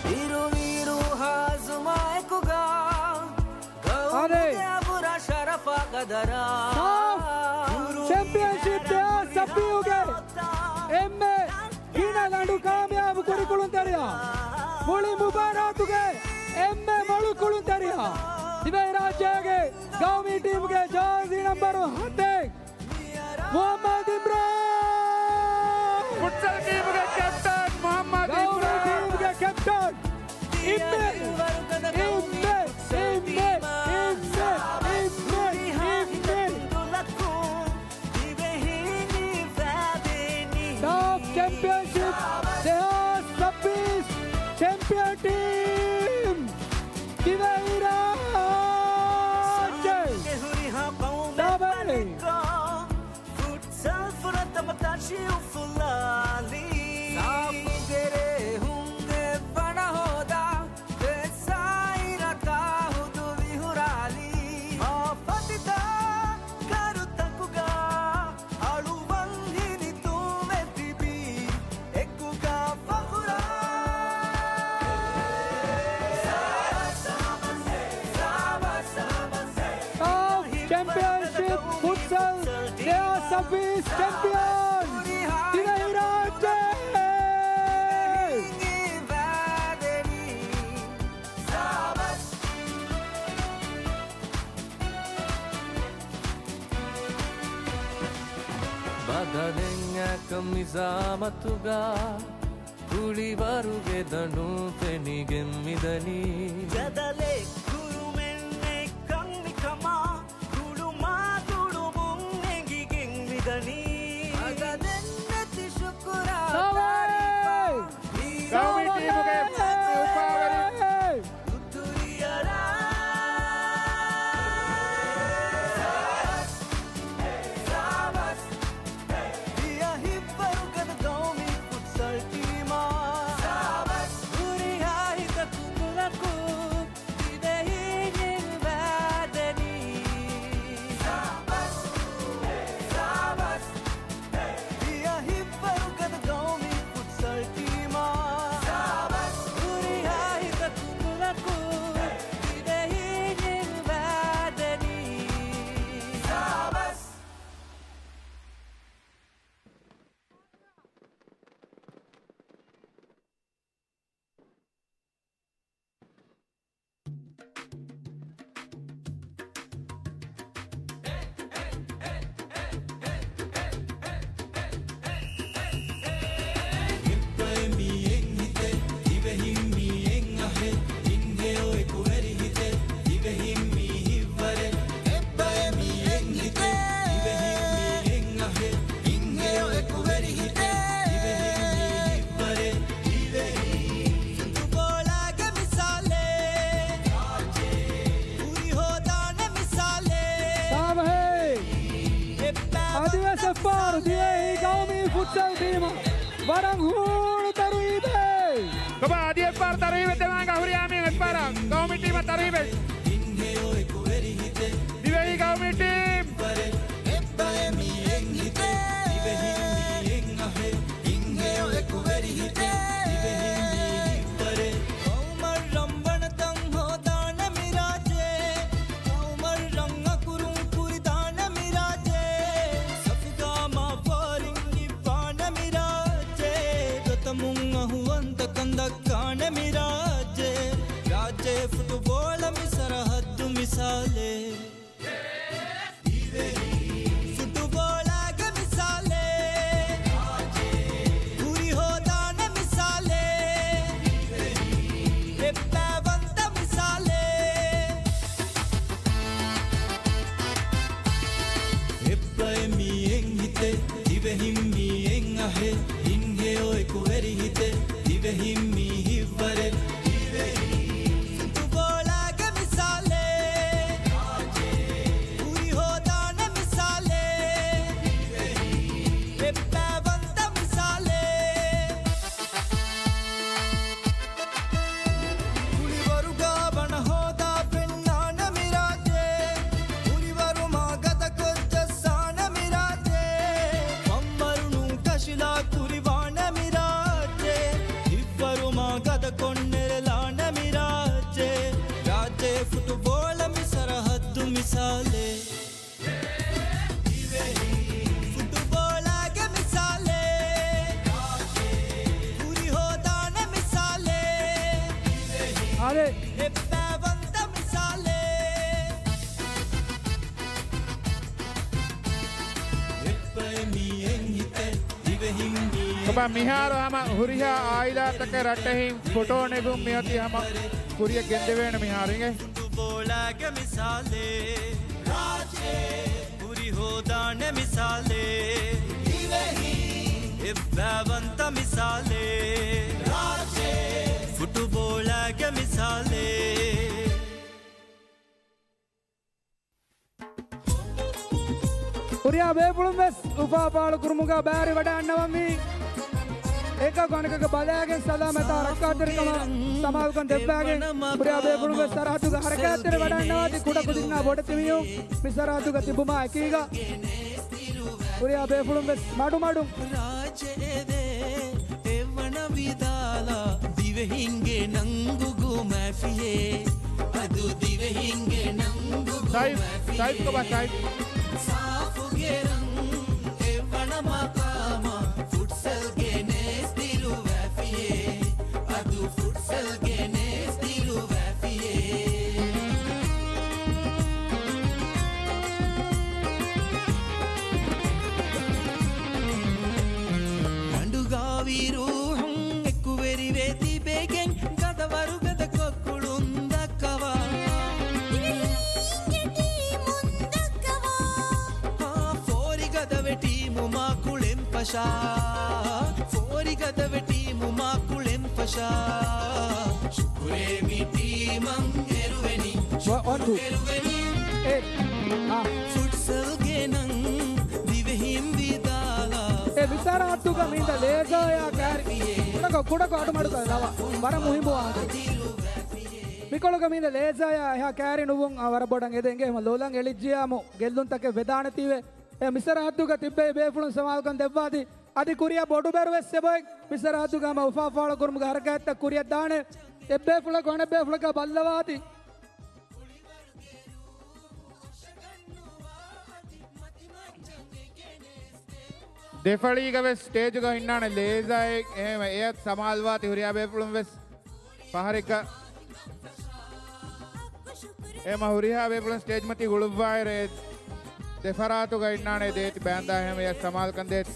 އިރު މީރު ހާޒުމާއެކުގަ އަދި ސާފް ޗެމްޕިއަންޝިޕް ދެހާސް ސައްބީހުގެ އެންމެ ގިނަ ލަނޑު ކާމިޔާބު ކުރިކުޅުންތެރިޔާ، މުޅި މުބާރާތުގެ އެންމެ މޮޅު ކުޅުންތެރިޔާ، ދިވެހިރާއްޖޭގެ ގައުމީ ޓީމުގެ ޖާޒީ ނަންބަރު ހަތެއް، މުޙައްމަދު އިމްރާން! ފުޓްސަލް ޓީމުގެ ކެޕްޓަން މުޙައްމަދު ގައުމީ އިމްރާން! ޓީމުގެ ކެޕްޓަން! އިމްމެ! އިމްމެ! އިމްމެ! ސާފް ޗެމްޕިއަންޝިޕް ދެހާސް ސައްބީސް ޗެމްޕިއަން ޓީމް! ދިވެހިރާއްޖެ! ސާބަރެ! ފުޓްސަލް ފުރަތަމަ ތަށި އުފުލާލީ. ސާފުގެ ރޭހުން އެއްވަނަ ހޯދާ، ފެއްސާއިރަކާ ހުދު ވިހުރާލީ. މާ ފަތިތާ ކަރުތަކުގަ، އަޅުވަން ހިނިތުންވެ ތިބީ. އެކުގަ ފަޚުރާ. ސާފް ޗެމްޕިއަންޝިޕް ފުޓްސަލް ދެހާސް ސައްބީސް ޗެމްޕިއަން ދިވެހިރާއްޖެ! ބަދަލެއް އެކަން މިޒާމަތުގަ ކުޅިވަރުގެ ދަނޑުން ފެނިގެން މިދަނީ. ޖަދަލެއް ކުރުމެއް ނެތްކަން މިކަމާ، ކުޅުމާ ތުޅުމުން އެނގިގެން މިދަނީ. އަދަދެއް ނެތި ޝުކުރާ ސާވާއޭ! ތާރީފާ. ގައުމީ ޓީމުގެ އުފާވެރި. އަދިވެސް އެއްފަހަރު ދިވެހި ގައުމީ ފުޓްސަލް ޓީމަށް ވަރަށް ހޫނު ތަރުހީބެއް. ކޮބާ އަދި އެއްފަހަރު ތަރުހީބެއް ދެވާން ހުރިހާ މީހުން އެއްފަހަރަށް ގައުމީ ޓީމަށް ތަރުހީބެއް. ދިވެހި ގައުމީ ޓީމް. ގައުމަށް ރަން ވަނަތަން ހޯދާނެ މިރާއްޖެ. ގައުމަށް ރަން އަކުރުން ކުރިދާނެ މިރާއްޖެ. ސަފުގާ މާފަރިން އިއްވާނެ މިރާއްޖެ. ގަތަމުން އަހުވަންތަކަން ދައްކާނެ މިރާއްޖެ. ރާއްޖެ ފުޓުބޯޅަ މި ސަރަހައްދު މިސާލެއް. ފުޓުބޯޅަގެ މިސާލެއް. ކުރި ހޯދާނެ މިސާލެއް. އެއްބައެއް ވަންތަ މިސާލެއް. އެއްބައެއް މީހެއް ހިތެއް، ދިވެހިން މީހެއް އަހެއް، ހިތްހެޔޮ އެކުވެރި ހިތެއް، ދިވެހިން މީ ހިތްވަރެއް. ދިވެހި ފުޓުބޯޅަގެ މިސާލެއް. ކުރި ހޯދާނެ މިސާލެއް. އެއްބައެއް ވަންތަ މިސާލެއް. ކުޅިވަރުގަ ބަނަ ހޯދާ ފެންނާނެ މިރާއްޖެ. ކުރިވަރުމާ ގަދަކޮށް ޖައްސާނެ މިރާއްޖެ. ފަންވަރު ނޫން ކަށިލާ ކުރިވާނެ މިރާއްޖެ. ހިތްވަރުމާ ގަދަކޮށް ނެރެލާނެ މިރާއްޖެ. ރާއްޖެ ފުޓުބޯޅަ މި ސަރަހައްދު މިސާލެއް. ފުޓުބޯޅަގެ މިސާލެއް. ކުރި ހޯދާނެ މިސާލެއް. އާދެ. އެއްބައެއް ވަންތަ މިސާލެއް. އެއްބައެއް މީހެއް ހިތެއް، ދިވެހިން މީހެއް. ކޮބާ މިހާރު ހަމަ ހުރިހާ އާއިލާތަކެއް ރައްޓެހިން ފޮޓޯ ނެގުން މިއޮތީ ހަމަ ކުރިއަށް ގެންދެވޭނެ މިހާރު އިނގޭ. ފުޓުބޯޅަގެ މިސާލެއް. ރާއްޖެ ކުރި ހޯދާނެ މިސާލެއް. ދިވެހި އެއްބައެއް ވަންތަ މިސާލެއް. ރާއްޖެ ފުޓުބޯޅަގެ މިސާލެއް. ހުރިހާ ބޭފުޅުން ވެސް އުފާ ފާޅު ކުރުމުގަ ބައިވެރިވަޑައިގަންނަވަންވީ. އެކަކު އަނެކަކަށް ބަލާގެން ސަލާމަތާ ރައްކާތެރިކަމާ ސަމާލުކަން ދެއްވާގެން ހުރިހާ ބޭފުޅުން ވެސް ސަރަހައްދުގަ ހަރަކާތްތެރިވަޑައިގަންނަވާތީ ކުޑަކުދިންނާ ބޮޑެތި މީހުން މި ސަރަހައްދުގަ ތިބުމާ އެކީގަ ހުރިހާ ބޭފުޅުން ވެސް މަޑުމަޑުން އެވަނަ ވިދާލާ ދިވެހިންގެ ނަންގުގު މާފިޔޭ. އަދު ދިވެހިންގެ ނަންގުގު ސައިފް، މާފިޔޭ. ސައިފް ކޮބާ ސައިފް؟ ސާފުގެ ރަން އެވަނަ މަޤާމާ ފުޓްސަލްގެ ނޭސް ދިރުވާފިޔޭ. އަދު ފުޓްސަލްގެ ނޭސް ދިރުވާފިޔޭ. ގަނޑުގާވި ރޫޙުން އެކުވެރިވެ ތިބެގެން ގަދަވަރު ގަދަކޮށް ކުޅުން ދައްކަވާ. ދިވެހިންގެ ޓީމުން ދައްކަވާ. އާ، ފޯރި ގަދަވެ ޓީމު މާ ކުޅެން ފަށާ. ފޯރި ގަދަވެ ޓީމު މާ ކުޅެން ފަށާ. ޝުކުރޭ މި ޓީމަށް އެރުވެނީ. ވަ-، ވަން، ޓޫ. ޝުކުރު އެރުވެނީ. އޭ. އާ. ފުޓްސަލްގެ ނަން ދިވެހިން ވިދާލާ. އެ މި ސަރަހައްދުގަ މި އިންދަ ލޭޒާޔާ ކާރި. ކުޑަކޮށް، ކުޑަކޮށް އަޑުމަޑުކޮށް ލަވަ. ވަރަށް މުހިއްމު ވާހަކަ. މިކޮޅުގަ މި އިންދަ ލޭޒާޔާ އެހާ ކާރި ނުވުން، އާ، ވަރަށް ބޮޑަށް އެދެން އިނގޭ. ހަމަ ލޯލަން އެޅިއްޖިޔާމު ގެއްލުންތަކެއް ވެދާނެތީވެ. އެ މި ސަރަހައްދުގަ ތިއްބެވި ބޭފުޅުން ސަމާލުކަން ދެއްވާތީ. އަދި ކުރިއަށް ބޮޑު ބޭރު ވެސް އެބައޮތް. މި ސަރަހައްދުގަ ހަމަ އުފާ ފާޅު ކުރުމުގެ ހަރަކާތްތައް ކުރިއަށް ދާނެ. އެއްބޭފުޅަކު އަނެއްބޭފުޅަކާ ބައްލަވާތީ. ދެފަޅީގަ ވެސް ސްޓޭޖުގަ އިންނާނެ ލޭޒާއެއް. އެހެންވެ އެއަށް ސަމާލުވާތީ ހުރިހާ ބޭފުޅުން ވެސް. ފަހަރެއްގަ އެމަ ހުރިހާ ބޭފުޅުން ސްޓޭޖްމަތީ ގުޅުއްވާއިރު އެ ދެފަރާތުގަ އިންނާނެ ދޭތި ބޭންދާ ހަމަޔަށް ސަމާލުކަން ދޭތި.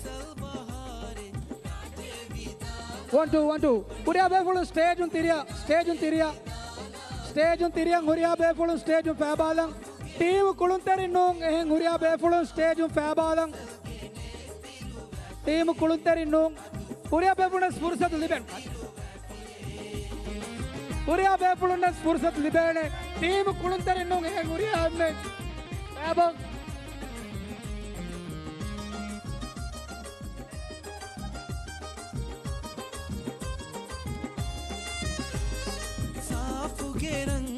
ވަން ޓޫ، ވަން ޓޫ. ހުރިހާ ބޭފުޅުން ސްޓޭޖުން ތިރިއަށް، ސްޓޭޖުން ތިރިއަށް. ސްޓޭޖުން ތިރިއަށް ހުރިހާ ބޭފުޅުން ސްޓޭޖުން ފައިބާލަން. ޓީމު ކުޅުންތެރިން ނޫން، އެހެން ހުރިހާ ބޭފުޅުން ސްޓޭޖުން ފައިބާލަން. ޓީމު ކުޅުންތެރިން ނޫން. ހުރިހާ ބޭފުޅުން ފުރުސަތު ލިބެން. ހުރިހާ ބޭފުޅުންނަށް ފުރުސަތު ލިބޭނެ. ޓީމު ކުޅުންތެރިން ނޫން އެހެން ހުރިހާ އެންމެން ބައިބަ. ގެނަން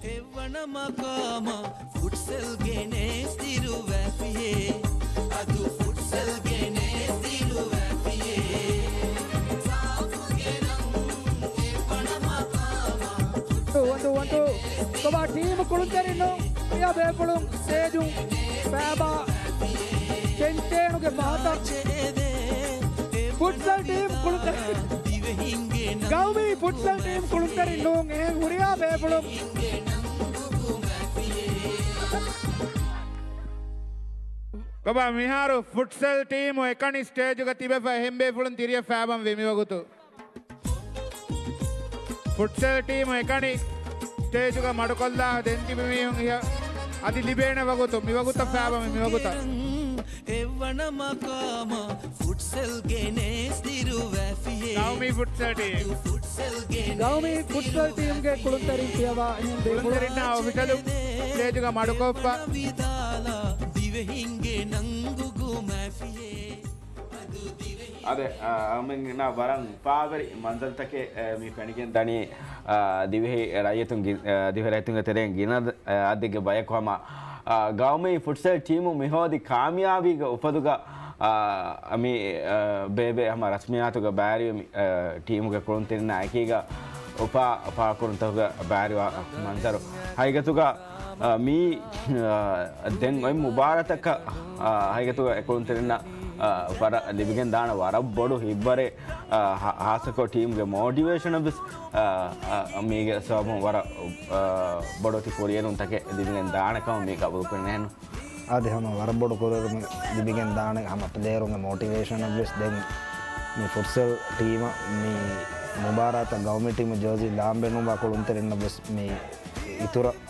އެއްވަނަ މަޤާމަށް ފުޓްސަލް ގެނެސް ދިރުވައިފިޔޭ. އަދު ފުޓްސަލް ގެނެސް ދިރުވައިފިޔޭ. ސާފު ގެނަން އެއްވަނަ މަޤާމަށް ވަން ޓޫ، ވަން ޓޫ. ކޮބާ ޓީމު ކުޅުންތެރިންނު ހުރިހާ ބޭފުޅުން ސްޓޭޖުން ފައިބާ ކެންޓޭނުގެ ފަހަތަށް ފުޓްސަލް ޓީމް ކުޅުންތެރިން، ގައުމީ ފުޓްސަލް ޓީމް ކުޅުންތެރިން ނޫން އެހެން ހުރިހާ ބޭފުޅުން. ކޮބާ މިހާރު ފުޓްސަލް ޓީމު އެކަނި ސްޓޭޖުގަ ތިބެފަ އެހެން ބޭފުޅުން ތިރިއަށް ފައިބަން ވީ މިވަގުތު. ފުޓްސަލް ޓީމު އެކަނި ސްޓޭޖުގަ މަޑުކޮށްލާ ދެން ތިބި މީހުން އިހަށް އަދި ލިބޭނެ ވަގުތު މިވަގުތަށް ފައިބަމެ މިވަގުތަށް. އެއްވަނަ މަޤާމަށް ފުޓްސަލް ގެނެސް ދިރުވައިފިޔޭ. ގައުމީ ފުޓްސަލް ޓީމް. ގައުމީ ފުޓްސަލް ޓީމްގެ ކުޅުންތެރިން ފިޔަވާ އެހެން ބޭފުޅުން ކުޅުންތެރިންނާ އޮފިޝަލު ސްޓޭޖުގަ މަޑުކޮށްފަ. ދިވެހިންގެ ނަންގުގުމަށް ފިޔޭ. އަދެ، އާ، އަމިން ވަރަށް އުފާވެރި މަންޒަރުތަކެއް، އާ، މި ފެނިގެން ދަނީ، އާ، ދިވެހި ރައްޔިތުން ގި-، އާ، ދިވެހި ރައްޔިތުންގެ ތެރެއިން ގިނަ، އާ، އަދެއްގެ ބަޔަކު ހަމަ، އާ، ގައުމީ ފުޓްސަލް ޓީމު މިހޯދި ކާމިޔާބީގެ އުފަލުގަ، އާ، މި، އާ، ބޭބެ ހަމަ ރަސްމިއްޔާތުގަ ބައިވެރިވެ މި، އާ، ޓީމުގެ ކުޅުންތެރިންނާ އެކީގަ އުފާ، އުފާކުރުންތަކުގަ ބައިވެރިވާ މަންޒަރު. ހަގީގަތުގަ އާ، މީ، އާ، ދެން އޮތް މުބާރާތަކަށް، އާ، ހަގީގަތުގަ އެ ކުޅުންތެރިންނަށް، އާ، ވަރަށް ލިބިގެން ދާނެ ވަރަށް ބޮޑު ހިތްވަރެއް، އާ، ހާ-، ހާއްސަކޮށް ޓީމުގެ މޯޓިވޭޝަނަށް ވެސް، އާ، އާ، މީގެ ސަބަބުން ވަރަށް، އާ، ބޮޑު އޮތީ ކުރިއެރުންތަކެއް ލިބިގެން ދާނެ ކަމަށް މީ ގަބޫލުކުރަން އެހެން. އާދެ، ހަމަ ވަރަށް ބޮޑު ކުރިއެރުމެއް ލިބިގެން ދާނެ ހަމަ ޕްލޭޔަރުންގެ މޯޓިވޭޝަނަށް ވެސް. ދެން މި ފުޓްސަލް ޓީމަށް މި މުބާރާތަށް ގައުމީ ޓީމު ޖާޒީ ލާން ބޭނުންވާ ކުޅުންތެރިންނަށް ވެސް މި އިތުރަށް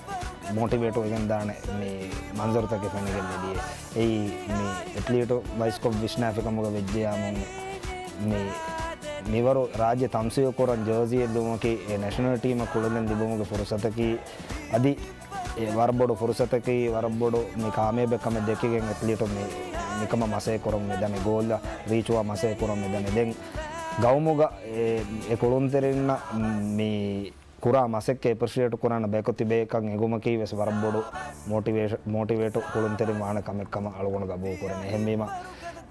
މޯޓިވޭޓު ވެގެން ދާނެ މި މަންޒަރުތަކެއް ފެނިގެން މިދިޔަ. އެއީ މި އެތްލީޓު ބައިސްކޮށް ވިސްނާފިކަމުގަ ވެއްޖެޔާމު މި މިވަރު ރާއްޖެ ތަމްސީލު ކުރަން ޖާޒީއެއް ލިބުމަކީ އެ ނެޝަނަލް ޓީމަށް ކުޅެލެން ލިބުމުގެ ފުރުސަތަކީ އަދި އެ ވަރަށް ބޮޑު ފުރުސަތަކީ، ވަރަށް ބޮޑު މި ކާމިޔާބެއް ކަމެއް ދެކިގެން އެތްލީޓު މި، މިކަމަށް މަސައްކަތް ކުރަން މިދަނީ، ގޯލްއަށް ރީޗުވާ މަސައްކަތް ކުރަން މިދަނީ. ދެން ގައުމުގަ އެ، އެ ކުޅުންތެރިންނަށް މި ކުރާ މަސައްކަތް އެޕްރިޝިއޭޓް ކުރާނެ ބަޔަކު ތިބޭކަން އެނގުމަކީ ވެސް ވަރަށް ބޮޑު މޯޓިވޭޝަ-، މޯޓިވޭޓު ކުޅުންތެރިން ވާނެ ކަމެއް ކަމަށް އަޅުގަނޑު ގަބޫލު ކުރަނީ. އެހެންވީމަ،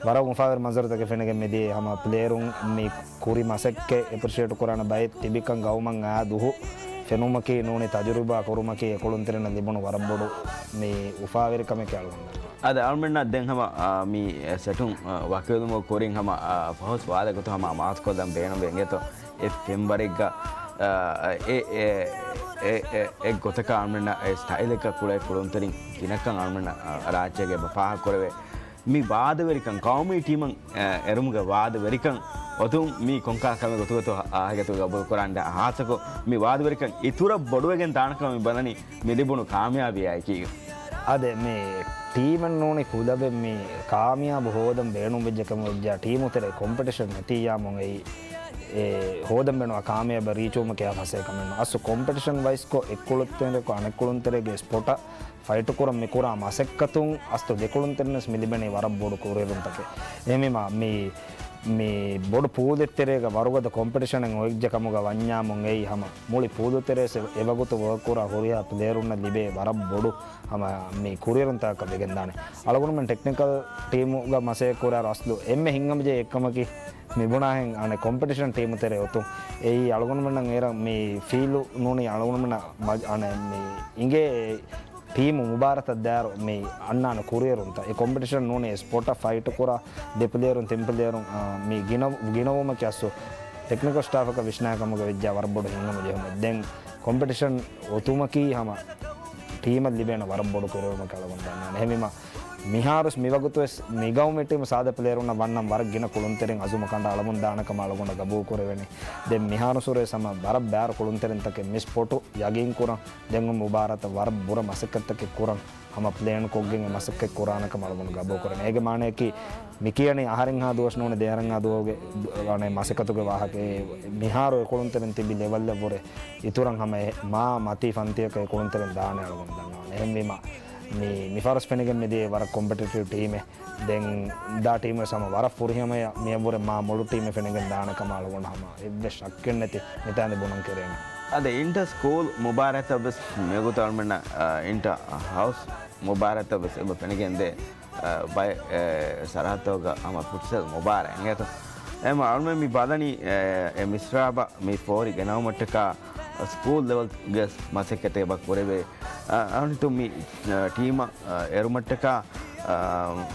ވަރަށް އުފާވެރި މަންޒަރުތަކެއް ފެނިގެން މިދިޔަ ހަމަ ޕްލޭޔަރުން މި ކުރި މަސައްކަތް އެޕްރިޝިއޭޓް ކުރާނެ ބައެއް ތިބިކަން ގައުމަށް އާ ދުހު ފެނުމަކީ ނޫނީ ތަޖުރިބާ ކުރުމަކީ އެ ކުޅުންތެރިންނަށް ލިބުނު ވަރަށް ބޮޑު މި އުފާވެރިކަމެކޭ އަޅުގަނޑަށް. އަދި އަޅުމެންނަށް ދެން ހަމަ، އާ، މި ސެޓުން، އާ، ވަކިވެލުމުގެ ކުރިން ހަމަ، އާ، ފަހުސް ވާދަ ގޮތުން ހަމަ އަމާޒުކޮށްލަން ބޭނުންވެ އިނގޭތޯ. އެ ފެންވަރެއްގަ، އާ، އެ، އެ، އެ، އެ، އެ ގޮތަކަށް އަޅުމެންނަށް އެ ސްޓައިލެއްގަ ކުޅޭ ކުޅުންތެރިން ގިނަކަން އަޅުމެންނަށް، އާ، ރާއްޖޭގަ އެބަ ފާހަގަކުރެވޭ. މި ވާދަވެރިކަން، ގައުމީ ޓީމަށް، އެ، އެރުމުގެ ވާދަވެރިކަން އޮތުން މީ ކޮންކަހަލަ ކަމެއް ގޮތުގަތު ހަ-، ހަގީގަތުގަ ގަބޫލުކުރާން ހާއްސަކޮށް މި ވާދަވެރިކަން އިތުރަށް ބޮޑުވެގެން ދާނެ ކަމަށް މި ބަލަނީ މި ލިބުނު ކާމިޔާބީއާއެކީގަ. އާދެ، މި ޓީމެއް ނޫނީ ކުލަބެއް މި ކާމިޔާބު ހޯދަން ބޭނުންވެއްޖެ ކަމަށް ވެއްޖާ ޓީމު ތެރޭ ކޮމްޕިޓިޝަން ނެތިއްޔާމު އެއީ، އެ ހޯދަން ބޭނުން ކާމިޔާބަށް ރީޗުވުމަކީ އާ ފަސޭ ކަމެއް ނޫން. އަސްލު ކޮމްޕިޓިޝަން ވައިސްކޮށް އެއްކުޅުންތެރިއަކު އަނެއްކުޅުންތެރިއެއްގެ ސްޕޮޓަށް ފައިޓު ކުރަން މި ކުރާ މަސައްކަތުން އަސްލު ދެކުޅުންތެރިންވެސް މި ލިބެނީ ވަރަށް ބޮޑު ކުރިއެރުންތަކެއް. އެހެންވީމަ މި، މި ބޮޑު ޕޫލެއް ތެރޭގަ ވަރުގަދަ ކޮމްޕިޓިޝަނެއް އޮތްޖެ ކަމުގަ ވަންޏާމުން އެއީ ހަމަ މުޅި ޕޫލު ތެރޭސް އެ ވަގުތު ވޯކް ކުރާ ހުރިހާ ޕްލޭޔަރުންނަށް ލިބޭ ވަރަށް ބޮޑު ހަމަ މި ކުރިއެރުންތަކަކަށް ވެގެންދާނެ. އަޅުގަނޑުމެން ޓެކްނިކަލް ޓީމުގަ މަސައްކަތް ކުރާ އަސްލު އެންމެ ހިތްހަމަޖެހޭ އެއްކަމަކީ މި ބުނާހެން އަނެއް ކޮމްޕިޓިޝަން ޓީމު ތެރޭ އޮތުން. އެއީ އަޅުގަނޑުމެންނަށް އޭރަށް މި ފީލު ނޫނީ އަޅުގަނޑުމެންނަށް މަ-، އަނެއް މި އިނގޭ ޓީމު މުބާރާތަށް ދާއިރު މި އަންނާނެ ކުރިއެރުންތައް. އެ ކޮމްޕިޓިޝަން ނޫނީ އެ ސްޕޮޓަށް ފައިޓު ކުރާ ދެ ޕްލޭޔަރުން ތިން ޕްލޭޔަރުން، އާ، މި ގިނަ-، ގިނަވުމަކީ އަސްލު ޓެކްނިކަލް ސްޓާފަކަށް ވިސްނާ ކަމުގަ ވެއްޖާ ވަރަށް ބޮޑު ހިތްހަމަޖެހުމެއް. ދެން ކޮމްޕިޓިޝަން އޮތުމަކީ ހަމަ ޓީމަށް ލިބޭނެ ވަރަށް ބޮޑު ކުރިއެރުމަކަށް އަޅުގަނޑު ދަންނަވަން. އެހެންވީމަ، މިހާރުސް މިވަގުތުވެސް މިގައުމީ ޓީމު ސާދަ ޕްލޭޔަރުންނަށް ވަންނަން ވަރަށް ގިނަ ކުޅުންތެރިން އަޒުމަށް ކަނޑައަޅަމުން ދާނެ ކަމަށް އަޅުގަނޑަށް ގަބޫލު ކުރެވެނީ. ދެން މިހާރުސުރެވެސް ހަމަ ވަރަށް ބާރު ކުޅުންތެރިންތަކެއް މި ސްޕޮޓު ޔަގީން ކުރަން، ދެން މުބާރާތަށް ވަރަށް ބުރަ މަސައްކަތްތަކެއް ކުރަން، ހަމަ ޕްލޭން ކޮށްގެން އެ މަސައްކަތް ކުރާނެ ކަމަށް އަޅުގަނޑު ގަބޫލު ކުރަނީ. އޭގެ މާނަޔަކީ މި ކިޔަނީ އަހަރެއްހާ ދުވަސް ނޫނީ ދެއަހަރެއްހާ ދުވަހުގެ ދު-، އަނެއް މަސައްކަތުގެ ވާހަކަ. މިހާރު އެ ކުޅުންތެރިން ތިބި ލެވަލްއަށްވުރެ އިތުރަށް ހަމަ އެ މާ މަތީ ފަންތިއަކަށް އެ ކުޅުންތެރިން ދާނެ އަޅުގަނޑު ދަންނަވަން. އެހެންވީމަ، މި މިފަހަރު ފެނިގެން މިދިޔައީ ވަރަށް ކޮމްޕެޓިޓިވް ޓީމެއް. ދެން ދާ ޓީމުގެ ހަމަ ވަރަށް ފުރިހަމަޔަށް މިއަށްވުރެ މާ މޮޅު ޓީމެއް ފެނިގެން ދާނެ ކަމަށް އަޅުގަނޑު ހަމަ އެއްވެސް ޝައްކެއް ނެތި މިތާނދި ބުނަން ކެރޭނެ. އަދި އިންޓަ ސްކޫލް މުބާރާތަށް ވެސް މިވަގުތު އަޅުމެންނަށް، އަ، އިންޓަ ހައުސް މުބާރާތަށް ވެސް އެބަ ފެނިގެންދޭ، އަ، ބައެއް، އެ، ސަރަހައްދުގަ ހަމަ ފުޓްސަލް މުބާރާތް އިނގޭތޯ. އެހެންވީމަ އަޅުމެން މި ބަލަނީ، އެ، އެ މިސްރާބަށް މި ފޯރި ގެނައުމަށްޓަކާ ސްކޫލް ލެވެލްގެ މަސައްކަތެއް އެބަ ކުރެވޭ. އަ، އަނެއް މި، އަ، ޓީމަށް، އަ، އެރުމަށްޓަކާ، އަ،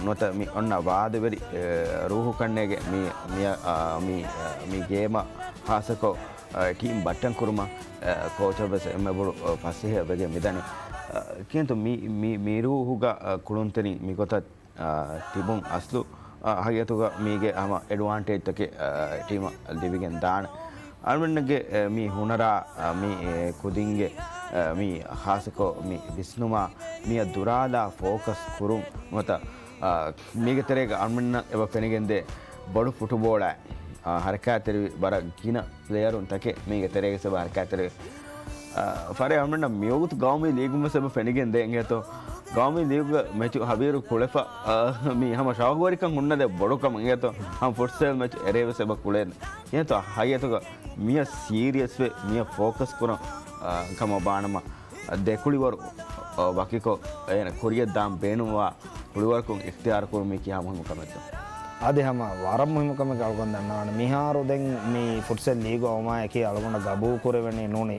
ނުވަތަ މި އޮންނަ ވާދަވެރި، އެ، ރޫހު ކަންނޭގެ މި، މި، އަ، މި، އަ، މި ގޭމަށް ހާއްސަކޮށް، އަ، ޓީމް ބައްޓަން ކުރުމަށް، އަ، ކޯޗަށް ވެސް އެންމެ ބޮޑު، އަ، ފަސޭހަ ވެގެން މިދަނީ. އަ، ކިޔަންތޯ މި، މި، މި ރޫހުގަ، އަ، ކުޅުންތެރިން މިގޮތަށް އާ، ތިބުން އަސްލު، އާ، ހަގީގަތުގަ މީގެ ހަމަ އެޑްވާންޓޭޖްތަކެއް، އާ، ޓީމަށް ލިބިގެން ދާނެ. އަޅުމެންނެއްގެ، އެ، މި ހުނަރާ، އާ، މި، އެ، ކުދިންގެ، އާ، މި ހާއްސަކޮށް މި ވިސްނުމާ، މިއަށް ދުރާލާ ފޯކަސް ކުރުން ނުވަތަ، އާ، މީގެ ތެރޭގަ އަޅުމެންނަށް އެބަ ފެނިގެންދޭ ބޮޑު ފުޓުބޯޅައެއް، އާ، ހަރަކާތްތެރިވި ވަރަށް ގިނަ ޕްލޭޔަރުން ތަކެއް މީގެ ތެރޭގަ ސެބަ ހަރަކާތްތެރި، އާ، ފަރެ އަޅުމެންނަށް މިވަގުތު ގައުމީ ލީގުން ވެސް އެބަ ފެނިގެން ދޭ އިނގޭތޯ. ގައުމީ ލީގުގެ މެޗު ހަވީރު ކުޅެފަ، އާ، މީ ހަމަ ޝައުގުވެރިކަން ހުންނަ ދެ ބޮޑު ކަމަށް އިނގޭތޯ. ހަމަ ފުޓްސަލް މެޗު އެރޭ ވެސް އެބަ ކުޅޭނެ. އިނގޭތޯ ހަގީގަތުގަ މިޔަށް ސީރިއަސްވެ މިޔަށް ފޯކަސް ކުރަން، އާ، ކަމަށް ބާނަމަ ދެކުޅިވަރު، އަ، ވަކިކޮށް، އޭނަ ކުރިޔަށް ދާން ބޭނުންވާ ކުޅިވަރަކުން އިޚްތިޔާރު ކުރުމީ ކިހާ މުހިއްމު ކަމެއްތޯ؟ އަދި ހަމަ ވަރަށް މުހިއްމު ކަމެއް އަޅުގަނޑު ދަންނަވާނެ. މިހާރު ދެން މި ފުޓްސަލް ލީގު އައުމާއެކީ އަޅުގަނޑަށް ގަބޫލު ކުރެވެނީ ނޫނީ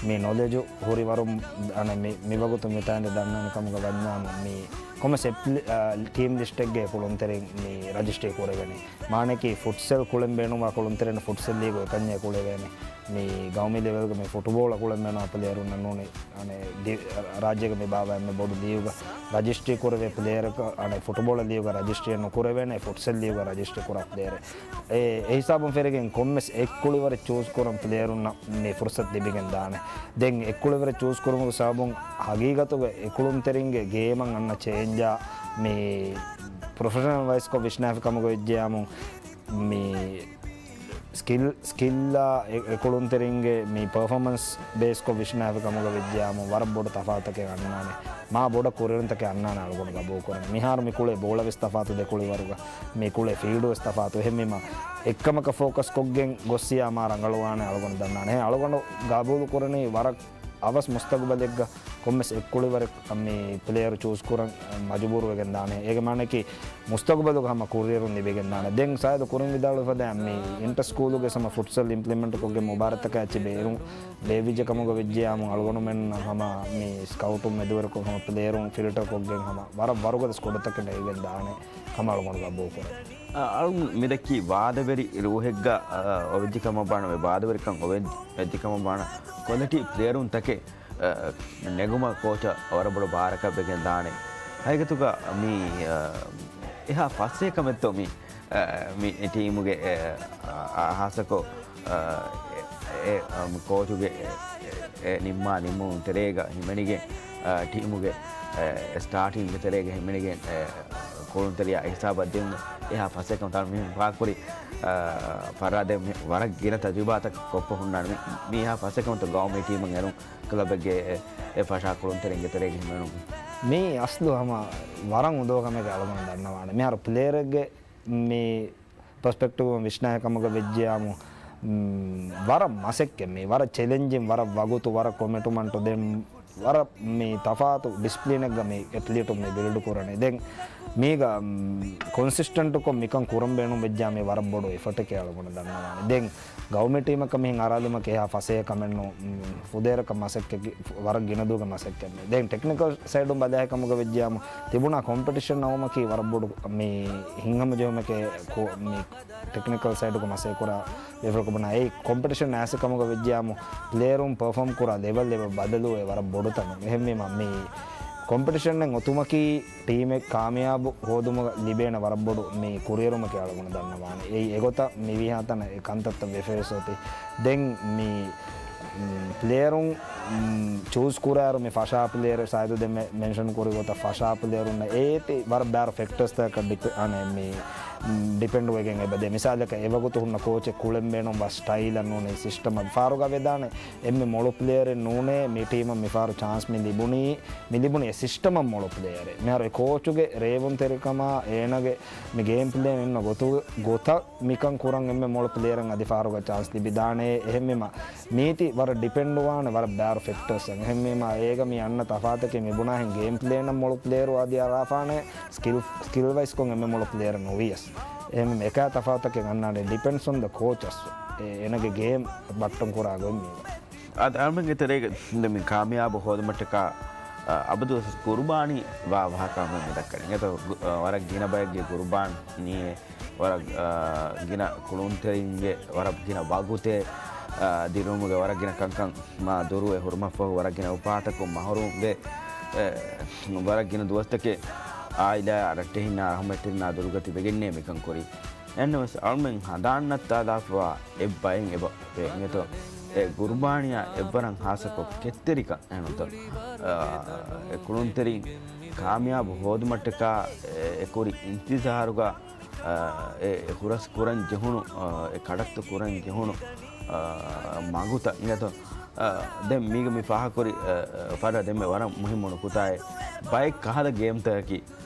މި ނޮލެޖު ހުރި ވަރުން، އަނެއް މި، މިވަގުތު މިތާނދެ ދަންނަވަން ކަމުގަ ވަންޏާމު މި ކޮންމެސް އެޕްލި-، އަ، ޓީމް ލިސްޓެއްގެ ކުޅުންތެރިން މި ރަޖިސްޓްރީ ކުރެވެނީ. މާނައަކީ ފުޓްސަލް ކުޅެން ބޭނުންވާ ކުޅުންތެރިން ފުޓްސަލް ލީގު އެކަންޏޭ ކުޅެވޭނެ. މި ގައުމީ ލެވެލްގަ މި ފުޓުބޯޅަ ކުޅެން ބޭނުންވާ ޕްލޭޔަރުންނަށް ނޫނީ އަނެއް ދި-، ރާއްޖޭގަ މި ބާއްވާ އެންމެ ބޮޑު ލީގުގަ ރަޖިސްޓްރީ ކުރެވޭ ޕްލޭޔަރަކަށް އަނެއް ފުޓުބޯޅަ ލީގުގަ ރަޖިސްޓްރީއެއް ނުކުރެވޭނެ، ފުޓްސަލް ލީގުގަ ރަޖިސްޓްރީ ކުރާ ޕްލޭޔަރެއް. އެ، އެ ހިސާބުން ފެރިގެން ކޮންމެސް އެއްކުޅިވަރެއް ޗޫސް ކުރަން ޕްލޭޔަރުންނަށް މި ފުރުސަތު ލިބިގެން ދާނެ. ދެން އެއްކުޅިވަރެއް ޗޫސް ކުރުމުގެ ސަބަބުން ހަގީގަތުގަ އެކުޅުންތެރިންގެ ގޭމަށް އަންނަ ޗޭންޖާ މި ޕްރޮފެޝަނަލް ވައިސްކޮށް ވިސްނާފި ކަމުގަ ވެއްޖެޔާމު މި ސްކިލް، ސްކިލްއާ އެ-، އެކުޅުންތެރިންގެ މި ޕަރފޯމަންސް ބޭސްކޮށް ވިސްނާފި ކަމުގަ ވެއްޖެޔާމު ވަރަށް ބޮޑު ތަފާތުތަކެއް އަންނާނެ. މާ ބޮޑަށް ކުރިއެރުންތަކެއް އަންނާނެ އަޅުގަނޑު ގަބޫލުކުރަން. މިހާރު މި ކުޅޭ ބޯޅަ ވެސް ތަފާތު ދެކުޅިވަރުގަ މި ކުޅޭ ފީލްޑު ވެސް ތަފާތު. އެހެންވީމަ އެއްކަމަކަށް ފޯކަސް ކޮށްގެން ގޮއްސިޔާ މާ ރަނގަޅުވާނެ އަޅުގަނޑު ދަންނާނެ. އެހެން އަޅުގަނޑު ގަބޫލު ކުރަނީ ވަރަށް އަވަސް މުސްތަގުބަލެއްގަ ކޮންމެސް އެއްކުޅިވަރެއް މި ޕްލޭޔަރު ޗޫސް ކުރަން މަޖުބޫރު ވެގެން ދާނެ. އޭގެ މާނައަކީ މުސްތަގުބަލުގަ ހަމަ ކުރިއެރުން ލިބިގެން ދާނެ. ދެން ސާއިދު ކުރިން ވިދާޅުވި ފަދައިން މި އިންޓަ ސްކޫލުގެ ހަމަ ފުޓްސަލް އިމްޕްލިމެންޓް ކޮށްގެން މުބާރާތަކާ އެއްޗެއް ބޭރުން ބޭއްވިއްޖެ ކަމުގަ ވެއްޖެޔާމު އަޅުގަނޑުމެން ހަމަ މި ސްކައުޓުން މެދުވެރިކޮށް ހަމަ ޕްލޭޔަރުން ފިލްޓަރ ކޮށްގެން ހަމަ ވަރަށް ވަރުގަދަ ސްކޮޑުތަކެއް ނެގިގެން ދާނެ ކަމަށް އަޅުގަނޑު ގަބޫލު ކުރަން. އަ، އަޅުން މިދައްކީ ވާދަވެރި ރޫހެއްގަ، އަ، އޮވެއްޖެ ކަމަށް ބާނަމޭ، ވާދަވެރިކަން އޮވެ-، އޮވެއްޖެ ކަމަށް ބާނަ ކޮލިޓީ ޕްލޭޔަރުން ތަކެއް، އަ، ނެގުމަށް ކޯޗަށް ވަރަށް ބޮޑު ބާރަކަށް ވެގެން ދާނެ. ހަގީގަތުގަ މި، އަ، އެހާ ފަސޭހަ ކަމެއްތޯ މި، އަ، މި ޓީމުގެ، އެ، އަ، އަ، ހާއްސަކޮށް، އަ، އެ، އެ، އަ، ކޯޗުގެ، އެ، އެ، އެ ނިންމާ ނިންމުމުން ތެރޭގަ ހިމެނިގެން، އަ، ޓީމުގެ، އެ، ސްޓާޓިންގ ތެރޭގަ ހިމެނިގެން، އެ، ކުޅުންތެރިޔާ އެ ހިސާބަށް ދިއުން އެހާ ފަސޭހަކަން ތާ މި ފާކުރި، އަ، ފަރާދެ މި ވަރަށް ގިނަ ތަޖުރިބާތައް ކޮށްފަ ހުންނާނެ. މި، މީ އެހާ ފަސޭހަކަން ގައުމީ ޓީމަށް އެރުން ކްލަބެއްގެ އެ، އެ ފަށާ ކުޅުންތެރިންގެ ތެރޭގަ ހިމެނުން. މީ އަސްލު ހަމަ ވަރަށް އުނދަގޫ ކަމެއް އަޅުގަނޑު ދަންނަވާނެ. މިހާރު ޕްލޭޔަރެއްގެ މި ޕަސްޕެކްޓިވް ވިސްނާހެ ކަމުގަ ވެއްޖެޔާމު، މް، ވަރަށް މަސައްކަތް މީ، ވަރަށް ޗެލެންޖިން، ވަރަށް ވަގުތު، ވަރަށް ކޮމިޓުމަންޓު ދެން ވަރަށް މި ތަފާތު ޑިސިޕްލިނެއްގަ މި އެތްލީޓުން މި ބިލްޑް ކުރަނީ. ދެން މީގަ، މް، ކޮންސިސްޓެންޓުކޮށް މިކަން ކުރަން ބޭނުން ވެއްޖާ މީ ވަރަށް ބޮޑު އެފަޓެކޭ އަޅުގަނޑު ދަންނަވާނެ. ދެން ގައުމީ ޓީމަކަށް މިހެން އަރާލުމަކީ އެހާ ފަސޭހަ ކަމެއް ނޫން، މް، ފުދޭވަރަކަށް މަސައްކަތް، ވަރަށް ގިނަ ދުވަހުގެ މަސައްކަތް މީ. ދެން ޓެކްނިކަލް ސައިޑުން ބަލާހެ ކަމުގަ ވެއްޖާމު ތިބުނާ ކޮމްޕިޓިޝަން އައުމަކީ ވަރަށް ބޮޑު މި ހިތްހަމަޖެހުމެކޭ ކޯ-، މި ޓެކްނިކަލް ސައިޑުގަ މަސައްކަތް ކުރާ ވިފަރުކަ ބުނާ އެއީ ކޮމްޕިޓިޝަން އައިސް ކަމުގަ ވެއްޖާމު ޕްލޭޔަރުން ޕަރފޯމް ކުރާ ލެވެލް އެބަ ބަދަލުވޭ ވަރަށް ބޮޑު ތަނުން. އެހެންވީމަ މި ކޮމްޕިޓިޝަންއެއް އޮތުމަކީ ޓީމެއް ކާމިޔާބު ހޯދުމުގަ ލިބޭނެ ވަރަށް ބޮޑު މި ކުރިއެރުމަކީ އަޅުގަނޑު ދަންނަވާނެ. އެއީ އެގޮތަށް މި ވީހާ ތަނަށް އެ ކަންތައްތައް ވެފަވެސް އޮތީ. ދެން މި، މް، ޕްލޭޔަރުން، މް، ޗޫސް ކުރާއިރު މި ފަށާ ޕްލޭޔަރު ސާއިދު ދެން މެ-، މެންޝަން ކުރި ގޮތަށް ފަށާ ޕްލޭޔަރުންނަށް އޭތި ވަރަށް ބާރު ފެކްޓަރސްތަކަށް ޑިޕެ-، އަނެ މި ޑިޕެންޑް ވެގެން އެބަދޭ. މިސާލަކަށް އެވަގުތު ހުންނަ ކޯޗެއް ކުޅެން ބޭނުން ވަސް ޓައިލަށް ނޫނީ ސިސްޓަމަށް ފާރުގަ ވެދާނެ އެންމެ މޮޅު ޕްލޭޔަރެއް ނޫނޭ މި ޓީމަށް މިފާރު ޗާންސް މި ލިބުނީ، މި ލިބުނީ އެ ސިސްޓަމަށް މޮޅު ޕްލޭޔަރެއް. މިހާރު އެ ކޯޗުގެ ރޭވުންތެރިކަމާ އޭނަގެ މި ގޭމް ޕްލޭން އިންނަ ގޮތު، ގޮތަށް މިކަން ކުރަން އެންމެ މޮޅު ޕްލޭޔަރަށް އަދި ފާރުގަ ޗާންސް ލިބިދާނޭ. އެހެންވީމަ މީތި ވަރަށް ޑިޕެންޑް ވާނެ ވަރަށް ބާރު ފެކްޓަރސް އެހެންވީމަ އޭގަ މި އަންނަ ތަފާތަކީ މި ބުނާހެން ގޭމް ޕްލޭނަށް މޮޅު ޕްލޭޔަރު އަދި އަރާފާނެ ސްކިލް، ސްކިލް ވައިސްކޮށް އެންމެ މޮޅު ޕްލޭޔަރެއް ނުވިޔަސް. އެހެންވީމަ އެކާ ތަފާތަކެއް އަންނާނެ ޑިޕެންޑްސް އޮން ދަ ކޯޗަސް އެނަގެ ގޭމް ބައްޓަން ކުރާ ގޮތް މީގަ. އަދި އަޅުމެންގެ ތެރޭގަ މި ކާމިޔާބު ހޯދުމަށްޓަކާ، އަ، އަބަދުވެސް ގުރުބާނީ ވާ ވާހަކަ އަޅުމެން މި ދައްކަނީ. އެތަ ގު-، އަ، ވަރަށް ގިނަ ބައެއްގެ ގުރުބާނީއެއް، ވަރަށް، އަ، ގިނަ ކުޅުންތެރިންގެ ވަރަށް ގިނަ ވަގުތެއް، އަ، ދިރުމުގެ ވަރަށް ގިނަ ކަންކަން މާ ދުރުވެ ހުރުމަށްފަހު ވަރަށް ގިނަ އުފާތަކުން މަހުރޫމްވެ، އެ، ވަރަށް ގިނަ ދުވަސްތަކެއް އާއިލާ ރައްޓެހިންނާ ރަހުމަތްތެރިންނާ ދުރުގަ ތިބެގެންނޭ މިކަން ކުރީ. އެހެންނަމަވެސް އަޅުމެން ހަނދާން ނައްތާލާފަވާ އެއްބައެއް އެބަ ވޭ އިނގޭތޯ. އެ ގުރުބާނީއާ އެއްވަރަށް ހާއްސަކޮށް ކެތްތެރިކަން އެހެންތޯ. އާ، އެ ކުޅުންތެރިން ކާމިޔާބު ހޯދުމަށްޓަކާ އެ، އެ ކުރި އިންތިޒާރުގަ، އާ، އެ، އެ ހުރަސް ކުރަން ޖެހުނު، އާ، އެ ކަޑައްތު ކުރަން ޖެހުނު، އާ، މަގުތައް އިނގޭތޯ. އާ، ދެން މީގަ މި ފާހަގަކުރި، އާ، ފަދަ ދެންމެ ވަރަށް މުހިއްމު ނުކުތާއެއް. ބައެއް ކަހަލަ ގޭމްތަކަކީ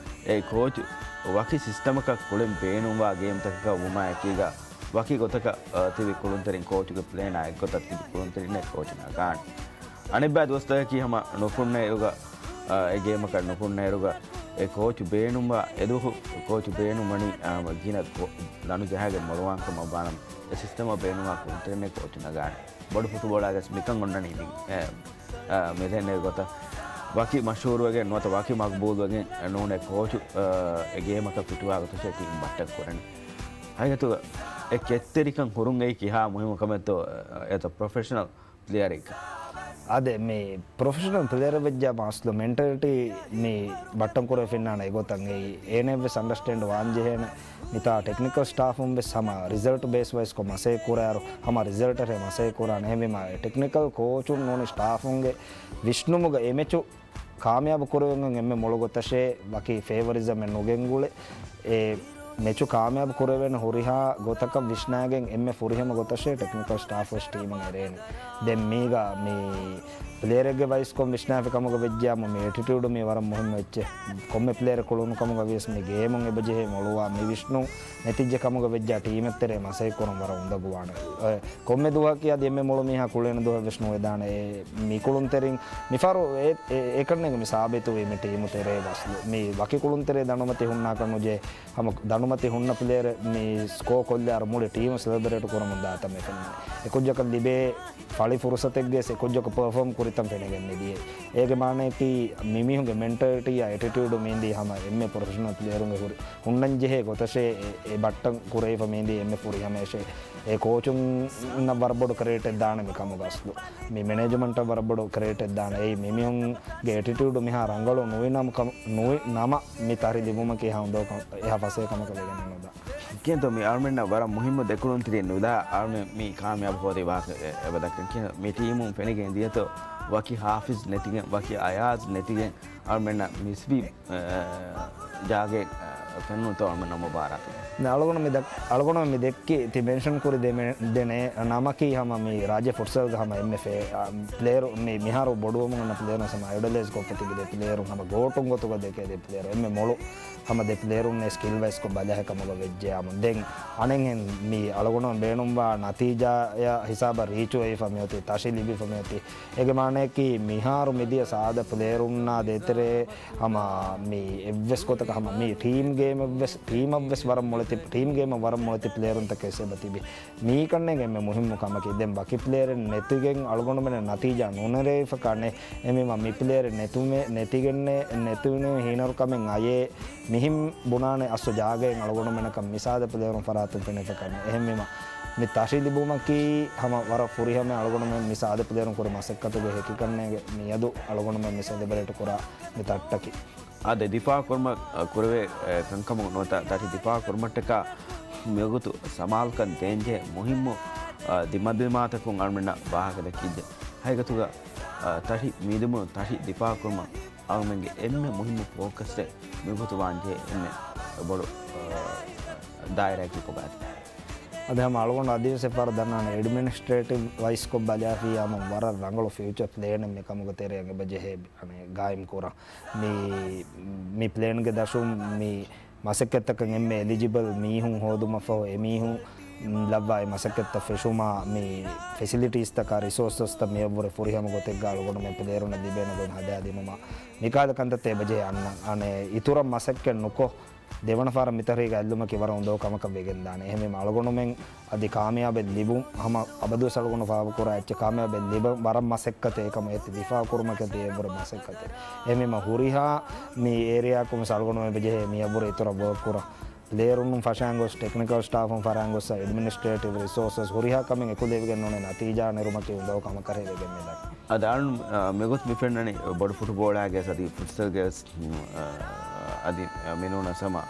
އެ ކޯޗު ވަކި ސިސްޓަމަކަށް ކުޅެން ބޭނުންވާ ގޭމްތަކަކަށް ވުމާއެކީގަ، ވަކި ގޮތަކަށް، އަ، ތިބި ކުޅުންތެރިން ކޯޗުގެ ޕްލޭނާ އެއްގޮތަށް ތިބި ކުޅުންތެރިންނެއް ކޯޗު ނަގާނެ. އަނެއްބައި ދުވަސްތަކަކީ ހަމަ ނުކުންނައިރުގަ، އަ، އެ ގޭމަކަށް ނުކުންނައިރުގަ، އެ ކޯޗު ބޭނުންވާ އެދުވަހު ކޯޗު ބޭނުންވަނީ، އަ، ގިނަ ކޯ-، ލަނޑު ޖަހާގެން މޮޅުވާން ކަމަށް ވާނަމަ، އެ ސިސްޓަމަށް ބޭނުންވާ ކުޅުންތެރިންނެއް ކޯޗު ނަގާނެ. ބޮޑު ފުޓުބޯޅައިގަސް މިކަން އޮންނަނީ މި، އެ، އަ، މި ދެންނެވި ގޮތަށް. ވަކި މަޝްހޫރުވެގެން ނުވަތަ ވަކި މަގްބޫލްވެގެން ނޫނޭ ކޯޗު، އަ، އެ ގޭމަކަށް ފިޓުވާ ގޮތަށޭ ޓީމް ބައްޓަން ކުރަނީ. ހަގީގަތުގަ އެ ކެތްތެރިކަން ހުރުން އެއީ ކިހާ މުހިއްމު ކަމެއްތޯ، އެ، އެތަ ޕްރޮފެޝަނަލް ޕްލޭޔަރެއްގަ. އާދެ، މި ޕްރޮފެޝަނަލް ޕްލޭޔަރެއް ވެއްޖާ މާސްލޯ މެންޓަލިޓީ މި ބައްޓަން ކުރެވިފައިންނާނެ އެގޮތަށް އެއީ. އޭނައެއްވެސް އަންޑަސްޓޭންޑް ވާންޖެހޭނެ. މިތާ ޓެކްނިކަލް ސްޓާފުން ވެސް ހަމަ ރިޒަލްޓް ބޭސް ވައިސްކޮށް މަސައްކަތް ކުރާއިރު، ހަމަ ރިޒަލްޓަށޭ މަސައްކަތް ކުރާނެ. އެހެންވީމާ އެ ޓެކްނިކަލް ކޯޗުން ނޫނީ ސްޓާފުންގެ ވިސްނުމުގަ އެ މެޗު ކާމިޔާބު ކުރެވެން އެންމެ މޮޅު ގޮތަށޭ ވަކި ފޭވަރިޒަމެއް ނުގެންގުޅެ. އެ މެޗު ކާމިޔާބު ކުރެވޭނެ ހުރިހާ ގޮތަކަށް ވިސްނާގެން އެންމެ ފުރިހަމަ ގޮތަށޭ ޓެކްނިކަލް ސްޓާފް ވެސް ޓީމަށް އެރޭނެ. ދެން މީގަ މި ޕްލޭޔަރެއްގެ ވައިސްކޮށް ވިސްނާފި ކަމުގަ ވެއްޖާމު މި އެޓިޓިއުޑު މީ ވަރަށް މުހިންމު އެއްޗެއް. ކޮންމެ ޕްލޭޔަރެއް ކުޅުނު ކަމުގަ ވިޔަސް މި ގޭމުން އެބަޖެހޭ މޮޅުވާ މި ވިސްނުން ނެތިއްޖެ ކަމުގަ ވެއްޖާ ޓީމެއްތެރޭ މަސައްކަތް ކުރަން ވަރަށް އުނދަގޫވާނެ. އެ، ކޮންމެ ދުވަހަކީ އަދި އެންމެ މޮޅު މީހާ ކުޅޭނެ ދުވަހެއް ވެސް ނުވެދާނެ. އެ، މި ކުޅުންތެރިން މިފަހަރު އެ، އެ، އެކަންނޭނގެ މި ސާބިތުވީ މި ޓީމު ތެރޭގަ އަސްލު. މި ވަކި ކުޅުންތެރޭ ދަނޑުމަތި ހުންނާކަށް ނުޖެހޭ. ހަމަ ދަނޑުމަތި ހުންނަ ޕްލޭޔަރެއް މި ސްކޯ ކޮށްލާއިރު މުޅި ޓީމު ސެލެބްރޭޓް ކުރަމުން ދާތަން މި ފެންނަނީ. އެކުއްޖަކަށް ލިބޭ ފަޅި ފުރުސަތެއްގެ އެކުއްޖަކު ޕަރފޯމް ކުރިތަން ފެނިގެން މިދިޔަ. އޭގެ މާނައަކީ މި މީހުންގެ މެންޓަލިޓީއާ އެޓިޓިއުޑު މީނދީ ހަމަ އެންމެ ޕްރޮފެޝަނަލް ޕްލޭޔަރުންގެ ހުރި ހުންނަންޖެހޭ ގޮތަށޭ އެ، އެ ބައްޓަން ކުރެވިފަ މީނދީ އެންމެ ފުރިހަމަޔަށޭ. އެ ކޯޗުންނަށް ވަރަށް ބޮޑު ކްރެޑިޓެއް ދާނެ މި ކަމުގަ އަސްލު. މި މެނޭޖްމަންޓަށް ވަރަށް ބޮޑު ކްރެޑިޓެއް ދާނެ. އެއީ މި މީހުންގެ އެޓިޓިއުޑު މިހާ ރަނގަޅު ނުވި ނަމަ ކަމަ-، ނުވި ނަމަ މި ތަށި ލިބުމަކީ އެހާ އުނދަގޫ ކަމަ-، އެހާ ފަސޭހަ ކަމަކަށް ވެގެން ނުދާ. ކިޔަންތޯ މި އަޅުމެންނަށް ވަރަށް މުހިއްމު ދެކުޅުންތެރިން ނުލާ އަޅުމެން މި ކާމިޔާބު ހޯދި ވާހަކަ އެ-، އެބަ ދައްކަން ކިޔަން މި ޓީމުން ފެނިގެން ދިޔަތޯ ވަކި ހާފިޒް ނެތިގެން ވަކި އަޔާޒް ނެތިގެން އަޅުމެންނަށް މިސްވީ، އެ، ޖާގައެއް، އެ، ފެނުނުތޯ އަޅުމެންނަށް މުބާރާތު. އަޅުގަނޑު މި ދެއް-، އަޅުގަނޑު މި ދެއްކި ތި މެންޝަން ކުރި ދެ މެ-، ދެ ނޭ-، ނަމަކީ ހަމަ މި ރާއްޖެ ފުޓްސަލްގެ ހަމަ އެންމެ ފޭ-، އާ، ޕްލޭޔަރު މި މިހާރު ބޮޑުވަމުން އަންނަ ޕްލޭޔަރުން ހަމަ އައިޑަލައިޒް ކޮށްފަ ތިބި ދެ ޕްލޭޔަރުން ހަމަ ގޯޓުން ގޮތުގަ ދެކޭ ދެ ޕްލޭޔަރު އެންމެ މޮޅު ހަމަ ދެ ޕްލޭޔަރުންނޭ ސްކިލް ވައިސްކޮށް ބަލަހެއް ކަމުގަ ވެއްޖެޔާމު. ދެން އަނެއްހެން މި އަޅުގަނޑު ބޭނުންވާ ނަތީޖާއާ ހިސާބަށް ރީޗުވެވިފަ މިއޮތީ، ތަށި ލިބިފަ މިއޮތީ. އޭގެ މާނައަކީ މިހާރު މިދިޔަ ސާދަ ޕްލޭޔަރުންނާ ދޭތެރޭ ހަމަ މި އެއްވެސް ގޮތަކަށް ހަމަ މި ޓީމް ގޭމެއްވެސް، ޓީމަށްވެސް ވަރަށް މޮޅެތި، ޓީމް ގޭމަށް ވަރަށް މޮޅެތި ޕްލޭޔަރުންތަކެއް ވެސް އެބަ ތިބި. މީކަންނޭނގެ އެންމެ މުހިއްމު ކަމަކީ، ދެން ވަކި ޕްލޭޔަރެއް ނެތިގެން އަޅުގަނޑުމެން ނަތީޖާ ނުނެރެވިފަ ކަނެ، އެމީމަ މި ޕްލޭޔަރެއް ނެތުމެ-، ނެތިގެންނެ-، ނެތުނެ ހީނަރުކަމެއް އަޔޭ، މިހެން ބުނާނެ އަސްލު ޖާގައެއް އަޅުގަނޑުމެނަކަށް މި ސާދަ ޕްލޭޔަރުން ފަރާތުން ފެނިފަ ކަނެ. އެހެންވީމަ، މި ތަށި ލިބުމަކީ ހަމަ ވަރަށް ފުރިހަމަ އަޅުގަނޑުމެން މި ސާދަ ޕްލޭޔަރުން ކުރި މަސައްކަތުގެ ހެކިކަންނޭނގެ މިއަދު އަޅުގަނޑުމެން މި ސެލެބްރޭޓް ކުރާ މި ތައްޓަކީ. އާދެ، ދިފާއު ކުރުމަށް، އަ، ކުރެވޭ، އެ، ކަންކަމަށް ނުވަތަ ތަށި ދިފާއު ކުރުމަށްޓަކާ މިވަގުތު ސަމާލުކަން ދޭންޖެހޭ މުހިއްމު، އަ، ދިމަދިމާތަކުން އަޅުމެންނަށް ވާހަކަ ދެއްކިއްޖެ. ހަގީގަތުގަ، އަ، ތަށި މިދިމުން ތަށި ދިފާއު ކުރުމަށް އަޅުމެންގެ އެންމެ މުހިއްމު ފޯކަސްއެއް މިވަގުތު ވާންޖެހޭ އެންމެ ބޮޑު، އަ، ދާއިރާއަކީ ކޮބާތަ؟ އަދި ހަމަ އަޅުގަނޑު އަދިވެސް އެއްފަހަރު ދަންނާނެ، އެޑްމިނިސްޓްރޭޓިވް ވައިސްކޮށް ބަލާފިއްޔާމު ވަރަށް ރަނގަޅު ފިއުޗަ ޕްލޭނެއް މިކަމުގެ ތެރެއަށް އެބަޖެހޭ ގާއިމް ކުރަން. މި، މި ޕްލޭންގެ ދަށުން މި މަސައްކަތްތަކަށް އެންމެ އެލިޖިބަލް މީހުން ހޯދުމަށްފަހު، އެމީހުން ލައްވާ އެ މަސައްކަތްތައް ފެށުމާ، މި ފެސިލިޓީސްތަކާ ރިސޯސަސްތައް މިއަށްވުރެ ފުރިހަމަ ގޮތެއްގަ އަޅުގަނޑުމެން ޕްލޭއަރުންނަށް ލިބޭނެ ގޮތް ހަދާދިނުމަށް މިކަހަލަ ކަންތައްތައް އެބަޖެހޭ އަންނަން. އަނެއް އިތުރަށް މަސައްކަތް ނުކޮށް، ދެވަނަ ފަހަރަށް މިތަހުރީގަ އެއްލުމަކީ ވަރަށް އުނދަގޫ ކަމަކަށް ވެގެންދާނެ. އެހެންވީމަ އަޅުގަނޑުމެން އަދި ކާމިޔާބެއް ލިބުން ހަމަ އަބަދުވެސް އަޅުގަނޑު ފާހަގަކުރާ އެއްޗެއް، ކާމިޔާބެއް ލިބަން ވަރަށް މަސައްކަތެއް އެކަމަށް އެތި ދިފާއު ކުރުމަކީ އެއްވަރު މަސައްކަތެއް. އެހެންވީމަ ހުރިހާ މި އޭރިއާއަކުން ވެސް އަޅުގަނޑުމެން އެބަޖެހޭ މިއަށްވުރެ އިތުރަށް ވޯކް ކުރަން. ޕްލޭޔަރުން ފަށާން ގޮސް، ޓެކްނިކަލް ސްޓާފުން ފަށާން ގޮސް، އެޑްމިނިސްޓްރޭޓިވް ރިސޯސަސް ހުރިހާ ކަމެއް އެކުލެވިގެން ނޫނީ ނަތީޖާ ނެރުމަކީ އުނދަގޫ ކަމަކަށް ވެގެން މިދަނީ. އަދި އަޅުން، އާ، މިގޮތް މި ފެންނަނީ ބޮޑު ފުޓުބޯޅާގެ އަދި ފުޓްސަލްގެ ވެސް، އާ، އަދި މިނޫނަސް ހަމަ،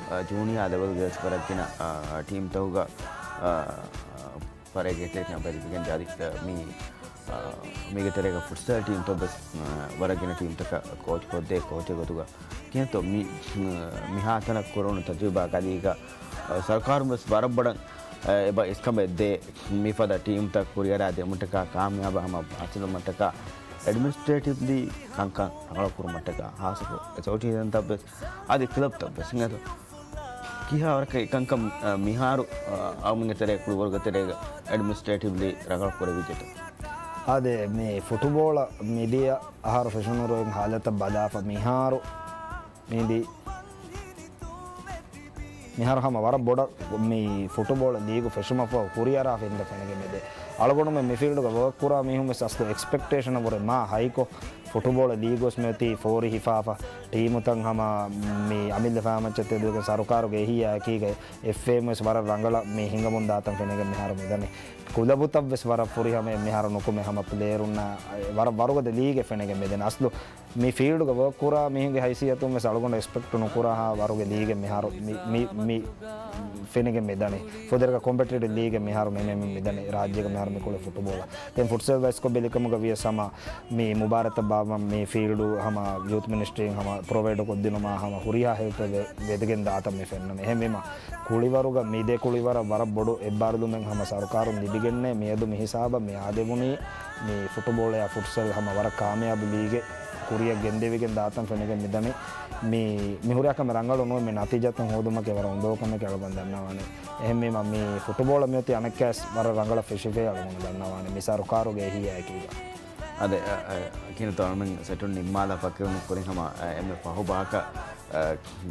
އާ، ޖޫނިއާ ލެވެލްގެ ވެސް ވަރަށް ގިނަ، އާ، ޓީމްތަކުގަ، އާ، ފަރޭގެ ތެރެކަން ބެލިގެން އަދި، އާ، މި، އާ، މީގެ ތެރޭގަ ފުޓްސަލް ޓީމްތައް ވެސް، އާ، ވަރަށް ގިނަ ޓީމްތަކަށް ކޯޗް ކޮށްދޭ ކޯޗެއް ގޮތުގަ ކިހިނެއްތޯ މި، މިހާތަނަށް ކުރުނު ތަޖުރިބާ ގަދީގަ، އަ، ސަރުކާރުން ވެސް ވަރަށް ބޮޑަށް، އަ، އެބަ އިސްކަނބަށް ދޭ މިފަދަ ޓީމްތައް ކުރިއަރާ ދެމުންޓަކާ ކާމިޔާބަށް ހަމަ ހަސިލުމަށްޓަކާ އެޑްމިނިސްޓްރޭޓިވްލީ ކަންކަން ރަނގަޅު ކުރުމަށްޓަކާ ހާސަކޮށް އެސޯސިއޭޝަންތައް ވެސް އަދި ކްލަބްތައް ވެސް އިނގޭތޯ. ކިހާ ވަރަކަށް އެކަންކަން، އަ، މިހާރު، އަ، އަޅުމެންގެ ތެރޭ ކުޅިވަރުގެ ތެރޭގަ އެޑްމިނިސްޓްރޭޓިވްލީ ރަނގަޅު ކުރެވިއްޖެތޯ؟ އާދެ، މި ފުޓުބޯޅަ މިދިޔަ އަހަރު ފެށުނު ރޮއިން ހާލަތަށް ބަލާފަ މިހާރު މިދި، މިހާރު ހަމަ ވަރަށް ބޮޑަށް މި ފުޓުބޯޅަ ލީގު ފެށުމަށްފަހު ކުރިއަރާފަ އިންދަ ފެނިގެން މިދޭ. އަޅުގަނޑުމެން މި ފީލްޑުގަ ވޯކް ކުރާ މީހުން ވެސް އަސްލު އެކްސްޕެކްޓޭޝަނަށް ވުރެ މާ ހައިކޮށް، ފުޓުބޯޅަ ލީގު ވެސް މިއޮތީ ފޯރި ހިފާފަ، ޓީމުތައް ހަމަ މި އަމިއްލަ ފާމައްޗަށް ތެދުވެގެން ސަރުކާރުގެ އެހީއާ އެކީގަ އެފްއޭއެމް ވެސް ވަރަށް ރަނގަޅަށް މި ހިނގަމުން ދާތަން ފެނިގެން މިހާރު މިދަނީ. ކުލަބުތައް ވެސް ވަރަށް ފުރިހަމައެއް މިހާރު ނުކުމެ ހަމަ ޕްލޭޔަރުންނާ ވަރަށް ވަރުގަދަ ލީގެއް ފެނިގެން މިދެން. އަސްލު މި ފީލްޑުގަ ވޯކް ކުރާ މީހުންގެ ހައިސިއްޔަތުން ވެސް އަޅުގަނޑު އެކްސްޕެކްޓް ނުކުރާހާ ވަރުގެ ލީގެއް މިހާރު މި، މި، މި ފެނިގެން މިދަނީ. ފުދޭވަރަކަށް ކޮމްޕެޓިޓިވް ލީގެއް މިހާރު މެނޭމެން މިދަނީ ރާއްޖޭގަ މިހާރު މި ކުޅެ ފުޓުބޯޅަ. ދެން ފުޓްސަލް ވައިސްކޮށް ބެލިކަމުގަ ވިޔަސް ހަމަ މި މުބާރާތަށް ބާއްވަން މި ފީލްޑު ހަމަ ޔޫތު މިނިސްޓްރީން ހަމަ ޕްރޮވައިޑް ކޮށްދިނުމާ ހަމަ ހުރިހާ ހެލްޕެއް ވެ، ވެދެގެން ދާތަން މި ފެންނަނީ. އެހެންވީމަ ކުޅިވަރުގަ މި ދެ ކުޅިވަރަށް ވަރަށް ބޮޑު އެއްބާރުލުމެއް ހަމަ ސަރުކާރުން ލިބިގެންނޭ މިއަދު މި ހިސާބަށް މި އާދެވުނީ މި ފުޓުބޯޅަޔާ ފުޓްސަލް ހަމަ ވަރަށް ކާމިޔާބު ލީގެއް ކުރިއަށް ގެންދެވިގެން ދާތަން ފެނިގެން މިދަނީ. މި، މި ހުރިހާ ކަމެއް ރަނގަޅު ނޫން މި ނަތީޖާތައް ހޯދުމަކީ ވަރަށް އުނދަގޫ ކަމެކޭ އަޅުގަނޑު ދަންނަވާނެ. އެހެންވީމަ މި ފުޓުބޯޅަ މިއޮތީ އަނެއްކާވެސް ވަރަށް ރަނގަޅަށް ފެށިފައި އަޅުގަނޑު ދަންނަވާނެ މި ސަރުކާރުގެ އެހީއާ އެކީގަ. އާދެ، އަ، އަ، ކިހިނެއްތޯ އަޅުމެން ސެޓުން ނިންމާލާ ފައްކިރުން ކުރިން ހަމަ، އަ، އެންމެ ފަހު ބަހަކަށް، އަ،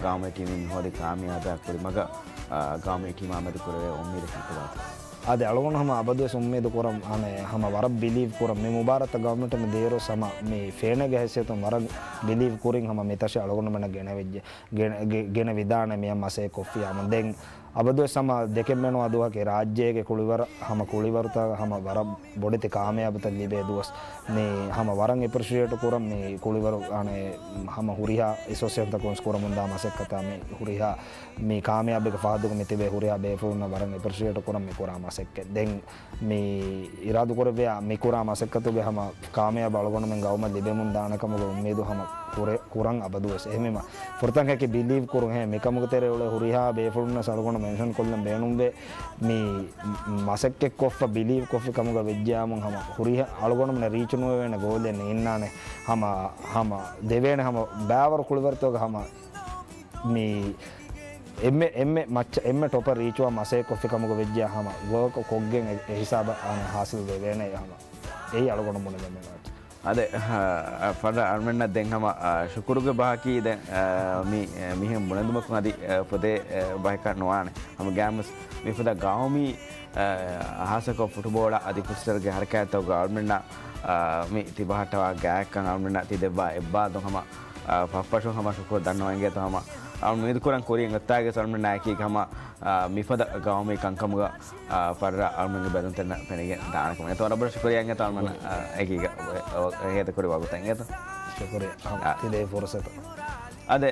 ގައުމީ ޓީމު މި ހޯދި ކާމިޔާބާ ކުރިމަގަށް، އަ، ގައުމީ ޓީމާ މެދު ކުރެވޭ އުއްމީދަކީ ކޮބާތޯ؟ އާދެ، އަޅުގަނޑު ހަމަ އަބަދުވެސް އުއްމީދު ކުރަން، އަނެއް، ހަމަ ވަރަށް ބިލީވް ކުރަން މި މުބާރާތަށް ގައުމީ ޓީމު ދޭއިރު ހަމަ މި ފޭނެއްގެ ހައިސިއްޔަތުން ވަރަށް ބިލީވް ކުރިން ހަމަ މިތަށި އަޅުގަނޑުމެންނަށް ގެނެވިއްޖެ. ގެނެ، ގެ، ގެނެވިދާނެ މިއަށް މަސައްކަތް ކޮށްފިއްޔާމު. ދެން އަބަދުވެސް ހަމަ ދެކެން ބޭނުން އަދުހަކެ ރާއްޖޭގެ ކުޅިވަރަށް ހަމަ ކުޅިވަރުތައް ހަމަ ވަރަށް ބޮޑެތި ކާމިޔާބުތައް ލިބޭ ދުވަސް. މި ހަމަ ވަރަށް އެޕްރިޝިއޭޓް ކުރަން މި ކުޅިވަރު އަނެއް ހަމަ ހުރިހާ އެސޯސިއޭޝަންތަކުން ވެސް ކުރަމުންދާ މަސައްކަތާ މި ހުރިހާ މި ކާމިޔާބީގެ ފަހަތުގަ މި ތިބޭ ހުރިހާ ބޭފުޅުންނަށް ވަރަށް އެޕްރިޝިއޭޓް ކުރަން މި ކުރާ މަސައްކަތް. ދެން މި އިރާދަކުރެއްވިޔާ މި ކުރާ މަސައްކަތުގެ ހަމަ ކާމިޔާބު އަޅުގަނޑުމެން ގައުމަށް ލިބެމުން ދާނެ ކަމުގެ އުއްމީދު ހަމަ ކުރެ، ކުރަން އަބަދުވެސް. އެހެންވީމަ ފުރަތަމަ އެކި ބިލީވް ކުރުން ހޭ މިކަމުގެ ތެރެއުޅޭ ހުރިހާ ބޭފުޅުންނަށް އަޅުގަނޑު މެންޝަން ކޮށްލަން ބޭނުންވޭ. މި މަސައްކަތް ކޮށްފަ ބިލީވް ކޮށްފި ކަމުގަ ވެއްޖެޔާމުން ހަމަ ހުރިހާ އަޅުގަނޑުމެންނަށް ރީޗު ނުވެވޭނެ ގޯލެއް ނީންނާނެ. ހަމަ، ހަމަ ދެވޭނެ ހަމަ ބައިވަރު ކުޅިވަރުތަކުގަ ހަމަ މި އެންމެ، އެންމެ މައްޗަށް އެންމެ ޓޮޕަށް ރީޗުވާ މަސައްކަތް ކޮށްފި ކަމުގަ ވެއްޖެޔާ ހަމަ ވޯކް ކޮށްގެން އެ، އެ ހިސާބަށް އަނެއް ހާސިލް ވެވޭނެ ހަމަ. އެއީ އަޅުގަނޑު ބުނެދެން މިންވަރު. އާދެ، އަ، އަ، ފަރްރާ އަޅުމެންނަށް ދެން ހަމަ، އަ، ޝުކުރުގެ ބަހަކީ ދެން، އަ، މި، އަ، މިހެން ބުނެދުމަކުން އަދި، އަ، ފުދޭ، އަ، ބަހަކަށް ނުވާނެ. ހަމަ ގާމުސް މިފަދަ ގައުމީ، އަ، ހާއްސަކޮށް ފުޓުބޯޅަ އަދި ފުޓްސަލްގެ ހަރަކާތްތަކުގަ އަޅުމެންނަށް، އަ، މި ތިބަހައްޓަވާ ގާތްކަން އަޅުމެންނަށް ތި ދެއްވާ އެއްބާރުލުން ހަމަ، އަ، ފަށްފަށުން ހަމަ ޝުކުރު ދަންނަވަން އިނގޭތޯ ހަމަ. އަޅު އުއްމީދު ކުރަން ކުރިން އޮތާގެ އަޅުމެންނާއެކީ ހަމަ، އަ، މިފަދަ ގައުމީ ކަންކަމުގަ އާ، ފަރްރާ އަޅުމެންގެ ބެލުންތެރިންނަށް ފެނިގެން ދާނެ ކަމަށް. އެތަ ވަރަށް ބޮޑަށް ޝުކުރިއްޔާ އިނގޭތޯ އަޅުމެން، އާ، އެކީގަ އެ، އެ، ހޭދަކުރި ވަގުތަށް އިނގޭތޯ. ޝުކުރިއްޔާ. އާ. ތިދޭ ފުރުސަތު. އާދެ،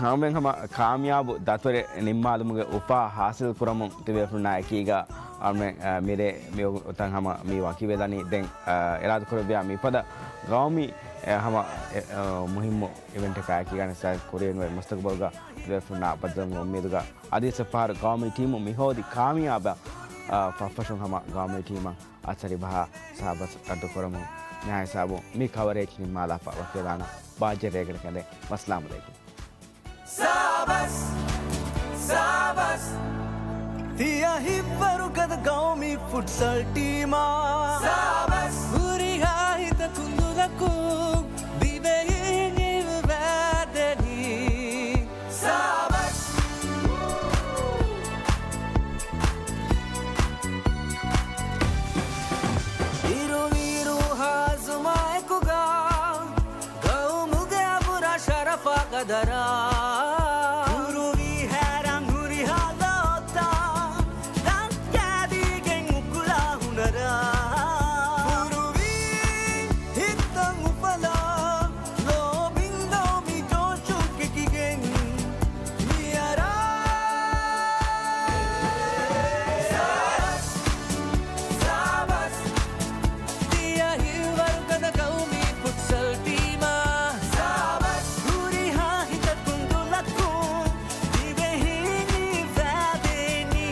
އަޅުމެން ހަމަ ކާމިޔާބު ދަތުރެ ނިންމާލުމުގެ އުފާ ހާސިލް ކުރަމުން ތިބޭފުޅުންނާ އެކީގަ އަޅުމެން، އާ، މިރޭ މި ތަން ހަމަ މި ވަކިވެލަނީ. ދެން، އާ، އިރާދަކުރެއްވިޔާ މިފަދަ ގައުމީ އެ، ހަމަ، އެ، އަ، މުހިއްމު އިވެންޓަކާއެކީ ގަނެ ސާ ކުރިއެރުން ވެ މުސްތަގުބަލުގަ ޕްލޭއޮފްނާ ބައްދަލުވުމުގެ އުއްމީދުގަ އަދިވެސް އެއްފަހަރު ގައުމީ ޓީމު މިހޯދި ކާމިޔާބަށް، އަ، ފަށްފަށުން ހަމަ ގައުމީ ޓީމަށް އަސަރި ބަހާ ސާބަސް ރައްދު ކުރަމުން މިހާ ހިސާބުން މި ކަވަރޭޖް ނިންމާލާފަ ވަކިވެލާނަން ބާއްޖަ ރޭގަނޑަކަށް އެނދެން ވަސްލާމު އަލައިކުމް. ސާބަސް، ސާބަސް. ތިޔަ ހިތްވަރުގަދަ ގައުމީ ފުޓްސަލް ޓީމާ. ސާބަސް. ހުރިހާ ހިތަކުން ދުލަކުން ދިވެހިން އިވާދެނީ. ސާބަސް. އިރުވީރު ހާޒުމާއެކުގަ ގައުމުގެ އަބުރާ ޝަރަފާ ގަދަރާ. ހުރުވީ ހައިރާން ހުރިހާ ލޯތައް ދައްކާދީގެން އުކުޅާ ހުނަރާ. ހުރުވީ ހިތްތައް އުފަލާ ލޯބިން ގައުމީ ޖޯޝުން ކެކިގެން މިއަރާ. ސާބަސް، ސާބަސް. ތިޔަ ހިތްވަރުގަދަ ގައުމީ ފުޓްސަލް ޓީމާ. ސާބަސް. ހުރިހާ ހިތަކުން ދުލަކުން ދިވެހިން އިވާދެނީ.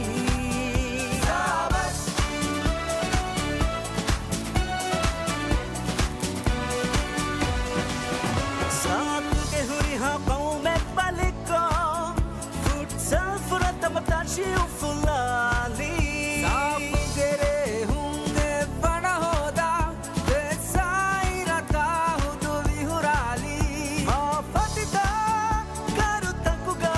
ސާބަސް. ސާދުގެ ހުރިހާ ޤައުމެއް ބަލިކޮށް، ފުޓްސަލް ފުރަތަމަ ތަށި އުފުލާލީ. ސާފުގެ ރޭހުން އެއްވަނަ ހޯދާ، ވެސާއިރަކާ ހުދު ވިހުރާލީ. މާ ފަތިތާ ކަރުތަކުގަ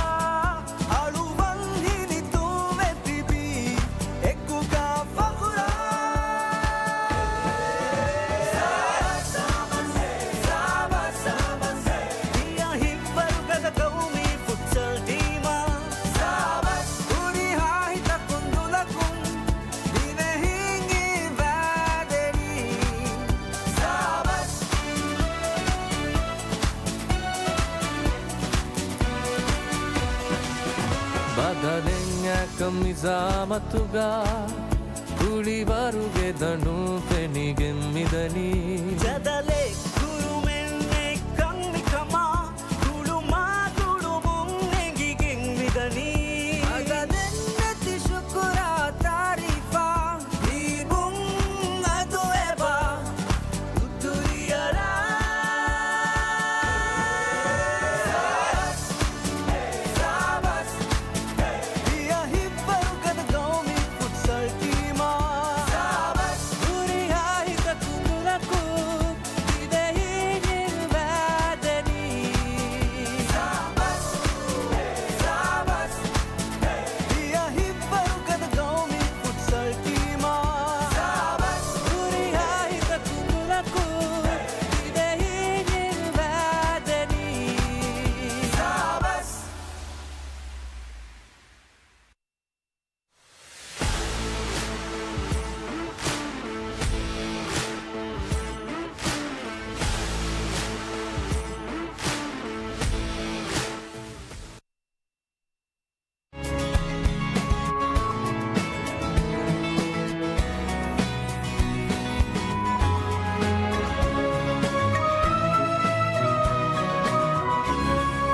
އަޅުވަން ހިނިތުންވެ ތިބީ އެކުގަ ފަޚުރާ. ތިޔަ ހިތްވަރުގަދަ ގައުމީ ފުޓްސަލް ޓީމާ. ހުރިހާ ހިތަކުން ދުލަކުން ދިވެހިން އިވާދެނީ. ސާބަސް. ބަދަލެއް އެކަމް ނިޒާމަތުގަ ކުޅިވަރުގެ ދަނޑުން ފެނިގެން މިދަނީ. ޖަދަލެއް